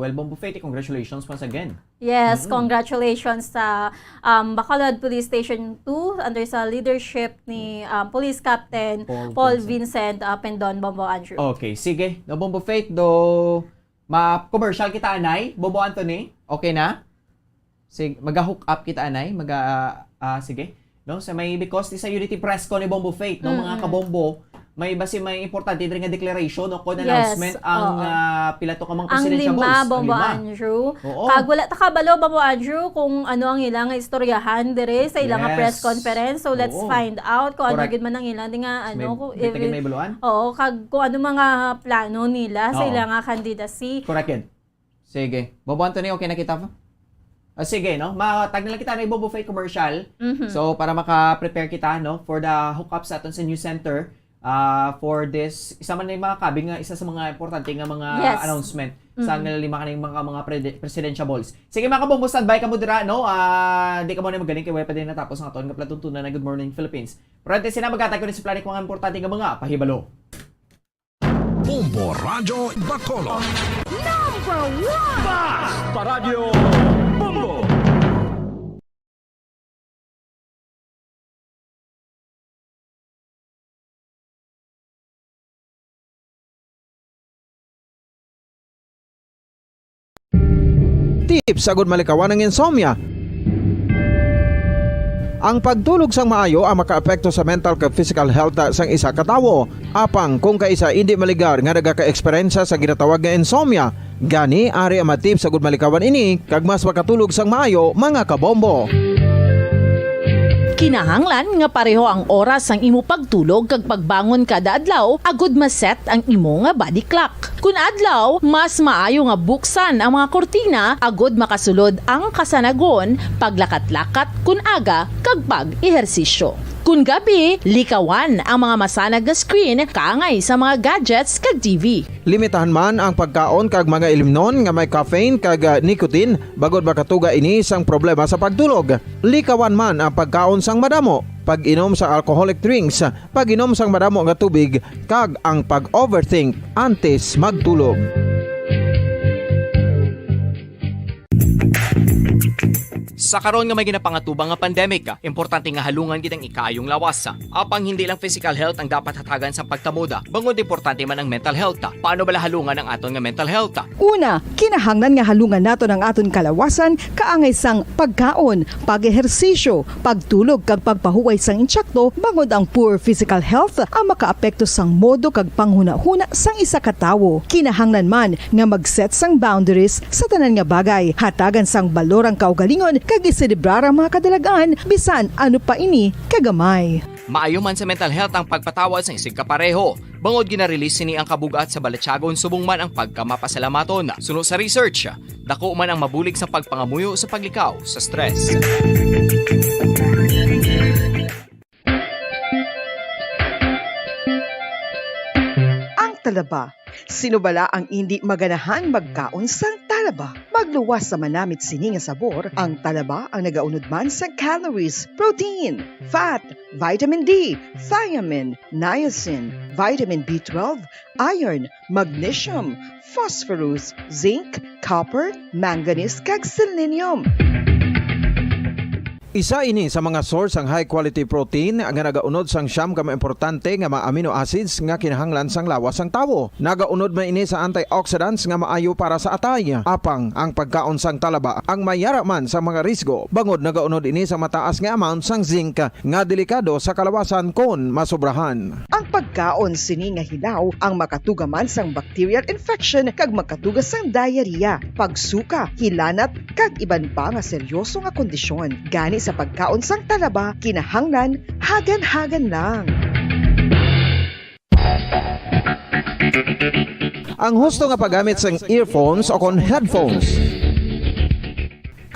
well, Bombo Faith, congratulations once again. Yes, Mm. congratulations sa, um, Bacolod Police Station two under sa leadership ni, um, Police Captain Paul Paul Vincent. Vincent, uh, Pendon, Bombo Andrew. Okay, sige. No, Bombo Faith, do ma-commercial kita, anay? Bombo Anthony, okay na? Sig-, maga-hook up kita, anay? Maga, ah, ah, sige. No, sa may, because sa Unity Press Con ni Bombo Faith, no, mga Mm-mm. kabombo, may basi may importante diri nga declaration, no, kon Yes, announcement ang, oo. ah, pila to ka mga Ang presidential lima, balls? Ang Bombo lima. Andrew. Oo. Kag wala ta kabalo, Bombo Andrew, kung ano ang ila nga istoryahan diri sa ila nga press Yes. conference. So, let's Oo. find out kung ano Correct. gid man ang ila nga, So, ano, may, kung may even tagay may buluan? Oo, kag kung ano mga plano nila sa Oo. ila nga candidacy. Correct yun. Sige. Bombo Anthony, okay na kita? Ah, sige, no? Matag na lang kita na ibo buffet commercial. Mhm. So, para maka-prepare kita, no, for the hookup sa aton sa news center, ah, for this, isa man na yung mga kabig nga, isa sa mga importante nga mga Yes. announcement sa Mm. nga lima ka na yung mga, mga prede-, presidential balls. Sige, mga kabombo, standby ka mo dira, no? Ah, di ka mo na magaling kay way pa din natapos ang aton nga palatuntunan na Good Morning Philippines. Pero antes na, magkatay ko na si Planik mga importante nga mga pahibalo. Bombo Radyo Bacolod. Number one! Basta Radyo Bombo! Tips agud malikawan ang insomnia. Ang pagtulog sang maayo ang makaapekto sa mental kag physical health sang isa ka tawo. Apang kung kaisa indi maligar nga nagaka-eksperyensya sa ginatawag nga insomnia, gani ari ang mga tips agud malikawan ini kag mas makatulog sang maayo, mga kabombo. Kinahanglan nga pareho ang oras sang imo pagtulog kag pagbangon kada adlaw agud ma-set ang imo nga body clock. Kun adlaw, mas maayo nga buksan ang mga kurtina agud makasulod ang kasanagon, paglakat-lakat kun aga, kag pag-ehersisyo. Kun gabi, likawan ang mga masanag nga screen kaangay sa mga gadgets kag T V. Limitahan man ang pagkaon kag mga ilimnon nga may caffeine kag, ah, nicotine, bangod makatuga ini sang problema sa pagtulog. Likawan man ang pagkaon sang madamo, pag-inom sa alcoholic drinks, pag-inom sang madamo nga tubig, kag ang pag-overthink antes magtulog. Sa karon nga may ginapangatubang nga pandemic, importante nga halungan gid ang ikaayong lawas. Apang hindi lang physical health ang dapat hatagan sa pagkamoda, bangod importante man ang mental health. Paano bala halungan ang aton nga mental health? Una, kinahanglan nga halungan naton ang aton kalawasan kaangay sang pagkaon, pag-ehersisyo, pagtulog kag pagpahuway sang insakto, bangod ang poor physical health ang makaapekto sang modo kag panghunahuna sang isa ka tawo. Kinahanglan man nga mag-set sang boundaries sa tanan nga bagay, hatagan sang balor ang kaugalingon kag iselebrar ang mga kadalag-an bisan ano pa ini kagamay. Maayo man sa mental health ang pagpatawad sang isigkapareho, bangod gina-release sini ang kabug-at sa balatyagon subong man ang pagkamapasalamaton. Suno sa research, dako man ang mabulig sa pagpangamuyo sa paglikaw sa stress. Ang talaba. Sino bala ang indi maganahan magkaon sang talaba? Magluwas sa manamit sini nga sabor, ang talaba ang nagaunod man sa calories, protein, fat, vitamin D, thiamine, niacin, vitamin B twelve, iron, magnesium, phosphorus, zinc, copper, manganese, kag selenium. Isa ini sa mga source sang high quality protein nga nagaunod sang siyam ka mga importante nga mga amino acids nga kinahanglan sang lawas sang tawo. Nagaunod man ini sa antioxidants nga maayo para sa atay. Apang ang pagkaon sang talaba ang may yara man sa mga risgo, bangod nagaunod ini sa mataas nga amount sang zinc nga delikado sa kalawasan kon masobrahan. Ang pagkaon sini nga hilaw ang makatuga man sang bacterial infection kag makatuga sang diarrhea, pagsuka, hilanat, kag iban pa nga seryoso nga kondisyon. Gani sa pagkaon sang talaba, kinahanglan hagan-hagan lang. Ang husto nga paggamit sang earphones o kon headphones.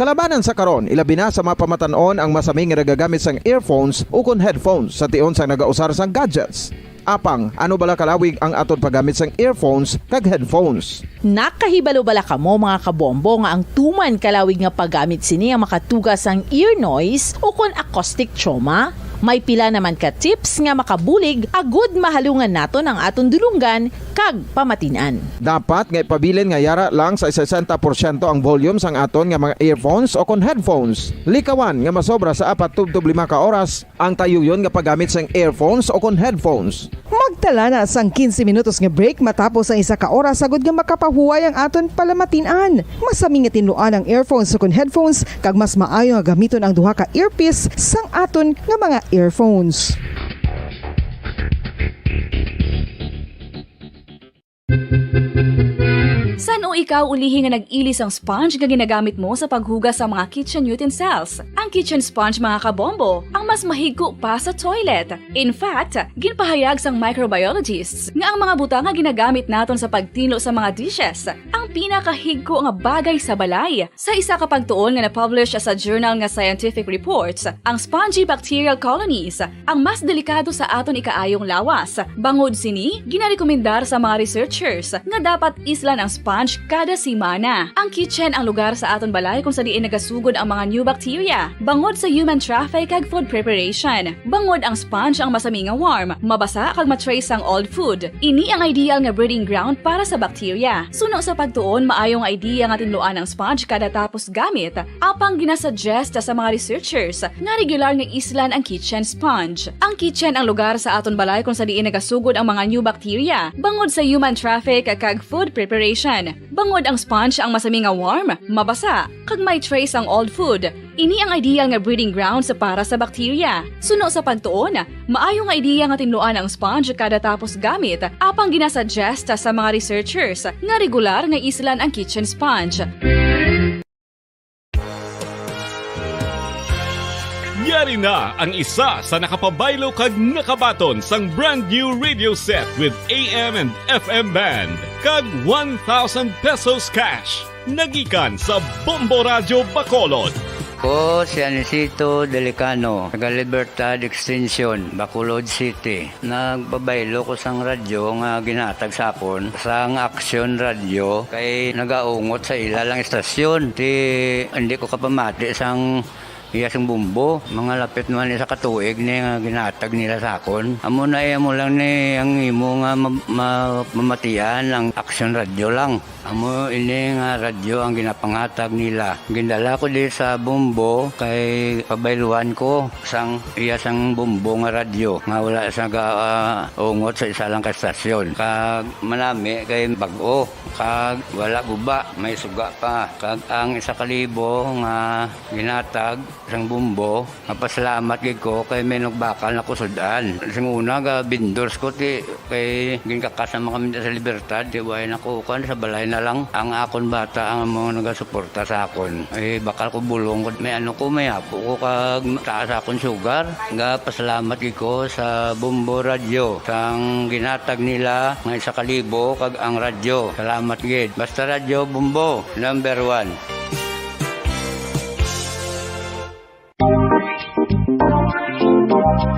Kalabanan sa karon, ilabi na sa mga pamatan-on ang masami nga nagagamit sang earphones o kon headphones sa tion sang nagausar sang gadgets. Apang, ano bala kalawig ang aton paggamit sang earphones kag headphones? Nakahibalo bala kamo, mga kabombo, nga ang tuman kalawig nga paggamit sini ang makatuga sang ear noise o kon acoustic trauma? May pila naman ka tips nga makabulig agud mahalungan naton ang aton dulonggan kag pamatin-an. Dapat nga ipabilin nga yara lang sa sesenta porsyento ang volume sang aton nga mga earphones o kon headphones. Likawan nga masobra sa apat tubtob lima ka oras ang tayuyon nga paggamit sang earphones o kon headphones. Magtala na sang quince minutos nga break matapos ang isa ka oras, agud nga makapahuway ang aton palamatin-an. Masami nga tinluan ang earphones o kon headphones, kag mas maayo nga gamiton ang duha ka earpiece sang aton nga mga earphones. San-o ikaw ulihi nga nag-ili sang sponge nga ginagamit mo sa paghugas sa mga kitchen utensils? Ang kitchen sponge, mga kabombo, ang mas mahigko pa sa toilet. In fact, ginpahayag sang microbiologists nga ang mga butang nga ginagamit naton sa pagtinlo sa mga dishes ang pinakahigko nga bagay sa balay. Sa isa ka pagtuon nga na-publish sa journal nga Scientific Reports, ang spongy bacterial colonies ang mas delikado sa aton ikaayong lawas. Bangod sini, ginarekomendar sa mga researchers nga dapat islan ang sponge kada semana. Ang kitchen ang lugar sa aton balay kung sa diin nagasugod ang mga new bacteria, bangod sa human traffic kag food preparation. Bangod ang sponge ang masami nga warm, mabasa kag ma-trace ang old food. Ini ang ideal nga breeding ground para sa bacteria. Suno sa pagtuon, maayo nga idea nga tinluan ang sponge kada tapos gamit. Apang ginasuggest sa mga researchers nga regular nga islan ang kitchen sponge. Ang kitchen ang lugar sa aton balay kung sa diin nagasugod ang mga new bacteria, bangod sa human traffic kag food preparation. Bangod ang sponge ang masami nga warm, mabasa, kag may trace ang old food. Ini ang ideal nga breeding grounds para sa bacteria. Suno sa pagtuon, maayo nga idea nga tinluan ang sponge kada tapos gamit, apang ginasuggest sa mga researchers nga regular nga islan ang kitchen sponge. Yari na ang isa sa nakapabaylo kag nakabaton sang brand new radio set with A M and F M band kag one thousand pesos cash. Nagikan sa Bombo Radyo Bacolod. Ko si Anisito Delicano, taga Libertad Extension, Bacolod City. Nagpabaylo ko sang radyo nga ginhatag sa akon sang Aksyon Radyo kay nagaungot sa ila lang istasyon. Ti hindi ko kapamati sang iya sing bumbo. Mga lapit naman isa ka tuig ni nga ginhatag nila sa akon. Amo na, eh, amo lang ni ang imo nga ma-, ma-, mamatian ang Aksyon Radyo lang. Amo ini nga radyo ang ginapanghatag nila. Gindala ko di sa Bombo kay pabayluan ko sang iya sang Bombo nga radyo nga wala sa ga, ah, ungot sa isa lang ka stasyon. Kag manami kay bag-o, kag wala guba, may suga pa. Kag ang isa ka libo nga ginatag Sang Bombo, mapasalamat gid ko kay may nagbakal na kusud-an. Sing una, ga vendors ko, ti, kay ginkakas naman kami sa Libertad, ti, way na ko, kuwan, sa balay na lang. Ang akon bata ang mga nagasuporta sa akon. Eh, bakal ko bulong ko, may ano ko, may apo ko, kag taas akon sugar. Ga pasalamat gid ko sa Bombo Radyo, sang ginhatag nila nga isa ka libo, kag ang radyo. Salamat gid. Basta Radyo Bombo, number one.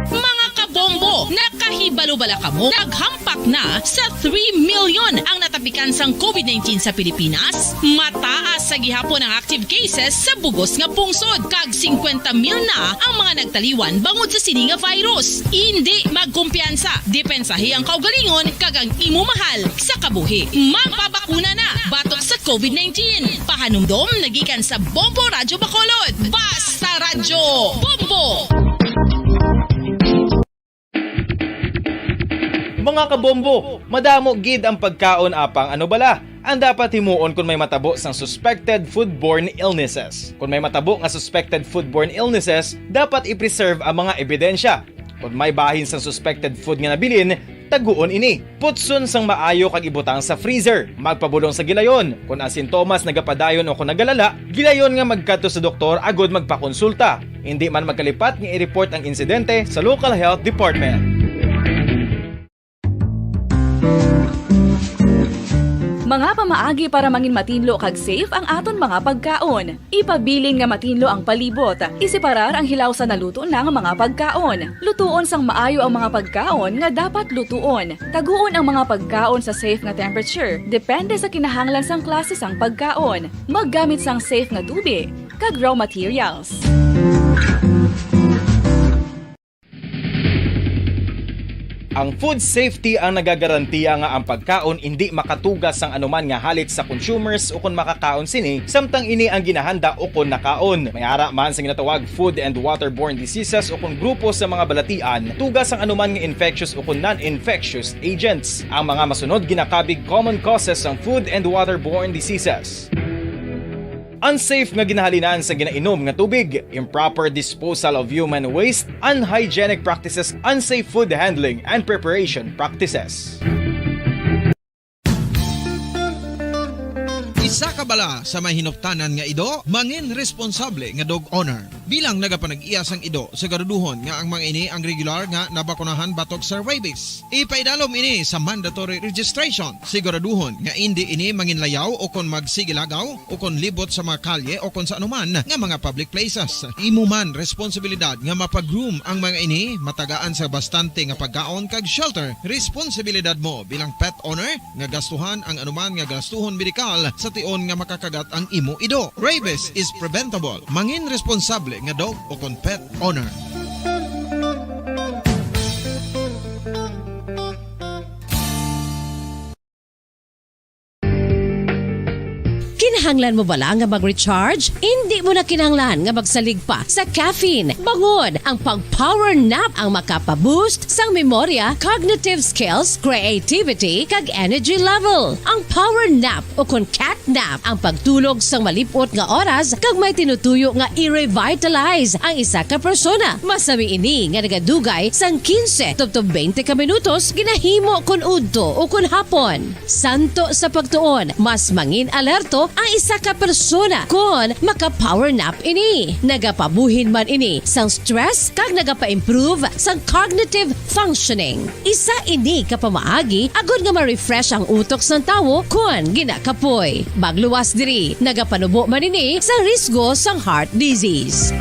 Mga kabombo, nakahibalo bala kamo? Naghampak na sa three million ang natapikan sang COVID nineteen sa Pilipinas. Mataas sa gihapon ang active cases sa bugos nga pungsod, kag singkwenta mil na ang mga nagtaliwan bangod sa sini nga virus. Indi magkumpiyansa, depensahi ang kaugalingon kag ang imo mahal sa kabuhi. Magpabakuna na batok sa COVID nineteen. Pahanumdom na gikan sa Bombo Radyo Bacolod. Basta Radyo Bombo! Mga kabombo, madamo gid ang pagkaon, apang ano bala ang dapat himuon kon may matabo sang suspected foodborne illnesses? Kon may matabo nga suspected foodborne illnesses, dapat i-preserve ang mga ebidensya. Kon may bahin sang suspected food nga nabilin, taguon ini. Putson sang maayo kag ibutang sa freezer. Magpabulong sa gilayon. Kon ang sintomas nagapadayon o kon nagalala, gilayon nga magkadto sa doktor agud magpakonsulta. Indi man magkalipat nga i-report ang insidente sa local health department. Mga pamaagi para mangin matinlo kag safe ang aton mga pagkaon. Ipabilin nga matinlo ang palibot. Iseparar ang hilaw sa naluto na nga mga pagkaon. Lutuon sang maayo ang mga pagkaon nga dapat lutuon. Taguon ang mga pagkaon sa safe nga temperature, depende sa kinahanglan sang klase sang pagkaon. Maggamit sang safe nga tubig kag raw materials. Ang food safety ang nagagarantiya nga ang pagkaon indi makatuga sang anuman nga halit sa consumers ukon makakaon sini, samtang ini ang ginahanda ukon nakaon. May ara man sa ginatawag food and waterborne diseases ukon grupo sa mga balatian, tuga sang anuman nga infectious ukon non-infectious agents. Ang mga masunod ginakabig common causes sang food and waterborne diseases. Unsafe nga ginahalinan sa ginainom nga tubig, improper disposal of human waste, unhygienic practices, unsafe food handling and preparation practices. Isa ka bala sa may hinuptanan nga ido, mangin responsable nga dog owner. Bilang nagapanag-iya sang ido, siguraduhon nga ang mga ini ang regular nga nabakunahan batok sa rabies. Ipaidalom ini sa mandatory registration. Siguraduhon nga indi ini manginlayaw o kon magsigilagaw o kon libot sa mga kalye o kon sa anuman nga mga public places. Imo man responsibilidad nga mapa-groom ang mga ini, matagaan sa bastante nga pagkaon kag shelter. Responsibilidad mo bilang pet owner nga gastuhan ang anuman nga gastuhon medikal sa tion nga makakagat ang imo ido. Rabies is preventable. Mangin responsable nga dog o kon pet owner. Kinahanglan mo bala nga mag-recharge? Indi mo na kinahanglan nga magsalig pa sa caffeine. Bangod ang pag-power nap ang makapa-boost sang memorya, cognitive skills, creativity, kag energy level. Ang power nap o kon cat nap ang pagtulog sang malip-ot nga oras kag may tinutuyo nga i-revitalize ang isa ka persona. Masami ini nga nagadugay sang quince tubtob twenty ka minutos, ginahimo kon udto o kon hapon. Santo sa pagtuon, mas mangin alerto ang isa ka persona kon maka-power nap ini. Nagapabuhin man ini sang stress kag nagapa-improve sang cognitive functioning. Isa ini ka pamaagi agod nga ma-refresh ang utok sang tawo kon ginakapoy. Magluwas diri, nagapanubo man ini sa risgo sang heart disease.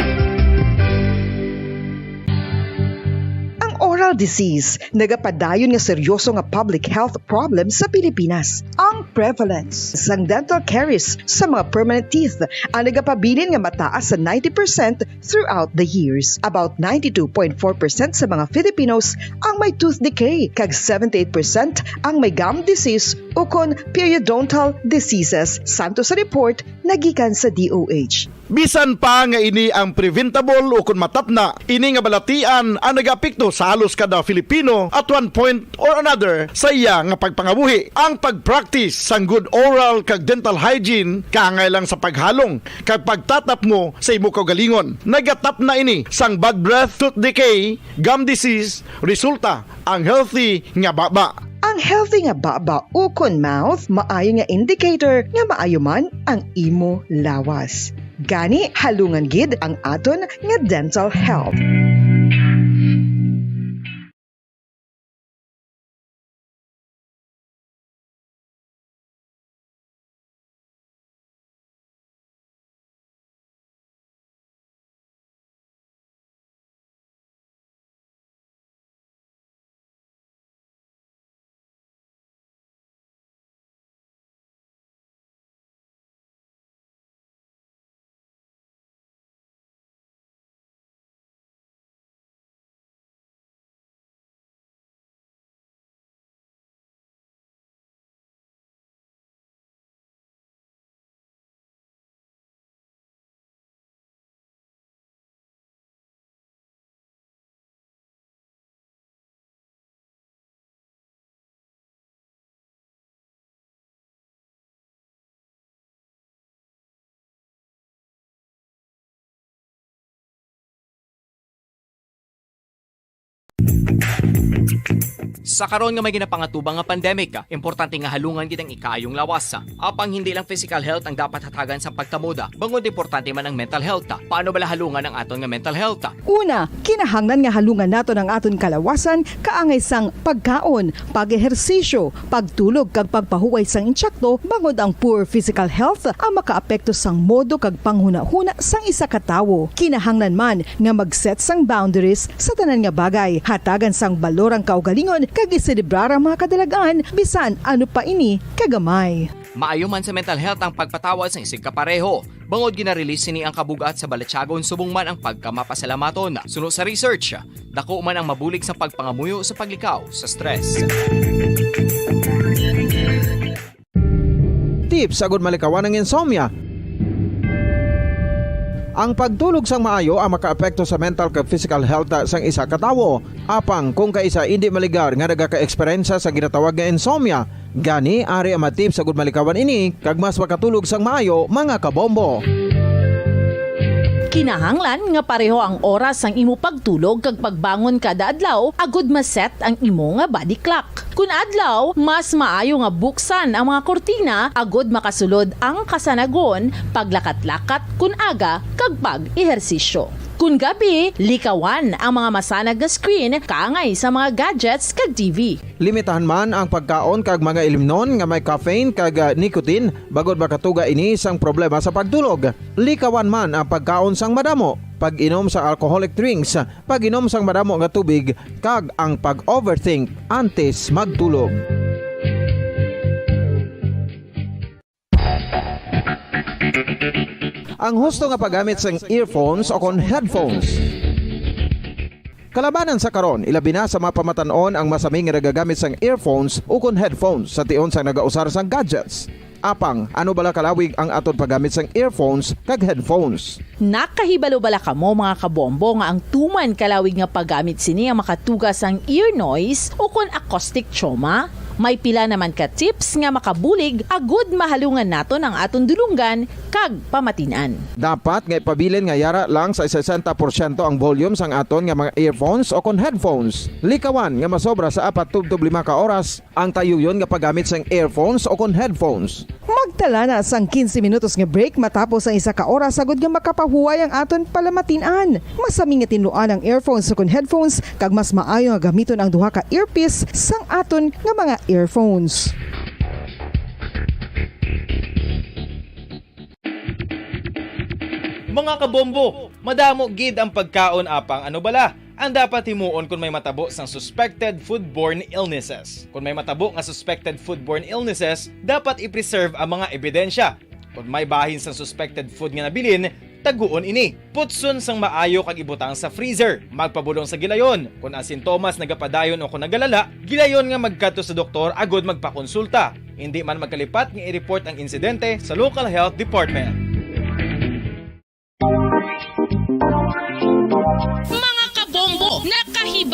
Ang oral disease nagapadayon nga seryoso nga public health problem sa Pilipinas. Ang prevalence sang dental caries sa mga permanent teeth ang nagapabilin nga mataas sa ninety percent throughout the years. About ninety-two point four percent sa mga Filipinos ang may tooth decay, kag seventy-eight percent ang may gum disease ukon periodontal diseases, santo sa report nagikan sa D O H. Bisan pa nga ini ang preventable ukon matapna, ini nga balatian ang nagaapekto sa halos kada Filipino at one point or another sa iya nga pagpangabuhi. Ang pag-practice sang good oral kag dental hygiene kaangay lang sa paghalong kag pagtatapngo sa imo kaugalingon. Nagatapna ini sang bad breath, tooth decay, gum disease, resulta ang healthy nga baba. Ang healthy nga baba ukon mouth maayo nga indicator nga maayo man ang imo lawas. Gani, halungan gid ang aton nga dental health. Sa karon nga may ginapangatubang nga pandemic, importante nga halungan gid ang ikaayong lawas. Apang hindi lang physical health ang dapat hatagan sa pagtamod, bangod importante man ang mental health. Paano bala halungan ang aton nga mental health? Una, kinahanglan nga halungan naton ang aton kalawasan kaangay sang pagkaon, pag-ehersisyo, pagtulog kag pagpahuway sang insakto, bangod ang poor physical health ang makaapekto sang modo kag panghunahuna sang isa ka tawo. Kinahanglan man nga mag-set sang boundaries sa tanan nga bagay, hatagan sang balor ang kaugalingon kag iselebrar ang mga kadalagan, bisan ano pa ini kagamay. Maayo man sa mental health ang pagpatawad sang isigkapareho, bangod gina-release sini ang kabug-at sa balatyagon subong man ang pagkamapasalamaton. Suno sa research, dako man ang mabulig sa pagpangamuyo sa paglikaw sa stress. Tips agud malikawan ang insomnia. Ang pagtulog sang maayo ang makaapekto sa mental kag physical health sang isa ka tawo. Apang kung kaisa indi maligar nga nagaka-eksperyensya sa ginatawag nga insomnia, gani ari ang mga tips agud malikawan ini kag mas makatulog sang maayo, mga kabombo. Kinahanglan nga pareho ang oras sang imo pagtulog kag pagbangon kada adlaw agud ma-set ang imo nga body clock. Kun adlaw, mas maayo nga buksan ang mga kurtina agud makasulod ang kasanagon, paglakat-lakat kun aga, kag pag-ehersisyo. Kun gabi, likawan ang mga masanag nga screen kaangay sa mga gadgets kag T V. Limitahan man ang pagkaon kag mga ilimnon nga may caffeine kag, ah, nicotine, bangod makatuga ini sang problema sa pagtulog. Likawan man ang pagkaon sang madamo, pag-inom sa alcoholic drinks, pag-inom sang madamo nga tubig, kag ang pag-overthink antes magtulog. Ang husto nga paggamit sang earphones o kon headphones. Kalabanan sa karon, ilabi na sa mga pamatan-on ang masami nga nagagamit sang earphones o kon headphones sa tion sang nagausar sang gadgets. Apang, ano bala kalawig ang aton paggamit sang earphones kag headphones? Nakahibalo bala kamo, mga kabombo, nga ang tuman kalawig nga paggamit sini ang makatuga sang ear noise o kon acoustic trauma? May pila naman ka tips nga makabulig agud mahalungan naton ang aton dulonggan kag pamatin-an. Dapat nga ipabilin nga yara lang sa sesenta porsyento ang volume sang aton nga mga earphones o kon headphones. Likawan nga masobra sa apat tubtob lima ka oras ang tayuyon nga paggamit sang earphones o kon headphones. Magtala na sang quince minutos nga break matapos ang isa ka oras agud nga makapahuway ang aton palamatin-an. Masami nga tinluan ang earphones o kon headphones kag mas maayo nga gamiton ang duha ka earpiece sang aton nga mga earphones. Mga kabombo, madamo gid ang pagkaon, apang ano bala ang dapat himuon kon may matabo sang suspected foodborne illnesses? Kon may matabo nga suspected foodborne illnesses, dapat i-preserve ang mga ebidensya. Kon may bahin sang suspected food nga nabilin, taguon ini. Putson sang maayo kag ibutang sa freezer. Magpabudong sa gilayon. Kon ang sintomas nagapadayon o kon nagalala, gilayon nga magkadto sa doktor agud magpakonsulta. Indi man magkalipat nga i-report ang insidente sa local health department.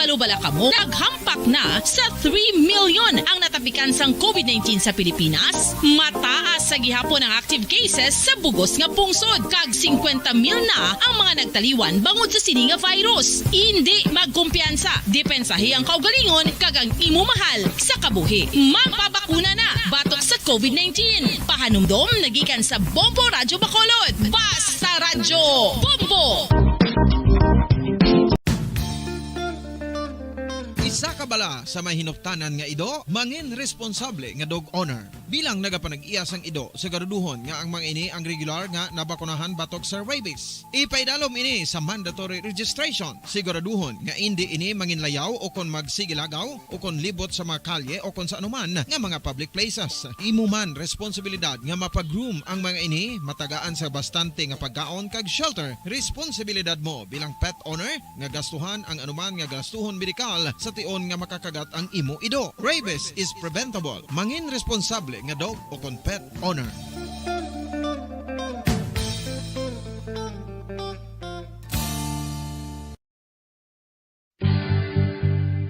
Kabalo bala kamo, naghampak na sa three million ang natapikan sang covid nineteen sa Pilipinas? Mataas sa gihapon ang active cases sa bugos nga pungsod, kag singkwenta mil na ang mga nagtaliwan bangod sa sini nga virus. Indi magkumpiyansa, depensahi ang kaugalingon kag ang imo mahal sa kabuhi. Magpabakuna na batok sa covid nineteen. Pahanumdom nagikan sa Bombo Radyo Bacolod. Basta Radyo Bombo! Isa ka bala sa may hinuptanan nga ido, mangin responsable nga dog owner. Bilang nagapanag-iya sang ido, siguraduhon nga ang mga ini ang regular nga nabakunahan batok sa rabies. Ipaidalom ini sa mandatory registration. Siguraduhon nga indi ini manginlayaw o kon magsigilagaw o kon libot sa mga kalye o kon sa anuman nga mga public places. Imo man responsibilidad nga mapag-groom ang mga ini, matagaan sa bastante nga pagkaon kag shelter. Responsibilidad mo bilang pet owner nga gastuhan ang anuman nga gastuhon medikal sa tion nga makakagat ang imo ido. Rabies is preventable. Mangin responsable nga dog o kon pet owner.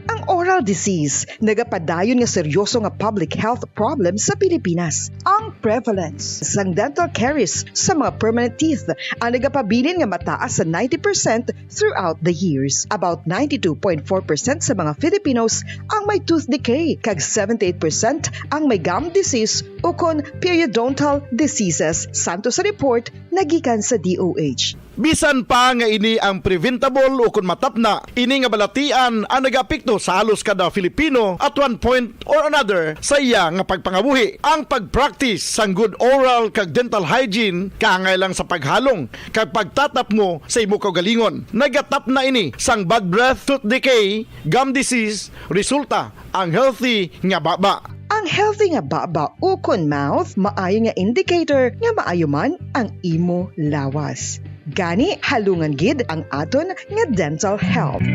Ang oral disease nagapadayon nga seryoso nga public health problem sa Pilipinas. Ang prevalence sang dental caries sa mga permanent teeth ang nagapabilin nga mataas sa ninety percent throughout the years. About ninety-two point four percent sa mga Filipinos ang may tooth decay, kag seventy-eight percent ang may gum disease ukon periodontal diseases, santo sa report nagikan sa D O H. Bisan pa nga ini ang preventable ukon matapna, ini nga balatian ang nagaapekto sa halos kada Filipino at one point or another sa iya nga pagpangabuhi. Ang pag-practice sang good oral kag dental hygiene kaangay lang sa paghalong kag pagtatapngo sa imo kaugalingon. Nagatapna ini sang bad breath, tooth decay, gum disease, resulta ang healthy nga baba. Ang healthy nga baba ukon mouth maayo nga indicator nga maayo man ang imo lawas. Gani, halungan gid ang aton nga dental health.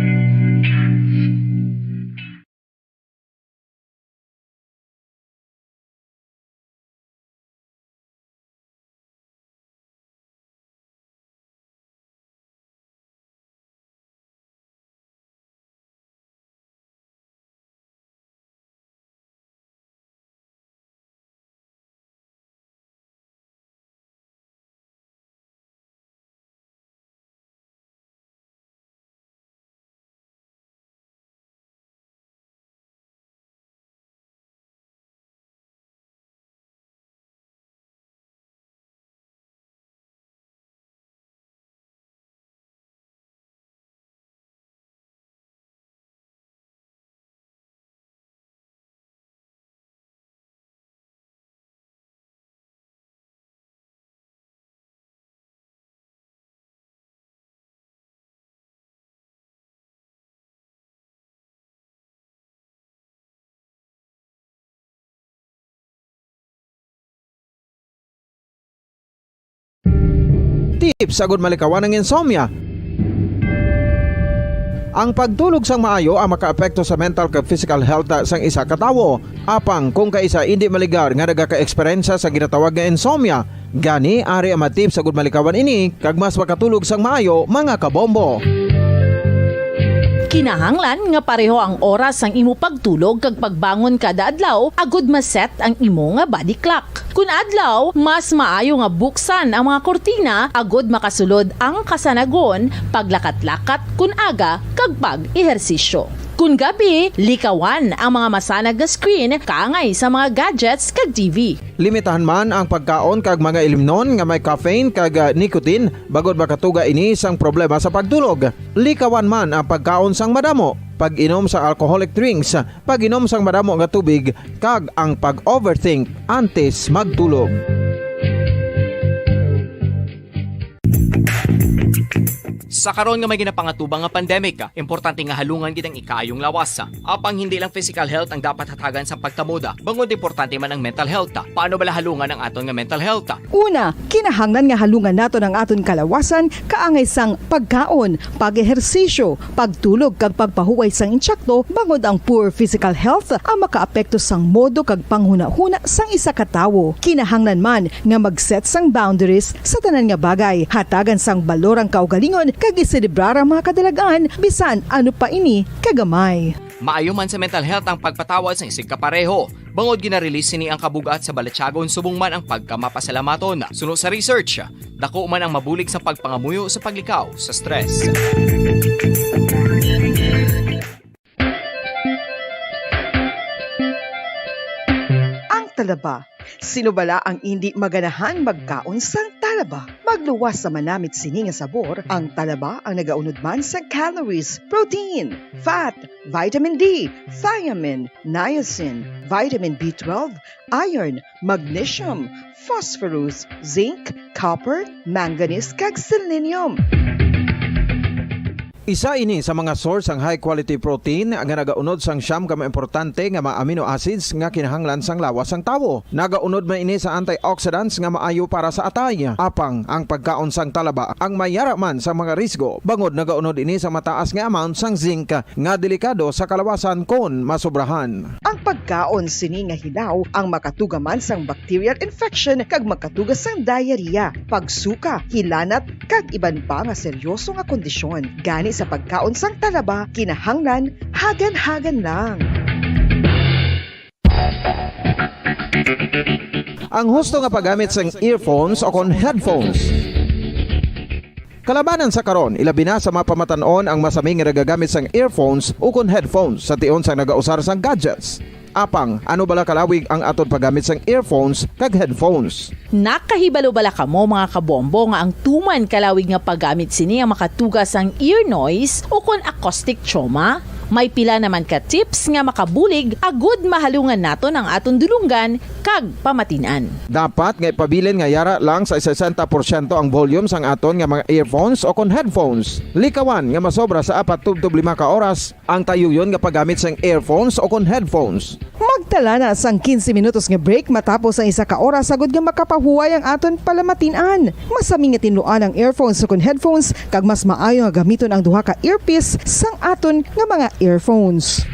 Tips agud malikawan ang insomnia. Ang pagtulog sang maayo ang makaapekto sa mental kag physical health sang isa ka tawo. Apang kung kaisa indi maligar nga nagaka-eksperyensya sa ginatawag nga insomnia, gani ari ang mga tips agud malikawan ini kag mas makatulog sang maayo, mga kabombo. Kinahanglan nga pareho ang oras sang imo pagtulog kag pagbangon kada adlaw agud ma-set ang imo nga body clock. Kun adlaw, mas maayo nga buksan ang mga kurtina agud makasulod ang kasanagon, paglakat-lakat kun aga, kag pag-ehersisyo. Kun gabi, likawan ang mga masanag nga screen kaangay sa mga gadgets kag T V. Limitahan man ang pagkaon kag mga ilimnon nga may caffeine kag, ah, nicotine, bangod makatuga ini sang problema sa pagtulog. Likawan man ang pagkaon sang madamo, pag-inom sang alcoholic drinks, pag-inom sang madamo nga tubig, kag ang pag-overthink antes magtulog. Sa karon nga may ginapangatubang nga pandemic, importante nga halungan gid ang ikaayong lawas. Apang hindi lang physical health ang dapat hatagan sang pagtamod, bangod importante man ang mental health. Paano bala halungan ang aton nga mental health? Una, kinahanglan nga halungan naton ang aton kalawasan kaangay sang pagkaon, pag-ehersisyo, pagtulog kag pagpahuway sang intsakto, bangod ang poor physical health ang makaapekto sang modo kag panghunahuna sang isa ka tawo. Kinahanglan man nga mag-set sang boundaries sa tanan nga bagay, hatagan sang balor ang kaugalingon kag Giselebrar ang mga kadalagan, bisan ano pa ini kagamay. Maayo man sa mental health ang pagpatawad sang isigkapareho, bangod gina-release sini ang kabug-at sa balatyagon subong man ang pagkamapasalamaton. Suno sa research, dako man ang mabulig sa pagpangamuyo sa paglikaw sa stress. Ang talaba. Sino bala ang indi maganahan magkaon sang talaba? Magluwas sa manamit sini nga sabor, ang talaba ang nagaunod man sang calories, protein, fat, vitamin D, thiamine, niacin, vitamin B twelve, iron, magnesium, phosphorus, zinc, copper, manganese, kag selenium. Isa ini sa mga source sang high quality protein nga nagaunod sang siyam ka mga importante nga mga amino acids nga kinahanglan sang lawas sang tawo. Nagaunod man ini sa antioxidants nga maayo para sa atay. Apang ang pagkaon sang talaba ang mayara man sa mga risgo, bangod nagaunod ini sa mataas nga amount sang zinc nga delikado sa kalawasan kon masobrahan. Ang pagkaon sini nga hilaw ang makatuga man sang bacterial infection kag makatuga sang diarrhea, pagsuka, hilanat, kag iban pa nga seryoso nga kondisyon. Gani sa pagkaon sang talaba, kinahanglan hagan-hagan lang. Ang husto nga paggamit sang earphones o kon headphones. Kalabanan sa karon, ilabi na sa mga pamatan-on ang masami nga nagagamit sang earphones ukon headphones sa tion sang nagausar sang gadgets. Apang, ano bala kalawig ang aton paggamit sang earphones kag headphones? Nakahibalo bala kamo, mga kabombo, nga ang tuman kalawig nga paggamit sini ang makatuga sang ear noise ukon acoustic trauma? May pila naman ka tips nga makabulig agud mahalungan naton ang aton dulonggan kag pamatin-an. Dapat nga ipabilin nga yara lang sa sesenta porsyento ang volume sang aton nga mga earphones o kon headphones. Likawan nga masobra sa apat tubtob lima ka oras ang tayuyon nga paggamit sang earphones o kon headphones. Magtala na sang quince minutos nga break matapos ang isa ka oras agud nga makapahuway ang aton palamatin-an. Masami nga tinluan ang earphones o kon headphones, kag mas maayo nga gamiton ang duha ka earpiece sang aton nga mga earphones.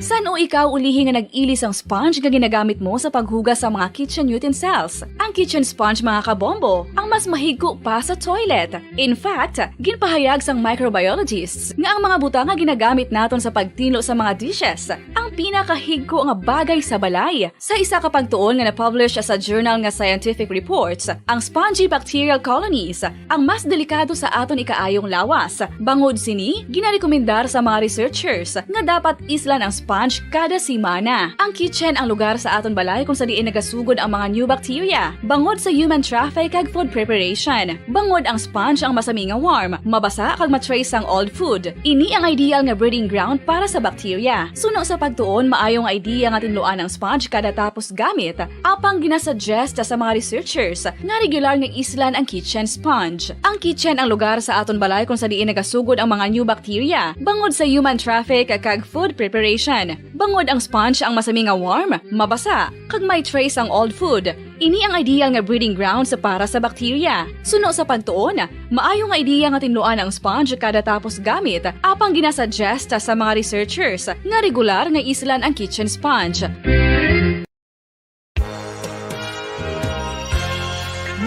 San-o ikaw ulihi nga nag-ili sang sponge nga ginagamit mo sa paghugas sa mga kitchen utensils? Ang kitchen sponge, mga kabombo, ang mas mahigko pa sa toilet. In fact, ginpahayag sang microbiologists nga ang mga butang nga ginagamit naton sa pagtinlo sa mga dishes ang pinakahigko nga bagay sa balay. Sa isa ka pagtuon nga na-publish sa journal nga Scientific Reports, ang spongy bacterial colonies ang mas delikado sa aton ikaayong lawas. Bangod sini, ginarekomendar sa mga researchers nga dapat islan ang sponge kada semana. Ang kitchen ang lugar sa aton balay kung sa diin nagasugod ang mga new bacteria, bangod sa human traffic kag food preparation. Bangod ang sponge ang masami nga warm, mabasa kag ma-trace sang old food. Ini ang ideal nga breeding ground para sa bacteria. Suno sa pagtuon, maayo nga idea nga tinluan ang sponge kada tapos gamit. Apang ginasuggest sa mga researchers nga regular nga islan ang kitchen sponge. Ang kitchen ang lugar sa aton balay kung sa diin nagasugod ang mga new bacteria, bangod sa human traffic kag food preparation. Bangod ang sponge ang masami nga warm, mabasa, kag may trace ang old food. Ini ang ideal nga breeding grounds para sa bacteria. Suno sa pagtuon, maayo nga ideya nga tinluan ang sponge kada tapos gamit, apang ginasuggest sa mga researchers nga regular nga islan ang kitchen sponge.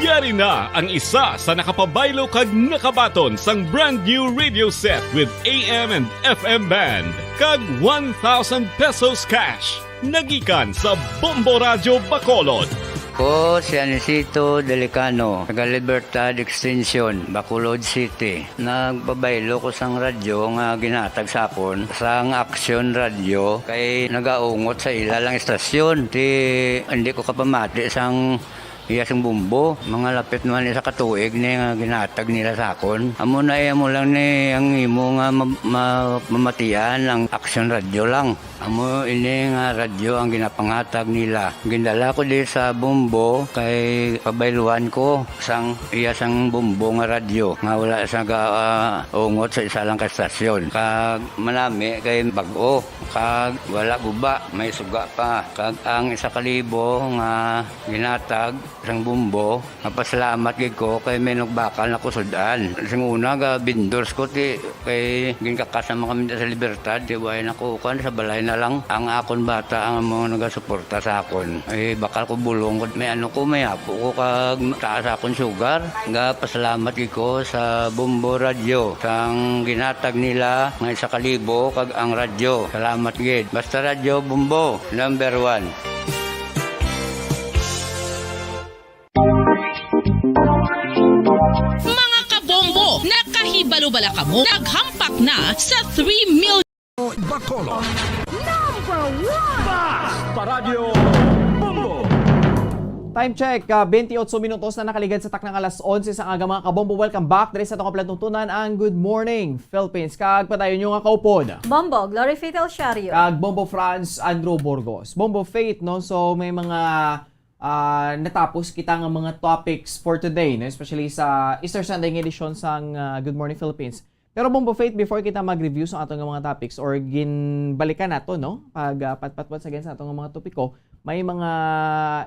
Yari na ang isa sa nakapabaylo kag nakabaton sang brand new radio set with A M and F M band kag one thousand pesos cash. Nagikan sa Bombo Radyo Bacolod. Ko si Anisito Delicano, taga Libertad Extension, Bacolod City. Nagpabaylo ko sang radyo nga ginhatag sa akon sang Action Radyo kay nagaungot sa ila lang istasyon. Ti, hindi ko kapamati sang iya sing bumbo. Mga lapit naman isa ka tuig ni nga ginhatag nila sa akon. Amo na, eh, amo lang ni ang imo nga ma-, ma-, mamatian ang Action Radyo lang. Amo ini nga radyo ang ginapanghatag nila. Gindala ko di sa bumbo kay pabayluhan ko sang iya sang bumbo nga radyo nga wala sa ga-, ah, ungot sa isa lang ka estasyon. Kag manami kay bag-o. Kag wala guba, may suga pa. Kag ang isa ka libo nga ginhatag Sang Bombo, napasalamat gid ko kay may nagbakal na kusud-an. Sing una, ga vendors ko, ti, kay ginkakas naman kami sa Libertad, ti, way na ko, kan, sa balay na lang. Ang akon bata, ang mga nagasuporta sa akon. Eh, bakal ko bulong, may ano ko, may apo ko, kag taas akon sugar. Ga pasalamat gid ko sa Bombo Radio, sang ginhatag nila nga isa ka libo, kag ang radyo. Salamat gid. Basta Radyo Bombo, number one. Mga kabombo, nakahibalo bala kamo? Naghampak na sa three million. Bacolod. Number one. Basta Radyo Bombo. Time check, ah, twenty-eight minutos na nakaligad sa taknang alas onse sa aga, mga kabombo. Welcome back diri sa atong palatuntunan, ang Good Morning Philippines. Kag padayon nyo nga kaupod, Bombo Glory Faith El Shario. Kag Bombo Franz Andrew Burgos. Bombo Faith, no? So, may mga ah, natapos kita nga mga topics for today, no? Especially sa Easter Sunday nga edisyon sang, ah, Good Morning Philippines. Pero, Bombo Faith, before kita mag-review sa ato nga mga topics or ginbalikan nato, no? Pag, ah, patpat once again sa ato nga mga topiko, may mga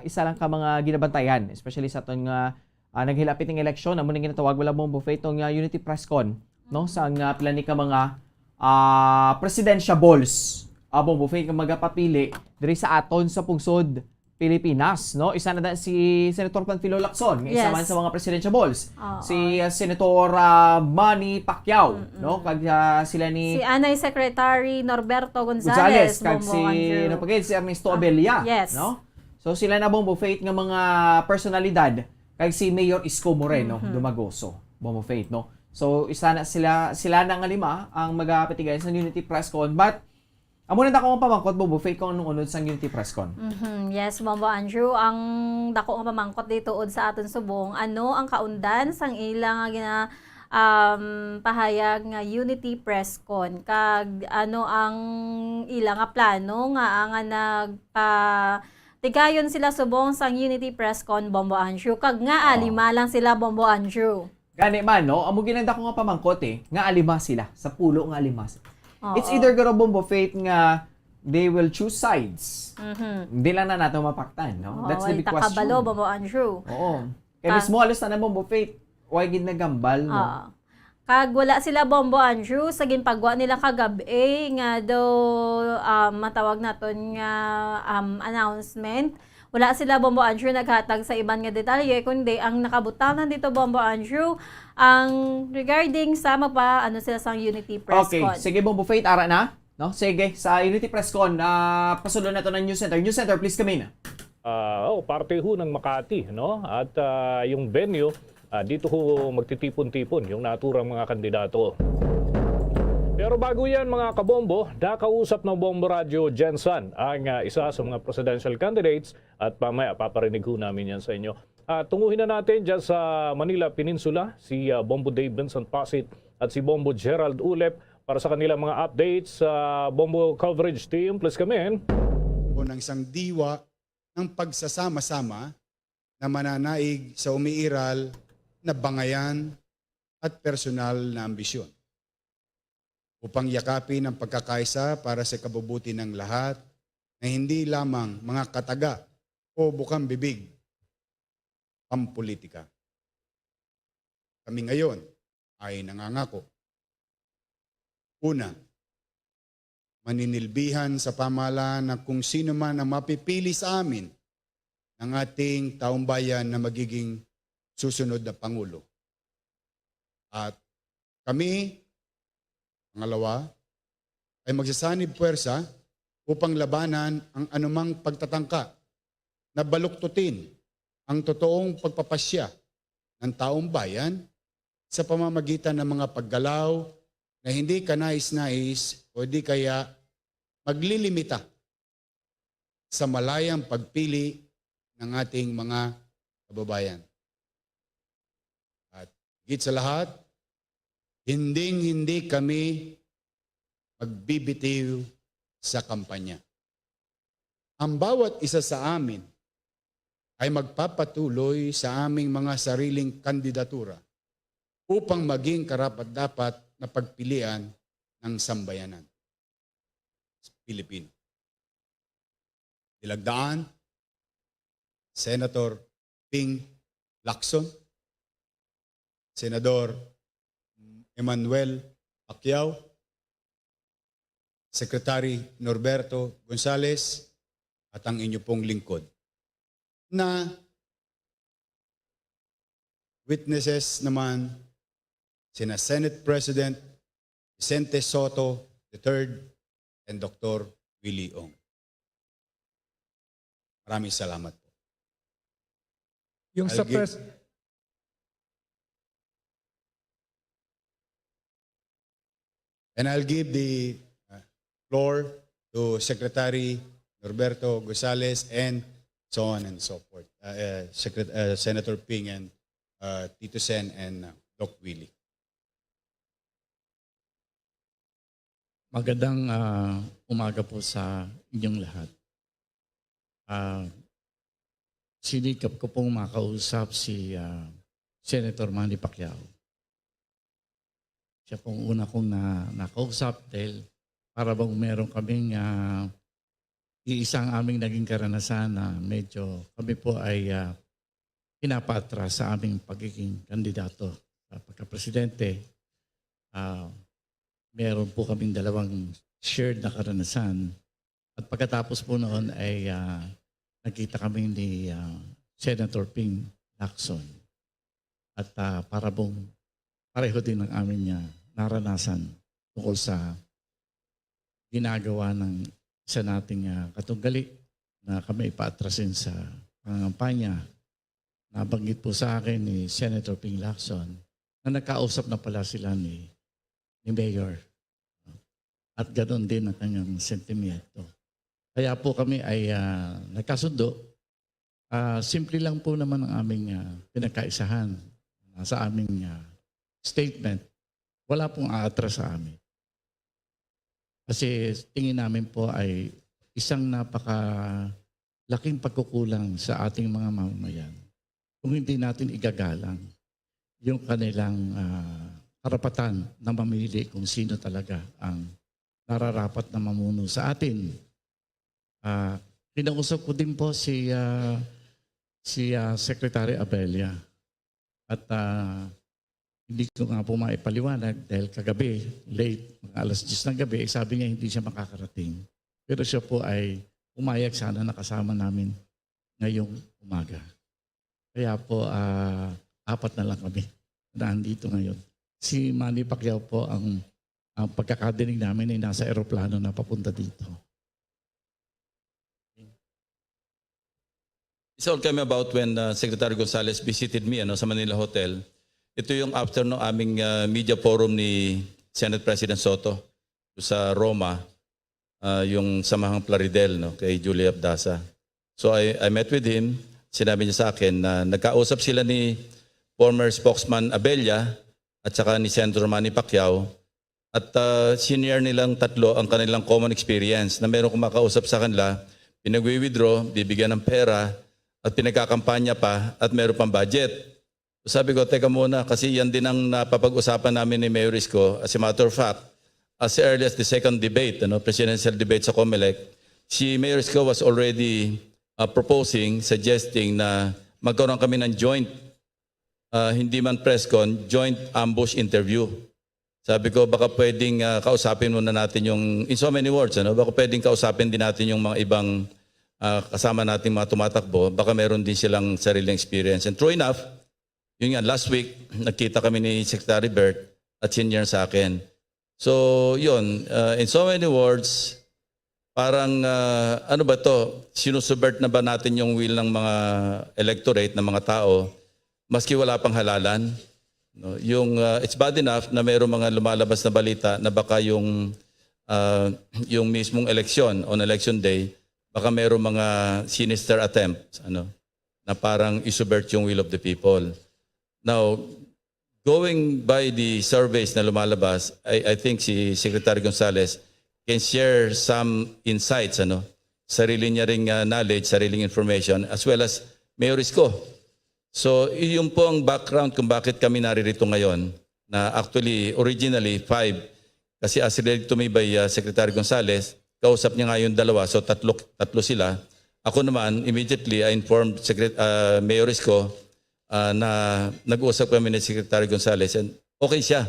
isa lang ka mga ginabantayan, especially sa aton nga, ah, naghilapit nga eleksyon, amo nang ginatawag wala, Bombo Faith, tong, ah, Unity Press Con, no? Sa nga pila ni ka mga, ah, presidentiables, ah, Bombo Faith, nga magapapili diri sa aton sa pungsod Pilipinas, no? Isa na da si Senator Panfilo Lacson, nga isa Yes. man sa mga presidentiables. Oo. Si, uh, Senator, uh, Manny Pacquiao, Mm-mm. no? Kag, uh, sila ni Si Anay Secretary Norberto Gonzales, Gonzales, kag Bombo si, Andrew. ano pa gid, si Ernesto Ah, Abella, yes. no? So, sila na, Bombo Faith, nga mga personalidad, kag si Mayor Isko Moreno Mhm. Dumagoso, Bombo Faith, no? So, isa na sila, sila na nga lima ang magapatigayon sa Unity Press Con. But, amo na dako nga pamangkot, Bombo Faith, kung anong unod sang Unity Press Con. Mhm. Yes, Bombo Andrew, ang dako nga pamangkot dito ud sa aton subong, ano ang kaundan sang ila nga gina-, um, pahayag nga Unity Press Con? Kag ano ang ila nga plano nga, nga nagpa-, tigayon sila subong sang Unity Press Con, Bombo Andrew? Kag nga, ah, Oo. lima lang sila, Bombo Andrew? Gani man, no? Amo gid ang dako nga pamangkot, eh, nga alima sila, sa pulo nga alima sila. Oo. It's either garo, Bombo Faith, nga they will choose sides. Mhm. Hindi lang na nato mapaktan, no? Oo, That's the ay, big question. Takabalo, Bombo Andrew. Oo. Kaya Ka- mismo halos tanan, Bombo Faith, why gid nagambal, no? Oo. Kag wala sila, Bombo Andrew, sa ginpagwa nila kagab-i nga daw, um, matawag naton nga, um, announcement. Wala sila, Bombo Andrew, naghatag sa iban nga detalye, kundi ang nakabutang lang dito, Bombo Andrew, ang regarding sa magpa-, ano sila sang Unity Press Okay, Con. Sige, Bombo Faith, ara na. No? Sige, sa Unity Press Con, ah, pasulod nato ng News Center. News Center, please come in. Ah, oh, parte ho ng Makati, no? At, ah, yung venue, ah, dito ho magtitipon-tipon yung naturang mga kandidato. Pero bago yan, mga kabombo, nakausap ng Bombo Radyo Jensen ang, ah, isa sa mga presidential candidates at mamaya paparinig ho namin yan sa inyo. Ah, tunguhin na natin dyan sa Manila Peninsula si, ah, Bombo Dave Vincent Pasit at si Bombo Gerald Ulep para sa kanilang mga updates. Sa Bombo Coverage Team, please come in. O ng isang diwa ng pagsasama-sama na mananaig sa umiiral na bangayan at personal na ambisyon. Upang yakapin ang pagkakaisa para sa ikabubuti ng lahat na hindi lamang mga kataga o bukang bibig pampolitika. Kami ngayon ay nangangako. Una, maninilbihan sa pamahalaan na kung sino man ang mapipili sa amin ng ating taumbayan na magiging susunod na Pangulo. At kami, pangalawa, ay magsasanib puwersa upang labanan ang anumang pagtatangka na baluktutin ang totoong pagpapasya ng taong bayan sa pamamagitan ng mga paggalaw na hindi kanais-nais o di kaya maglilimita sa malayang pagpili ng ating mga kababayan. At higit sa lahat, hinding-hindi kami magbibitiw sa kampanya. Ang bawat isa sa amin ay magpapatuloy sa aming mga sariling kandidatura upang maging karapat-dapat na pagpilian ng sambayanan Pilipino. Dilagdaan, Senator Ping Lacson, Senador Emmanuel Pacquiao, Secretary Norberto Gonzales, at ang inyo pong lingkod. Na witnesses naman sina Senate President Vicente Sotto the third and Doctor Willie Ong. Maraming salamat po. Yung sa I'll give- pres- And I'll give the uh, floor to Secretary Norberto Gonzales and so on and so forth. Uh, uh, Secret- uh, Senator Ping and uh, Tito Sen and uh, Doc Willie. Magandang ah, umaga po sa inyong lahat. Ah, sinikap ko pong makausap si ah, Senator Manny Pacquiao. Siya pong una kong na, nakausap dahil para bang meron kaming ah, iisa ang aming naging karanasan na medyo kami po ay ah, pinapaatras sa aming pagiging kandidato sa pagkapresidente. Ah, meron po kaming dalawang shared na karanasan. At pagkatapos po noon ay ah, nagkita kami ni ah, Senator Ping Lacson. At ah, para pong pareho din ang aming ah, naranasan tungkol sa ginagawa ng isa nating ah, katunggali na kami ipaatrasin sa pangangampanya. Nabanggit po sa akin ni Senator Ping Lacson na nagkausap na pala sila ni, ni Mayor. At ganoon din ang kanyang sentimiento. Kaya po kami ay ah, nagkasundo. Ah, simple lang po naman ang aming ah, pinagkaisahan. Nasa aming ah, statement, wala pong aatras sa amin. Kasi tingin namin po ay isang napaka laking pagkukulang sa ating mga mamamayan kung hindi natin igagalang yung kanilang ah, karapatan na mamili kung sino talaga ang nararapat na mamuno sa atin. Ah, kinausap ko din po si ah, si ah, Secretary Abella. At ah, hindi ko nga po maipaliwanag dahil kagabi, late, mga alas diyes ng gabi, eh, sabi niya hindi siya makakarating. Pero siya po ay umayag sana nakasama namin ngayong umaga. Kaya po, ah, apat na lang kami na andito ngayon. Si Manny Pacquiao po ang, ang pagkakadinig namin ay nasa eroplano na papunta dito. This all came about when uh, Secretary Gonzales visited me ano, sa Manila Hotel. Ito yung after ng aming uh, media forum ni Senate President Sotto sa Roma, uh, yung Samahang Plaridel no, kay Julia Abdasa. So I, I met with him. Sinabi niya sa akin na nagkausap sila ni former spokesman Abella at saka ni Senator Manny Pacquiao at uh, senior nilang tatlo ang kanilang common experience na meron kumakausap sa kanila, pinagwi-withdraw, bibigyan ng pera, at pinagkakampanya pa, at meron pang budget. Sabi ko, teka muna, kasi yan din ang napapag-usapan namin ni Mayor Isko. As a matter of fact, as early as the second debate, ano, presidential debate sa COMELEC, si Mayor Isko was already uh, proposing, suggesting na magkaroon kami ng joint, uh, hindi man press con, joint ambush interview. Sabi ko, baka pwedeng uh, kausapin muna natin yung, in so many words, ano, baka pwedeng kausapin din natin yung mga ibang uh, kasama nating mga tumatakbo, baka meron din silang sariling experience. And true enough, yun nga, last week, nagkita kami ni Secretary Bert at senior sa akin. So, yun, uh, in so many words, parang uh, ano ba to? Sinusubvert na ba natin yung will ng mga electorate, ng mga tao, maski wala pang halalan? No? Yung, uh, it's bad enough na mayroong mga lumalabas na balita na baka yung, uh, yung mismong eleksyon, on election day, baka mayroong mga sinister attempts ano, na parang isubvert yung will of the people. Now, going by the surveys na lumalabas, I, I think si Secretary Gonzales can share some insights, ano, sarili niya ring uh, knowledge, sariling information, as well as Mayor Isko. So, yun po ang background kung bakit kami naririto ngayon. Na actually, originally, five. Kasi as related to me by uh, Secretary Gonzales, kausap niya nga yung dalawa, so tatlo, tatlo sila. Ako naman, immediately, I informed Secret-, ah, Mayor Isko, ah, na nag-usap kami ni Secretary Gonzales, and okay siya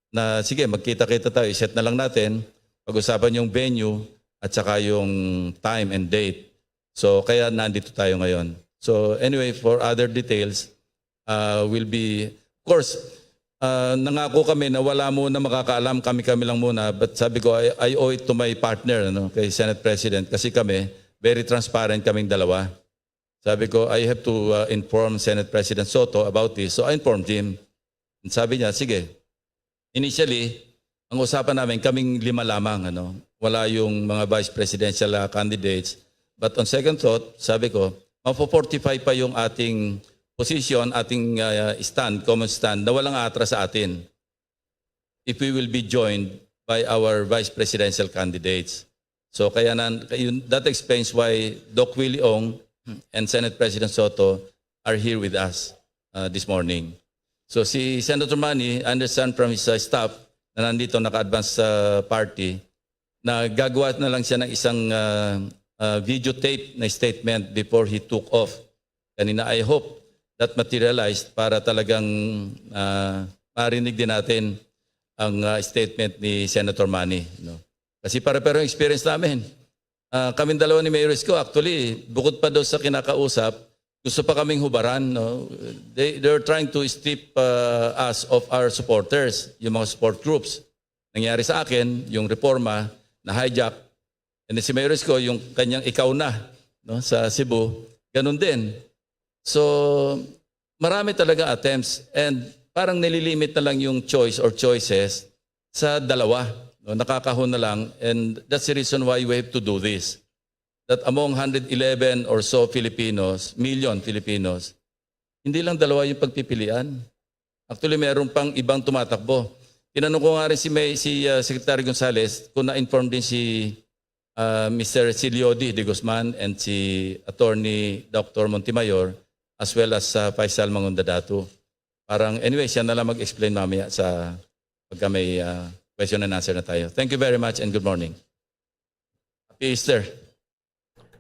na, "Sige, magkita-kita tayo, i-set na lang natin, pag-usapan yung venue at saka yung time and date." So, kaya nandito tayo ngayon. So, anyway, for other details, ah, will be, of course, ah, nangako kami na wala muna makakaalam, kami-kami lang muna. But sabi ko, "I, I owe it to my partner, ano, kay Senate President, kasi kami, very transparent kaming dalawa." Sabi ko, "I have to, ah, inform Senate President Soto about this." So I informed him. And sabi niya, "Sige." Initially, ang usapan namin, kaming lima lamang, ano. Wala yung mga vice presidential, ah, candidates. But on second thought, sabi ko, "Mafo-fortify pa yung ating position, ating, ah, stand, common stand, na walang atras sa atin if we will be joined by our vice presidential candidates." So, kaya na, yun, that explains why Doc Willie Ong and Senate President Soto are here with us, uh, this morning. So, si Senator Manny, I understand from his, uh, staff na nandito, naka-advance sa party, na gagawa na lang siya ng isang, uh, uh, videotape na statement before he took off kanina. I hope that materialized para talagang, uh, marinig din natin ang, uh, statement ni Senator Manny, no? Kasi pare-pareho ang experience namin. Ah, kaming dalawa ni Mayor Isko, actually, bukod pa daw sa kinakausap, gusto pa kaming hubaran, no? They, they're trying to strip, ah, us of our supporters, yung mga support groups. Nangyari sa akin, yung reforma, na-hijack. And then si Mayor Isko, yung kanyang "Ikaw Na", no, sa Cebu, ganun din. So, marami talaga attempts, and parang nililimit na lang yung choice or choices sa dalawa, no? Nakakahon na lang, and that's the reason why we have to do this. That among hundred eleven or so Filipinos, million Filipinos, hindi lang dalawa yung pagpipilian. Actually, meron pang ibang tumatakbo. Tinanong ko nga rin si May, si, uh, Secretary Gonzales kung na-inform din si, uh, Mister Silio D. De Guzman and si Attorney Doctor Montemayor, as well as, uh, Faisal Mangundadatu. Parang, anyway, siya na lang mag-explain mamaya sa pagka may, uh, question and answer na tayo. Thank you very much and good morning. Happy Easter.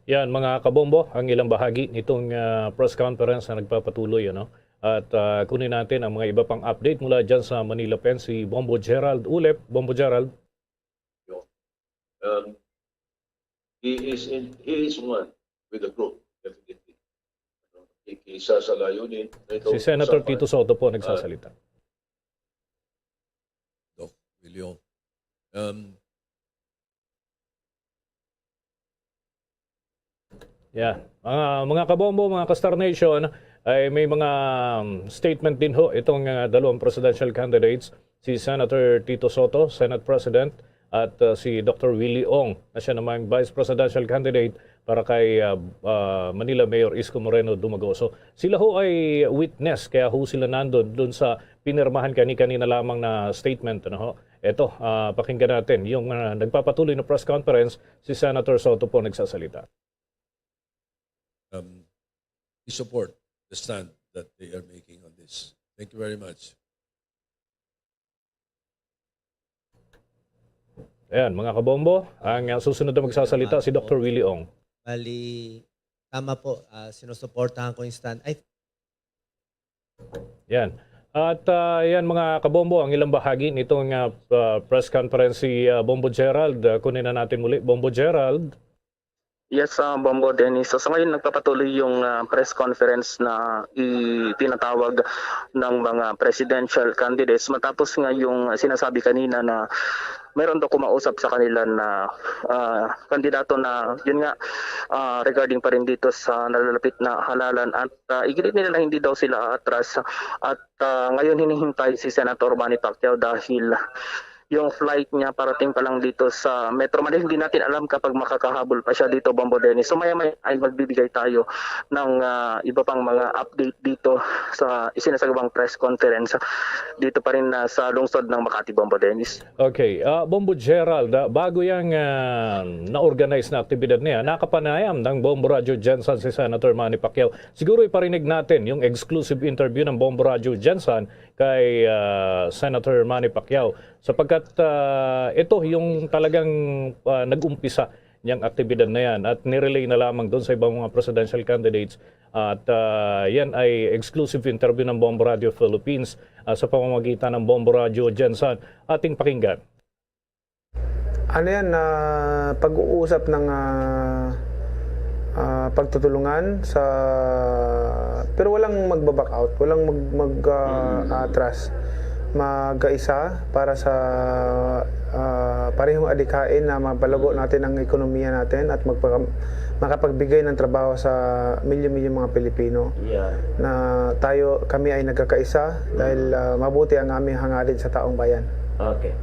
Yan, mga kabombo, ang ilang bahagi nitong, ah, press conference na nagpapatuloy, ano? At, ah, kunin natin ang mga iba pang update mula dyan sa Manila Pen, si Bombo Gerald Ulep. Bombo Gerald. Um, he is in, he is one with the group, definitely. Ano, i-, isa sa layunin na ito. Si Senator Tito Soto po nagsasalita. Doc Willie Ong. Um, Yeah. Mga, mga kabombo, mga ka-Star Nation, ay may mga, um, statement din ho itong, uh, dalawang presidential candidates, si Senator Tito Soto, Senate President, at, uh, si Doctor Willie Ong, na siya namang vice presidential candidate para kay, uh, uh, Manila Mayor Isko Moreno Dumagoso. Sila ho ay witness, kaya ho sila nandun dun sa pinirmahan kani-kanina lamang na statement, ano ho? Eto, ah, pakinggan natin yung, ah, nagpapatuloy na press conference, si Senator Soto po nagsasalita. Um, we support the stand that they are making on this. Thank you very much. Ayan, mga kabombo, ang, ah, susunod na magsasalita si Doctor Willie Ong. Bali, tama po, ah, sinusuportahan ko yung stand. I Yan. At, ah, yan, mga kabombo, ang ilang bahagi nitong, ah, ah, press conference si, ah, Bombo Gerald. Ah, kunin na natin muli, Bombo Gerald. Yes, ah, Bombo Dennis. So, sa ngayon, nagpapatuloy yung, ah, press conference na itinatawag ng mga presidential candidates matapos nga yung sinasabi kanina na mayroon daw kumausap sa kanila na, ah, kandidato na, yun nga, ah, regarding pa rin dito sa nalalapit na halalan at, ah, iginit nila na hindi daw sila aatras. At, ah, ngayon hinihintay si Senator Manny Pacquiao dahil yung flight niya parating pa lang dito sa Metro Manila. Hindi natin alam kapag makakahabol pa siya dito, Bombo Dennis. So, maya-maya ay magbibigay tayo ng, ah, iba pang mga update dito sa isinasagawang press conference dito pa rin, ah, sa lungsod ng Makati, Bombo Dennis. Okay. Ah, Bombo Gerald, ah, bago yang, ah, na-organize na aktibidad niya, nakapanayam ng Bombo Radyo Gensan si Senator Manny Pacquiao. Siguro iparinig natin yung exclusive interview ng Bombo Radyo Gensan kay, ah, Senator Manny Pacquiao. Sapagkat, ah, ito yung talagang, ah, nag-umpisa niyang aktibidad na yan at nirelay na lamang doon sa ibang mga presidential candidates. At ah, yan ay exclusive interview ng Bombo Radio Philippines ah, sa pamamagitan ng Bombo Radio Gensan. Ating pakinggan. Ano yan? Ah, pag-uusap ng ah, ah, pagtutulungan sa... Pero walang magba-back out, walang mag, mag ah, atras. Magkaisa para sa ah, parehong adikain na mapalago natin ang ekonomiya natin at magpaka- makapagbigay ng trabaho sa milyon-milyon mga Pilipino. Yeah. Na tayo, kami ay nagkakaisa dahil ah, mabuti ang aming hangarin sa taong bayan. Okay.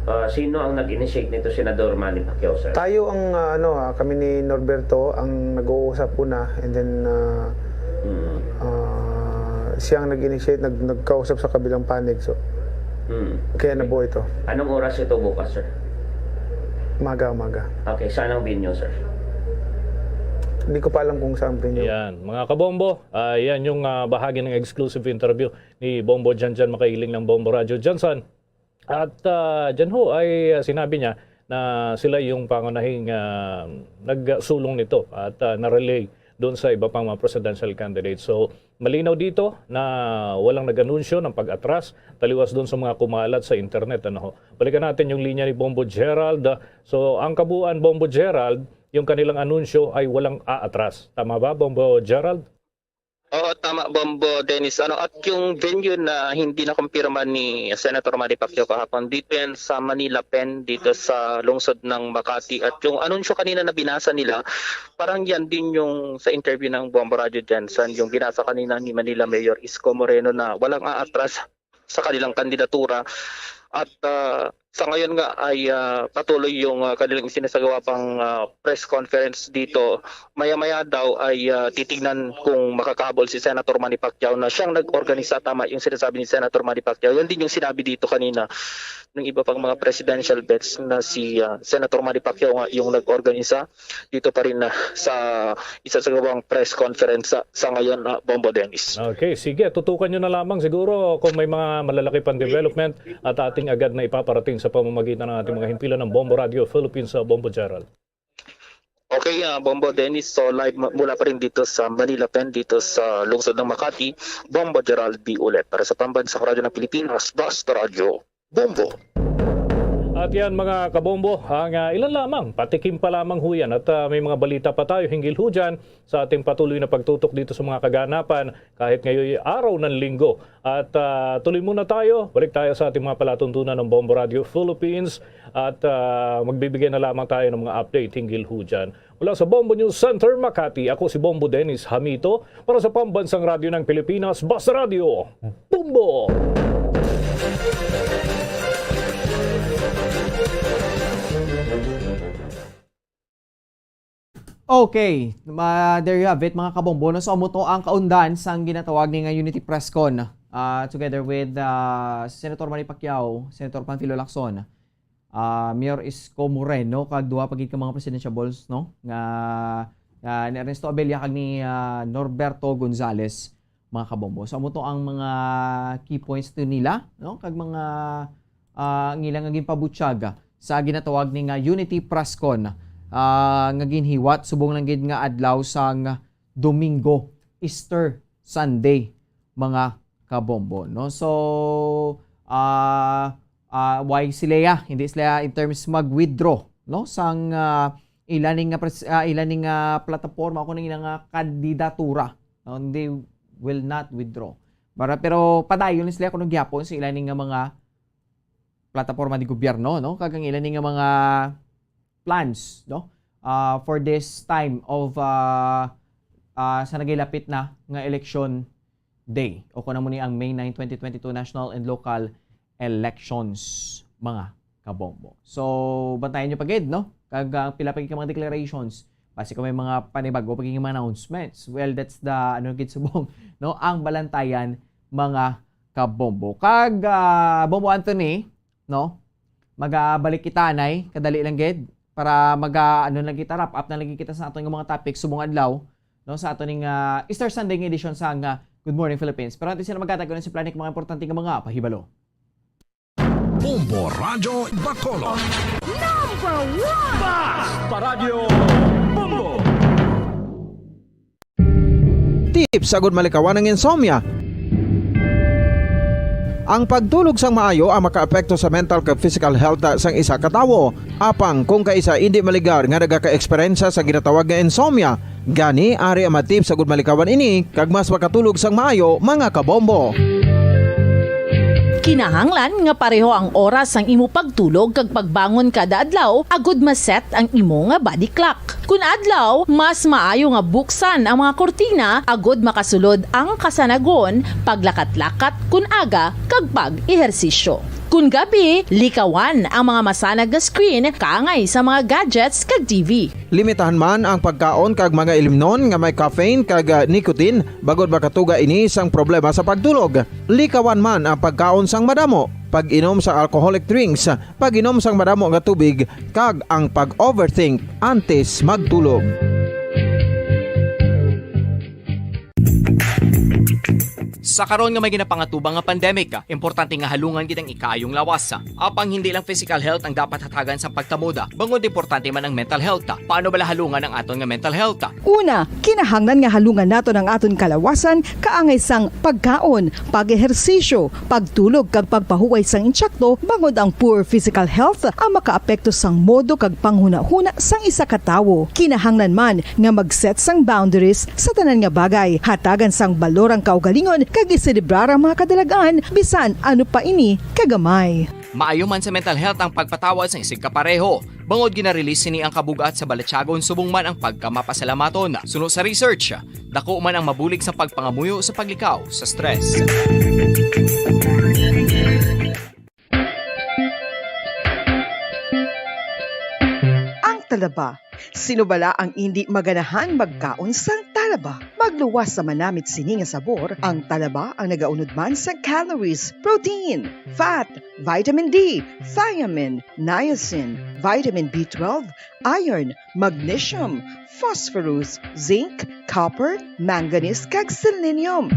Ah, sino ang nag-initiate nito, Senador Manny Pacquiao, sir? Tayo ang ah, ano ah, kami ni Norberto ang nag-uusap una, and then ah, Mm. ah, siya ang nag-initiate, nag nagkausap sa kabilang panig. So, Mm. kaya nabuo ito. Anong oras ito bukas, sir? Maga, maga. Okay, saan ang venue, sir? Hindi ko pa alam kung saan venue. Yan, mga kabombo, ah, yan yung ah, bahagi ng exclusive interview ni Bombo Janjan Makailing ng Bombo Radio Jansan. At ah, dyan ho ay ah, sinabi niya na sila yung pangunahing ah, nagsulong nito at ah, na-relay doon sa iba pang mga presidential candidates. So, malinaw dito na walang nag-anunsyo ng pag-atras taliwas doon sa mga kumalat sa internet. Ano ho? Balikan natin yung linya ni Bombo Gerald. So, ang kabuuan, Bombo Gerald, yung kanilang anunsyo ay walang aatras. Tama ba, Bombo Gerald? Oo, tama, Bombo Dennis. Ano, at yung venue na hindi nakumpirma ni Senator Manny Pacquiao kahapon, dito yan sa Manila Pen, dito sa lungsod ng Makati. At yung anunsyo kanina na binasa nila, parang yan din yung sa interview ng Bombo Radio Jansan, yung binasa kanina ni Manila Mayor Isko Moreno na walang aatras sa kanilang kandidatura. At ah, sa ngayon nga ay ah, patuloy yung ah, kanilang isinasagawa pang ah, press conference dito. Maya-maya daw ay ah, titignan kung makakahabol si Senator Manny Pacquiao na siyang nag-organisa, tama yung sinasabi ni Senator Manny Pacquiao. Yan din yung sinabi dito kanina ng iba pang mga presidential bets na si ah, Senator Manny Pacquiao nga yung nag-organisa dito pa rin ah, sa isasagawang press conference sa, sa ngayon, ah, Bombo Dennis. Okay, sige. Tutukan nyo na lamang siguro kung may mga malalaki pang development at ating agad na ipaparating sa pamamagitan ng ating mga himpilan ng Bombo Radio Philippines sa Bombo Gerald. Okay, ah, Bombo Dennis, so live mu- mula pa rin dito sa Manila Pen, dito sa lungsod ng Makati, Bombo Gerald B. Ulit. Para sa Pambansang Radyo ng Pilipinas, Basta Radyo, Bombo. At yan mga kabombo, ang ah, ilan lamang, patikim pa lamang ho yan. At ah, may mga balita pa tayo hinggil ho dyan sa ating patuloy na pagtutok dito sa mga kaganapan kahit ngayon araw ng linggo. At ah, tuloy muna tayo, balik tayo sa ating mga palatuntunan ng Bombo Radio Philippines at ah, magbibigay na lamang tayo ng mga update hinggil ho dyan. Mula sa Bombo News Center, Makati, ako si Bombo Dennis Hamito para sa Pambansang Radyo ng Pilipinas, Basta Radyo, Bombo! Okay, ma there you have it, mga kabombo, no? So, amo to ang kaundan sang ginatawag ni nga Unity Press Con, ah, together with ah, Senator Manny Pacquiao, Senator Panfilo Lacson, ah, Mayor Isko Moreno, kag duha pa gid ka mga presidentiables, no? Nga ah, ni Ernesto Abella kag ni ah, Norberto Gonzales, mga kabombo. So, amo to ang mga key points to nila, no? Kag mga ah, ang ilang nga ginpabutyag sa ginatawag ni nga Unity Press Con, ah, nga ginhiwat subong lang gid nga adlaw sang Domingo, Easter Sunday, mga kabombo, no? So, ah, ah, why sila ya? Hindi sila in terms mag-withdraw, no? Sang ah, ila ni nga pres- ah, ila ni nga plataporma o kung ila nga kandidatura, no? They will not withdraw. Para, pero padayon ni sila kuno gihapon sa ila ni nga mga plataporma di gobyerno, no? Kag ang ila ni nga mga plans, no? Ah, for this time of ah, ah, sa nagilapit na nga election day, o kung amo ni ang May nine, twenty twenty-two national and local elections, mga kabombo. So, bantayan nyo pa gid, no? Kag ah, pila pa gid ka mga declarations, basi kung may mga panibago pa gid nga mga announcements. Well, that's the, ano gid subong, no? Ang balantayan, mga kabombo. Kag ah, Bombo Anthony, no? Magabalik kita anay, kadali lang gid, para maga ano lang kita, wrap up na lang gid kita sa aton nga mga topic subong adlaw, no, sa aton ning ah, Easter Sunday nga edisyon sa nga Good Morning Philippines. Pero antes na magkatag ko na si Planik mga importante nga mga pahibalo. Bombo Radyo Bacolod. Number one! Bas! Paradyo Bombo! Tips agud malikawan ang insomnia. Ang pagtulog sang maayo ang makaapekto sa mental kag physical health sang isa ka tawo. Apang kung kaisa indi maligar nga nagaka-eksperyensya sa ginatawag nga insomnia, gani ari ang mga tips agud malikawan ini kag mas makatulog sang maayo, mga kabombo. Kinahanglan nga pareho ang oras sang imo pagtulog kag pagbangon kada adlaw agud ma-set ang imo nga body clock. Kun adlaw, mas maayo nga buksan ang mga kurtina agud makasulod ang kasanagon, paglakat-lakat kun aga, kag pag-ehersisyo. Kun gabi, likawan ang mga masanag nga screen kaangay sa mga gadgets kag T V. Limitahan man ang pagkaon kag mga ilimnon nga may caffeine kag, ah, nicotine, bangod makatuga ini sang problema sa pagtulog. Likawan man ang pagkaon sang madamo, pag-inom sa alcoholic drinks, pag-inom sang madamo nga tubig, kag ang pag-overthink antes magtulog. Sa karon nga may ginapangatubang nga pandemic, importante nga halungan gid ang ikaayong lawas. Apang hindi lang physical health ang dapat hatagan sang pagtamod, bangod importante man ang mental health. Paano bala halungan ang aton nga mental health? Una, kinahanglan nga halungan naton ang aton kalawasan kaangay sang pagkaon, pag-ehersisyo, pagtulog kag pagpahuway sang intsakto, bangod ang poor physical health ang makaapekto sang modo kag panghunahuna sang isa ka tawo. Kinahanglan man nga mag-set sang boundaries sa tanan nga bagay. Hatagan sang balor ang kaugalingon kag iselebrar ang mga kadalag-an, bisan ano pa ini kagamay. Maayo man sa mental health ang pagpatawad sang isigkapareho, bangod gina-release sini ang kabug-at sa balatyagon subong man ang pagkamapasalamaton. Suno sa research, dako man ang mabulig sa pagpangamuyo sa paglikaw sa stress. Ang talaba. Sino bala ang indi maganahan magkaon sang talaba? Magluwas sa manamit sini nga sabor, ang talaba ang nagaunod man sa calories, protein, fat, vitamin D, thiamine, niacin, vitamin B twelve, iron, magnesium, phosphorus, zinc, copper, manganese, kag selenium.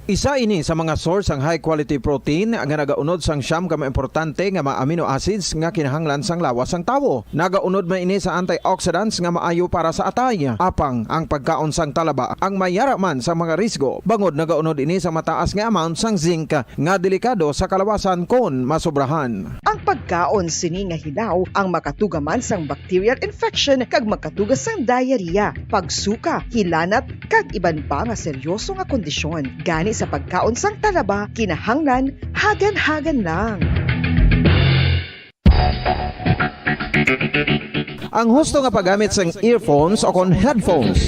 Isa ini sa mga source sang high quality protein nga nagaunod sang siyam ka mga importante nga mga amino acids nga kinahanglan sang lawas sang tawo. Nagaunod man ini sa antioxidants nga maayo para sa atay. Apang ang pagkaon sang talaba ang may yara man sa mga risgo, bangod nagaunod ini sa mataas nga amount sang zinc nga delikado sa kalawasan kon masobrahan. Ang pagkaon sini nga hilaw ang makatuga man sang bacterial infection kag makatuga sang diarrhea, pagsuka, hilanat, kag iban pa nga seryoso nga kondisyon. Gani sa pagkaon sang talaba, kinahanglan hagan-hagan lang. Ang husto nga paggamit sang earphones o kon headphones.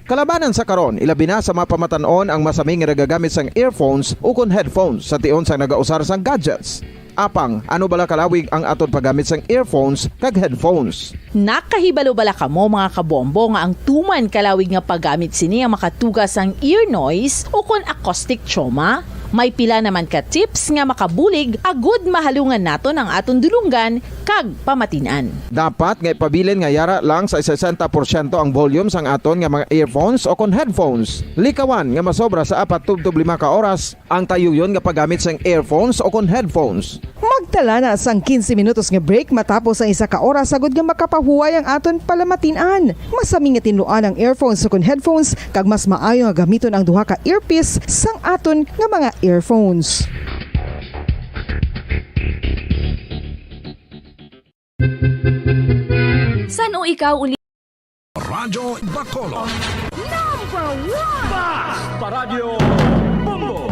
Kalabanan sa karon, ilabi na sa mga pamatan-on ang masami nga nagagamit sang earphones ukon headphones sa tion sang nagausar sang gadgets. Apang, ano bala kalawig ang aton paggamit sang earphones kag headphones? Nakahibalo bala kamo, mga kabombo, nga ang tuman kalawig nga paggamit sini ang makatuga sang ear noise ukon acoustic trauma? May pila naman ka tips nga makabulig agud mahalungan naton ang aton dulonggan kag pamatin-an. Dapat nga ipabilin nga yara lang sa sesenta porsyento ang volume sang aton nga mga earphones o kon headphones. Likawan nga masobra sa apat tubtob lima ka oras ang tayuyon nga paggamit sang earphones o kon headphones. Magtala na sang quince minutos nga break matapos ang isa ka oras, agud nga makapahuway ang aton palamatin-an. Masami nga tinluan ang earphones o kon headphones, kag mas maayo nga gamiton ang duha ka earpiece sang aton nga mga earphones. San-o ikaw uli? Radyo Bacolod. Number one! Bas! Paradyo Bombo!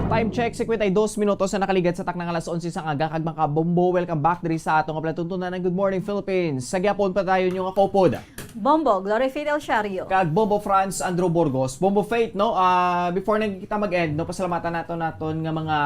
Time check, cincuenta y dos minutos na nakaligad sa takna nga alas onse sang aga, kag mga kabombo, welcome back diri sa ato nga palatuntunan ng Good Morning Philippines. Sa gihapon, padayon ninyo nga kaupod, Bombo, Glory Faith El Shario. Kag Bombo Franz Andrew Burgos. Bombo Faith, no? Ah, before na kita mag-end, no, pasalamatan nato naton nga mga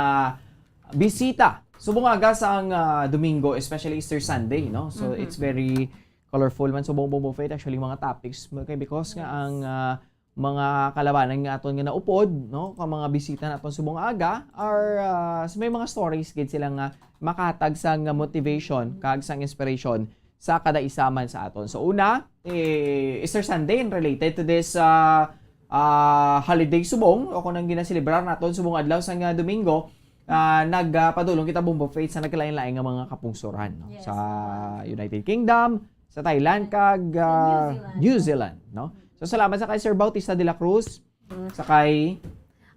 bisita subong aga sang, ah, Domingo, especially Easter Sunday, no? So, Mhm. it's very colorful man subong Bombo Faith. Actually, mga topics, okay, because nga Yes. ang, ah, mga kalabanan nga aton nga naupod, no, ka mga bisita naton subong aga are, ah, s-, may mga stories gid sila nga makahatag sang motivation kag sang inspiration sa kada isa man sa aton. So, una, eh, Easter Sunday, and related to this, ah, ah, holiday subong, o kung ang ginaselebrar naton subong adlaw sang, ah, Domingo, ah, nagpadulong kita, Bombo Faith, sa nagkalain-lain nga mga kapungsoran, no? Yes, Sa Bombo Andrew. United Kingdom, sa Thailand, kag, Sa New ah, Zealand. New Zealand, no? So, salamat sa kay Sir Bautista de la Cruz, Mm. sa kay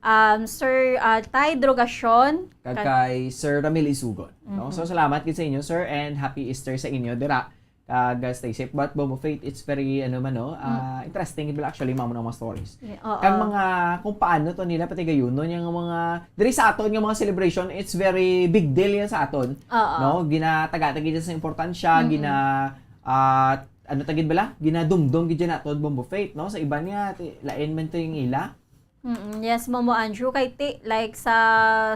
Um, Sir, ah, Tay Drogacion, kag kag kay Sir Ramil Isugon, no? Mm-hmm. So, salamat gid sa inyo, sir, and happy Easter sa inyo dira. Kag, ah, stay safe. But, Bombo Faith, it's very, ano man, no? Ah, Mm. interesting gid pala actually, mamo, ang mga stories. Yeah, oo. Kag mga, kung paano to nila patigayunon yung mga, diri sa aton nga mga celebration, it's very big deal yan sa aton. Oo. No? Ginataga-tagi dyan sa importansya, Mm-mm. gina-, ah, ano tagid bala? Ginadumdom gid dyan naton, Bombo Faith, no? Sa iban nga, ti-, lain man to yung ila. Mm, yes, Bombo Andrew, kay ti-, like sa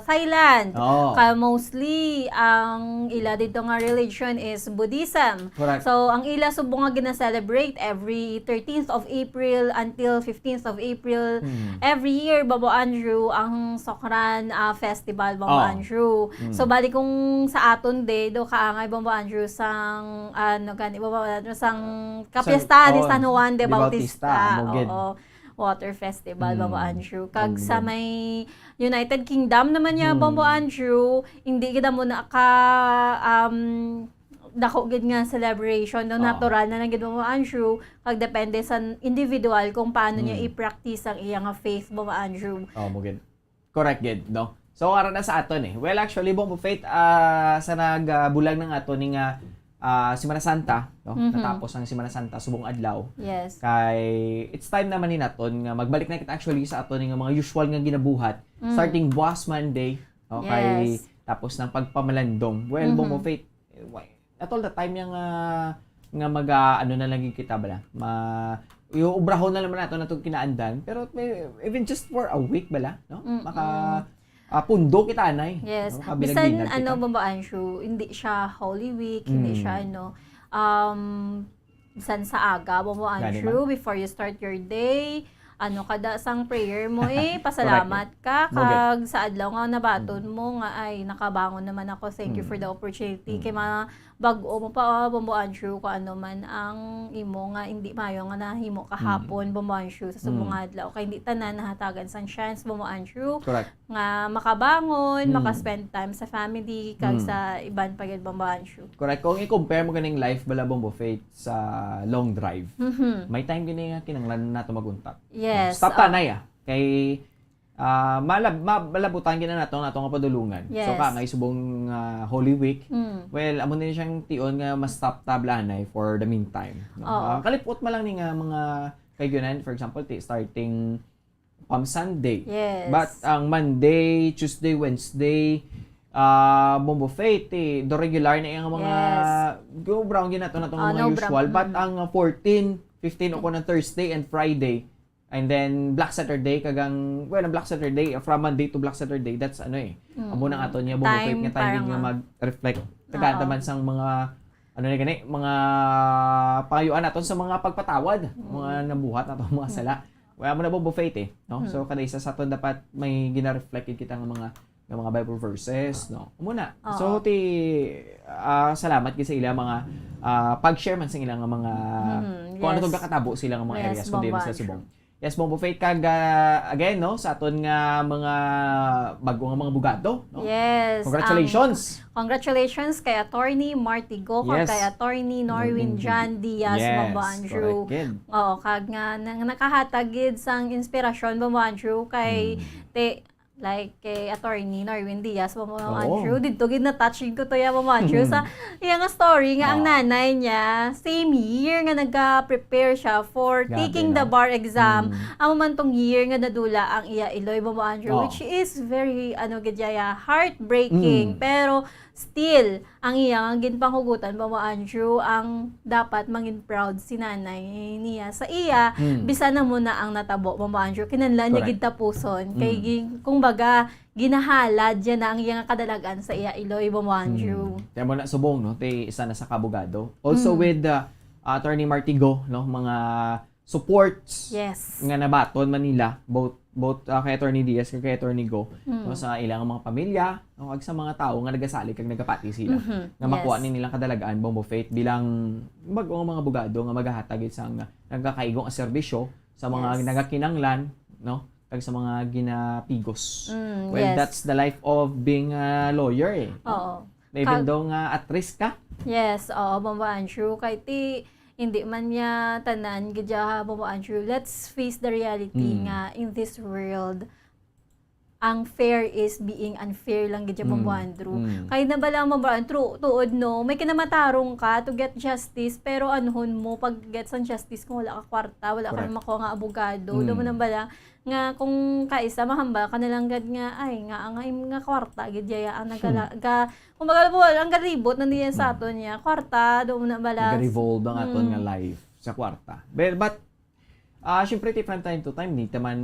Thailand, Oo. ka mostly ang ila dito nga religion is Buddhism. Correct. So, ang ila subong nga gina-celebrate every thirteenth of April until fifteenth of April, Hmm. every year, Bombo Andrew, ang Songkran, ah, Festival, Bombo Oo. Andrew. Hmm. So, bali kung sa aton day, do kaangay, Bombo Andrew, sang, ano gani, Bombo Andrew, sang Sa, kapiestahan ni oo, San Juan de de Bautista. Bautista, amo gid. Oo. Water Festival, Bombo Hmm. Andrew. Kag Ang sa ganda. may United Kingdom naman niya, Hmm. Bombo Andrew, hindi gid amo na ka, um, dako gid nga celebration, no? Oo. Natural na lang gid, Bombo Andrew. Kag depende sa individual kung paano niya Hmm. i-practice ang iya nga faith, Bombo Andrew. Oo, mo gid. Correct gid, no? So, ara na sa aton eh. Well, actually, Bombo Faith, ah, sa nag, ah, bulag ng aton ni nga, ah, Semana Santa, no? Mhm. Natapos ang Semana Santa, subong adlaw. Yes. Kay, it's time naman ni naton nga magbalik na kita actually sa aton nga mga usual nga ginabuhat. Mm. Starting buwas Monday, no? Kay, Yes. tapos ng pagpamalandong. Well, Mhm. Bombo Faith, eh, why? At all the time yang, ah, nga mag, ah, ano na lang gid kita bala. Ma, iuubrahon na naman nato natong kinaandan, pero may, even just for a week bala, no? Mm-mm. Maka, ah, pundo kita anay, Yes. no? Bisan, Makabilag-bilag ano, kita. Bombo Andrew, hindi siya Holy Week, hindi Mm. siya, ano, um, bisan sa aga, Bombo Gani Andrew, man. before you start your day, ano, kada sang prayer mo, eh, Correct. pasalamat ka, Mo gid. kag sa adlaw nga nabaton Mm. mo nga, "Ay, nakabangon naman ako, thank you for Mm. the opportunity." Kay Mm. mga bag-o mo pa, ah, Bombo Andrew, kung ano man ang imo nga hindi maayo nga nahimo kahapon, Mm. Bombo Andrew, sa subong Mm. nga adlaw. Kay hindi tanan nahatagan sang chance, Bombo Andrew, Correct. nga makabangon, Mm. maka-spend time sa family, kag Mm. sa iban pa gid, Bombo Andrew. Correct. Kung i-compare mo ganing life bala, Bombo Faith, sa long drive, Mhm. may time gini nga kinahanglan nato mag-untat. Yes, Stop oh. tanay, ah. Kay, ah, malab-, ma-, malabutan gid na nato ang ato nga padulungan. So, Yes. ka, nga subong, ah, Holy Week, Mm. well, amo din siyang tion nga ma-stop ta bala anay for the meantime, no? Oo. Ah, kalipot man lang ni nga mga kaigsunan, for example, ti-, starting Palm Sunday. Yes. But ang Monday, Tuesday, Wednesday, ah, Bombo Faith, eh, do regular na yung mga Yes. go brown gid nato, nato Oh, mga no usual. brown. But Mm. ang, ah, fourteen, fifteen o kung ang Thursday and Friday, and then Black Saturday, kagang, well, ang Black Saturday, from Monday to Black Saturday, that's ano eh. Mm. Amo na nga to niya, Bombo Faith, Time nga time para nga nga mag-reflect. Tagaan Oo. taman sang mga, ano na gani, mga pangayuan naton sa mga pagpatawad, Mm. mga nabuhat nato, mga Mm. sala. Wala mo na, Bombo Faith, eh, no? Mm. So, kada isa sa aton dapat may gina-reflect gid kita nga mga, nga mga Bible verses, no? Amo na. Oo. So, ti, ah, salamat gid sa ila mga, ah, pag-share man sa ila nga mga, Mm, kung ano yes. to gakatabo sila nga mga Yes, areas, kung di Bombo man sila Andrew. subong. Yes, Bombo Faith, kag, ah, again, no, sa aton nga mga bag-o nga mga abogado, no? Yes, Congratulations. ang, congratulations kay Attorney Martigo, kag Yes. kay Attorney Norwin Norwin John Diaz, Yes, Bombo Andrew. correct gid. Oo, kag nga, nga nakahatag gid sang inspirasyon, Bombo Andrew, kay Hmm. ti-, like, kay Attorney Norwin Diaz, Bombo Oo. Andrew. Didto gid na-touching ko to, ya, Bombo Andrew, Hmm. sa iya nga story nga ang Oo. nanay niya, same year nga naga-prepare siya for Grabe, taking the no? bar exam. Hmm. Amo man tong year nga nadula ang iya iloy, Bombo Andrew, Oo. which is very, ano, gid, ya, heartbreaking. Hmm. Pero still, ang iya nga ginpanghugutan, Bombo Andrew, ang dapat mangin proud si nanay niya sa iya, Hmm. bisan na mo na ang natabo, Bombo Andrew, kinahanglan niya Correct. gid tapuson. Kay Hmm. gin-, kumbaga, ginahalad niya na ang iya nga kadalagan sa iya iloy, Bombo Andrew. Hmm. Kaya mo na subong, no? Ti isa na sa kabugado. Also Hmm. with, uh, Attorney Martigo, no? Mga supports Yes. nga nabaton man nila, both, both, uh, kay Attorney Diaz kag kay Attorney Go, Hmm. no? Sa ilang mga pamilya, no? Kag sa mga tawo nga nagasalig kag nagapati sila. Mhm. Nga makuha Yes. ni nilang kadalagan, Bombo Faith, bilang bag-o nga mga abogado nga magahatag gid sang nagakaigo nga serbisyo sa mga Yes. nagakinanglan, no? kag sa mga ginapigos. Mm, Well, yes. That's the life of being a lawyer eh. Oo. Even Ka- though nga at risk ka. Yes, oo, Bombo Andrew. Kay ti, hindi man niya tanan, gidya, Bombo Andrew. Let's face the reality Mm. nga in this world, ang fair is being unfair lang gidya, Bombo Mm, Andrew. mm. Kay na bala, Bombo Andrew, tuod no, may kinamatarong ka to get justice, pero anuhon mo pag get sang justice kung wala ka kwarta, wala ka Correct. makuha nga abogado, Mm. daw mo nang bala nga kung kaisa mahambal ka na lang gad nga, ay, nga ang im nga kwarta gid yaya ang nagala, ga, kumbaga po, ang garibot na niya sa aton niya, kwarta, daw mo na bala. Nag-revolve ang aton Mm. nga life sa kwarta. But, but ah syempre, ti, from time to time, ni taman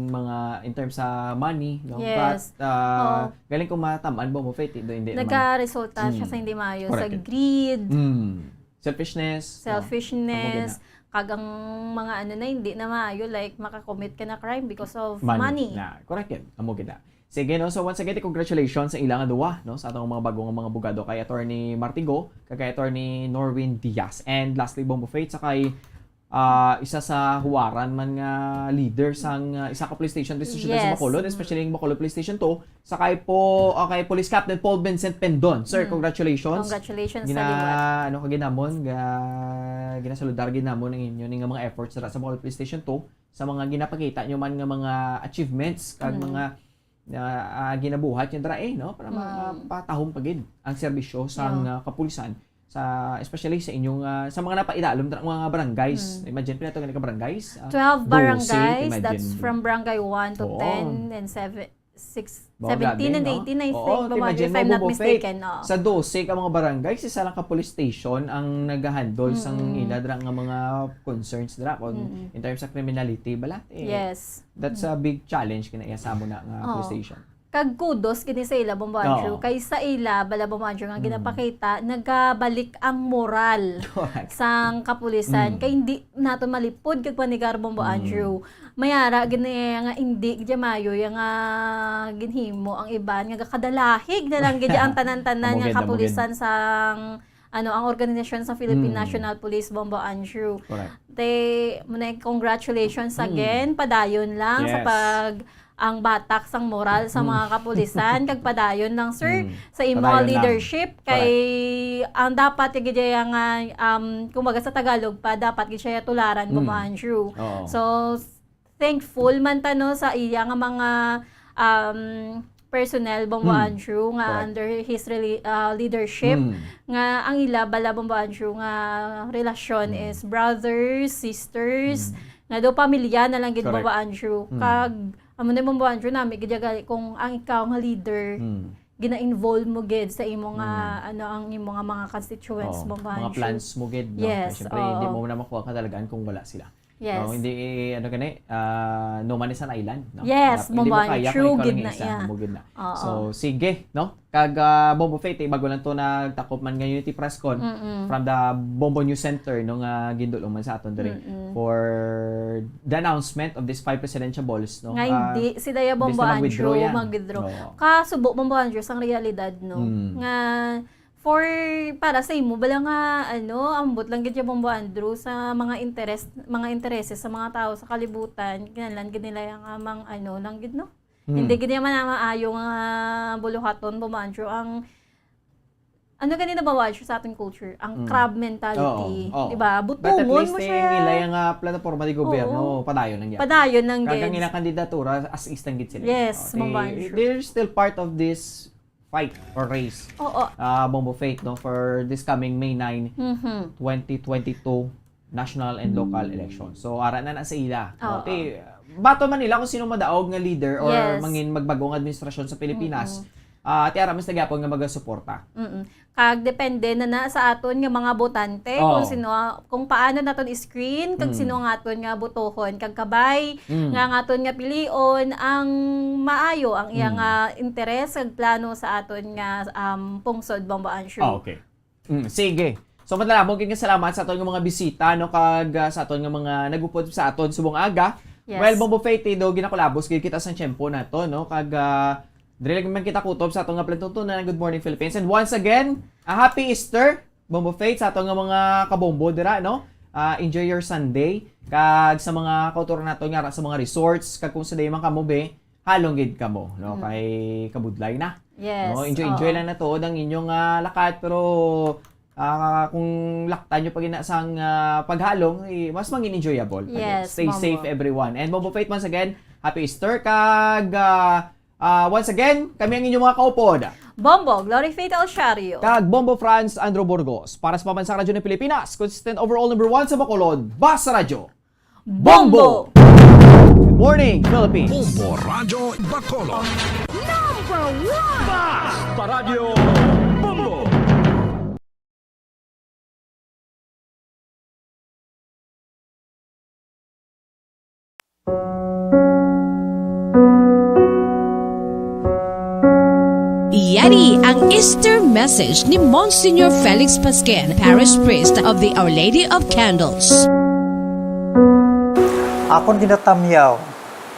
mga in terms sa money, no? Yes. But, ah, Oo. galing kung mataman, Bombo Faith, do hindi naman. Nagkaresulta siya Mm. sa hindi maayo, sa Correct. Greed, Mm. Selfishness. No? Selfishness, Amo gid kag ang mga ano na hindi na maayo, like makakommit ka na crime because of Money. money. Na, correct yun. Amo gid na. Sige, no? So, once again, congratulations sa ilang duwa, no? Sa atong mga bago nga mga abogado, kay Attorney Martigo, kag kay Attorney Norwin Diaz. And lastly, Bombo Faith, sa kay ah, isa sa huwaran man nga leader sang ah, isa ka police station dito sa siyudad sa Yes. Bacolod, especially yung Bacolod Police Station two, sa kay po, ah, kay Police Captain Paul Vincent Pendon. Sir, Mm. Congratulations. Congratulations Gina, sa liwat. Ano ka ginamon? Ga, ginasaludar ginamon ang inyo ni nga mga efforts sa, sa Bacolod Police Station two, sa mga ginapakita nyo man nga mga achievements kag Mm. mga ah, ah, ginabuhat yung dra eh, no? Para Mm. mapatahom pa gid ang serbisyo sa Yeah. nga kapulisan, sa, especially sa inyong, ah, sa mga napaidalom dra mga barangays. Mm. Imagine, pila to ka barangays? Ah, Twelve dose, barangays, imagine. That's from barangay one to Oo. ten and seven, six, Wow, seventeen grabe, and no? eighteen, I Oo, think, Bombo Andrew, imagine if mo, I'm not Bombo Faith, mistaken. Oo. Sa dose ka mga barangays, isa lang ka police station ang nag-handle sang Mm-mm. ila dra nga mga concerns dra kung Mm-mm. in terms sa criminality, bala. Eh, Yes. That's a big challenge kina iya sa amo na nga Oo. police station. Kag kudos gini sa ila, Bombo Andrew. Oo. Kay sa ila, bala, Bombo Andrew, nga Mm. ginapakita, nagabalik ang moral Correct. sang kapulisan. Mm. Kay hindi naton malipod kag panigar, Bombo Mm. Andrew. Mayara gini nga hindi gid maayo ya nga ginhimo ang iban nga gakadalahig na lang gid ang tanan-tanan Amo nga gid, amo kapulisan sang ano ang organisasyon sa Philippine Mm. National Police, Bombo Andrew. Correct. Te, muna congratulations Mm. again. Padayon lang sa Yes. pag ang batak sang moral sa Mm. mga kapulisan kag padayon lang, sir, Mm. sa imo Padayon lang. leadership kay ang dapat gid iya nga um kumbaga sa Tagalog pa dapat gid siya tularan, Bombo Mm. Andrew. Oo. So thankful man ta no sa iya nga mga um personnel, Bombo Mm. Andrew, nga Correct. under his rela- uh, leadership Mm. nga ang ila bala, Bombo Andrew, nga relasyon Mm. is brothers, sisters, Mm. nga do pamilya na lang gid, Correct. Bombo Andrew. Mm. Kag amo na, Bombo Andrew, nami gid gali kung ang ikaw nga leader Mm. gina-involve mo gid sa imo nga Mm. ano ang imo nga mga constituents, Oo, Bombo mga Andrew. plans mo gid, no? Yes, Kaya syempre, hindi oo. mo na makuha ang kadalagan kung wala sila. Yes. No, hindi, ano gani, ah, no man is an island, no? Yes, Hindi mo Bombo kaya Andrew, kung ikaw gid lang na isa, iya. mo gid na. Oo. So, sige, no? Kag, ah, Bombo Faith, eh, bago lang to nagtakop man nga Unity Press Con Mm-mm. from the Bombo News Center, no, nga gindulong man sa aton diri Mm-mm. for the announcement of these five presidential balls, no? Nga Ah, hindi sila ya, Bombo imbes na mag-withdraw Andrew, yan. mag-withdraw. Oo. Kasubo, Bombo Andrew, sang realidad, no? Mm. Nga for para sa imo bala nga ano, ambot lang gid ya, Bombo Andrew, sa mga interest, mga intereses sa mga tao sa kalibutan, kinahanglan gid nila ya nga mang ano lang gid, no? Mm. Hindi gid ya man ang maayo nga buluhaton, Bombo Andrew, ang ano gani na ba, Andrew, sa ating culture, ang Mm. crab mentality, Oo, oo. di ba? But at Butungon least, mo eh, siya. Nila yung ah, plataforma de gobyerno, Oo. padayon lang yan. Padayon lang Kag ang gid. ilang kandidatura, as is lang gid sila. Yes, Oh, Bombo they, Andrew. they're still part of this fight or race. Oo. Ah, Bombo Faith, no, for this coming May nine, Mhm. twenty twenty-two national and local Mm. election. So, ara na na sa ila. No? Oo. Ti, bato man nila kung sino madaog nga leader or Yes. mangin magbagong administrasyon sa Pilipinas. Mm-mm. Ah, ti ara mas nagyapon nga magasuporta. Mm-mm. Kag depende na na sa aton nga mga botante Oo. kung sino, kung paano naton i-screen kag Mm. sino nga aton nga botohon kag kabay Mm. nga nga aton nga pilion ang maayo ang iya Mm. nga interes kag plano sa aton nga um, pungsod, Bombo Andrew. Ah, okay. Mm, sige. So, madala mo, gid nga salamat sa aton nga mga bisita, no, kag ah, sa aton nga mga nagupod sa aton subong aga. Yes. Well, Bombo Faith, eh, do ginakulabos gid kita sa tiyempo nato, no, kag ah, diri lang man kita kutob sa aton nga palatuntunan, Good Morning Philippines. And once again, a happy Easter, Bombo Faith, sa aton nga mga kabombo dira, no? ah, enjoy your Sunday. Kag sa mga kauturan nato nga sa mga resorts, kag kung sa man kamo, be, halong gid kamo, no? Mm. Kay kabudlay na. Yes. No? Enjoy, enjoy Oo. lang na to ang inyong ah, lakat, pero ah, kung laktan nyo pa gina sang ah, paghalong, eh, mas mangin enjoyable. pa gid. Yes, Stay Bombo. Safe, everyone. And Bombo Faith, once again, happy Easter. Kag ah, ah, once again, kami ang inyong mga kaupod. Bombo, Glory Faith El Shario. Kag Bombo Franz Andrew Burgos. Para sa Pambansang Radyo ng Pilipinas, consistent overall number one sa Bacolod, Basta Radyo. Bombo! Good morning, Philippines! Bombo Radyo Bacolod. Number one! Basta Radyo Bombo! Yari ang Easter message ni Monsignor Felix Pasquin, Parish Priest of the Our Lady of Candles. Akon ginatamyaw